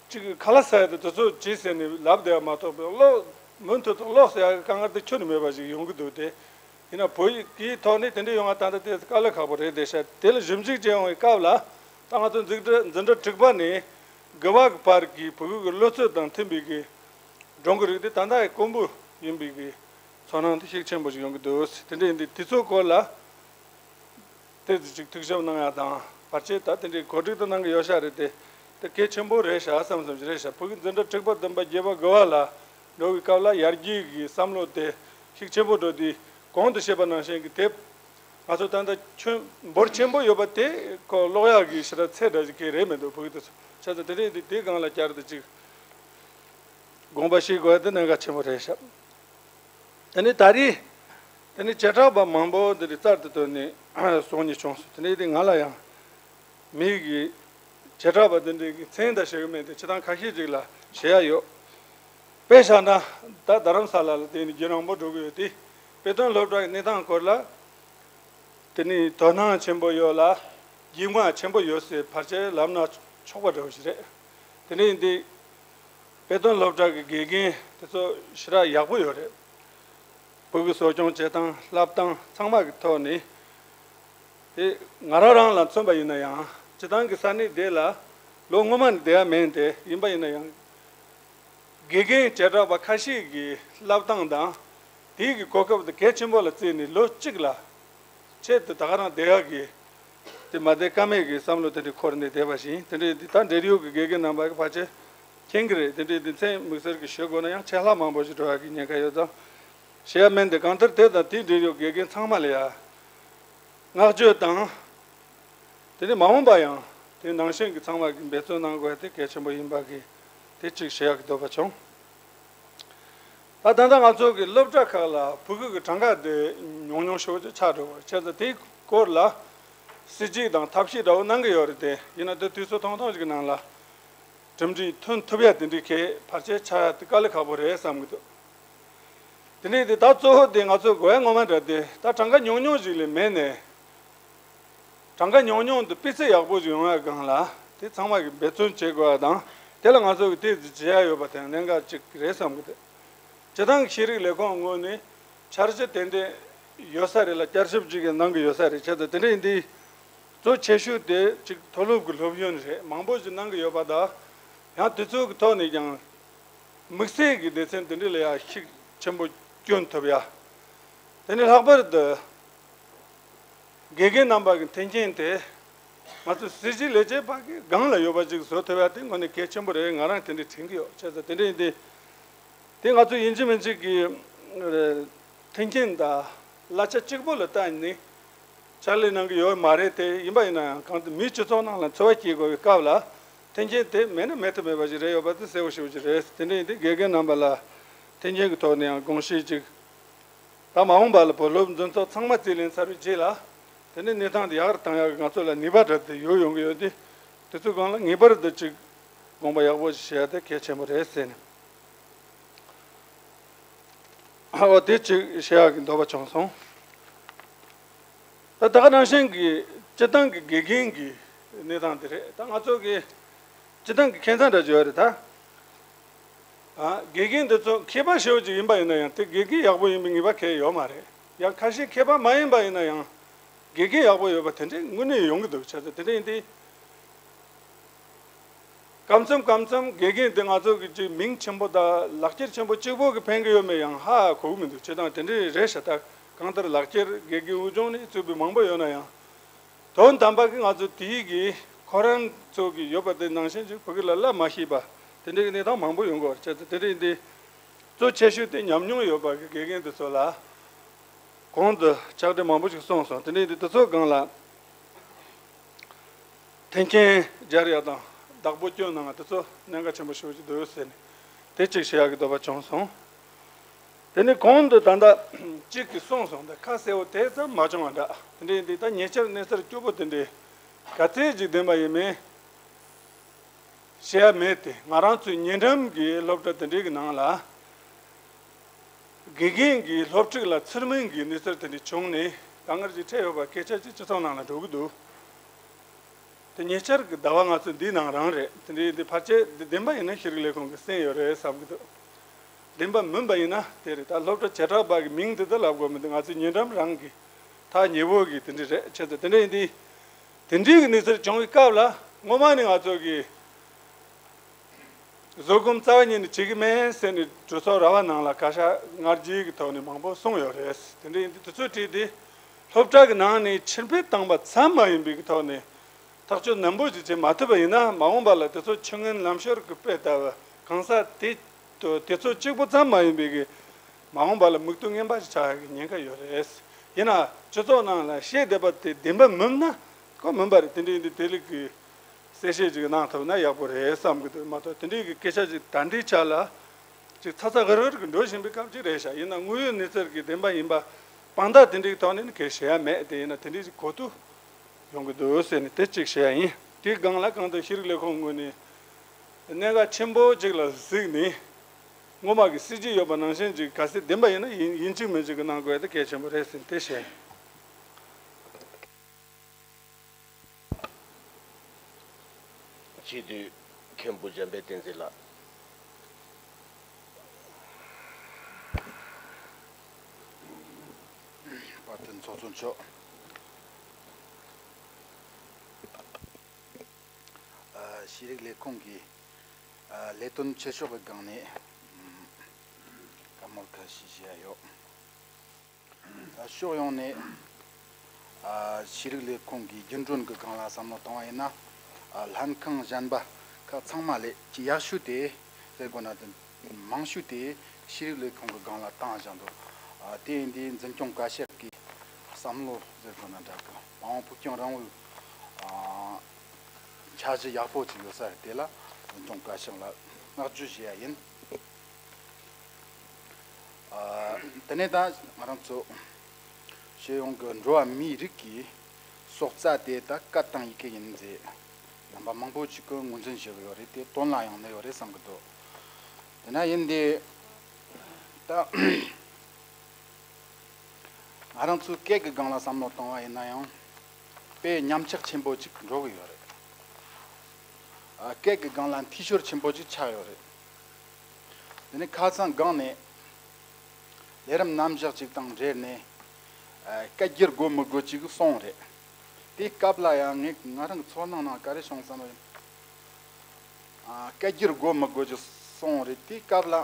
ཅིག་ཁ་ལག་ཟ་ཡ་དེ་དེ་ཚོ་བྱེད་ཟེར་ནས་ལབ་བསྡད་པ་མ་གཏོགས་པའི་ཀློག་མུ་མཐུད་དུ་ཀློག་ཟེར་ཡ་གི་དཀའ་ངལ་དེ་ཁྱོན་ནས་མེད་པ་ཞིག་ཡོང་གི་འདུག་དེ་ཡིན་ན་བོད་ཡིག་གི་ཐོག་ནས་དེ་འདྲ་ཡོང་བ་ད་ལྟ་དེ་དཀའ་ལས་ཁག་པོ་རེད་བསྡད་ཤག་དེ་ལ་ཞིབ་འཇུག་བྱེད་ཡོང་བའི་སྐབས་ལ་ད་ང་ཚོ་འཛིན་གྲྭ་འཛིན་གྲྭ་དྲུག་པ་ནས་དགུ་པ་གི་བར་གྱི་བུ་གུ་གི་བློ་ཚོད་དང་མཐུན་པའི་གི་སྒྲུང་གི་རིགས་དེ་ད་ལྟ་ཡང་དཀོན་པོ་ཡིན་པའི་གི་ཚོར་སྣང་དེ་ཤུགས་ཆེན་པོ་ཞིག་ཡོང་གི་འདུག་དེ་འདྲ་ཡིན་དུས་དུས་ཚོད་སྐོར་ལ། ཏོག་ཙམ་ཅིག་ཐུགས་ཞིབ་གནང་ཡ་དང་བར་ཆད་ད་དེ་འདྲའི་གོ་སྒྲིག་ཏུ་གནང་གི་ཡོད་ཤག་རེད་དེ། དེ་གལ་ཆེན་པོ་རེད་ཤག་བསམ་བསམ་ཞིག་རེད་ཤག་བོད་ཀྱི་འཛིན་གྲྭ་དྲུག་པ་བདུན་པ་བརྒྱད་པ་དགུ་པ་ལ་འགྲོ་བའི་སྐབས་ལ་ཡར་རྒྱས་ཀྱི་བསམ་བློ་དེ་ཤུགས་ཆེན་པོ་འགྲོ་དུས་གོང་དུ་བཤད་པ་ནང་བཞིན་གྱི་དེབ་ང་ཚོ་ད་ལྟ་ཁྱོན་འབོར་ཆེན་པོ་ཡོད་པ་དེ་ཁོ་ཀློག་ཡག་གི་ཞེ་དྲག་ཚད་འདྲ་ཞིག་གང་རེད་མི་འདུག་བོད་ཀྱི་དེ་ཚོ་བྱས་ཙང་དེ་རིང་འདི་དེའི་སྒང་ལ་བསྐྱར་དུ་ཅིག་དགོངས་པ་བཞེས་དགོས་ཡ་དེ་གནད་འགག་ཆེན་པོ་རེད་ཤག་དེ་ནས་ད་རེས་དེ་ནས་བྱེ་བྲག་པ་མང་པོ་འདི་རིགས་རྩར་དུ་བཏོན་ནས་གསུང་མྱོང་བྱུང་སོང་། དེ་ནས་དེ་ང་ལ་ཡང་མི་གི་བྱེ་བྲག་པ་འདི་འདྲའི་གི་མཚན་དང་ཞེ་གི་མེད་དེ་སྤྱིར་བཏང་ཁ་ཤས་ཅིག་ལ་བྱེད་ཡ་ཡོད། དཔེ་བཞག་ན་ད་རྡ་རམ་ས་ལ་ལ་དེ་ནས་རྒྱུན་རིང་པོ་འགྲོ་གི་ཡོད་དེ། དཔེ་སྟོན་སློབ་གྲྭ་གི་གནས་སྟངས་སྐོར་ལ། དེ་ནི་དོ་སྣང་ཆེན་པོ་ཡོད་ལ། རྒྱུས་མངའ་ཆེན་པོ་ཡོད་ཟེར་ཕལ་ཆེར་ལབ་ན་ཆོག་པ་འདྲ་བོ་ཞིག་རེད། དེ་ནི་འདི་དཔེ་སྟོན་སློབ་གྲྭ་གི་དགེ་རྒན་དེ་ཚོ་ཞེ་དྲག་ཡག་པོ་ཡོད་རེད། བོད་ཀྱི་གསོ་སྐྱོང་བྱེད་སྟངས་བསླབ་སྟངས་ཚང་མ་གི་ཐོག་ནས། དེ་ང་རང་རང་ལ་མཚོན་པ་ཡིན་ན་ཡང་སྤྱིར་བཏང་གི་ས་གནས་དེ་ལ་ལོ་སྔོན་མ་ནས་བསྡད་ཡ་མིན་དེ་ཡིན་པ་ཡིན་ན་ཡང་། དགེ་རྒན་བྱེ་བྲག་པ་ཁ་ཤས་ཀྱི་བསླབ་སྟངས་དང་། དེའི་གི་གོ་སྐབས་དེ་གལ་ཆེན་པོ་ལ་བརྩིས་ནས་ལོ་གཅིག་ལ་ཆེད་དུ་ད་ག་རང་བསྡད་ཡག་གི་དེ་མ་བསྡད་ཀ་མེད་ཀྱི་བསམ་བློ་དེ་འདྲའི་འཁོར་ནས་བསྡད་པ་ཞིག་ཡིན། དེ་འདྲའི་འདི་ད་འབྲེལ་ཡོད་ཀྱི་དགེ་རྒན་རྣམ་པ་གི་ཕལ་ཆེར་མཁྱེན་གྱི་རེད། དེ་འདྲའི་འདི་མཚན་དམིགས་བསལ་གྱི་ཞུ་དགོས་ན་ཡང་ཆད་ལྷག་མང་པོ་ཞིག་འགྲོ་ཡག་གི་ཉེན་ཁ་ཡོད་ཙང་། བཤད་ཡ་མིན་ཏེ་གང་ལྟར་དེ་དང་དེའི་འབྲེལ་ཡོད་དགེ་རྒན་ཚང་མ་ལ་ཡ། བསྔགས་བརྗོད་དང་། དེ་ནས་མ་འོངས་པ་ཡང་དེ་ནང་བཞིན་གྱི་ཚང་མ་གིས་འབད་བརྩོན་གནང་དགོས་དེ་གལ་ཆེན་པོ་ཡིན་པ་གི་དེ་གཅིག་བཤད་ཡག་གི་འདོད་པ་བྱུང་། ད་ད་ལྟ་ང་ཚོ་གི་སློབ་གྲྭ་ཁག་ལ་བོད་ཀྱི་གྲངས་ཀ་དེ་ཉུང་ཉུང་ཞེ་པོ་ཅིག་ཆགས་འགྲོ་བ་བྱས་ཙང་དེའི་སྐོར་ལ་སྲིད་ཇུས་དང་ཐབས་ཤེས་འདྲ་བོ་གནང་གི་ཡོད་རེད་དེ། ཡིན་ན་དེ་དུས་ཚོད་ཐུང་ཐུང་ཞིག་གི་ནང་ལ། གྲུབ་འབྲས་ཐོན་ཐུབ་ཡ་དེ་འདྲའི་གལ་ཕལ་ཆེར་ཆགས་ཡ་དེ་དཀའ་ལས་ཁག་པོ་རེད་བསམ་གྱི་འདུག་དེ་ནས་དེ་ད་གཙོ་བོ་དེ་ང་ཚོ་དགོས་ཡ་ངོ་མ་འདྲ་དེ་ད་གྲངས་ཀ་ཉུང་ཉུང་ཞིག་ལས་མེད་ནས། གྲངས་ཀ་ཉུང་ཉུང་དུ་སྤུས་ཚད་ཡག་པོ་ཞིག་ཡོང་ཡ་སྒང་ལ་དེ་ཚང་མ་གིས་འབད་བརྩོན་བྱེད་དགོས་ཡ་དང་། དེ་ལ་ང་ཚོ་གིས་ཏོག་ཙམ་བྱེད་ཡ་ཡོད་པ་དེ་གནད་འགག་ཅིག་རེད་བསམ་གྱི་འདུག་སྤྱིར་བཏང་གི་ཤེས་རིག་ལས་ཁུངས་ངོས་ནས་འཆར་གཞི་ཏན་ཏན་ཡོད་ས་རེད་ལ། བསྐྱར་ཞིབ་ཅིག་གནང་གི་ཡོད་ས་རེད། བྱས་ཙང་དེ་འདྲ་ཡིན་དུས་གཙོ་ཆེ་ཤོས་དེ་ཅིག་མཐོ་སློབ་ཀྱི་སློབ་ཡོན་རེད། མང་པོ་ཞིག་གནང་གི་ཡོད་པ་དང་། ཡང་དུས་ཚོད་ཀྱི་ཐོག་ནས་ཀྱང་དམིགས་བསལ་གྱི་སྡེ་ཚན་དེ་འདྲ་ལ་ཡང་ཤུགས་ཆེན་པོ་བསྐྱོན་ཐུབ་ཡ། དེ་ནས་ལྷག་པར་དུ། དགེ་རྒན་རྣམ་པ་གི་མཐུན་རྐྱེན་དེ་ང་ཚོ་སྲིད་ཇུས་ལས་བྱེད་པ་གི་སྒང་ལ་ཡོད་པ་ཅིག་བཟོ་ཐུབ་ཡ་དེ་དངོས་གནས་གལ་ཆེན་པོ་རེད། ང་རང་དེ་འདྲ་དྲན་གྱི་ཡོད། བྱས་ཙང་དེ་འདྲ་ཡིན་དུས་དེ་ང་ཚོ་ཡིན་གཅིག་མིན་གཅིག་གི་མཐུན་རྐྱེན་དང་གླ་ཆ་གཅིག་པོ་ལ་བལྟས་ནས་ཕྱག་ལས་གནང་གི་ཡོད་མ་རེད་དེ། ཡིན་པ་ཡིན་ན་ཡང་གང་ལྟར་མིའི་སྤྱི་ཚོགས་ནང་ལ་འཚོ་བ་སྐྱེལ་དགོས་པའི་སྐབས་ལ་ མཐུན་རྐྱེན་དེ་མེད་ན་མེད་ཐབས་མེད་པ་ཞིག་རེད་ཡོད་པ་དེ་གསལ་པོ་ཞེ་པོ་ཅིག་རེད། དེ་འདྲ་ཡིན་དུས་དགེ་རྒན་རྣམ་པ་ལ་མཐུན་རྐྱེན་གྱི་ཐོག་ནས་ཡང་དགོངས་བཞེས་ཅིག་ད་མ་འོངས་པ་ལ་བུ་སློབ་འཛིན་ཚོགས་ཚང་མ་རྩིས་ལེན་ཚར་བའི་རྗེས་ལ། དེ་ནས་གནས་སྟངས་དེ་ཡག་རུ་བཏང་ཡག་གི་ང་ཚོ་ལ་ནུས་པ་འདྲ་དེ་ཡོད་ཡོང་གི་ཡོད་དུས། དེ་ཚོའི་སྒང་ལ་ངེས་པར་དུ་ཅིག་དགོངས་པ་ཡག་པོ་ཞིག་བཞེས་ཡ་དེ་གལ་ཆེན་པོ་རེད་ཟེར་ནས། ཨོ་དེ་ཅིག་བཤད་ཡག་གི་འདོད་པ་བྱུང་སོང་། ད་ད་ག་ནང་བཞིན་གྱི་སྤྱི་བཏང་གི་དགེ་རྒན་གྱི་གནས་སྟངས་དེ་རེད། ད་ང་ཚོ་གི་སྤྱི་བཏང་གི་ཁྱད་མཚར་འདྲ་ཅིག་ཡོད་རེད་ད། ཨ། དགེ་རྒན་འདི་ཚོ་མཁས་པ་ཞེ་པོ་ཅིག་ཡིན་པ་ཡིན་ན་ཡང་དེ་དགེ་རྒན་ཡག་པོ་ཡིན་པའི་ངེས་པ་གང་ཡང་ཡོད་མ་རེད། ཡང་ཁ་ཤས་མཁས་པ་མ་ཡིན་པ་ཡིན་ན་ཡང་དགེ་རྒན་ཡག་པོ་ཡོད་པ་དེ་འདྲའི་དངོས་གནས་ཡོང་གི་འདུག་བྱས་ཙང་དེ་འདྲ་ཡིན་དུས། སྐབས་མཚམས་སྐབས་མཚམས་དགེ་རྒན་དེ་ང་ཚོ་གི་ཅིག་མིང་ཆེན་པོ་དང་ལག་ཁྱེར་ཆེན་པོ་གཅིག་པོ་གིས་ཕན་གྱི་ཡོད་མེད་ཡང་ཧ་གོ་གི་མི་འདུག་བྱས་ཙང་དེ་འདྲའི་རེད་ཤག་ད་གང་ལྟར་ལག་ཁྱེར་དགེ་རྒན་དབུལ་སྐྱོར་ནས་བཙུགས་པའི་མང་པོ་ཡོད་ན་ཡང་། དོན་དམ་པ་གི་ང་ཚོ་དེའི་གི་ཁོ་རང་ཚོ་གི་ཡོད་པ་དེ་ནང་བཞིན་ཅིག་བོད་སྐད་ལ་བསླབ་མ་ཤེས་པ་དེ་འདྲའི་གི་གནས་སྟངས་མང་པོ་ཡོང་གི་ཡོད་རེད། བྱས་ཙང་དེ་འདྲ་ཡིན་དུས་གཙོ་ཆེ་ཤོས་དེ་ཉམས་མྱོང་ཡོད་པ་གི་དགེ་རྒན་དེ་ཚོ་ལ་གོང་དུ་ཕྱག་བྲིས་མང་པོ་ཞིག་གསུངས་སོང་། དེ་འདྲ་ཡིན་དུས་དེ་ཚོའི་སྒང་ལ་མཐུན་རྐྱེན་སྦྱར་ཡག་དང་བདག་པོ་སྐྱོན་གནང་ཡག་དེ་ཚོ་གནད་འགག་ཆེན་པོ་ཞེ་པོ་ཅིག་འདུག་ཟེར་ནས་དེ་གཅིག་བཤད་ཡག་གི་འདོད་པ་བྱུང་སོང་། དེ་ནས་གོང་དུ་ད་ལྟ་གཅིག་གིས་གསུངས་སོང་། ད་ཁ་གསལ་པོ་དེ་ཙམ་མ་བྱུང་བ་འདྲ། དེ་འདྲ་ཡིན་དུས་ད་ཉེ་ཆར་གནས་ཚུལ་སྐྱོ་པོ་དེ་འདྲའི་ག་ཚད་ཅིག་ལྡན་པ་ཡིན་མིན་བཤད་ཡ་མེད་དེ། ང་རང་ཚོའི་ཉེ་འགྲམ་གྱི་སློབ་གྲྭ་དེ་འདྲའི་གི་ནང་ལ་དགེ་རྒན་གྱི་སློབ་ཕྲུག་ལ་ཚུར་མིན་གྱི་གནས་ཚུལ་དེ་འདྲ་བྱུང་ནས་དཀའ་ངལ་ཅིག་འཕྲད་ཡོད་པ་སྐད་ཆ་ཅིག་སྤྱི་ཚོགས་ནང་ལ་འགྲོ་གི་འདུག་དེ་ཉེ་ཆར་གྱི་ཟླ་བ་ང་ཚོ་འདིའི་ནང་རང་རེད། དེ་འདྲའི་འདི་ཕལ་ཆེར་འདི་བདེན་པ་ཡིན་ན་ཤེས་རིག་ལས་ཁུངས་ཀྱིས་གསན་ཡོད་རེད་བསམ་གྱི་འདུག་བདེན་པ་མིན་པ་ཡིན་ན་དེ་རེད། ད་སློབ་གྲྭ་བྱེ་བྲག་པ་གི་མིང་འདི་ད་ལབ་དགོས་མི་འདུག་ང་ཚོའི་ཉེ་འགྲམ་རང་གི་ཐག་ཉེ་བོ་གི་དེ་འདྲ་རེད། བྱས་ཙང་དེ་འདྲ་ཡིན་དུས་དེ་འདྲའི་གི་གནས་ཚུལ་བྱུང་བའི་སྐབས་ལ་སྔོན་མ་ནས་ང་ཚོ་གི་བཟོད་སྒོམ་རྩ་བ་ཉིད་ནས་བྱེད་ཀྱི་མེད་ཟེར་ནས་གྲོས་ཚོགས་ར་བ་ནང་ལ་བཀའ་ཤག་སྔ་རྗེས་ཀྱི་ཐོག་ནས་མང་པོ་གསུངས་ཡོད་རེད། དེ་འདྲ་ཡིན་དུས་དུས་ཚོད་བྲིས་ཏེ་སློབ་གྲྭ་གི་ནང་ནས་ཕྱིར་འབུད་བཏང་པ་ཙམ་མ་ཡིན་པའི་གི་ཐོག་ནས་ཐག་གཅོད་ནན་པོ་ཞིག་བྱེད་མ་ཐུབ་པ་ཡིན་ན་མ་འོངས་པ་ལ་དེ་ཚོ་ཆུ་ངན་ལམ་ཤོར་གྱི་དཔེ་ལྟ་བུ་གང་ཟག་དེ་དེ་ཚོ་གཅིག་པུ་ཙམ་མ་ཡིན་པའི་གི་མ་འོངས་པ་ལ་མིག་ལྟོས་ངན་པ་ཞིག་ཆགས་ཡག་གི་ཉེན་ཁ་ཡོད་རེད། ཡིན་ན་སྤྱི་ཚོགས་ནང་ལ་བཤད་བསྡད་པ་དེ་བདེན་པ་མིན་ན་ཁོ་མིན་པ་རེད། དེ་འདྲ་ཡིན་དུས་དེ་ལུགས་ཀྱི་གསལ་བཤད་ཅིག་གནང་ཐུབ་ན་ཡག་པོ་རེད་བསམ་གྱི་འདུག་མ་གཏོགས་དེ་འདྲའི་གི་སྐད་ཆ་ཅིག་ད་ལྟའི་ཆ་ལ་ཅིག་ཚ་ཚ་འུར་འུར་གྱི་འགྲོ་བཞིན་པའི་སྐབས་ཅིག་རེད་ཤག་ཡིན་ན་དངོས་ཡོད་གནས་ཚུལ་གྱི་བདེན་པ་ཡིན་པ་དཔང་རྟགས་དེ་འདྲའི་ཐོག་ནས་ནི་གང་ཡང་བཤད་ཡ་མེད། དེ་ཡིན་ན་དེ་འདྲའི་ཅིག་གོ་ཐུབ་ཡོང་གི་འདུག་ཟེར་ནས་དེ་གཅིག་བཤད་ཡ་ཡིན། དེའི་སྒང་ལ་གང་ལྟར་ཤེས་རིག་ལས་ཁུངས་ངོས་ནས་གནད་འགག་ཆེན་པོ་གཅིག་ལ་གཟིགས་ནས་སྔོན་མ་གི་སྲིད་ཇུས་ཡོད་པ་ནང་བཞིན་ཅིག་གལ་སྲིད་བདེན་པ་ཡིན་ན་ཡིན་ཡིན་གཅིག་མིན་གཅིག་གི་གནང་དགོས་ཡ་དེ་གལ་ཆེན་པོ་རེད་ཟེར་ནས་དེ་བཤད་ཡ་ཡིན། སྤྱི་འཐུས་མཁན་པོ་འཇམ་དཔལ་བསྟན་འཛིན་ལགས། དཔལ་ལྡན་ཚོགས་གཙོ་མཆོག་ཨ། ཤེས་རིག་ལས་ཁུངས་ཀྱི་ཨ། ལས་དོན་ཆེ་ཤོས་ཀྱི་སྒང་ནས་ཨམ། བཀའ་མོལ་ཁ་ཤས་བཤད་ཡ་ཡོད། ཕྱོགས་ཡོངས་ནས་ཤེས་རིག་ལས་ཁུངས་ཀྱི་རྒྱུན་གྲོན་གྱི་སྒང་ལ་བསམ་བློ་བཏང་བ་ཡིན་ན། ལྷན་ཁང་གཞན་པ་ཁག་ཚང་མ་ལས་ཀྱི་ཡག་ཤོས་དེ་ཟེར་དགོས་ན་དེ་མང་ཤོས་དེ་ཤེས་རིག་ལས་ཁུངས་ཀྱི་སྒང་ལ་བཏང་བཞག་འདུག་དེ་ཡིན་དུས་འཛིན་སྐྱོང་བཀའ་ཤག་གི་བསམ་བློ་ཟེར་དགོས་ན་འདྲ་གི་མ་འོངས་ཕུགས་རྒྱང་རིང་བོའི་འཆར་གཞི་ཡག་པོ་ཅིག་ཡོད་ས་རེད། དེ་ལ་འཛིན་སྐྱོང་བཀའ་ཤག་ལ་བསྔགས་བརྗོད་ཞུ་ཡ་ཡིན། ཨ། དེ་ནས་ད་ང་རང་ཚོ་སྤྱི་ཡོངས་ཀྱི་འགྲོ་བ་མིའི་རིགས་ཀྱི་སྲོག་རྩ་དེ་ད་སྐད་དང་ཡི་གེ་ཡིན་ཟེར་རྣམ་པ་མང་པོ་ཅིག་གིས་ངོས་འཛིན་བྱེད་ཀྱི་ཡོད་རེད། དེ་དོན་ལ་ཡང་གནས་ཡོད་རེད་བསམ་གྱི་འདུག་དེ་ན་ཡིན་དེ་ད་ང་རང་ཚོའི་སྐད་ཀྱི་སྒང་ལ་བསམ་བློ་བཏང་བ་ཡིན་ན་ཡང་དཔེ་ཉམས་ཆག་ཆེན་པོ་ཅིག་འགྲོ་གི་ཡོད་རེད། ཨ། སྐད་ཀྱི་སྒང་ལ་འཐུས་ཤོར་ཆེན་པོ་ཅིག་ཆགས་ཡོད་རེད། དེ་ནས་ཁ་སང་སྒང་ནས་ལས་རིམ་རྣམ་གཞག་ཅིག་དང་འབྲེལ་ནས་ཨ། སྐད་སྒྱུར་དགོས་མི་དགོས་ཅིག་གསུངས་རེད། དེའི་སྐབས་ལ་ཡང་ངས་ང་རང་གི་ཚོར་སྣང་ནང་ག་རེ་བྱུང་བསམ་ཡིན། ཨ། སྐད་སྒྱུར་དགོས་མི་དགོས་ཅིག་གསུངས་རེད། དེའི་སྐབས་ལ་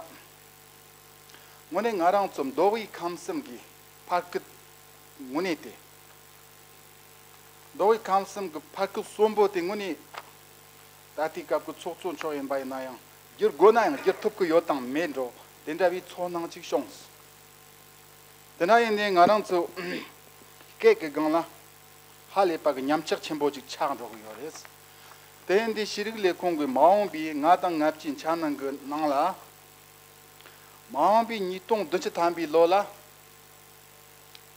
དངོས་གནས་ང་རང་ཚོ་མདོ་དབུས་ཁམས་གསུམ་གྱི་ཕ་སྐད་དངོས་གནས་དེ། མདོ་དབུས་ཁམས་གསུམ་གྱི་ཕ་སྐད་གསོན་པོ་དེ་དངོས་གནས་ད་ལྟའི་སྐབས་ཀྱི་ཚོགས་གཙོ་མཆོག་ཡིན་པ་ཡིན་ན་ཡང་བསྒྱུར་དགོས་ན་ཡང་བསྒྱུར་ཐུབ་ཀྱི་ཡོད་དང་མེད་འགྲོ་དེ་འདྲ་བའི་ཚོར་སྣང་ཅིག་བྱུང་། དེ་ན་ཡིན་ནའི་ང་རང་ཚོ་སྐད་ཀྱི་སྒང་ལ་ཧ་ལས་པ་གི་ཉམས་ཆག་ཆེན་པོ་ཅིག་ཆགས་འགྲོ་གི་ཡོད་རེད། དེ་ཡིན་དུས་ཤེས་རིག་ལས་ཁུངས་ཀྱི་མ་འོངས་པའི་ལྔ་དང་ལྔ་བཅུའི་འཆར་སྣང་གི་ནང་ལ། མ་འོངས་པའི་ཉིས་སྟོང་བདུན་ཅུ་ཐམ་པའི་ལོ་ལ།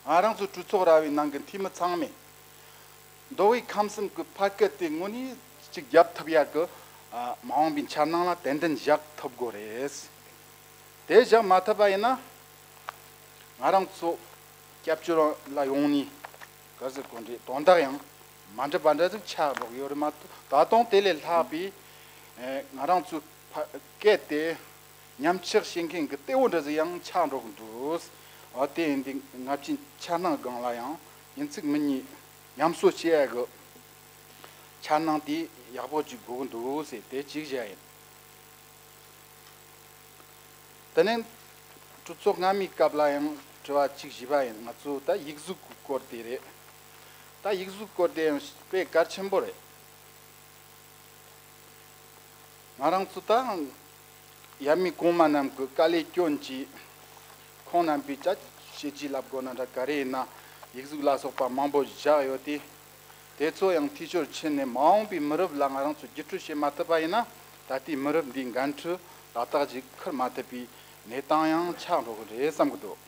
ང་རང་ཚོ་གྲོས་ཚོགས་ར་བའི་ནང་གི་འཐུས་མི་ཚང་མས། མདོ་དབུས་ཁམས་གསུམ་གྱི་ཕ་སྐད་དེ་དངོས་གནས་གཅིག་རྒྱབ་ཐུབ་ཡག་གི། ཨ། མ་འོངས་པའི་འཆར་སྣང་ལ་ཏན་ཏན་བཞག་ཐུབ་དགོས་རེད། དེ་བཞག་མ་ཐུབ་པ་ཡིན་ན། ང་རང་ཚོ་སྐྱབས་བཅོལ་ལ་ཡོང་ནས་ག་ཟེར་དགོས་རེད། དོན་དག་ཡང་མ་འགྲུབ་པ་འདྲ་ཟིག་ཆགས་འགྲོ་གི་ཡོད་རེད་མ་གཏོགས། ད་དུང་དེ་ལས་ལྷག་པའི། ཨེ། ང་རང་ཚོའི་ཕ་སྐད་དེ་ཉམས་ཆག་བྱེད་མཁན་གྱི་གཏེ་བོ་འདྲ་ཟིག་ཡང་ཆགས་འགྲོ་གི་འདུག། འོ། དེ་ཡིན་དུས་ལྔ་བཅུའི་འཆར་སྣང་སྒང་ལ་ཡང་ཡིན་གཅིག་མིན་གཉིས་ཉམས་གསོ་བྱེད་ཡག་གི་འཆར་སྣང་དེ་ཡག་པོ་ཅིག་དགོས་ཀྱི་འདུག་ཟེར་དེ་གཅིག་བཤད་ཡིན། དེ་ནས་གྲོས་ཚོགས་སྔ་མའི་སྐབས་ལ་ཡང་དྲི་བ་གཅིག་ཞུས་པ་ཡིན། ང་ཚོ་ད་ཡིག་གཟུགས་ཀྱི་སྐོར་དེ་རེད། ད་ཡིག་གཟུགས་སྐོར་དེ་ཡང་དཔེ་གལ་ཆེན་པོ་རེད། ང་རང་ཚོ་ད་ཡབ་མེས་གོང་མ་རྣམས་ཀྱི་དཀའ་ལས་སྐྱོན་གྱིས། ཁོང་རྣམ་པས་ཅི་བྱེད་ཅི་ལབ་དགོས་ན་འདྲ་ག་རེ་ཡིན་ན། ཡིག་གཟུགས་ལ་སོགས་པ་མང་པོ་བཞག་ཡོད་དེ། དེ་ཚོ་ཡང་འཐུས་ཤོར་ཕྱིན་ནས་མ་འོངས་པའི་མི་རབས་ལ་ང་རང་ཚོས་བརྒྱུད་སྤྲོད་བྱེད་མ་ཐུབ་པ་ཡིན་ན། ད་ལྟའི་མི་རབས་འདིའི་འགན་འཁྲི་ཏག་ཏག་ཅིག་འཁུར་མ་ཐུབ་པའི་གནས་སྟངས་ཡང་ཆགས་འགྲོ་གི་རེད་བསམ་གྱི་འདུག།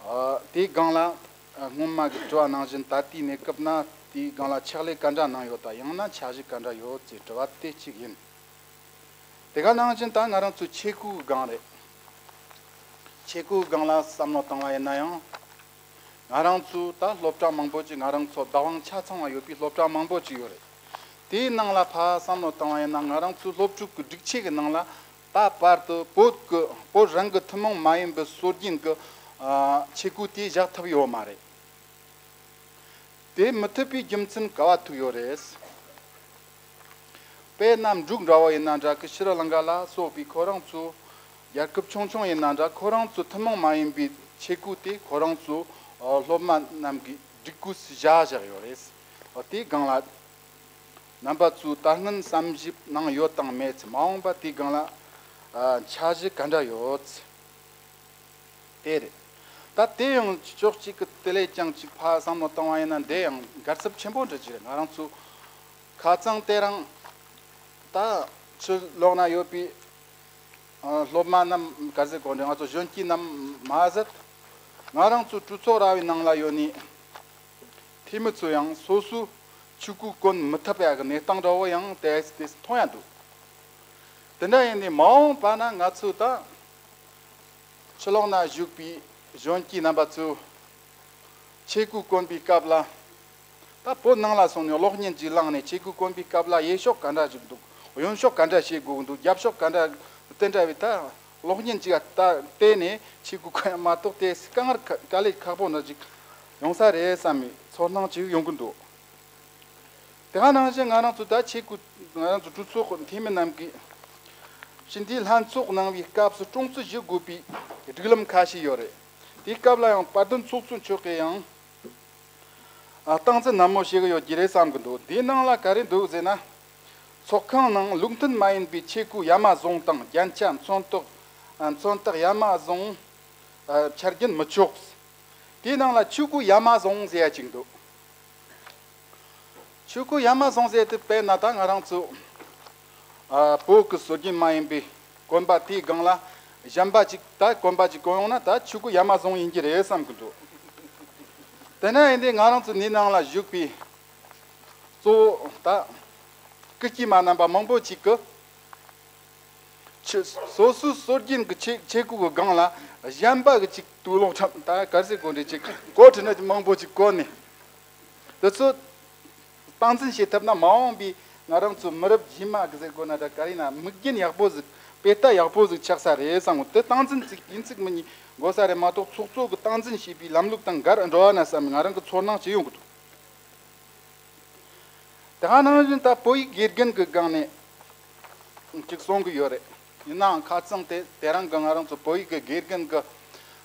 ཨ། དེའི་སྒང་ལ། ཨ། སྔོན་མ་གི་དྲི་བ་ནང་བཞིན་ད་ལྟའི་གནས་སྐབས་ན་དེའི་སྒང་ལ་ཕྱག་ལས་ག་འདྲ་གནང་ཡོད་དང་། ཡང་ན་འཆར་གཞི་ག་འདྲ་ཡོད་ཅེས་དྲི་བ་དེ་གཅིག་ཡིན། དེ་ག་ནང་བཞིན་ད་ང་རང་ཚོའི་ཆས་གོས་སྒང་རེད། ཆས་གོས་སྒང་ལ་བསམ་བློ་བཏང་བ་ཡིན་ན་ཡང་། ང་རང་ཚོ་ད་སློབ་གྲྭ་མང་པོ་ཅིག་ང་རང་ཚོ་བདག་དབང་ཆ་ཚང་བ་ཡོད་པའི་སློབ་གྲྭ་མང་པོ་ཅིག་ཡོད་རེད། དེའི་ནང་ལ་ཕར་བསམ་བློ་བཏང་བ་ཡིན་ན། ང་རང་ཚོའི་སློབ་ཕྲུག་གི་སྒྲིག་ཆས་ཀྱི་ནང་ལ་ད་བར་དུ་བོད་ཀྱི་བོད་རང་གི་ཐུན་མོང་མ་ཡིན་པའི་སྲོལ་རྒྱུན་གྱི། ཨ། ཆས་གོས་དེ་བཞག་ཐུབ་ཡོད་མ་རེད། དེ་མི་ཐུབ་པའི་རྒྱུ་མཚན་ག་བ་ཐུག་ཡོད་རེད། དཔེར་ན་འབྲུག་འདྲ་བོ་ཡིན་ན་འདྲ་གི། ཤྲི་ལང་ཀ་ལ་སོགས་པའི་ཁོ་རང་ཚོ་རྒྱལ་ཁབ་ཆུང་ཆུང་ཡིན་ན་འདྲ། ཁོ་རང་ཚོ་ཐུན་མོང་མ་ཡིན་པའི་ཆས་གོས་དེ་ཁོ་རང་ཚོ་སློབ་མ་རྣམས་ཀྱི་སྒྲིག་གོས་སུ་བཞག་བཞག་ཡོད་རེད། དེའི་སྒང་ལ་རྣམ་པ་ཚོས་ད་སྔོན་བསམ་ཞིབ་གནང་ཡོད་དང་མེད་ཚེ། མ་འོངས་པ་དེའི་སྒང་ལ། ཨ། འཆར་གཞི་ག་འདྲ་ཡོད་ཚེ། དེ་རེད། ད་དེ་ཡང་ཕྱོགས་གཅིག་གི་དེ་ལས་ཀྱང་ཅིག་ཕར་བསམ་བློ་བཏང་བ་ཡིན་ན། འདི་ཡང་དགའ་ཚབས་ཆེན་པོ་འདྲ་ཅིག་རེད། ང་རང་ཚོ་ཁ་རྩང་དེ་རིང་ད་ཕྱི་ལོགས་ན་ཡོད་པའི། ཨ། སློབ་མ་རྣམས་ག་ཟེར་དགོས་རེད། ང་ཚོ་གཞོན་སྐྱེས་རྣམས་མ་ཟད། ང་རང་ཚོ་གྲོས་ཚོགས་ར་བའི་ནང་ལ་ཡོད་ནི་འཐུས་མི་ཚོ་ཡང་སོ་སོའི་ཆས་གོས་གོན་མི་ཐུབ་ཡག་གི་གནས་སྟངས་འདྲ་བོ་ཡང་དེ་དེ་མཐོང་ཡ་འདུག། དེ་འདྲ་ཡིན་ནི་མ་འོངས་པ་ན་ང་ཚོ་ད་ཕྱི་ལོགས་ན་བཞུགས་པའི་གཞོན་སྐྱེས་རྣམ་པ་ཚོས་ཆས་གོས་གོན་པའི་སྐབས་ལ། ད་བོད་ནང་ལ་སོང་ནས་གློག་བརྙན་ཅིག་བླངས་ནས་ཆས་གོས་གོན་པའི་སྐབས་ལ་གཡས་ཕྱོགས་ག་འདྲ་ཞིག་འདུག། གཡོན་ཕྱོགས་ག་འདྲ་བྱེད་དགོས་འདུག། རྒྱབ་ཕྱོགས་ག་འདྲ། དེ་འདྲ་བའི་ད་གློག་བརྙན་ཅིག་ལ་ལྟ་བལྟས་ནས་ཆས་གོས་གོན་ཡ་མ་གཏོགས། དེ་དཀའ་ངལ་དཀའ་ལས་ཁག་པོ་འདྲ་ཅིག་ཡོང་ས་རེད་བསམ་པའི་ཚོར་སྣང་ཅིག་ཡོང་གི་འདུག། དེ་ག་ནང་བཞིན་ང་རང་ཚོ་ད་ཆས་གོས། ང་རང་ཚོ་གྲོས་ཚོགས་འཐུས་མི་རྣམས་ཀྱིས་ཕྱི་འཐུས་ལྷན་ཚོགས་གནང་བའི་སྐབས་སུ་སྲུང་བརྩི་ཞུ་དགོས་པའི་སྒྲིག་ལམ་ཁ་ཤས་ཡོད་རེད། དེའི་སྐབས་ལ་ཡང་དཔལ་ལྡན་ཚོགས་གཙོ་མཆོག་གིས་ཡང་། ཨ། སྟངས་འཛིན་ནན་མོ་བྱེད་ཀྱི་ཡོད་ཀྱི་རེད་བསམ་གྱི་འདུག། དེའི་ནང་ལ་ག་རེ་འདུག་ཟེར་ན། ཚོགས་ཁང་ནང་ལུགས་མཐུན་མ་ཡིན་པའི་ཆས་གོས་ཡ་མ་བཟུང་དང་། རྒྱན་ཆ། མཚོན་རྟགས། ཨ། མཚོན་རྟགས་ཡ་མ་བཟུང་། ཨ། འཆར་ཅན་མི་ཆོག། དེའི་ནང་ལ་ཆས་གོས་ཡ་མ་བཟུང་ཟེར་ཡ་ཅིག་འདུག། ཆས་གོས་ཡ་མ་བཟུང་ཟེར་དེ་དཔེར་ན་ད་ང་རང་ཚོ། ཨ། བོད་ཀྱི་སྲོལ་རྒྱུན་མ་ཡིན་པའི་གོན་པ་དེའི་སྒང་ལ་གཞན་པ་ཅིག་ད་གོན་པ་ཅིག་གོན་ཡོང་ན། ད་ཆས་གོས་ཡ་མ་བཟུང་ཡིན་གྱི་རེད་བསམ་གྱི་འདུག། དེ་ན་ཡིན་དུས་ང་རང་ཚོ་འདི་ནང་ལ་བཞུགས་པའི་གཙོ་བོ་ད་སྐུ་སྐྱེས་མ་རྣམ་པ་མང་པོ་ཅིག་གིས། ཆི། སོ་སོའི་སྲོལ་རྒྱུན་གྱི་ཆས། ཆས་གོས་ཀྱི་སྒང་ལ་གཞན་པ་གི་ཅིག་དུག་སློག་ཁྲབ་ད་ག་རེ་ཟེར་དགོས་རེད། ཅིག་གོ་ཁྲི་ན་མང་པོ་ཅིག་གོན་ནས། དེ་ཚོ་སྟངས་འཛིན་བྱེད་ཐུབ་ན་མ་འོངས་པའི་ང་རང་ཚོ་མི་རབས་རྗེས་མ་གི་ཟེར་དགོས་ན་འདྲ་ག་རེ་ན་མིག་རྒྱན་ཡག་པོ་ཟིག། དཔེ་ལྟ་ཡག་པོ་ཟིག་ཆགས་ས་རེད་བསམ་གི། དེ་སྟངས་འཛིན་ཅིག་ཡིན་གཅིག་མིན་གཉིས་དགོས་ས་རེད་མ་གཏོགས། ཚོགས་གཙོ་གི་སྟངས་འཛིན་བྱེད་པའི་ལམ་ལུགས་དང་འགལ་འགྲོ་བ་ན་བསམ་ང་རང་གི་ཚོར་སྣང་ཅིག་ཡོང་གི་འདུག། དེ་ག་ནང་བཞིན་ད་བོད་ཡིག་དགེ་རྒན་གྱི་སྒང་ནས་ཅིག་གསུང་གི་ཡོད་རེད། ཡིན་ནའང་ཁ་རྩང་དེ་དེ་རིང་གི་ང་རང་ཚོ་བོད་ཡིག་གི་དགེ་རྒན་གྱི་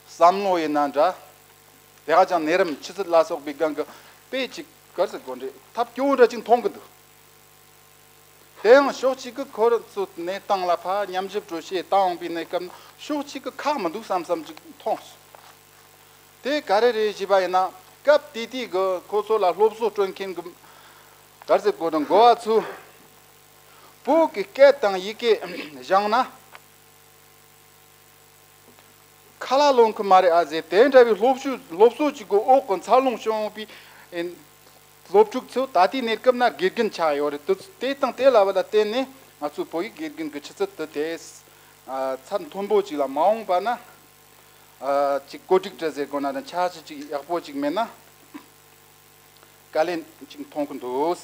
བསམ་བློ་ཡིན་ན་འདྲ། དེ་ག་ཀྱང་ནད་རིམས་ཆུ་ཚད་ལ་སོགས་པའི་སྒང་གི་དཔེ་ཅིག་ག་རེ་ཟེར་དགོས་རེད། ཐབས་སྐྱོ་བོ་འདྲ་ཅིག་མཐོང་གི་འདུག། དེ་ཡང་ཕྱོགས་གཅིག་གི་ཁོ་རང་ཚོ་གནས་སྟངས་ལ་ཕར་ཉམས་ཞིབ་འགྲོ་བྱེད་བཏང་བའི་གནས་སྐབས་ཕྱོགས་གཅིག་གི་ཁག་མི་འདུག་བསམ་བསམ་ཅིག་མཐོང་སོང་། དེ་ག་རེ་རེད་ཞུས་པ་ཡིན་ན། སྐབས་དེ་དུས་གི་ཁོ་ཚོ་ལ་སློབ་གསོ་སྤྲོད་མཁན་གི་ ག་རེ་ཟེར་དགོས་དང་གོ་བ་ཚུལ། བོད་ཀྱི་སྐད་དང་ཡི་གེ་སྦྱངས་ན། ཁ་ལག་ལོན་གི་མ་རེད་ཨ་ཟེར། དེ་འདྲ་བའི་སློབ་གསོ་སློབ་གསོ་ཅིག་གི་འོག་གི་འཚར་ལོངས་བྱུང་བའི་སློབ་ཕྲུག་ཚོ་ད་ལྟའི་གནས་སྐབས་ན་དགེ་རྒན་ཆགས་ཡོད་རེད། དེ་དང་དེ་ལ་བ་ལ་བརྟེན་ནས་ང་ཚོའི་བོད་ཡིག་དགེ་རྒན་གྱི་ཆུ་ཚད་དེ་དེ་ཚད་མཐོན་པོ་ཅིག་ལ་མ་འོངས་པ་ན་ཅིག་བཀོད་སྒྲིག་འདྲ་ཟེར་དགོས་ན་དང་འཆར་གཞི་ཅིག་ཡག་པོ་ཅིག་མེད་ན་དཀའ་ལས་ཅིག་མཐོང་གི་འདུག་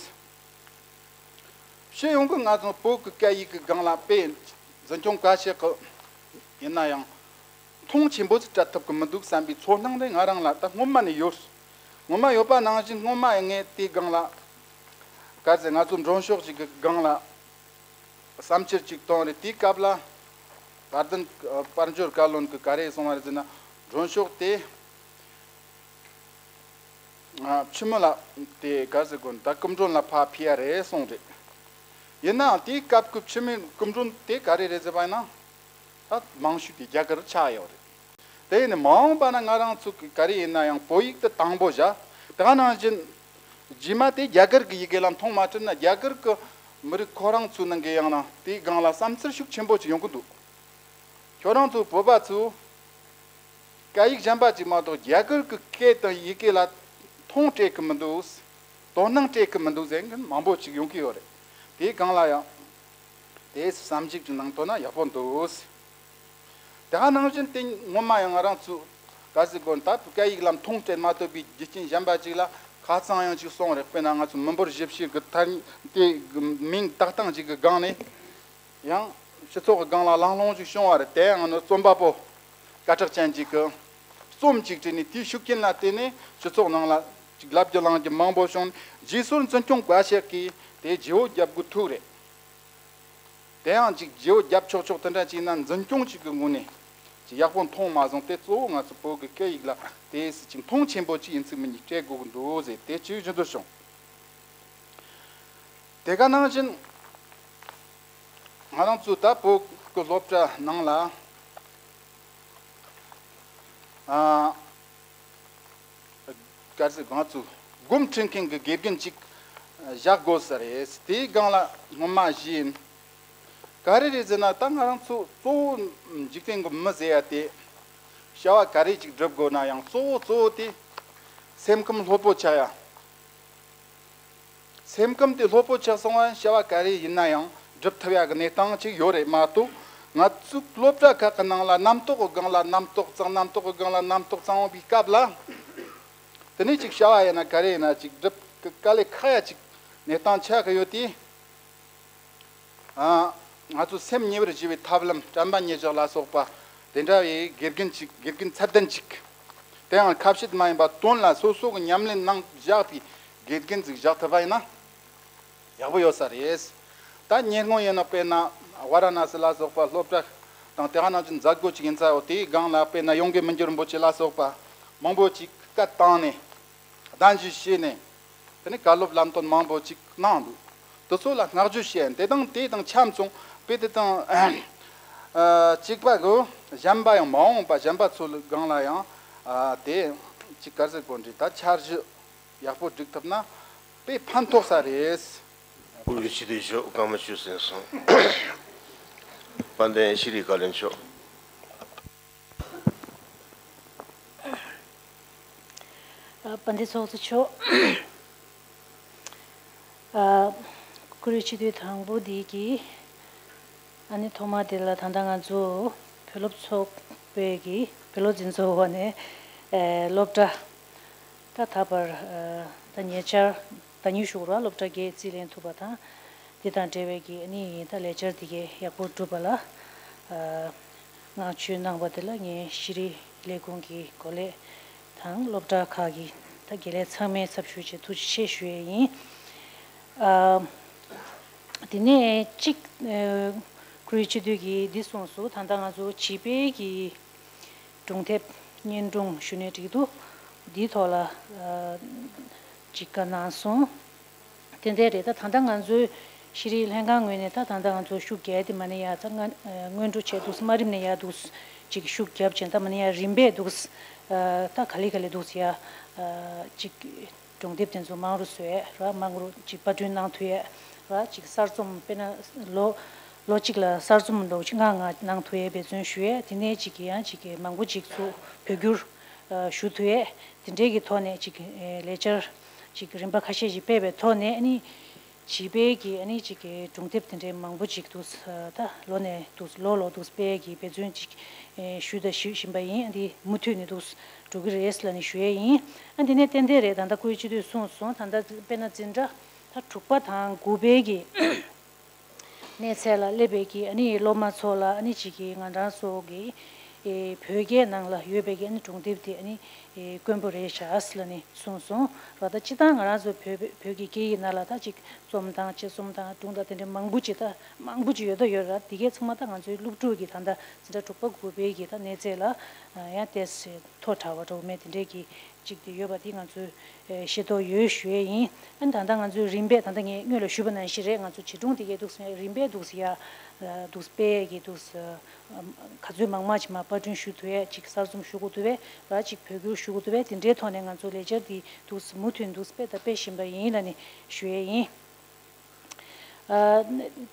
སྤྱི་ཡོངས་ཀྱི་ང་ཚོ་བོད་ཀྱི་སྐད་ཡིག་གི་སྒང་ལ་དཔེ་འཛིན་སྐྱོང་བཀའ་ཤག་གི་ཡིན་ན་ཡང་མཐོང་ཆེན་པོ་ཅིག་སྤྲད་ཐུབ་ཀྱི་མི་འདུག་བསམ་པའི་ཚོར་སྣང་དེ་ང་རང་ལ་ད་སྔོན་མ་ནས་ཡོད། སྔོན་མ་ཡོད་པ་ནང་བཞིན་སྔོན་མ་ངས་དེའི་སྒང་ལ་ག་རེ་ཟེར་ང་ཚོ་མགྲོན་ཤོག་ཅིག་གི་སྒང་ལ་བསམ་འཆར་ཅིག་བཏོན་རེད། དེའི་སྐབས་ལ་དཔལ་ལྡན་དཔལ་འབྱོར་བཀའ་བློན་གྱིས་ག་རེ་གསུངས་པ་རེད་ཟེར་ན། མགྲོན་ཤོག་དེ་ཕྱི་མི་ལ་དེ་ག་ཟེར་དགོས་ད་སྐུ་མགྲོན་ལ་ཕར་ཕུལ་ཡ་རེད་གསུངས་རེད། ཡིན་ནའང་དེའི་སྐབས་ཀྱི་ཕྱི་མི་སྐུ་མགྲོན་དེ་ག་རེ་རེད་ཟེར་བ་ཡིན་ན། ད་མང་ཤོས་དེ་རྒྱ་གར་ཆགས་ཡོད་རེད། དེ་ཡིན་ནས་མ་འོངས་པ་ན་ང་རང་ཚོ་གི་ག་རེ་ཡིན་ན་ཡང་བོད་ཡིག་དེ་དང་པོ་བཞག་དེ་ག་ནང་བཞིན་རྗེས་མ་དེ་རྒྱ་གར་གྱི་ཡི་གེ་ལ་མཐོང་མ་ཐུབ་ན་རྒྱ་གར་གྱི་མི་རིགས་ཁོ་རང་ཚོའི་ནང་གི་ཡང་ན་དེའི་སྒང་ལ་བསམ་ཚུལ་ཤུགས་ཆེན་པོ་ཅིག་ཡོང་གི་འདུག་ཁྱོད་རང་ཚོ་བོད་པ་ཚོ་སྐད་ཡིག་གཞན་པ་ཅིག་མ་གཏོགས་རྒྱ་གར་གྱི་སྐད་དང་ཡི་གེ་ལ་མཐོང་སྤྲད་གི་མི་འདུག་དོ་སྣང་སྤྲད་གི་མི་འདུག་ཟེར་མཁན་མང་པོ་ཅིག་ཡོང་གི་ཡོད་རེད། དེའི་སྒང་ལ་ཡང་དེའི་བསམ་གཞིག་ཅིག་གནང་ཐུབ་ན་ཡག་པོ་འདུག་དེ་ག་ནང་བཞིན་དེ་སྔོན་མ་ཡང་ང་རང་ཚོ་ག་ཟེར་དགོས་ད་སྐད་ཡིག་ལ་མཐོང་སྤྲད་མ་ཐུབ་པའི་རྒྱུ་རྐྱེན་གཞན་པ་ཅིག་ལ་ཁ་སང་ཡང་ཅིག་སོང་རེད། དཔེར་ན་ང་ཚོ་མི་འབོར་ཞིབ་བཤེར་གི་ཐད་དེ་མིང་བཏགས་སྟངས་ཅིག་གི་སྒང་ནས། ཡང་སྤྱི་ཚོགས་ཀྱི་སྒང་ལ་གླེང་སློང་ཅིག་བྱུང་བ་རེད། དེ་ཡང་ནི་རྩོམ་པ་པོ་སྐད་གྲགས་ཅན་ཅིག་གིས་རྩོམ་ཅིག་བྲིས་ནས་དེའི་ཤུགས་རྐྱེན་ལ་བརྟེན་ནས་སྤྱི་ཚོགས་ནང་ལ་ཅིག་ལབ་རྒྱུ་གླེང་རྒྱུ་མང་པོ་བྱུང་། རྗེས་སོར་འཛིན་སྐྱོང་བཀའ་ཤག་གིས་དེ་བརྗེ་བོ་རྒྱབ་དགོས་ཐུག་རེད། དེ་ཡང་ཅིག་བརྗེ་བོ་རྒྱབ་ཆོག་ཆོག་དེ་འདྲ་ཅིག་ཡིན་ན་འཛིན་སྐྱོང་ཅིག་གི་ངོས་ནས་ཅིག་ཡག་པོ་མཐོང་མ་སོང་། དེ་གཙོ་བོ་ང་ཚོ་བོད་ཀྱི་སྐད་ཡིག་ལ་དེ་སྲིད་ཅིག་མཐོང་ཆེན་པོ་ཅིག་ཡིན་ཚུལ་མི་གཉིས་སྤྲད་དགོས་ཀྱི་འདུག་ཟེར་དེ་ཅིག་ཞུ་འདོད་བྱུང་། དེ་ག་ནང་བཞིན་ང་རང་ཚོ་ད་བོད་ཀྱི་སློབ་གྲྭ་ནང་ལ་ཨ་ག་རེ་ཟེར་ང་ཚོ་སྒོམ་ཁྲིད་མཁན་གྱི་དགེ་རྒན་ཅིག་བཞག་དགོས་ས་རེད། དེའི་སྒང་ལ་སྔོན་མ་བཞིན་ག་རེ་རེད་ཟེར་ན་ད་ང་རང་ཚོ་གཙོ་བོ་འཇིག་རྟེན་གྱི་མི་ཟེར་ཡ་དེ་བྱ་བ་ག་རེ་ཅིག་སྒྲུབ་དགོས་ན་ཡང་གཙོ་བོ་གཙོ་བོ་དེ་སེམས་ཁམས་ལྷོད་པོ་ཆགས་ཡ། སེམས་ཁམས་དེ་ལྷོད་པོ་ཆགས་སོང་བ་བྱ་བ་ག་རེ་ཡིན་ན་ཡང་སྒྲུབ་ཐུབ་ཡག་གི་གནས་སྟངས་ཅིག་ཡོད་རེད་མ་གཏོགས། ང་ཚོའི་སློབ་གྲྭ་ཁག་གི་ནང་ལ་རྣམ་རྟོག་གི་སྒང་ལ་རྣམ་རྟོག་གཙང་། རྣམ་རྟོག་གི་སྒང་ལ་རྣམ་རྟོག་གཙང་བའི་སྐབས་ལ། དེ་ནས་ཅིག་བྱ་བ་ཡིན་ན་ག་རེ་ཡིན་ན་ཅིག་སྒྲུབ་གི་དཀའ་ལས་ཁག་ཡ་ཅིག་གནས་སྟངས་ཆགས་ཀྱི་ཡོད་དེ། ཨ། ང་ཚོ་སེམས་ཉེ་བར་བཞེས་པའི་ཐབས་ལམ་དྲན་པ་ཉེར་བཞག་ལ་སོགས་པ་དེ་འདྲ་བའི་དགེ་རྒན་ཅིག་དགེ་རྒན་ཚད་ལྡན་ཅིག་དེའང་ཁ་བཤད་མ་ཡིན་པ་དོན་ལ་སོ་སོ་གི་ཉམས་ལེན་ནང་བཞག་པའི་དགེ་རྒན་ཅིག་བཞག་ཐུབ་པ་ཡིན་ན་ཡག་པོ་ཡོད་ས་རེད། ད་ཉེ་སྔོན་ཡིན་ན་དཔེར་ན་ཝཱ་ར་ཎ་སི་ལ་སོགས་པ་སློབ་གྲྭ་དང་དེ་ག་ནང་བཞིན་མཛད་སྒོ་ཅིག་ཡིན་ས་ཡོད། དེའི་སྒང་ལ་དཔེར་ན་ཡོངས་དགེ་མི་འགྱུར་རིན་པོ་ཆེ་ལ་སོགས་པ་མང་པོ་ཅིག་བཀའ་བཏང་ནས། གདན་ཞུ་བྱས་ནས། དེ་ནས་བཀའ་སློབ་ལམ་སྟོན་མང་པོ་ཅིག་གནང་འདུག་དེ་ཚོ་ལ་བསྔགས་བརྗོད་བྱས། དེ་དང་དེ་དང་འཆམ་སོང་། དཔེ་དེ་དང་ཨ་གཅིག་པ་གི་གཞན་པ་ཡང་མ་འོངས་པ་གཞན་པ་ཚོ་ལ་སྒང་ལ་ཡང་ཨ་དེ་ཅིག་ག་རེ་ཟེར་དགོས་རེད། ད་འཆར་གཞི་ཡག་པོ་སྒྲིག་ཐུབ་ན་དཔེ་ཕན་ཐོགས་ས་རེད། བཀུར་འོས་སྤྱི་འཐུས་མཆོག་བཀའ་མོལ་ཞུས་ཟིན་སོང་། དཔལ་ལྡན་ཤེས་རིག་བཀའ་བློན་མཆོག་དཔལ་ལྡན་ཚོགས་གཙོ་མཆོག་ཨ། བཀུར་འོས་སྤྱི་འཐུས་དང་པོ་འདི་གི་ཨ་ནི་ཐོག་མ་དེ་ལ་ད་ལྟ་ང་ཚོ་བོད་སློབ་ཚོགས་པའི་གི་བོད་སློབ་འཛིན་ཚོགས་ནས་ཨ་སློབ་གྲྭ་ད་ད་བར་ཨ་ད་ཉེ་ཆར་ཟླ་ཉིན་ཞུགས་ར་སློབ་གྲྭ་བརྒྱད་རྩིས་ལེན་ཐུབ་པ་དང་། འདི་དང་འབྲེལ་བའི་གི་ཨ་ནི་ད་ལས་འཆར་འདི་གའི་ཡག་པོ་བསྒྲུབས་པ་ལ་ཨ་བསྔགས་བརྗོད་གནང་བ་དེ་ལ་ངས་ཤེས་རིག་ལས་ཁུངས་ཀྱི་འགོ་ལས་དང་སློབ་གྲྭ་ཁག་གི་ད་དགེ་ལས་ཚང་མའི་ཚབ་ཞུས་བྱས་ཐུགས་རྗེ་ཆེ་ཞུ་ཡས་ཡིན། ཨ་དེ་ནས་གཅིག་ཨ་བཀུར་འོས་སྤྱི་འཐུས་ཀྱིས་འདི་གསུངས་སོང་། ད་ལྟ་ང་ཚོ་བྱིས་པའི་གི་སྒྲུང་དེབ་བརྙན་སྒྲུང་ཞུ་ནས་འགྲིག་འདུག་འདིའི་ཐོག་ལ་ཨ་ཅིག་བཀའ་གནང་སོང་། དེ་འདྲ་རེད། ད་ད་ལྟ་ང་ཚོའི་ཤེས་རིག་ལྷན་ཁང་ངོས་ནས་ད་ད་ལྟ་ང་ཚོ་ཤུགས་རྒྱག་དེ་མ་ནས་ཡ་ད་སྔ་སྔོན་འགྲོ་བྱས་འདུག་དམའ་རིམ་ནས་ཡ་འདུག་ཅིག་ཤུགས་རྒྱབ་ཅན་ད་མ་ནས་ཡ་རིམ་པས་འདུག་ད་ག་ལེ་ག་ལེ་འདུག་ཡ་ཅིག་ སྒྲུང་དེབ་དེ་ཚོ་མང་རུ་བཟོ་ཡས་ར། མང་རུ་ཅིག་པར་སྐྲུན་གནང་ཐུབ་ཡས་ར། ཅིག་གསར་རྩོམ་དཔེར་ན་ལོ་ལོ་གཅིག་ལ་གསར་རྩོམ་ལོ་ལྔ་ལྔ་གནང་ཐུབ་ཡས་འབད་བརྩོན་ཞུ་ཡས། དེ་ནས་ཅིག་ཡང་ཅིག་མང་པོ་ཅིག་ཚུར་བོད་བསྒྱུར་ཞུ་ཐུབ་ཡས་དེ་འདྲའི་གི་ཐོག་ནས་ཅིག་ལས་འཆར་ཅིག་རིམ་པ་ཁ་ཤས་ཤིག་སྤེལ་བའི་ཐོག་ནས། ཨ་ནི་བྱིས་པའི་གི་ཨ་ནི་ཅིག་གི་སྒྲུང་དེབ་དེ་འདྲའི་མང་པོ་ཅིག་འདུག་ད་ལོ་ནས་འདུག་ལོ་ལོ་འདུག་སྤེལ་གི་འབད་བརྩོན་ཅིག་ཞུས་དང་ཞུ་བཞིན་པ་ཡིན། ཨ་འདི་མུ་མཐུད་ནས་འདུག་འགྲོ་གི་རེད་ལབ་ནས་ཞུ་ཡས་ཡིན། ཨ་འདི་ནས་ཏན་ཏན་རེད། ད་ལྟ་སྐུའི་སྤྱི་འཐུས་གསུངས་སོང་། ད་ལྟ་དཔེར་ན་འཛིན་གྲྭ་ད་དྲུག་པ་དང་དགུ་པའི་གི་གནས་ཚད་ལ་སླེབས་པའི་གི་ཨ་ནི་སློབ་མ་ཚོ་ལ་ཨ་ནི་ཅིག་གི་ང་རང་ཚོ་གི་ཨེ་བོད་སྐད་ནང་ལ་ཡོད་པའི་གི་ཨ་ནི་སྒྲུང་དེབ་དེ་ཨ་ནི་ཨེ་དཀོན་པོ་རེད་ཤག་ལབ་ནས་གསུངས་སོང་ར། ད་སྤྱིར་བཏང་ང་རང་ཚོ་བོད་བོད་ཀྱི་སྐད་ཡིག་ནང་ལ་ད་ཅིག་རྩོམ་དང་དཔྱད་རྩོམ་དང་སྒྲུང་དང་དེ་འདྲའི་མང་པོ་ཅིག་ད་མང་པོ་ཅིག་ཡོད་ད་ཡོད་ར། དེ་གའི་ཚང་མ་ད་ང་ཚོའི་སློབ་ཕྲུག་གི་ད་ལྟ་འཛིན་གྲྭ་དྲུག་པ་དགུ་པའི་གི་ད་གནས་ཚད་ལ་ཡང་ཏོག་ཙམ་མཐོ་དྲགས་པ་འདྲ་བོ་མེད་དེ་འདྲའི་གི་ཅིག་དེ་ཡོད་པ་དེ་ང་ཚོས་ཨེ་ཤེས་རྟོགས་ཡོད་ཞུ་ཡས་ཡིན། ཨ་ནི་ད་ལྟ་ང་ཚོའི་རིམ་པས་ད་ལྟ་ངས་སྔོན་ལ་ཞུས་པ་ནང་བཞིན་རེད། ང་ཚོ་བྱིས་སྒྲུང་དེ་གའི་འདུག་སེ་རིམ་པས་འདུག་སེ་ཡ་འདུག་སྤེལ་གི་འདུག་སེ་ག་ཚོད་མང་མང་ཅིག་མར་པར་སྐྲུན་ཞུ་ཐུབ་ཡས་ཅིག་གསར་རྩོམ་ཞུ་དགོས་ཐུབ་པས་ར། ཅིག་བོད་བསྒྱུར་ཞུ་དགོས་ཐུབ་པས་དེ་འདྲའི་ཐོག་ནས་ང་ཚོ་ལས་འཆར་འདི་འདུག་སེ་མུ་མཐུད་འདུག་སེ་སྤེལ་དང་སྤེལ་བཞིན་པ་ཡིན་ལབ་ནས་ཞུ་ཡས་ཡིན། ཨ་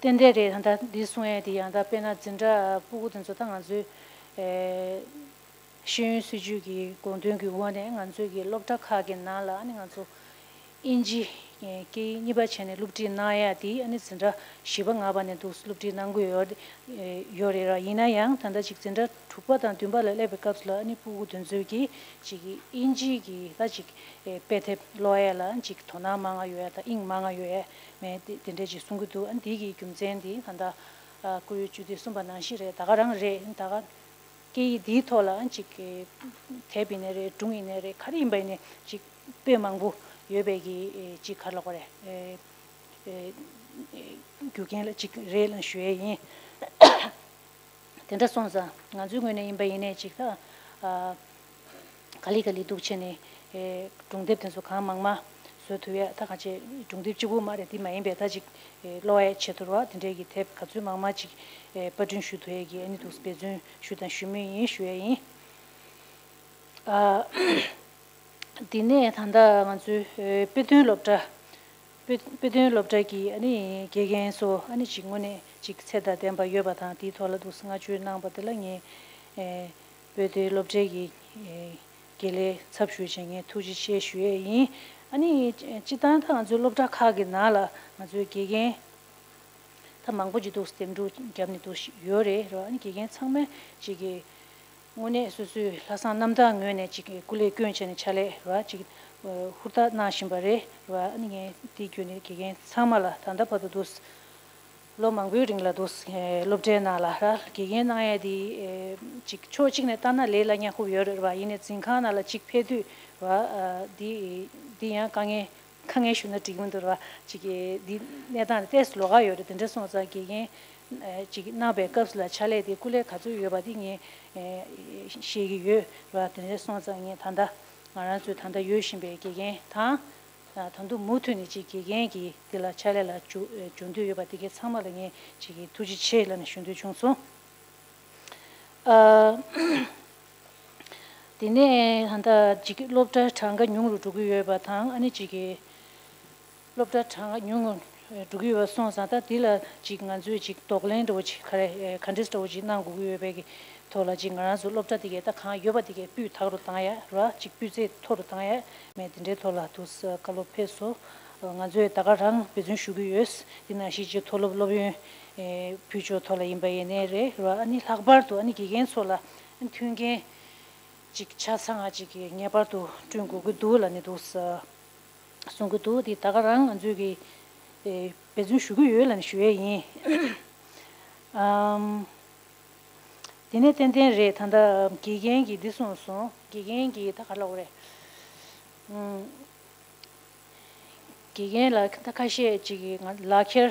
ཏན་ཏན་རེད། ད་ལྟ་འདི་གསུང་ཡས་དེ་ཡང་ད་དཔེར་ན་འཛིན་གྲྭ་སྤུ་གུ་དེ་ཚོ་ད་ང་ཚོའི་ཨེ་ཤེས་ཡོན་སྲིད་བྱུས་ཀྱི་དགོངས་དོན་གྱི་འོག་ནས་ང་ཚོའི་གི་སློབ་གྲྭ་ཁག་གི་ནང་ལ་ཨ་ནི་ང་ཚོ་དབྱིན་ཇི་སྐད་ཡིག་གཉིས་པ་བྱས་ནས་སློབ་ཁྲིད་གནང་ཡ་དེ་ཨ་ནི་འཛིན་གྲྭ་བཞི་པ་ལྔ་པ་ནས་འདུག་སློབ་ཁྲིད་གནང་གི་ཡོད་ཡོད་རེད་ར། ཡིན་ན་ཡང་ད་ལྟ་ཅིག་འཛིན་གྲྭ་དྲུག་པ་དང་བདུན་པ་ལ་སླེབས་པའི་སྐབས་སུ་ལ་ཨ་ནི་སྤུ་གུ་དེ་ཚོའི་གི་ཅིག་གི་དབྱིན་ཇི་གི་ད་ཅིག་དཔེ་དེབ་ཀློག་ཡ་ལ་ཅིག་དོ་སྣང་མང་ང་ཡོད་ཡ་དང་དབྱིངས་མང་ང་ཡོད་ཡ་མེད་དེ་དེ་འདྲས་ཅིག་གསུང་གི་འདུག་ཨ་ནི་དེ་གི་རྒྱུ་མཚན་དེ་ད་ལྟ་སྐུའི་སྤྱི་འཐུས་གསུངས་པ་ནང་བཞིན་རེད། ད་ག་རང་རེད། ད་ག་སྐད་ཡིག་འདིའི་ཐོག་ལ་ཅིག་དེབ་ཡིན་ནའི་རེད། སྒྲུང་ཡིན་ནའི་རེད། ག་རེ་ཡིན་པ་ཡིན་ནའི་ཅིག་དཔེ་མང་པོ་ཡོད་པའི་གི་ཅིག་ག་རེ་ལབ་དགོས་རེད། རྒྱུ་རྐྱེན་ལ་ཅིག་རེད་ལབ་ཞུ་ཡས་ཡིན། དེ་འདྲ་སོང་ཙང་ང་ཚོའི་ངོས་ནས་ཡིན་པ་ཡིན་ནའི་ཅིག་ད་ག་ལེ་ག་ལེ་འདུག་བྱས་ནས་སྒྲུང་དེབ་དེ་ཚོ་གང་མང་མང་བཟོ་ཐུབ་ཡས། ད་ག་ཅེ་སྒྲུང་དེབ་གཅིག་པུ་མ་རེད། དེ་མ་ཡིན་པའི་ད་ཅིག་ཀློག་ཡས་ཆེད་དུ་ར་དེ་འདྲའི་གི་དེབ་ག་ཚོད་མང་མང་ཅིག་པར་སྐྲུན་ཞུ་ཐུབ་ཡས་ཀྱི་ཨ་ནི་འདུག་འབད་བརྩོན་ཞུ་དང་ཞུ་མུས་ཡིན་ཞུ་ཡས་ཡིན། ཨ། དེ་ནས་ད་ལྟ་ང་ཚོའི་དཔེ་སྟོན་སློབ་གྲྭ། དཔེ་དཔེ་སྟོན་སློབ་གྲྭ་གི་ཨ་ནི་དགེ་རྒན་ཚོ་ཨ་ནི་ཅིག་དངོས་གནས་ཅིག་ཚད་དང་ལྡན་པ་ཡོད་པ་དང་དེའི་ཐོག་ལ་འདུག་བསྔགས་བརྗོད་གནང་པ་དེ་ལ་ངས་དཔེ་སྟོན་སློབ་གྲྭའི་གི་དགེ་ལས་ཚབ་ཞུས་བྱས་ངས་ཐུགས་རྗེ་ཆེ་ཞུ་ཡས་ཡིན། ཨ་ནི་སྤྱིར་བཏང་ད་ང་ཚོའི་སློབ་གྲྭ་ཁག་གི་ནང་ལ་ང་ཚོའི་དགེ་རྒན་ད་མང་པོ་ཅིག་འདུག་འདེམས་སྒྲུག་བརྒྱབ་ནས་འདུག་ཡོད་རེད་ར། ཨ་ནི་དགེ་རྒན་ཚང་མས་ཅིག་གི་དངོས་གནས་སོ་སོའི་ལྷག་བསམ་རྣམ་དག་ངོས་ནས་ཅིག་སྐུ་ལས་བསྐྱོན་བྱས་ནས་ཕྱག་ལས་ར་ཅིག་ཧུར་ཐག་གནང་བཞིན་པ་རེད་ར། ཨ་ནི་ངས་དེ་བརྒྱུད་ནས་དགེ་རྒན་ཚང་མ་ལ་ད་ལྟ་བར་དུ་འདུག་ལོ་མང་པོའི་རིང་ལ་འདུག་སློབ་གྲྭའི་ནང་ལ་ར་དགེ་རྒན་གནང་ཡས་དེ་ཅིག་ཕྱོགས་གཅིག་ནས་ལྟ་ན་ལས་སླ་ཉག་ཁུབ་ཡོད་རེད་ར། ཡིན་ནའི་འཛིན་ཁང་ནང་ལ་ཅིག་ཕེབས་དུས་ར་འདི་འདི་ཡང་དཀའ་ངལ། ཁ་ངལ་ཞུ་ན་འགྲིག་མི་འདུག་ར། ཅིག་གི་འདི་གནས་སྟངས་དེ་ཏོག་ཙམ་ལོགས་ཀ་ཡོད་རེད། དེ་འདྲ་སོང་ཙང་དགེ་རྒན་ཅིག་གནང་བའི་སྐབས་སུ་ལ་ཕྱག་ལས་དེ་སྐུ་ལས་ག་ཚོད་ཡོད་པ་དེ་ངས་ཤེས་ཀྱི་ཡོད་ར། དེ་འདྲ་སོང་ཙང་ངས་ད་ལྟ་ང་རང་ཚོའི་ད་ལྟ་ཡོད་བཞིན་པའི་དགེ་རྒན་དང་ད་དུང་མུ་མཐུད་ནས་ཅིག་དགེ་རྒན་གྱི་དེ་ལ་ཕྱག་ལས་ལ་འཇུག་འཇུག་འདོད་ཡོད་པ་དེ་གའི་ཚང་མ་ལ་ངས་ཅིག་གི་ཐུགས་རྗེ་ཆེ་ལབ་ནས་ཞུ་འདོད་བྱུང་སོང་། ཨ། དེ་ནས་ད་ལྟ་ཅིག་སློབ་གྲྭའི་གྲངས་ཀ་ཉུང་རུ་འགྲོ་གི་ཡོད་པ་དང་ཨ་ནི་ཅིག་གི་སློབ་གྲྭའི་གྲངས་ཀ་ཉུང་རུ་འགྲོ་གི་ཡོད་པ་སོང་ཙང་ད་དེ་ལ་ཅིག་ང་ཚོས་ཅིག་གདོང་ལེན་འདྲ་བོ་ཅིག་ག་རེ་ག་འདྲས་འདྲ་བོ་ཅིག་གནང་དགོས་ཀྱི་ཡོད་པའི་གི་ཐོག་ལ་ཅིག་ང་རང་ཚོ་སློབ་གྲྭ་དེ་གའི་ད་གང་ཡོད་པ་དེ་གའི་སྤུས་དག་རུ་བཏང་ཡ་ར་ཅིག་སྤུས་ཚད་མཐོ་རུ་བཏང་ཡ་མེད་དེ་འདྲའི་ཐོག་ལ་འདུག་སེ་བཀའ་སློབ་ཕེབས་སོང་། ང་ཚོས་ད་ག་རང་འབད་བརྩོན་ཞུ་གི་ཡོད། དེ་ནང་བཞིན་ཅིག་མཐོ་སློབ་སློབ་ཡོན་ཕུལ་ཕྱོགས་ཐོག་ལ་ཡིན་པ་ཡིན་ནའི་རེད་ར། ཨ་ནི་ལྷག་པར་དུ་ཨ་ནི་དགེ་རྒན་ཚོ་ལ་མཐུན་རྐྱེན་ཅིག་ཆ་ཚང་ང་ཅིག་གི་ངེས་པར་དུ་བསྐྲུན་དགོས་ཀྱི་འདུག་ལབ་ནས་འདུག་གསུང་གི་འདུག་དེ་ད་ག་རང་ང་ཚོས་ཀྱི་འབད་བརྩོན་ཞུ་གི་ཡོད་ལབ་ནས་ཞུ་ཡས་ཡིན། ཨམ། དེ་ནས་ཏན་ཏན་རེད། ད་ལྟ་དགེ་རྒན་གྱིས་འདི་གསུངས་སོང་། དགེ་རྒན་གྱིས་ད་ག་ལབ་དགོས་རེད། ཨམ། དགེ་རྒན་ལ་ད་ཁ་ཤས་ཅིག་གིས་ང་ལག་ཁྱེར་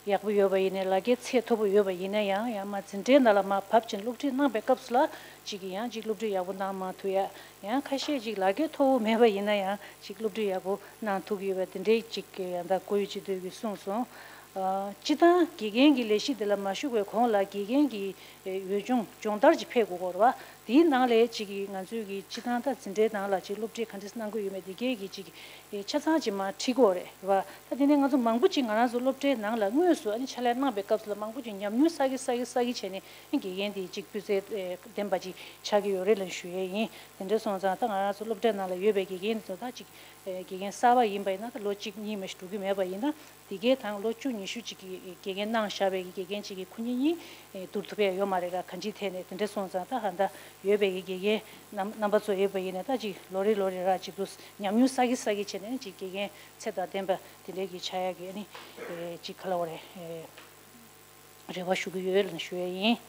ཡག་པོ་ཡོད་པ་ཡིན་ནའི་ལག་ཁྱེར་ཚད་མཐོ་པོ་ཡོད་པ་ཡིན་ན་ཡང་ཡང་མ་འཛིན་གྲྭའི་ནང་ལ་མར་བབས་ཀྱིན་སློབ་ཁྲིད་གནང་པའི་སྐབས་སུ་ལ་ཅིག་གིས་ཡང་ཅིག་སློབ་ཁྲིད་ཡག་པོ་གནང་མ་ཐུབ་ཡ། ཡང་ཁ་ཤས་ཅིག་ལག་ཁྱེར་མཐོ་བོ་མེད་པ་ཡིན་ན་ཡང་ཅིག་སློབ་ཁྲིད་ཡག་པོ་གནང་ཐུབ་ཀྱི་ཡོད་པ་དེ་འདྲའི་ཅིག་གིས་ཡང་ད་སྐུའི་སྤྱི་འཐུས་ཀྱིས་གསུངས་སོང་། ཨ། སྤྱིར་བཏང་དགེ་རྒན་གྱི་ལས་གཞི་དེ་ལ་མ་ཞུགས་པའི་གོང་ལ་དགེ་རྒན་གྱི་འོས་སྦྱོང་སྦྱོང་བརྡར་ཅིག་ཕེབས་དགོས་ཀྱི་ཡོད་རེད་བ། དེའི་ནང་ལས་ཅིག་གིས་ང་ཚོའི་གི་སྤྱི་བཏང་ད་འཛིན་གྲྭའི་ནང་ལ་ཅིག་སློབ་ཁྲིད་ག་འདྲས་གནང་གི་ཡོད་མེད་དེ་གས་ཀྱི་ཅིག་ཆ་ཚང་ཅིག་མར་ཁྲིད་དགོས་རེད་བ། ད་དེ་ནས་ང་ཚོ་མང་པོ་ཅིག་ང་རང་ཚོ་སློབ་གྲྭའི་ནང་ལ་དངོས་སུ་ཨ་ནི་ཕྱག་ལས་གནང་པའི་སྐབས་སུ་ལ་མང་པོ་ཅིག་ཉམས་མྱོང་བསགས་ཀྱི་བསགས་ཀྱི་བསགས་ཀྱི་བྱས་ནས་ཨ་ནི་དགེ་རྒན་དེ་ཅིག་སྤུས་ཚད་ལྡན་པ་ཅིག་ཆགས་ཀྱི་ཡོད་རེད་ལབ་ཞུ་ཡས་ཡིན། དེ་འདྲ་སོང་ཙང་ད་ང་རང་ཚོ་སློབ་གྲྭའི་ནང་ལ་ཡོད་པའི་དགེ་རྒན་དེ་ཚོ་ད་ཅིག་དགེ་རྒན་གསར་པ་ཡིན་པ་ཡིན་ན་ད་ལོ་གཅིག་གཉིས་མ་ཞིག་འགྲོ་གི་མེད་པ་ཡིན་ན། དེ་གའི་དང་ལོ་བཅུ་ཉི་ཤུ་ཅིག་གི་དགེ་རྒན་གནང་བཞག་པའི་དགེ་རྒན་ཅིག་གི་ཁོ་གཉིས་གཉིས་བསྡུར་ཐུབ་ཡ་ཡོད་མ་རེད་ར། གང་ཅིའི་ཐད་ནས་དེ་འདྲ་སོང་ཙང་ད་ཧ་ད་ཡོད་པའི་དགེ་རྒན་རྣམ་རྣམ་པ་ཚོ་ཡོད་པ་ཡིན་ན་ད་ཅིག་ལོ་རེ་ལོ་རེ་ར་ཅིག་ཏུ་ཉམས་མྱོང་བསགས་ཀྱི་བསགས་ཀྱི་བྱས་ནས་ཅིག་དགེ་རྒན་ཚད་དང་ལྡན་པ་དེ་འདྲའི་གི་ཆགས་ཡ་གི་ཨ་ནི་ཅིག་ག་ལ་བ་རེད། རེ་བ་ཞུ་གི་ཡོད་ལ་ཞུ་ཡ་ཡིན།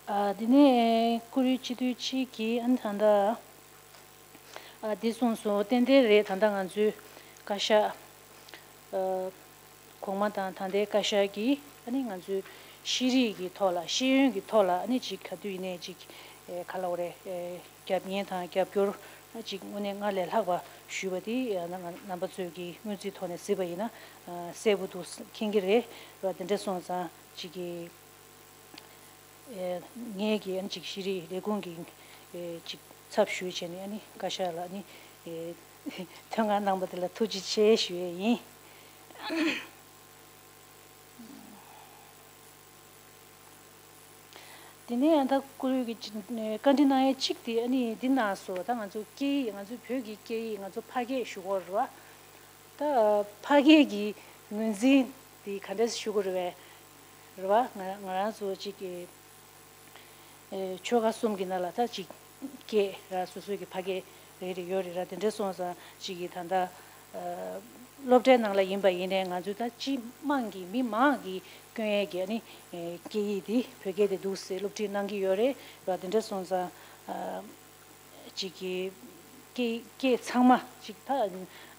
ཨ། དེ་ནས་ཀུ་རུ་སྤྱི་འཐུས་གཅིག་གིས་ཨ་ནི་ད་ལྟ་ཨ་འདི་གསུངས་སོང་། ཏན་ཏན་རེད། ད་ལྟ་ང་ཚོའི་བཀའ་ཤག་ཨ་གོང་མ་དང་ད་ལྟའི་བཀའ་ཤག་གིས་ཨ་ནི་ང་ཚོའི་ཤེས་རིག་གི་ཐོག་ལ་ཤེས་ཡོན་གྱི་ཐོག་ལ་ཨ་ནི་ཅིག་ག་དུས་ཡིན་ནའི་ཅིག་ཨེ་ག་ལབ་དགོས་རེད། ཨེ་རྒྱབ་གཉེར་དང་རྒྱབ་སྐྱོར་ཅིག་དངོས་གནས་སྔར་ལས་ལྷག་པ་ཞུས་པ་དེ་ཨ་ནི་རྣམ་པ་ཚོས་ཀྱིས་སྔོན་རྩིས་ཐོག་ནས་གཟིགས་པ་ཡིན་ན་ཨ་གསལ་པོ་འདུག་མཁྱེན་གྱི་རེད་བ། དེ་འདྲ་སོང་ཙང་ཅིག་གི་ཨེ་ངས་ཀྱིས་ཨ་ནི་ཅིག་ཤེས་རིག་ལས་ཁུངས་ཀྱི་ཨེ་ཅིག་ཚབ་ཞུས་བྱས་ནས་ཨ་ནི་བཀའ་ཤག་ལ་ཨ་ནི་ཨེ་ཐོན་ཁུངས་གནང་བ་དེ་ལ་ཐུགས་རྗེ་ཆེ་ཞུ་ཡས་ཡིན། དེ་ནས་ཡང་ད་ཀུ་རུ་གི་བཀའ་འདྲི་གནང་ཡས་གཅིག་དེ་ཨ་ནི་འདི་གནང་སོང་། ད་ང་ཚོ་སྐད་ཡིག་ང་ཚོའི་བོད་ཀྱི་སྐད་ཡིག་ང་ཚོ་ཕ་སྐད་ཞུ་གི་ཡོད་རེད་བ། ད་ཕ་སྐད་ཀྱི་ངོས་འཛིན་དེ་ག་འདྲས་ཞུ་གི་རེད་བས། རེད་བ། ང་ང་རང་ཚོ་གཅིག་གི་ཨེ་ཆོལ་ཁ་གསུམ་གྱི་ནང་ལ་ད་ཅིག་སྐད་ར་སོ་སོའི་གི་ཕ་སྐད་རེ་རེ་ཡོད་རེད་ར། དེ་འདྲ་སོང་ཙང་ཅིག་གི་ད་ལྟ་ཨ་སློབ་གྲྭའི་ནང་ལ་ཡིན་པ་ཡིན་ནའི་ང་ཚོའི་ད་སྤྱི་དམངས་ཀྱི་མི་མང་གི་སྐྱོན་ཡས་ཀྱི་ཨ་ནི་ཨེ་སྐད་ཡིག་དེ་བོད་སྐད་དེ་འདུག་སེ་སློབ་ཁྲིད་གནང་གི་ཡོད་རེད་ར། དེ་འདྲ་སོང་ཙང་ཨ་ཅིག་གི་སྐད་སྐད་ཚང་མ་ཅིག་ད་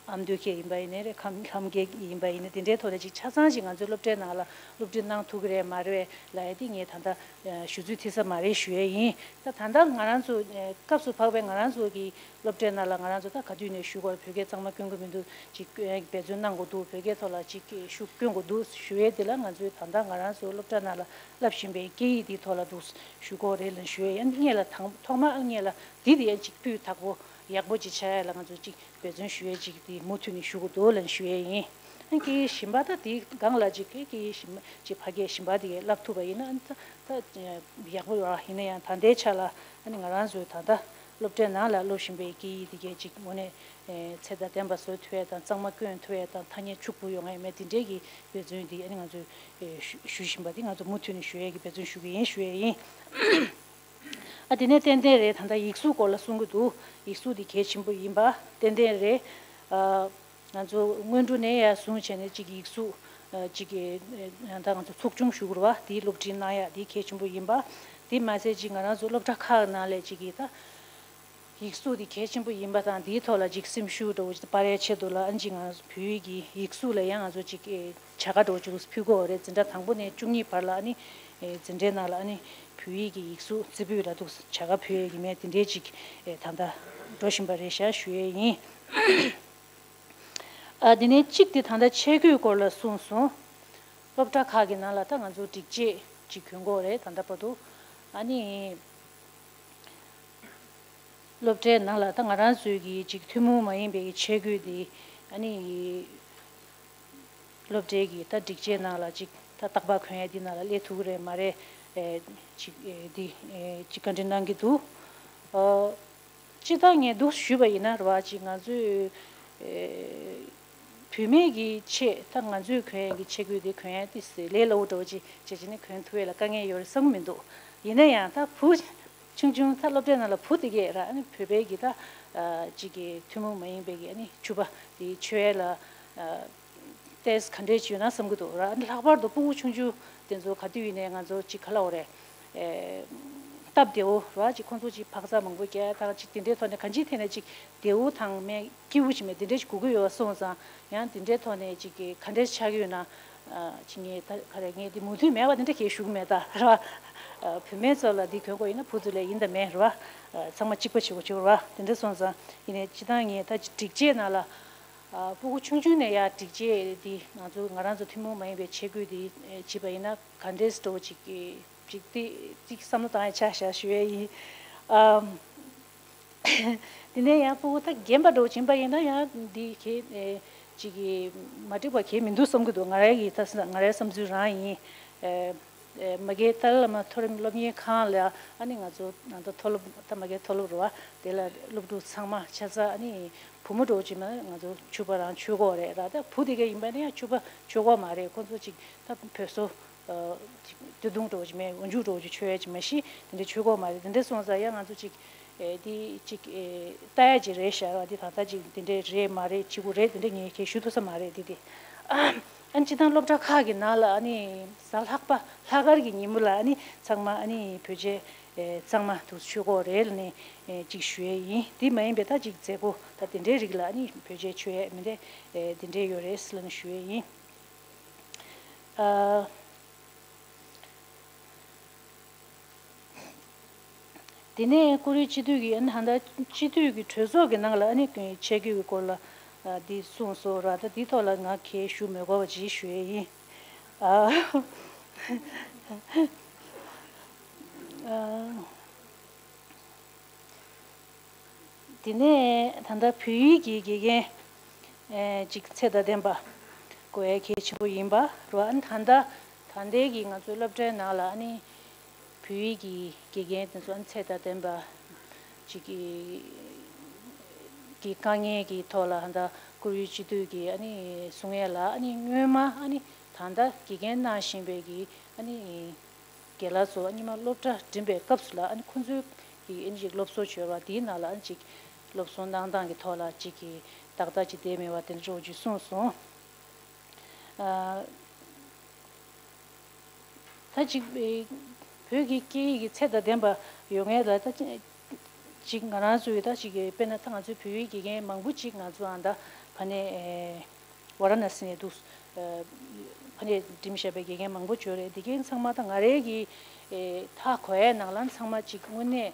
ཨ་མདོ་སྐད་ཡིན་པ་ཡིན་ནའི་རེད། ཁམས་ཁམས་སྐད་ཡིན་པ་ཡིན་ནའི་དེ་འདྲའི་ཐོག་ནས་ཅིག་ཆ་ཚང་ཅིག་ང་ཚོའི་སློབ་གྲྭའི་ནང་ལ་སློབ་ཁྲིད་གནང་ཐུབ་ཀྱི་རེད་མ་རེད་ལབ་ཡ་དེ་ངས་ད་ལྟ་ཞུ་ཚོད་ཐིག་ས་མ་རེད་ཞུ་ཡས་ཡིན། ད་ད་ལྟ་ང་རང་ཚོ་སྐབས་སུ་བབས་པའི་ང་རང་ཚོ་གི་སློབ་གྲྭའི་ནང་ལ་ང་རང་ཚོ་ད་ག་དུས་ནས་ཞུ་དགོས་རེད། བོད་སྐད་གཙང་མ་སྐྱོན་གྱི་མི་འདུག་ཅིག་འབད་བརྩོན་གནང་དགོས་འདུག་བོད་སྐད་ཐོག་ལ་ཅིག་ཤུགས་སྐྱོན་དགོས་འདུག་ཞུ་ཡས་དེ་ལ་ང་ཚོས་ད་ལྟ་ང་རང་ཚོའི་སློབ་གྲྭ་ནང་ལ་བསླབ་བཞིན་པའི་སྐད་ཡིག་དེའི་ཐོག་ལ་འདུག་ཞུ་དགོས་རེད་ལབ་ཞུ་ཡས་ཡིན། སྔོན་ལ་དང་ཐོག་མ་སྔོན་ལ་འདི་དེ་ཡང་ཅིག་སྤུས་དག་པོ་ཡག་པོ་ཅིག་ཆགས་ཡ་ལ་ང་ཚོས་ཅིག་འབད་བརྩོན་ཞུ་ཡས་ཅིག་དེ་མུ་མཐུད་ནས་ཞུ་དགོས་འདུག་ལབ་ཞུ་ཡས་ཡིན། ཨ་སྐད་ཡིག་གཞན་པ་ད་དེའི་སྒང་ལ་ཅིག་སྐད་ཡིག་གཞན་པ་ཅིག་ཕ་སྐད་གཞན་པ་དེ་གས་བསླབ་ཐུབ་པ་ཡིན་ན་ཨ་ནི་ད་ད་ཡག་པོ་ཡོད་ར། ཡིན་ན་ཡང་ད་ལྟའི་ཆ་ལ་ཨ་ནི་ང་རང་ཚོའི་ད་ལྟ་སློབ་གྲྭའི་ནང་ལ་སློབ་བཞིན་པའི་སྐད་ཡིག་དེ་གས་ཅིག་དངོས་གནས་ཚད་དང་ལྡན་པ་བཟོ་ཐུབ་ཡས་དང་གཙང་མ་སྐྱོན་ཐུབ་ཡས་དང་ཐ་སྙད་ཕྱུག་པོ་ཡོང་ཡས་མེད་དེ་འདྲའི་གི་འབད་བརྩོན་དེ་ཨ་ནི་ང་ཚོས་ཞུ་ཞུ་བཞིན་པ་དེ་ང་ཚོ་མུ་མཐུད་ནས་ཞུ་ཡས་ཀྱི་འབད་བརྩོན་ཞུ་གི་ཡིན་ཞུ་ཡས་ཡིན། ཨ་དེ་ནས་ཏན་ཏན་རེད། ད་ལྟ་ཡིག་གཟུགས་སྐོར་ལ་གསུང་གི་འདུག་ཡིག་གཟུགས་དེ་གལ་ཆེན་པོ་ཡིན་པ་ཏན་ཏན་རེད། ཨ་ང་ཚོ་སྔོན་འགྲོ་ནས་ཡར་བཟུང་བྱས་ནས་ཅིག་ཡིག་གཟུགས་ཨ་ཅིག་གི་ཨ་ད་ང་ཚོ་ཚོགས་ཆུང་ཞུ་དགོས་རེད་བ། དེའི་སློབ་ཁྲིད་གནང་ཡ་དེ་གལ་ཆེན་པོ་ཡིན་པ། དེ་མ་ཟད་ཅིག་ང་རང་ཚོ་སློབ་གྲྭ་ཁག་ནང་ལ་ཅིག་གི་ད་ཡིག་གཟུགས་དེ་གལ་ཆེན་པོ་ཡིན་པ་དང་དེའི་ཐོག་ལ་ཅིག་སེམས་ཤུགས་འདྲ་བོ་ཅིག་སྤར་ཡའི་ཆེད་དུ་ལ་ཨ་ནི་ཅིག་ང་བོད་ཡིག་གི་ཡིག་གཟུགས་ལ་ཡང་ང་ཚོ་ཅིག་བྱ་དགའ་འདྲ་བོ་ཅིག་ཕུལ་གྱི་ཡོད་རེད། འཛིན་གྲྭ་དང་པོ་ནས་བཅུ་གཉིས་བར་ལ་ཨ་ནི་འཛིན་གྲྭའི་ནང་ལ་ཨ་ནི་བོད་ཡིག་གི་ཡིག་གཟུགས་རྩེ་ཕུད་ལ་འདུག་བྱ་དགའ་ཕུལ་ཡས་ཀྱི་མེད་དེ་འདྲའི་ཅིག་ད་ལྟ་འགྲོ་བཞིན་པ་རེད་ཤག་ཞུ་ཡས་ཡིན། ཨ་དེ་ནས་གཅིག་དེ་ད་ལྟ་ཆས་གོས་སྐོར་ལ་གསུངས་སོང་། སློབ་གྲྭ་ཁག་གི་ནང་ལ་ད་ང་ཚོ་སྒྲིག་ཆས་ཅིག་གྱོན་དགོས་རེད། ད་ལྟ་བར་དུ་ཨ་ནི་སློབ་གྲྭའི་ནང་ལ་ད་ང་རང་ཚོའི་གི་ཅིག་ཐུན་མོང་མ་ཡིན་པའི་ཆས་གོས་དེ་ཨ་ནི་སློབ་གྲྭའི་གི་ད་སྒྲིག་ཆས་ནང་ལ་ཅིག་ད་རྟག་པར་གྱོན་ཡས་འདི་ནང་ལ་སླེབས་ཐུབ་ཀྱི་རེད་མ་རེད། ཨེ་ཅིག་ཨེ་འདི་ཨེ་ཅིག་བཀའ་འདྲི་གནང་གི་འདུག་ཨ་སྤྱིར་བཏང་ངས་འདུག་ཞུས་པ་ཡིན་ན་རེད་བ། ཅིག་ང་ཚོས་ཨེ་བུད་མེད་ཀྱི་ཆས་ད་ང་ཚོས་གྱོན་ཡས་ཀྱི་ཆས་གོས་དེ་གྱོན་ཡས་ཏོག་ཙམ་ལས་སླ་བོ་འདྲ་བོ་ཅིག་བྱས་བྱས་ནས་གྱོན་ཐུབ་ཡས་ལ་དཀའ་ངལ་ཡོད་རེད་བསམ་གྱི་མི་འདུག་ཡིན་ན་ཡང་ད་བུ་ཆུང་ཆུང་ད་སློབ་གྲྭའི་ནང་ལ་བུ་དེ་གས་ར་ཨ་ནི་བོད་པའི་གི་ད་ཨ་ཅིག་གི་ཐུན་མོང་མ་ཡིན་པའི་གི་ཨ་ནི་ཕྱུ་པ་དེ་མཆོད་ཡས་ལ་ཨ་ཏོག་ཙམ་ག་འདྲས་ཅིག་ཡོད་ན་བསམ་གྱི་འདུག་ར། ཨ་ནི་ལྷག་པར་དུ་སྤུ་གུ་ཆུང་ཆུང་དེ་ཚོ་ག་དུས་ཡིན་ནའི་ང་ཚོ་ཅིག་ག་ལབ་དགོས་རེད། ཨེ་སྟབས་བདེ་བོ་ར་ཅིག་ཁོང་ཚོ་ཅིག་འཕག་འཚག་མང་པོ་རྒྱག་དང་ཅིག་དེ་འདྲའི་ཐོག་ནས་གང་ཅིའི་ཐད་ནས་ཅིག་བདེ་བོ་དང་མེད་སྐྱིད་པོ་ཅིག་མེད་དེ་འདྲས་ཅིག་དགོས་ཀྱི་ཡོད་པ་སོང་ཙང་ཡང་དེ་འདྲའི་ཐོག་ནས་ཅིག་གི་ག་འདྲས་ཆགས་ཀྱི་ཡོད་ན། ཨ་ཅིག་ངས་ད་ག་རེ་ངས་འདི་མུ་མཐུད་མེད་པ་དེ་འདྲ་གས་ཞུ་གི་མེད་ད་ར། ཨ་བུད་མེད་ཚོ་ལ་འདི་གྱོན་དགོས་ཡིན་ན་བུ་ཚོ་ལ་ཡིན་དང་མེད་ར། ཨ་ཚང་མ་གཅིག་པ་བྱེད་དགོས་བྱེད་དགོས་ར། དེ་འདྲ་སོང་ཙང་ཡིན་ནའི་སྤྱིར་བཏང་ངས་ད་ཅིག་སྒྲིག་ཆས་ནང་ལ་ ཨ། སྤུ་གུ་ཆུང་ཆུང་ནས་ཡར་སྒྲིག་ཆས་འདི་ང་ཚོ་ང་རང་ཚོ་ཐུན་མོང་མ་ཡིན་པའི་ཆས་གོས་འདི་བྱེད་པ་ཡིན་ན་ག་འདྲས་འགྲོ་ཅིག་ཅིག་ཏི་ཅིག་བསམ་བློ་བཏང་ཡ་ཆ་བཞག་ཞུ་ཡས་ཡིན། ཨ། དེ་ནས་ཡང་སྤུ་གུ་ད་རྒན་པ་འགྲོ་ཕྱིན་པ་ཡིན་ན་ཡང་འདི་གས་ཅིག་གི་མ་འགྲིག་པ་གས་མི་འདུག་བསམ་གི་འདུག་ང་རའི་གི་ད་ང་རའི་བསམ་ཚུལ་རང་ཡིན། ཨ། མ་གི་ཏཱ་ལའི་བླ་མ་མཐོ་རིམ་སློབ་གཉེར་ཁང་ལ་ཨ་ནི་ང་ཚོ་ད་མཐོ་སློབ་ད་མ་གི་མཐོ་སློབ་རེད་བ། དེ་ལ་སློབ་ཕྲུག་ཚང་མ་ཆ་ཚང་ཨ་ནི་བུ་མོ་འགྲོ་ཅིག་མ་ང་ཚོ་ཕྱུ་པ་རང་ཕྱུ་གོ་རེད་ར། ད་བུ་དེ་ག་ཡིན་པ་ནི་ཡང་ཕྱུ་པ་ཕྱུ་གོ་མ་རེད། ཁོ་ཚོ་ཅིག་ད་བོད་སོ་ཅིག་སྟོད་ཐུང་འགྲོ་ཅིག་མེད། འོན་ཆུ་འགྲོ་ཅིག་ཆོས་ཅིག་མ་ཤི་དེ་འདྲ་ཕྱུ་གོ་མ་རེད། དེ་འདྲ་སོང་ཙང་ཡང་ང་ཚོ་ཅིག་ཨེ་འདི་ཅིག་ཨེ་ལྟ་ཡ་ཅིག་རེད་ཤག་ར། འདི་ད་ལྟ་ཅིག་འདི་འདྲས་རེད་མ་རེད་ཅིག་གུ་རེད་དེ་འདྲས་ངས་ཁྱེད་ཞུ་ཐུབ་ས་མ་རེད། འདི་དེ་ཨ་ཨ་སྤྱི་བཏང་སློབ་གྲྭ་ཁག་གི་ནང་ལ་ཨ་ནི་གཟའ་ལྷག་པ་ལྷག་དཀར་གྱི་ཉིན་མོ་ལ་ཨ་ནི་ཚང་མ་ཨ་ནི་བོད་ཆས་ཨེ་གཙང་མ་འདུག་མཆོད་ཀྱི་ཡོད་རེད་ལ་ནི་ཨེ་ཅིག་ཞུ་ཡས་ཡིན། འདི་མ་ཡིན་པའི་ད་ཅིག་མཛད་སྒོ་ད་དེ་འདྲའི་རིགས་ལ་ཨ་ནི་བོད་ཆས་མཆོད་ཡས་མི་འདྲ་ཨེ་དེ་འདྲས་ཡོད་རེད་ལ་ནི་ཞུ་ཡས་ཡིན། ཨ། དེ་ནས་ཀུ་རུ་སྤྱི་འཐུས་ཀྱིས་ཨ་ནི་ད་ལྟ་སྤྱི་འཐུས་ཀྱི་གྲོས་ཚོགས་ཀྱི་ནང་ལ་ཨ་ནི་ཆས་གོས་ཀྱི་སྐོར་ལ་ཨ་འདི་གསུངས་སོང་ར། ད་འདི་ཐོག་ལ་ང་གས་ཞུ་མི་དགོས་པ་ཅིག་ཞུ་ཡས་ཡིན། ཨ། ཨ། དེ་ནས་ད་ལྟ་བོད་ཡིག་གི་དགེ་རྒན་ཨེ་ཅིག་ཚད་དང་ལྡན་པ་དགོས་ཡ་གལ་ཆེན་པོ་ཡིན་པ་རེད་བ། ཨ་ནི་ད་ལྟ་ད་ལྟའི་གི་ང་ཚོའི་སློབ་གྲྭའི་ནང་ལ་ཨ་ནི་བོད་ཡིག་གི་དགེ་རྒན་དེ་ཚོ་ཨ་ནི་ཚད་དང་ལྡན་པ་ཅིག་གི་གི་དཀའ་ངལ་གྱི་ཐོག་ལ་ད་ལྟ་ཀུ་རུ་སྤྱི་འཐུས་ཀྱིས་ཨ་ནི་གསུང་ཡ་ལ་ཨ་ནི་སྔོན་མ་ཨ་ནི་ད་ལྟ་དགེ་རྒན་གནང་བཞིན་པའི་གི་ཨ་ནི། རྒན་ལགས་ཚོ་ཨ་ནི་མ་སློབ་གྲྭ་འགྲིམས་པའི་སྐབས་སུ་ལ་ཨ་ནི་ཁོང་ཚོའི་གི་ཨ་ནི་ཅིག་སློབ་གསོ་བྱོས་པ་དེའི་ནང་ལ་ཨ་ནི་ཅིག་སློབ་གསོ་གནང་སྟངས་ཀྱི་ཐོག་ལ་ཅིག་གི་ཏག་ཏག་ཅིག་བསྡད་མེད་པ་དེ་འདྲ་ཅིག་གསུངས་སོང་། ཨ། ད་ཅིག་བོད་ཀྱི་སྐད་ཡིག་གི་ཚད་དང་ལྡན་པ་ཡོད་མཁན་ལ་ད་ཅིག་ང་རང་ཚོའི་ད་ཅིག་གི་དཔེར་ན་ད་ང་ཚོའི་བོད་ཡིག་དགེ་རྒན་མང་པོ་ཅིག་ང་ཚོ་ཨ་ད་ཕ་ནས། ཝཱ་ར་ཎ་སི་ནས་འདུག་ཕ་ནས་འགྲིམས་བཞག་པའི་དགེ་རྒན་མང་པོ་ཡོད་རེད། དེ་གའི་ཚང་མ་ད་ང་རའི་གི་ཧ་གོ་ཡའི་ནང་ལ་ཚང་མ་ཅིག་དངོས་གནས་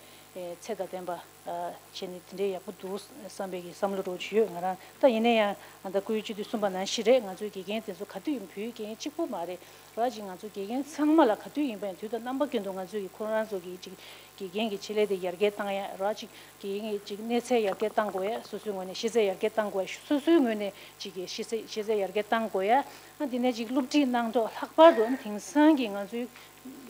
ཚད་དང་ལྡན་པ་བྱས་ནས་དེ་འདྲའི་ཡག་པོ་འདུག་བསམ་པའི་གི་བསམ་བློ་འདྲ་བོ་ཅིག་ཡོད། ང་རང་ད་ཡིན་ན་ཡང་ཨ་ད་སྐུའི་སྤྱི་འཐུས་གསུངས་པ་ནང་བཞིན་རེད། ང་ཚོའི་དགེ་རྒན་དེ་ཚོ་ག་དུས་ཡིན་བོད་ཡིག་དགེ་རྒན་གཅིག་པུ་མ་རེད་ར། ཅིག་ང་ཚོ་དགེ་རྒན་ཚང་མ་ལ་ག་དུས་ཡིན་པ་ཡང་དུས་དང་རྣམ་པ་ཀུན་ཏུ་ང་ཚོའི་གི་ཁོ་རང་ཚོ་གི་ཅིག་དགེ་རྒན་གྱི་ཆེད་ལས་དེ་ཡར་རྒྱས་བཏང་ཡ་ར། ཅིག་དགེ་རྒན་གྱི་ཅིག་གནས་ཚད་ཡར་རྒྱས་བཏང་དགོས་ཡ། སོ་སོའི་ངོས་ནས་ཤེས་ཚད་ཡར་རྒྱས་བཏང་དགོས་ཡ། སོ་སོའི་ངོས་ནས་ཅིག་གི་ཤེས་ཚད་ཤེས་ཚད་ཡར་རྒྱས་བཏང་དགོས་ཡ། ཨ་དེ་ནས་ཅིག་སློབ་ཁྲིད་གནང་ཐོག་ལྷག་པར་དུ་ཨ་ནི་དེང་སང་གི་ང་ཚོའི་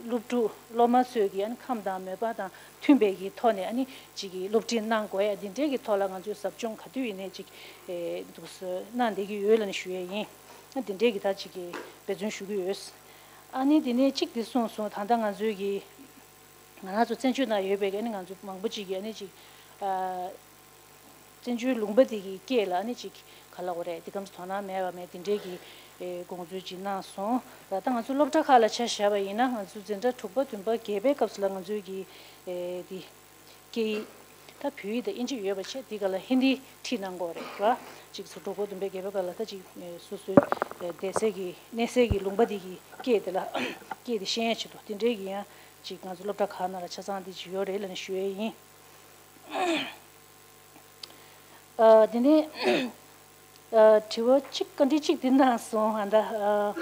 སློབ་ཕྲུག་སློབ་མ་ཚོས་ཀྱི་ཨ་ནི་ཁམས་དང་མོས་པ་དང་མཐུན་པའི་གི་ཐོག་ནས་ཨ་ནི་ཅིག་གི་སློབ་ཁྲིད་གནང་དགོས་ཡ། འདི་འདྲའི་གི་ཐོག་ལ་ང་ཚོའི་ཟབ་སྦྱོང་ག་དུས་ཡིན་ནའི་ཅིག་ཨེ་འདུག་སེ་གནང་བསྡད་ཀྱི་ཡོད་ལབ་ནས་ཞུ་ཡ་ཡིན། ཨ་འདི་འདྲའི་གི་ད་ཅིག་གི་འབད་བརྩོན་ཞུ་གི་ཡོད། ཨ་ནི་དེ་ནས་གཅིག་དེ་གསུངས་སོང་། ད་ལྟ་ང་ཚོའི་གི་ང་རང་ཚོ་བཙན་བྱོལ་ནང་ཡོད་པའི་ཨ་ནི་ང་ཚོ་མང་པོ་ཅིག་གིས་ཨ་ནི་ཅིག་ཨ་བཙན་བྱོལ་ལུང་པ་འདི་གི་སྐད་ལ་ཨ་ནི་ཅིག་ག་ལབ་དགོས་རེད། འདི་གམ་དོ་སྣང་མེད་པ་མེད་དེ་འདྲའི་གི་ཨེ་དགོངས་ཚུལ་ཅིག་གནང་སོང་། ད་ལྟ་ང་ཚོ་སློབ་གྲྭ་ཁག་ལ་ཆ་བཞག་པ་ཡིན་ན་ང་ཚོ་འཛིན་གྲྭ་དྲུག་པ་བདུན་པ་བརྒྱད་པའི་སྐབས་སུ་ལ་ང་ཚོའི་གི་ཨེ་འདི་སྐད་ཡིག་ད་བོད་ཡིག་དང་དབྱིན་ཇི་ཡོད་པ་བྱས་འདི་ག་ལ་ཧིན་དི་ཁྲིད་གནང་དགོས་རེད་ར། ཅིག་ཚོ་དྲུག་པ་བདུན་པ་བརྒྱད་པའི་སྐབས་ལ་ད་ཅིག་ཨེ་སོ་སོའི་ཨེ་བསྡད་སའི་གི་གནས་སའི་གི་ལུང་པ་འདི་གི་སྐད་དེ་ལ་སྐད་དེ་ཤེས་ཡ་ཆེད་དུ་དེ་འདྲའི་གི་ཡང་། ཅིག་ང་ཚོ་སློབ་གྲྭ་ཁག་ནང་ལ་ཆ་ཚང་འདི་ཅིག་ཡོད་རེད་ལབ་ནས་ཞུ་ཡས་ཡིན། ཨ་དེ་ནས་ཨ་དྲི་བ་གཅིག་བཀའ་འདྲི་གཅིག་འདི་གནང་སོང་ཨ་ད། ཨ་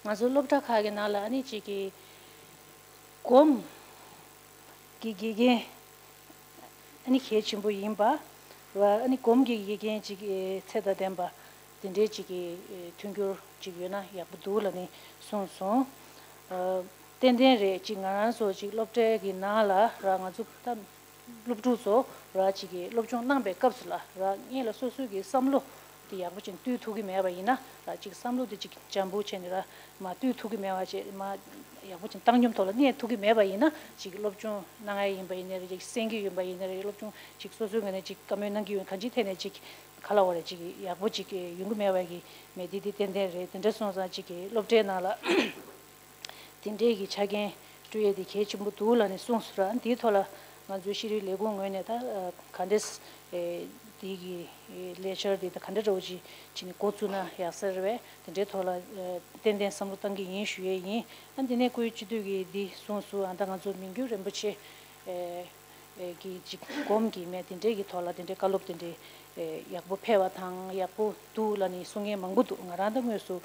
ང་ཚོ་སློབ་གྲྭ་ཁག་གི་ནང་ལ་ཨ་ནི་ཅིག་གི་སྒོམ་གྱི་དགེ་རྒན་ཨ་ནི་གལ་ཆེན་པོ་ཡིན་པ། ཨ་ནི་སྒོམ་གྱི་དགེ་རྒན་ཅིག་ཚད་དང་ལྡན་པ་དེ་འདྲའི་ཅིག་གི་མཐུན་འགྱུར་ཅིག་ཡོད་ན་ཡག་པོ་འདུག་ལབ་ནས་གསུངས་སོང་། ཨ་ཏན་ཏན་རེད། ཅིག་ང་རང་ཚོ་ཅིག་སློབ་གྲྭའི་གི་ནང་ལ་ར་ང་ཚོ་ད་སློབ་ཕྲུག་ཚོ་ར་ཅིག་གི་སློབ་སྦྱོང་གནང་པའི་སྐབས་སུ་ལ་ར་སྔོན་ལ་སོ་སོའི་གི་བསམ་བློ་དེ་ཡག་པོ་ཅིག་བཏུལ་ཐུབ་ཀྱི་མེད་པ་ཡིན་ན་ར་ཅིག་བསམ་བློ་དེ་ཅིག་འཇམ་པོ་བྱས་ནས་ར་མ་བཏུལ་ཐུབ་ཀྱི་མེད་པ་བྱས་མ་ཡག་པོ་ཅིག་བཏང་སྙོམས་ཐོག་ལ་གནས་ཐུབ་ཀྱི་མེད་པ་ཡིན་ན་ཅིག་སློབ་སྦྱོང་གནང་ཡ་ཡིན་པ་ཡིན་ནའི་རེད། ཅིག་གསན་གྱི་ཡོད་པ་ཡིན་ནའི་རེད། སློབ་སྦྱོང་ཅིག་སོ་སོའི་ངོས་ནས་ཅིག་བཀའ་མོལ་གནང་གི་ཡོད་གང་ཅིའི་ཐད་ནས་ཅིག་ག་ལ་བ་རེད། ཅིག་ཡག་པོ་ཅིག་ཡོང་གི་མེད་པ་གི་མེད་དེ་དེ་ཏན་ཏན་རེད། དེ་འདྲ་སོང་ཙང་ཅིག་གི་སློབ་གྲྭའི་ནང་ལ་དེ་འདྲའི་གི་ཆ་རྐྱེན་སྤྲོད་ཡས་དེ་གལ་ཆེན་པོ་འདུག་ལབ་ནས་གསུངས་སོང་ར། འདིའི་ཐོག་ལ་ང་ཚོའི་ཤེས་རིག་ལས་ཁུངས་ངོས་ནས་ད་ག་འདྲས་དེ་གི་ལས་འཆར་དེ་ད་ག་འདྲ་འདྲ་བོ་ཅིག་བྱས་ནས་འགོ་བཙུགས་ན་ཡག་ས་རེད་པས། དེ་འདྲའི་ཐོག་ལ་ཏན་ཏན་བསམ་བློ་བཏང་གི་ཡིན་ཞུ་ཡས་ཡིན། ཨ་འདི་ནས་སྐུའི་སྤྱི་འཐུས་ཀྱིས་འདི་གསུངས་སོང་། ཨ་ད་ང་ཚོ་མི་འགྱུར་རིན་པོ་ཆེ་གི་ཅིག་སྒོམ་གྱི་མེད་དེ་འདྲའི་གི་ཐོག་ལ་དེ་འདྲའི་བཀའ་སློབ་དེ་འདྲའི་ ཡག་པོ་ཕེབས་པ་དང་ཡག་པོ་འདུག་ལབ་ནས་གསུང་མཁན་མང་པོ་འདུག་ང་རང་ད་དངོས་སུ་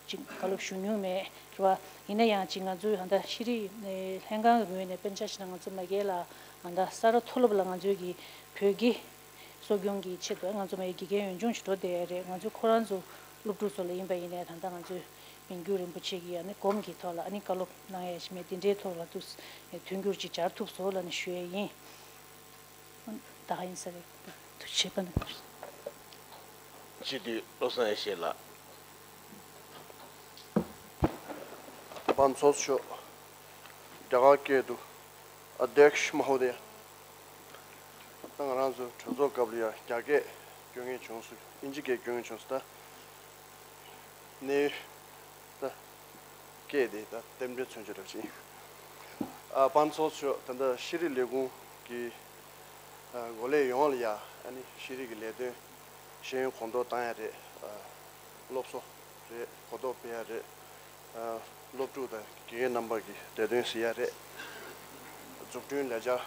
ཅིག་བཀའ་སློབ་ཞུ་མྱོང་མེད་རེད་བ། ཡིན་ན་ཡང་ཅིག་ང་ཚོའི་ད་ལྟ་ཤེས་རིག་ལྷན་ཁང་གི་ངོས་ནས་དཔེར་ན་ཆ་བཞག་ན་ང་ཚོ་མ་གི་ལ་ད་ལྟ་ས་རཱ་མཐོ་སློབ་ལ་ང་ཚོའི་གི་བོད་སྐད་གསོ་སྐྱོང་གི་ཆེད་དུ་ང་ཚོ་མ་གི་དགེ་རྒན་ཡོན་སྦྱོང་ཞིག་འགྲོ་བསྡད་ཡ་རེད། ང་ཚོ་ཁོ་རང་ཚོ་སློབ་ཕྲུག་ཚོ་ལ་ཡིན་པ་ཡིན་ནའི་ད་ལྟ་ང་ཚོའི་མི་འགྱུར་རིན་པོ་ཆེ་གི་ཨ་ནི་སྒོམ་གྱི་ཐོག་ལ་ཨ་ནི་བཀའ་སློབ་གནང་ཡ་ཞིག་མེད་དེ་འདྲའི་ཐོག་ལ་དུ་མཐུན་འགྱུར་ཅིག་སྦྱར་ཐུབ་སོང་ལབ་ནས་ཞུ་ཡ་ཡིན། ད་ག་ཡིན་ས་རེད། ཐུགས་རྗེ་ཆེ། སྤྱི་འཐུས་བློ་བཟང་ཡེ་ཤེས་ལགས། པཱ་ཚོགས་གཙོ་མཆོག་རྒྱ་གར་སྐད་དུ། अध्यक्ष महोदय། ད་ང་རང་ཚོ་གྲོས་ཚོགས་སྐབས་ལ་ཡ་རྒྱ་སྐད་སྐྱོན་མཁན་བྱུང་སོང་། ཨིན་ཇི་སྐད་སྐྱོན་མཁན་བྱུང་སོང་ད། ནས་ད་སྐད་དེ་ད་རྟེན་འབྲེལ་མཚོན་བྱེད་འདྲ་ཅིག་ཨ་པཱ་ཚོགས་གཙོ་མཆོག་ད་ལྟ་ཤེས་རིག་ལས་ཁུངས་ཀྱི་ཨ་འགོ་ལས་ཡོངས་ལ་ཡ་ཨ་ནི་ཤེས་རིག་གི་ལས་དོན་ཤེས་ཡོན་གོ་རྟོགས་བཏང་ཡ་རེད། ཨ་སློབ་གསོ་རེད། གོ་རྟོགས་སྤེལ་ཡ་རེད། ཨ་སློབ་ཕྲུག་དང་དགེ་རྒན་རྣམ་པ་གི་བདེ་དོན་གཟིགས་ཡ་རེད། འཛུགས་སྐྲུན་ལས་འཆར་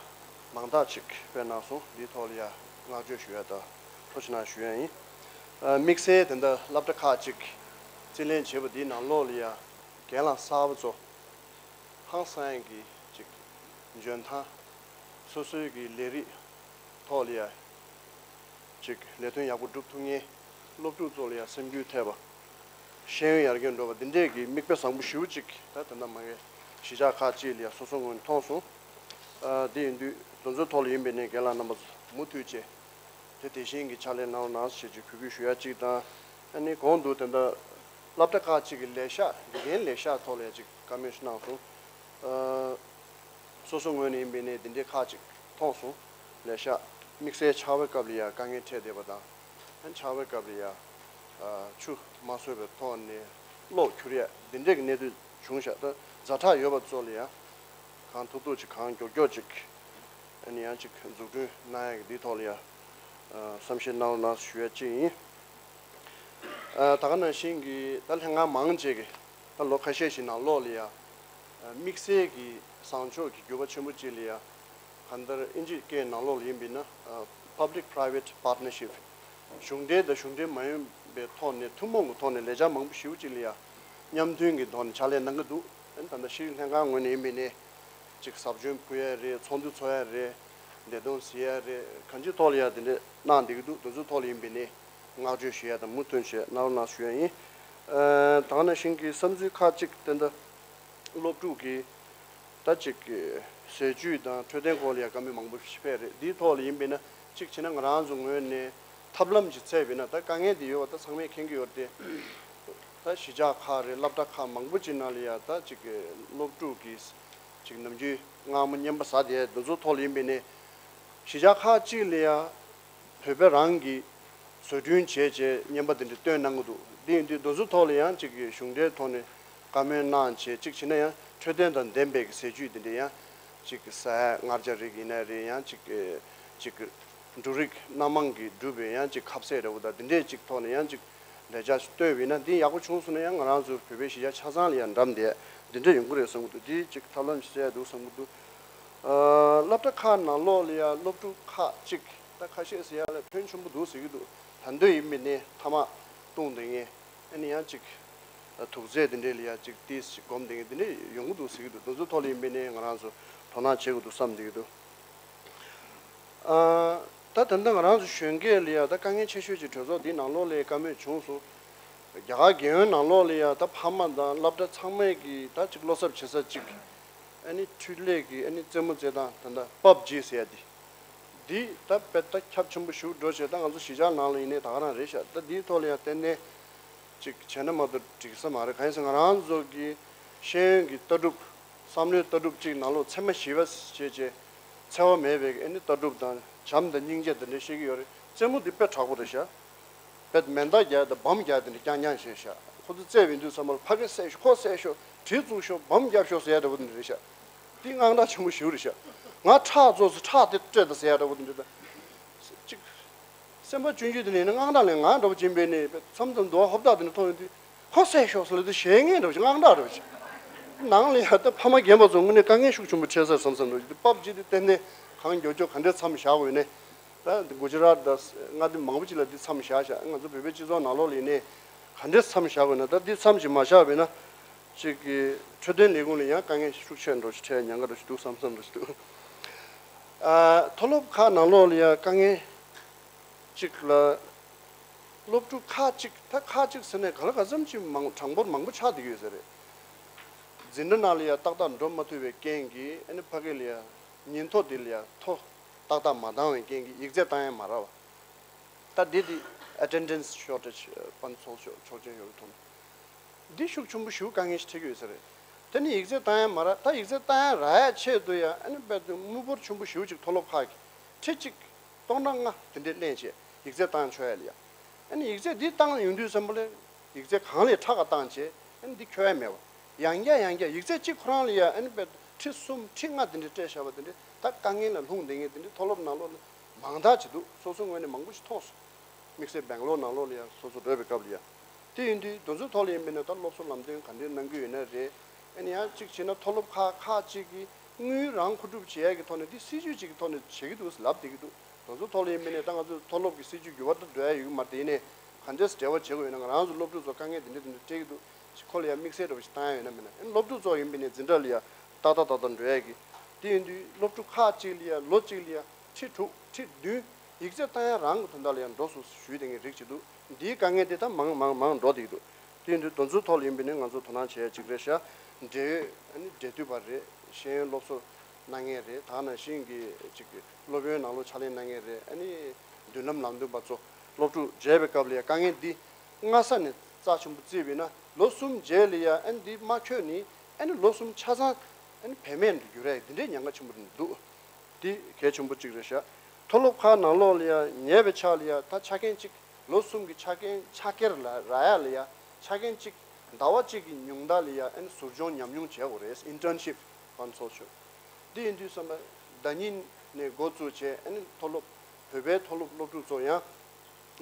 མང་དག་ཅིག་སྤེལ་གནང་སོང་། འདིའི་ཐོག་ལ་ཡ་བསྔགས་བརྗོད་ཞུ་ཡ་དང་ཐུགས་རྗེ་གནང་ཞུ་ཡ་ཡིན། ཨ་དམིགས་བསལ་དེ་འདྲ་སློབ་གྲྭ་ཁག་ཅིག་རྩིས་ལེན་བྱས་པ་འདིའི་ནང་ལོགས་ལ་ཡ་རྒན་ལགས་གསར་པ་ཚོ་ཧང་སང་ཡ་གི་ཅིག་འཇོན་ཐང་། སོ་སོའི་གི་ལས་རིགས་ཐོག་ལ་ཡ་ཅིག་ལས་དོན་ཡག་པོ་སྒྲུབ་ཐུབ་མཁན། སློབ་ཕྲུག་ཚོ་ལ་ཡ་སེམས་འགུལ་ཐེབས་པ། ཤེས་ཡོན་ཡར་རྒྱས་འགྲོ་བ་འདི་འདྲས་ཀྱི་མིག་དཔེ་བཟང་པོ་ཞེ་པོ་ཅིག་ད་ད་ལྟ་མ་གི་གཞིས་ཆགས་ཁག་ཅིག་ལ་ཡ་སོ་སོ་ངོས་ནས་མཐོང་སོང་། ཨ་དེ་ཡིན་དུས་དེ་ཚོའི་ཐོག་ལ་ཡིན་པའི་ནས་རྒན་ལགས་རྣམ་པ་ཚོ་མུ་མཐུད་བྱས་དེ་དེ་བཞིན་གྱི་ཕྱག་ལས་གནང་རོགས་གནང་ཞེས་ཅིག་གུས་བཀུར་ཞུ་ཡ་གཅིག་དང་། ཨ་ནི་གོང་དུ་དེ་འདྲ་སློབ་གྲྭ་ཁག་ཅིག་གི་ལས་ཤག་དགེ་རྒན་ལས་ཤག་ཐོག་ལ་ཡ་ཅིག་བཀའ་མོལ་ཞིག་གནང་སོང་། ཨ། སོ་སོ་ངོས་ནས་ཡིན་པའི་ནས་འདི་འདྲའི་ཁག་ཅིག་མཐོང་སོང་། ལས་ཤག་དམིགས་བསལ་ཕྱག་དཔེའི་སྐབས་ལ་ཡ་དཀའ་ངལ་འཕྲད་བསྡད་པ་དང་། ཕྱག་དཔེའི་སྐབས་ལ་ཡ་ཆུ་མ་བཟོད་པའི་ཐོག་ནས་གློག་འཁྱུར་ཡ་འདི་འདྲའི་གི་གནད་དོན་བྱུང་ཤག་ད་ཛ་དྲག་ཡོད་པ་ཚོ་ལ་ཡ་གང་ཐུབ་ཐུབ་ཅིག་གང་མགྱོགས་མགྱོགས་ཅིག་ཨ་ནི་ཡང་ཅིག་འཛུགས་སྐྲུན་གནང་ཡ་གི་འདིའི་ཐོག་ལ་ཡ་བསམ་ཤེས་གནང་རོགས་གནང་ཞུ་ཡ་གཅིག་ཡིན། ད་ག་ནང་བཞིན་གྱི་ད་ལྷན་ཁང་མང་ཆེ་གི་ད་ལོ་ཁ་ཤས་ཤིག་ནང་ལོགས་ལ་ཡ། དམིགས་བསལ་གྱི་བཟང་ཕྱོགས་ཀྱི་འགྱུར་བ་ཆེན་པོ་གཅིག་ལ་ཡ། གང་ལྟར་ཨིན་ཇིའི་སྐད་ནང་ལོགས་ལ་ཡིན་པས་ན། Public Private Partnership། གཞུང་འབྲེལ་དང་གཞུང་འབྲེལ་མ་ཡིན་པའི་ཐོག་ནས་ཐུན་མོང་གི་ཐོག་ནས་ལས་འཆར་མང་པོ་ཞེ་པོ་ཅིག་ལ་ཡ། མཉམ་མཐུན་གྱི་ཐོག་ནས་ཕྱག་ལས་གནང་གི་འདུག་ཨ་ནི་ད་ལྟ་ཤེས་རིག་ལྷན་ཁང་ངོས་ནས་ཡིན་པས་ནས། ཅིག་ཟབ་སྦྱོང་ཕུལ་ཡ་རེད། ཚོགས་འདུ་ཚོགས་ཡ་རེད། བདེ་དོན་གཟིགས་ཡ་རེད། གང་ཅིའི་ཐོག་ལ་ཡ་དེ་འདྲས་གནང་བསྡད་ཀྱི་འདུག་དེ་ཚོའི་ཐོག་ལ་ཡིན་པས་ནས་བསྔགས་བརྗོད་ཞུ་ཡ་དང་མུ་མཐུད་བྱས་གནང་རོགས་གནང་ཞུ་ཡ་ཡིན། ཨ་ད་ག་ནང་བཞིན་གྱི་བསམ་ཚུལ་ཁག་ཅིག་དེ་འདྲ་སློབ་ཕྲུག་གི་ད་ཅིག་གི་ཟས་བཅུད་དང་འཕྲོད་བསྟེན་སྐོར་ལ་ཡ་བཀའ་མོལ་མང་པོ་ཞིག་ཕེབས་རེད། འདིའི་ཐོག་ལ་ཡིན་པས་ན་གཅིག་བྱས་ན་ང་རང་ཚོ་ངོས་ནས་ཐབས་ལམ་ཅིག་འཚོལ་བས་ན། ད་དཀའ་ངལ་འདི་ཡོད་པ་ད་ཚང་མས་མཁྱེན་གྱི་ཡོད་རེད་དེ། ད་གཞིས་ཆགས་ཁག་རེད། སློབ་གྲྭ་ཁག་མང་པོ་ཅིག་ནང་ལ་ཡ་ད་ཅིག་གི་སློབ་ཕྲུག་གི་ཅིག་ནམ་རྒྱུན་མངར་མོ་རྔན་པ་ཟ་བསྡད་དེ་ཚོ་ཐོག་ལ་ཡིན་པས་ནས། གཞིས་ཆགས་ཁག་ཅིག་ལ་ཡ་བོད་པ་རང་གིས་བཟོ་སྐྲུན་བྱས་བྱས་རྔན་པ་དེ་འདྲ་བཏོན་གནང་གི་འདུག་འདི་ཡིན་དུས་དེ་ཚོ་ཐོག་ལ་ཡང་ཅིག་གི་གཞུང་འབྲེལ་ཐོག་ནས་བཀའ་མོལ་གནང་བྱས། གཅིག་བྱས་ན་ཡང་འཕྲོད་བསྟེན་དང་ལྡན་པའི་གི་ཟས་བཅུད་དེ་འདྲ་ཡང་ཅིག་གི་ཟ་ཡ་མངར་ཆ་རིགས་ཡིན་ན་རེད། ཡང་ཅིག་གི་ཅིག་གི་འབྲུ་རིགས་སྣ་མང་གིས་གྲུབ་པའི་ཡང་ཅིག་ཁ་ཟས་འདྲ་བོ་དང་དེ་འདྲས་ཅིག་ཐོག་ནས་ཡང་ཅིག་ལས་འཆར་ཞིག་བཏོན་པ་ཡིན་ན་འདི་ཡག་པོ་བྱུང་སོང་ན་ཡང་ང་རང་ཚོ་བོད་པའི་གཞིས་ཆགས་ཆ་ཚང་ལ་ཡང་འགྲམ་དེ་འདི་འདྲ་ཡོང་གི་རེད་བསམ་གྱི་འདུག་འདི་ཅིག་ཐབས་ལམ་ཞིག་བཙལ་ཡ་འདུག་བསམ་གྱི་འདུག་ཨ་སློབ་གྲྭ་ཁག་ནང་ལོགས་ལ་ཡང་སློབ་ཕྲུག་ཁག་ཅིག་ད་ཁ་ཤས་ཟེར་ཡ་ལ་ཕོན་ཆེན་པོ་འདུག་ཟེར་གྱི་འདུག་ད་འདོད་ཡིན་མིན་ནས་ཐ་མག་བཏུང་བསྡད་མཁན། ཨ་ནི་ཡང་ཅིག་དུག་རྫས་དེ་འདྲས་ལ་ཡ་ཅིག་ཏིས་ཅིག་སྒོམ་བསྡད་མཁན་དེ་འདྲས་ཡོང་གི་འདུག་ཟེར་གྱི་འདུག་དེ་ཚོའི་ཐོག་ལ་ཡིན་པས་ནས་ང་རང་ཚོ་དོ་སྣང་བྱེད་དགོས་འདུག་བསམ་བསྡད་ཀྱི་འདུག་ཨ་ད་ད་ལྟ་ང་རང་ཚོ་གཞོན་སྐྱེས་ལ་ཡ་ད་དཀའ་ངལ་ཆེ་ཤོས་ཅིག་གྲོས་ཚོགས་འདིའི་ནང་ལོགས་ལ་བཀའ་མོལ་བྱུང་སོང་། རྒྱ་གར་རྒྱལ་ཡོངས་ནང་ལོགས་ལ་ཡ་ད་ཕ་མ་དང་སློབ་གྲྭ་ཚང་མས་ཀྱི་ད་ཅིག་བློ་འཚབ་བྱེད་ས་ཅིག་ཨ་ནི་འཕྲུལ་ལས་ཀྱི་ཨ་ནི་རྩེད་མོ་རྩེ་སྟངས་ད་ལྟ་པབ་ཇི་ཟེར་ཡ་འདི། འདི་ད་དཔེ་ད་ཁྱབ་ཆེན་པོ་ཞིག་འགྲོ་བྱས། ད་ང་ཚོ་གཞིས་ཆགས་ནང་ལ་ཡིན་ནའི་ད་ག་རང་རེད་ཤག་ད་འདིའི་ཐོག་ལ་ཡང་ཏན་ཏན་ཅིག་བྱས་ན་མ་གཏོགས་འགྲིག་ས་མ་རེད། གང་ཡིན་ཟེར་ང་རང་ཚོ་གི་ཤེས་ཡོན་གྱི་ལྟ་གྲུབ། བསམ་བློའི་ལྟ་གྲུབ་ཅིག་ནང་ལོགས་ཚད་མ་བཞི་པ་ཞེས་བྱས། འཚེ་བ་མེད་པའི་ཨ་ནི་ལྟ་གྲུབ་དང་བྱམས་དང་སྙིང་རྗེ་དེ་འདྲ་བཤད་ཀྱི་ཡོད་རེད། རྩེད་མོ་འདི་དཔེ་དྲག་པོ་རེད་ཤག་དཔེ་མེ་མདའ་རྒྱག་དང་སྦོམ་རྒྱག་དེ་འདྲ་རྐྱང་རྐྱང་བྱས་ཤག་ཁོ་ཚོ་རྩེད་པའི་དུས་ཚང་མ་ལ་ཕ་གི་བསད་ཤོག་ཁོ་བསད་ཤོག་གྲི་བཙུགས་ཤོག་སྦོམ་རྒྱབ་ཤོག་ཟེར་ཡ་འདྲ་པོ་འདི་རེད་ཤག་འདི་དངངས་སྐྲག་ཆེན་པོ་ཞེ་པོ་རེད་ཤག་ང་ཁྲག་བཙོག་སོང་། ཁྲག་དེ་སྤྲད་དང་ཟེར་ཡ་འདྲ་པོ་འདི་འདྲ་ད། ཅིག་སེམས་པ་སྐྱོན་བརྗོད་དེ་ནས་ནི་དངངས་སྐྲག་ལས་ང་འདྲ་པོ་སྦྱིན་པས་ནས་མཚམས་མཚམས་འདུག་ཧོབ་ཐག་དེ་ནས་མཐོང་ཡོང་དུས་ཁོ་བསད་ཤོག་ཟེར་ལབ་དུས་ཞེད་སྣང་འདྲ་པོ་ཞིག་དངངས་སྐྲག་འདྲ་པོ་ཞིག་ནང་ལ་ཡ་ད་ཕ་མ་རྒན་པ་ཚོ་དངོས་གནས་དཀའ་ངལ་ཤུགས་ཆེན་པོ་འཕྲད་ས་བསམ་བསམ་འདྲ་པོ་ཞིག་འདི་པབ་ཇི་དེ་གཏན་ནས་གང་མགྱོགས་མགྱོགས་ག་འདྲའི་མཚམས་བཞག་དགོས་ནས། ད་འདི་གུ་ཇི་རཱཏ་དང་མངའ་སྡེ་མང་པོ་ཅིག་ལ་འདི་མཚམས་བཞག་བཞག་ང་ཚོ་བོད་པའི་སྤྱི་ཚོགས་ནང་ལོགས་ལ་ཡིན་ནའི་ག་འདྲས་མཚམས་བཞག་དགོས་ན། ད་འདི་མཚམས་ཅིག་མ་བཞག་པ་ཡིན་ན་ཅིག་གི་འཕྲོད་བསྟེན་ལས་ཁུངས་ལ་ཡང་དཀའ་ངལ་ཤུགས་ཆེ་འགྲོ་ཞིག་འཕྲད། ཉེན་ཁ་འགྲོ་ཞིག་འདུག་བསམ་བསམ་འགྲོ་ཞིག་འདུག་ཨ། མཐོ་སློབ་ཁག་ནང་ལོགས་ལ་ཡང་དཀའ་ངལ་ཅིག་ལ། སློབ་ཕྲུག་ཁག་ཅིག་ད་ཁག་ཅིག་ཟེར་ནས་ག་ལ་ག་ཙམ་ཅིག་མང་གྲངས་འབོར་མང་པོ་ཆགས་བསྡད་ཀྱི་ཡོད་ས་རེད། འཛིན་གྲྭ་ནང་ལ་ཡང་ཏག་ཏག་འགྲོ་མ་ཐུབ་པའི་རྐྱེན་གྱིས། ཨ་ནི་ཕ་གི་ལ་ཡང་ཉིན་ཐོ་འདི་ལ་ཡང་ཐོ་ཏག་ཏག་མ་བཏང་བའི་རྐྱེན་གྱིས་ཡིག་ཚད་བཏང་ཡ་མ་རག་པ། ད་འདི་འདི་attendance shortage དཔལ་འབྱོར་ཚོགས་ཆེན་ཞུ་བའི་ཐོག་ནས། འདི་ཤུགས་ཆེན་པོ་ཞེ་པོ་དཀའ་ངལ་ཞིག་འཕྲད་ཀྱི་ཡོད་ས་རེད། དེ་ནི་ཡིག་ཚད་བཏང་ཡ་མ་རག་ད་ཡིག་ཚད་བཏང་ཡ་རག་ཡ་ཆེད་དུ་ཡང་ཨ་ནི་དཔེ་དེ་དངུལ་འབོར་ཆེན་པོ་ཞེ་པོ་ཅིག་མཐོ་སློབ་ཁག་གིས་ཁྲི་གཅིག་སྟོང་ཕྲག་ལྔ་དེ་འདྲས་ལེན་བྱས་ཡིག་ཚད་བཏང་ཆོག་ཡ་ལ་ཡ། ཨ་ནི་ཡིག་ཚད་འདི་བཏང་ཡོང་དུས་ཙམ་པ་ལ་ཡིག་ཚད་གང་ལས་ཕྲ་ག་བཏང་བྱས་ཨ་ནི་འདི་འཁྱོལ་ཡ་མེད་པ། ཡང་བསྐྱར་ཡང་བསྐྱར་ཡིག་ཚད་གཅིག་ཁོ་རང་ལ་ཡ་ཨ་ནི་དཔེ་ཁྲི་གསུམ་ཁྲི་ལྔ་དེ་འདྲས་སྤྲད་བཞག་པ་དེ་འདྲས། ད་དཀའ་ངལ་ལ་ལྷུང་བསྡད་མཁན་དེ་འདྲས་མཐོ་སློབ་ནང་ལོགས་ལ་མང་དག་ཅིག་འདུག་སོ་སོའི་ངོས་ནས་མང་པོ་ཞིག་མཐོང་སོང་། དམིགས་བསལ་སྦེང་ལོར་ནང་ལོགས་ལ་ཡང་སོ་སོ་འགྲོ་བའི་སྐབས་ལ་ཡང་། དེ་ཡིན་དུས་དེ་ཚོའི་ཐོག་ལ་ཡིན་པ་ཡིན་ན་ད་སློབ་གསོ་ལམ་སྟོན་ག་འདྲས་གནང་གི་ཡོད་ན་རེད། ཨ་ནི་ཡང་གཅིག་བྱས་ན་མཐོ་སློབ་ཁག་ཁག་ཅིག་གིས་དངུལ་རང་མཁོ་སྒྲུབ་བྱེད་ཡག་གི་ཐོག་ནས་འདི་སྲིད་ཇུས་ཅིག་གི་ཐོག་ནས་བྱེད་ཀྱི་འདུག་ལབ་བསྡད་ཀྱི་འདུག་དེ་ཚོའི་ཐོག་ལ་ཡིན་པ་ཡིན་ན་ད་ང་ཚོ་མཐོ་སློབ་ཀྱི་སྲིད་ཇུས་འགྱུར་བ་ད་འགྲོ་ཡ་ཡོད་ཀྱི་མ་རེད། དེ་ཡིན་ནའི་ག་འདྲས་འབྲེལ་བ་བྱེད་དགོས་ཡོད་ན། ང་རང་ཚོ་སློབ་ཕྲུག་ཚོ་དཀའ་ངལ་འདི་འདྲས་འདི་འདྲས་འཕྲད་ཀྱི་འདུག་ཅིག་ཁོ་ལ་ཡང་དམིགས་བསལ་འདྲ་བོ་ཞིག་བཏང་ཡ་ཡོད་ན་མེད་ན། ཨ་ནི་སློབ་ཕྲུག་ཚོ་ཡིན་པ་ཡིན་ནའི་འཛིན་གྲྭ་ལ་ཡང་ཏག་ཏག་ཏག་ཏག་འགྲོ་ཡ་གི། དེ་ཡིན་དུས་སློབ་ཕྲུག་ཁག་ཅིག་ལ་ཡ་ལོ་གཅིག་ལ་ཡ་ཁྲི་དྲུག་ཁྲི་བདུན་ཡིག་ཚད་བཏང་ཡ་རང་གི་དོན་དག་ལ་ཡང་འགྲོ་སོང་ཞུས་བསྡད་མཁན་རིགས་ཅིག་འདུག་འདིའི་དཀའ་ངལ་དེ་ད་མང་མང་མང་འགྲོ་བསྡད་ཀྱི་འདུག་དེ་ཡིན་དུས་དེ་ཚོའི་ཐོག་ལ་ཡིན་པ་ཡིན་ནའི་ང་ཚོ་དོ་སྣང་བྱེད་ཡ་གཅིག་རེད་ཤག་འབྲེལ་ཡོད་ཨ་ནི་འབྲེལ་མཐུད་པ་རེད། ཤེས་ཡོན་སློབ་གསོ་གནང་མཁན་རེད། ད་ག་ནང་བཞིན་གྱི་ཅིག་སློབ་ཡོན་ནང་ལོགས་ཕྱག་ལས་གནང་མཁན་རེད། ཨ་ནི་མདུན་ལམ་ལམ་སྟོན་པ་ཚོ་སློབ་ཕྲུག་མཇལ་བའི་སྐབས་ལ་ཡ་དཀའ་ངལ་འདི་སྔ་ས་ནས་རྩ་ཆེན་པོ་བརྩིས་པ་ཡིན་ན་ལོ་གསུམ་རྗེས་ལ་ཡ་ཨ་ནི་འདི་མ་འཁྱོལ་ནི་ཨ་ནི་ལོ་གསུམ་ཆ་ཚང་ཨ་ནི་བེད་མེད་དུ་འགྱུར་ཡ་འདི་འདྲའི་ཉེན་ཁ་ཆེན་པོ་འདུག་འདི་གལ་ཆེན་པོ་གཅིག་རེད་ཤག་མཐོ་སློབ་ཁག་ནང་ལོགས་ལ་ཡ་ཉེ་བའི་ཆར་ལ་ཡ་ད་ཆ་རྐྱེན་གཅིག་ལོ་གསུམ་གྱི་ཆ་རྐྱེན་ཕྱག་འཁྱེར་ལ་རག་ཡ་ལ་ཡ་ཆ་རྐྱེན་གཅིག་ཟླ་བ་གཅིག་གི་ཉུང་མཐའ་ལ་ཡ་ཨ་ནི་ཟུར་སྦྱོང་ཉམས་མྱོང་བྱེད་དགོས་རེད། internship་ཕན་ཚོགས་ཆོས། འདི་ཡིན་དུས་ཙམ་པ་ཟླ་ཉིན་ནས་འགོ་བཙུགས་བྱས་ཨ་ནི་མཐོ་སློབ་བོད་པའི་མཐོ་སློབ་སློབ་ཕྲུག་ཚོ་ཡང་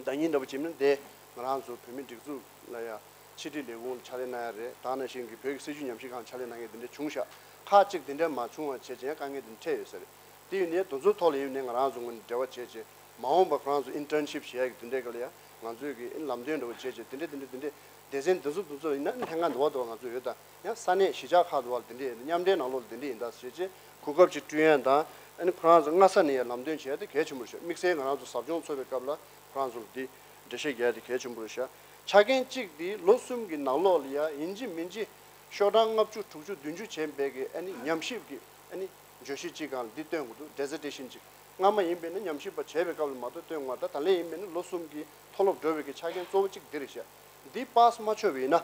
ཟླ་ཉིན་འདྲ་པོ་བྱས་ན་དེ་ང་རང་ཚོ་བོད་མི་སྒྲིག་འཛུགས་ལ་ཡ་ཕྱི་དྲིལ་ལས་ཁུངས་ལ་ཕྱག་ལས་གནང་ཡ་རེད། ད་ག་ནང་བཞིན་གྱི་བོད་ཀྱི་སྲིད་བྱུས་ཉམས་ཞིབ་ཁང་ཕྱག་ལས་གནང་མཁན་དེ་འདྲ་བྱུང་ཤག་ཁག་ཅིག་དེ་འདྲ་མ་བྱུང་བ་བྱས་བྱས་ཡང་དཀའ་ངལ་དེ་འཕྲད་ཡོད་ས་རེད། དེ་ཡིན་ནའི་དེ་ཚོའི་ཐོག་ལ་ཡིན་ནའི་ང་རང་ཚོ་ངོས་ནས་འབྲེལ་བ་བྱས་བྱས་མ་འོངས་པ་ཁོ་རང་ཚོ་internship་བྱེད་ཡ་གི་དེ་འདྲའི་སྐབས་ལ་ཡང་ང་ཚོས་ཀྱི་ལམ་སྟོན་འདྲ་བོ་བྱས་བྱས་དེ་འདྲ་དེ་འདྲ་དེ་འདྲའི་སྡེ་ཚན་དེ་ཚོ་དེ་ཚོ་ཡིན་ན་ལྷན་ཁང་འདུ་བ་འདུ་བ་ང་ཚོ་ཡོད། ད་ཡང་ས་གནས་གཞིས་ཆགས་ཁག་འདུ་བ་ལ་དེ་འདྲ་ཡིན་ན་མཉམ་འབྲེལ་ནང་ལོགས་ལ་དེ་འདྲ་ཡིན་ད་བྱས་བྱས་གོ་སྐབས་ཅིག་བསྐྲུན་ཡ་དང་ཨ་ནི་ཁོ་རང་ཚོ་སྔ་ས་ནས་ཡང་ལམ་སྟོན་བྱས་ཏེ་གལ་ཆེན་པོ་རེད་ཤག་དམིགས་བསལ་ང་རང་ཚོ་ཟབ་སྦྱོང་འཚོགས་པའི་སྐབས་ལ་ཁོ་རང་ཚོ་ལ་དེ་འགྲེལ་བཤད་རྒྱག་ཡ་དེ་གལ་ཆེན་པོ་རེད་ཤག་ཆ་རྐྱེན་གཅིག་དེ་ལོ་གསུམ་གྱི་ནང་ལོགས་ལ་ཡ་ཡིན་གཅིག་མིན་གཅིག་ཤོག་གྲངས་ལྔ་བཅུ་དྲུག་ཅུ་བདུན་ཅུ་བྱས་པའི་གི་ཨ་ནི་ཉམས་ཞིབ་ཀྱི་ཨ་ནི་བརྗོད་གཞི་གཅིག་སྒང་ལ་འདི་བཏོན་དགོས་འདུག dissertation་གཅིག་སྔ་མ་ཡིན་པས་ན་ཉམས་ཞིབ་པ་བྱས་པའི་སྐབས་ལ་མ་གཏོགས་བཏོན་དགོས། ད་ད་ལན་ཡིན་པས་ན་ལོ་གསུམ་གྱི་མཐོ་སློབ་འགྲོ་བའི་གི་ཆ་རྐྱེན་གཙོ་བོ་གཅིག་འདི་རེད་ཤག་འདི་པཱ་སི་མ་ཆོད་པ་ཡིན་ན།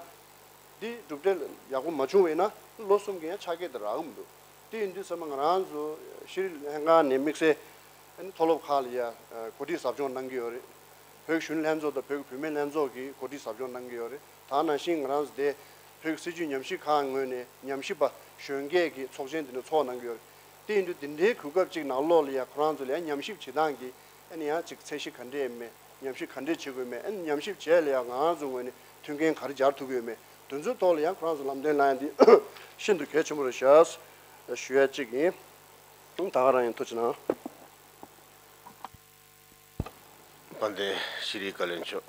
འདི་གྲུབ་འབྲས་ཡག་པོ་མ་བྱུང་བ་ཡིན་ན་ལོ་གསུམ་གྱི་ཡང་ཆ་རྐྱེན་དེ་རག་གི་མི་འདུག་དེ་ཡིན་དུས་ཚང་མ་ང་རང་ཚོ་ཤེས་རིག་ལྷན་ཁང་ནས་དམིགས་བསལ་ཨ་ནི་མཐོ་སློབ་ཁག་ལ་ཡ་གོ་སྒྲིག་ཟབ་སྦྱོང་གནང་གི་ཡོད་རེད། བོད་ཀྱི་གཞོན་ནུ་ལྷན་ཚོགས་དང་བོད་ཀྱི་བུད་མེད་ལྷན་ཚོགས་ཀྱིས་གོ་སྒྲིག་ཟབ་སྦྱོང་གནང་གི་ཡོད་རེད། ད་ནང་བཞིན་ང་རང་ཚོ་དེ་བོད་ཀྱི་སྲིད་བྱུས་ཉམས་ཞིབ་ཁང་ངོས་ནས་ཉམས་ཞིབ་པ་གཞོན་སྐྱེས་ཀྱི་ཚོགས་ཆེན་དེ་འདྲ་ཚོགས་གནང་གི་ཡོད་རེད། དེ་ཡིན་དུས་འདི་འདྲའི་གོ་སྐབས་ཅིག་ནང་ལོགས་ལ་ཡ་ཁོ་རང་ཚོ་ལ་ཡ་ཉམས་ཞིབ་བྱེད་སྟངས་ཀྱི་ཨ་ནི་ཡང་ཅིག་ཚད་གཞི་ག་འདྲས་ཡིན་མིན། ཉམས་ཞིབ་ག་འདྲས་བྱེད་དགོས་མིན། ཨ་ནི་ཉམས་ཞིབ་བྱས་ལ་ཡང་ང་རང་ཚོ་ངོས་ནས་མཐུན་རྐྱེན་ག་རེ་སྦྱར་ཐུབ་ཀྱི་ཡོད་མེད། དེ་ཚོའི་ཐོག་ལ་ཡང་ཁོ་རང་ཚོ་ལམ་སྟོན་གནང་ཡ་འདི་ཤིན་ཏུ་གལ་ཆེན་པོ་རེད་ཤག་ཞུ་ཡ་གཅིག་ཡིན། ད་ག་རང་ཡིན། ཐུགས་རྗེ་གནང་། དཔལ་ལྡན་ཤེས་རིག་བཀའ་བློན་མཆོག་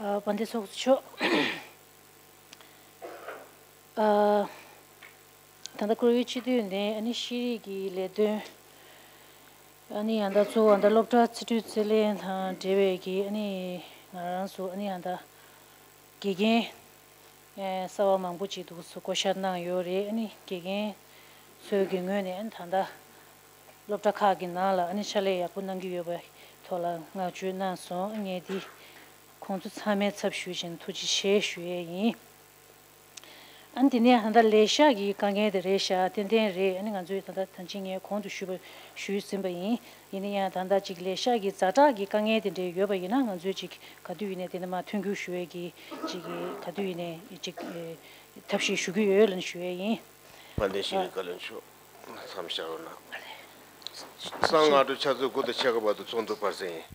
ཨ། དཔལ་ལྡན་ཚོགས་གཙོ་མཆོག་ཨ། ད་ལྟ་བཀུར་འོས་སྤྱི་འཐུས་ནས་ཨ་ནི་ཤེས་རིག་གི་ལས་དོན། ཨ་ནི་ཡང་ད་གཙོ་བོ་ད་སློབ་གྲྭ་རྩིས་སྤྲོད་རྩིས་ལེན་དང་འབྲེལ་བའི་གི་ཨ་ནི་ང་རང་ཚོ་ཨ་ནི་ཡང་ད་དགེ་རྒན་ཨེ་གསར་བ་མང་པོ་ཅིག་འདུག་སེ་བསྐོ་བཞག་གནང་ཡོད་རེད། ཨ་ནི་དགེ་རྒན་ཚོའི་གི་ངོས་ནས་ཨ་ནི་ད་ལྟ་སློབ་གྲྭ་ཁག་གི་ནང་ལ་ཨ་ནི་ཕྱག་ལས་ཡག་པོ་གནང་གི་ཡོད་པའི་ཐོག་ལ་བསྔགས་བརྗོད་གནང་སོང་། ངས་འདི་ཁོང་ཚོ་ཚང་མའི་ཚབ་ཞུས་བྱས་ཐུགས་རྗེ་ཆེ་ཞུ་ཡས་ཡིན། ཨ་ནི་དེ་ནས་ད་ལྟ་ལས་ཤག་གི་དཀའ་ངལ་དེ་རེད་ཤག་ཏན་ཏན་རེད། ཨ་ནི་ང་ཚོས་ད་ལྟ་ད་ཅི་ངས་གོང་དུ་ཞུས་པ་ཞུས་ཟིན་པ་ཡིན། ཡིན་ན་ཡང་ད་ལྟ་ཅིག་ལས་ཤག་གི་ཛ་དྲག་གི་དཀའ་ངལ་དེ་འདྲ་ཡོད་པ་ཡིན་ན་ང་ཚོས་ཅིག་ག་དུས་ཡིན་ནའི་དེ་འདྲ་མར་མཐུན་འགྱུར་ཞུ་ཡས་ཀྱི་ཅིག་ག་དུས་ཡིན་ནའི་ཅིག་ཐབས་ཤེས་ཞུ་གི་ཡོད་ལབ་ནས་ཞུ་ཡས་ཡིན། དཔལ་ལྡན་ཤེས་རིག་བཀའ་བློན་མཆོག་མཚམས་བཞག་རོགས་གནང་། གསང་སྔགས་འགྲོ་ཕྱག་ཚོད་དགུ་དང་ཕྱེད་ཀ་བར་དུ་ཚོགས་འདུ་སྤར་གསལ་ཡིན།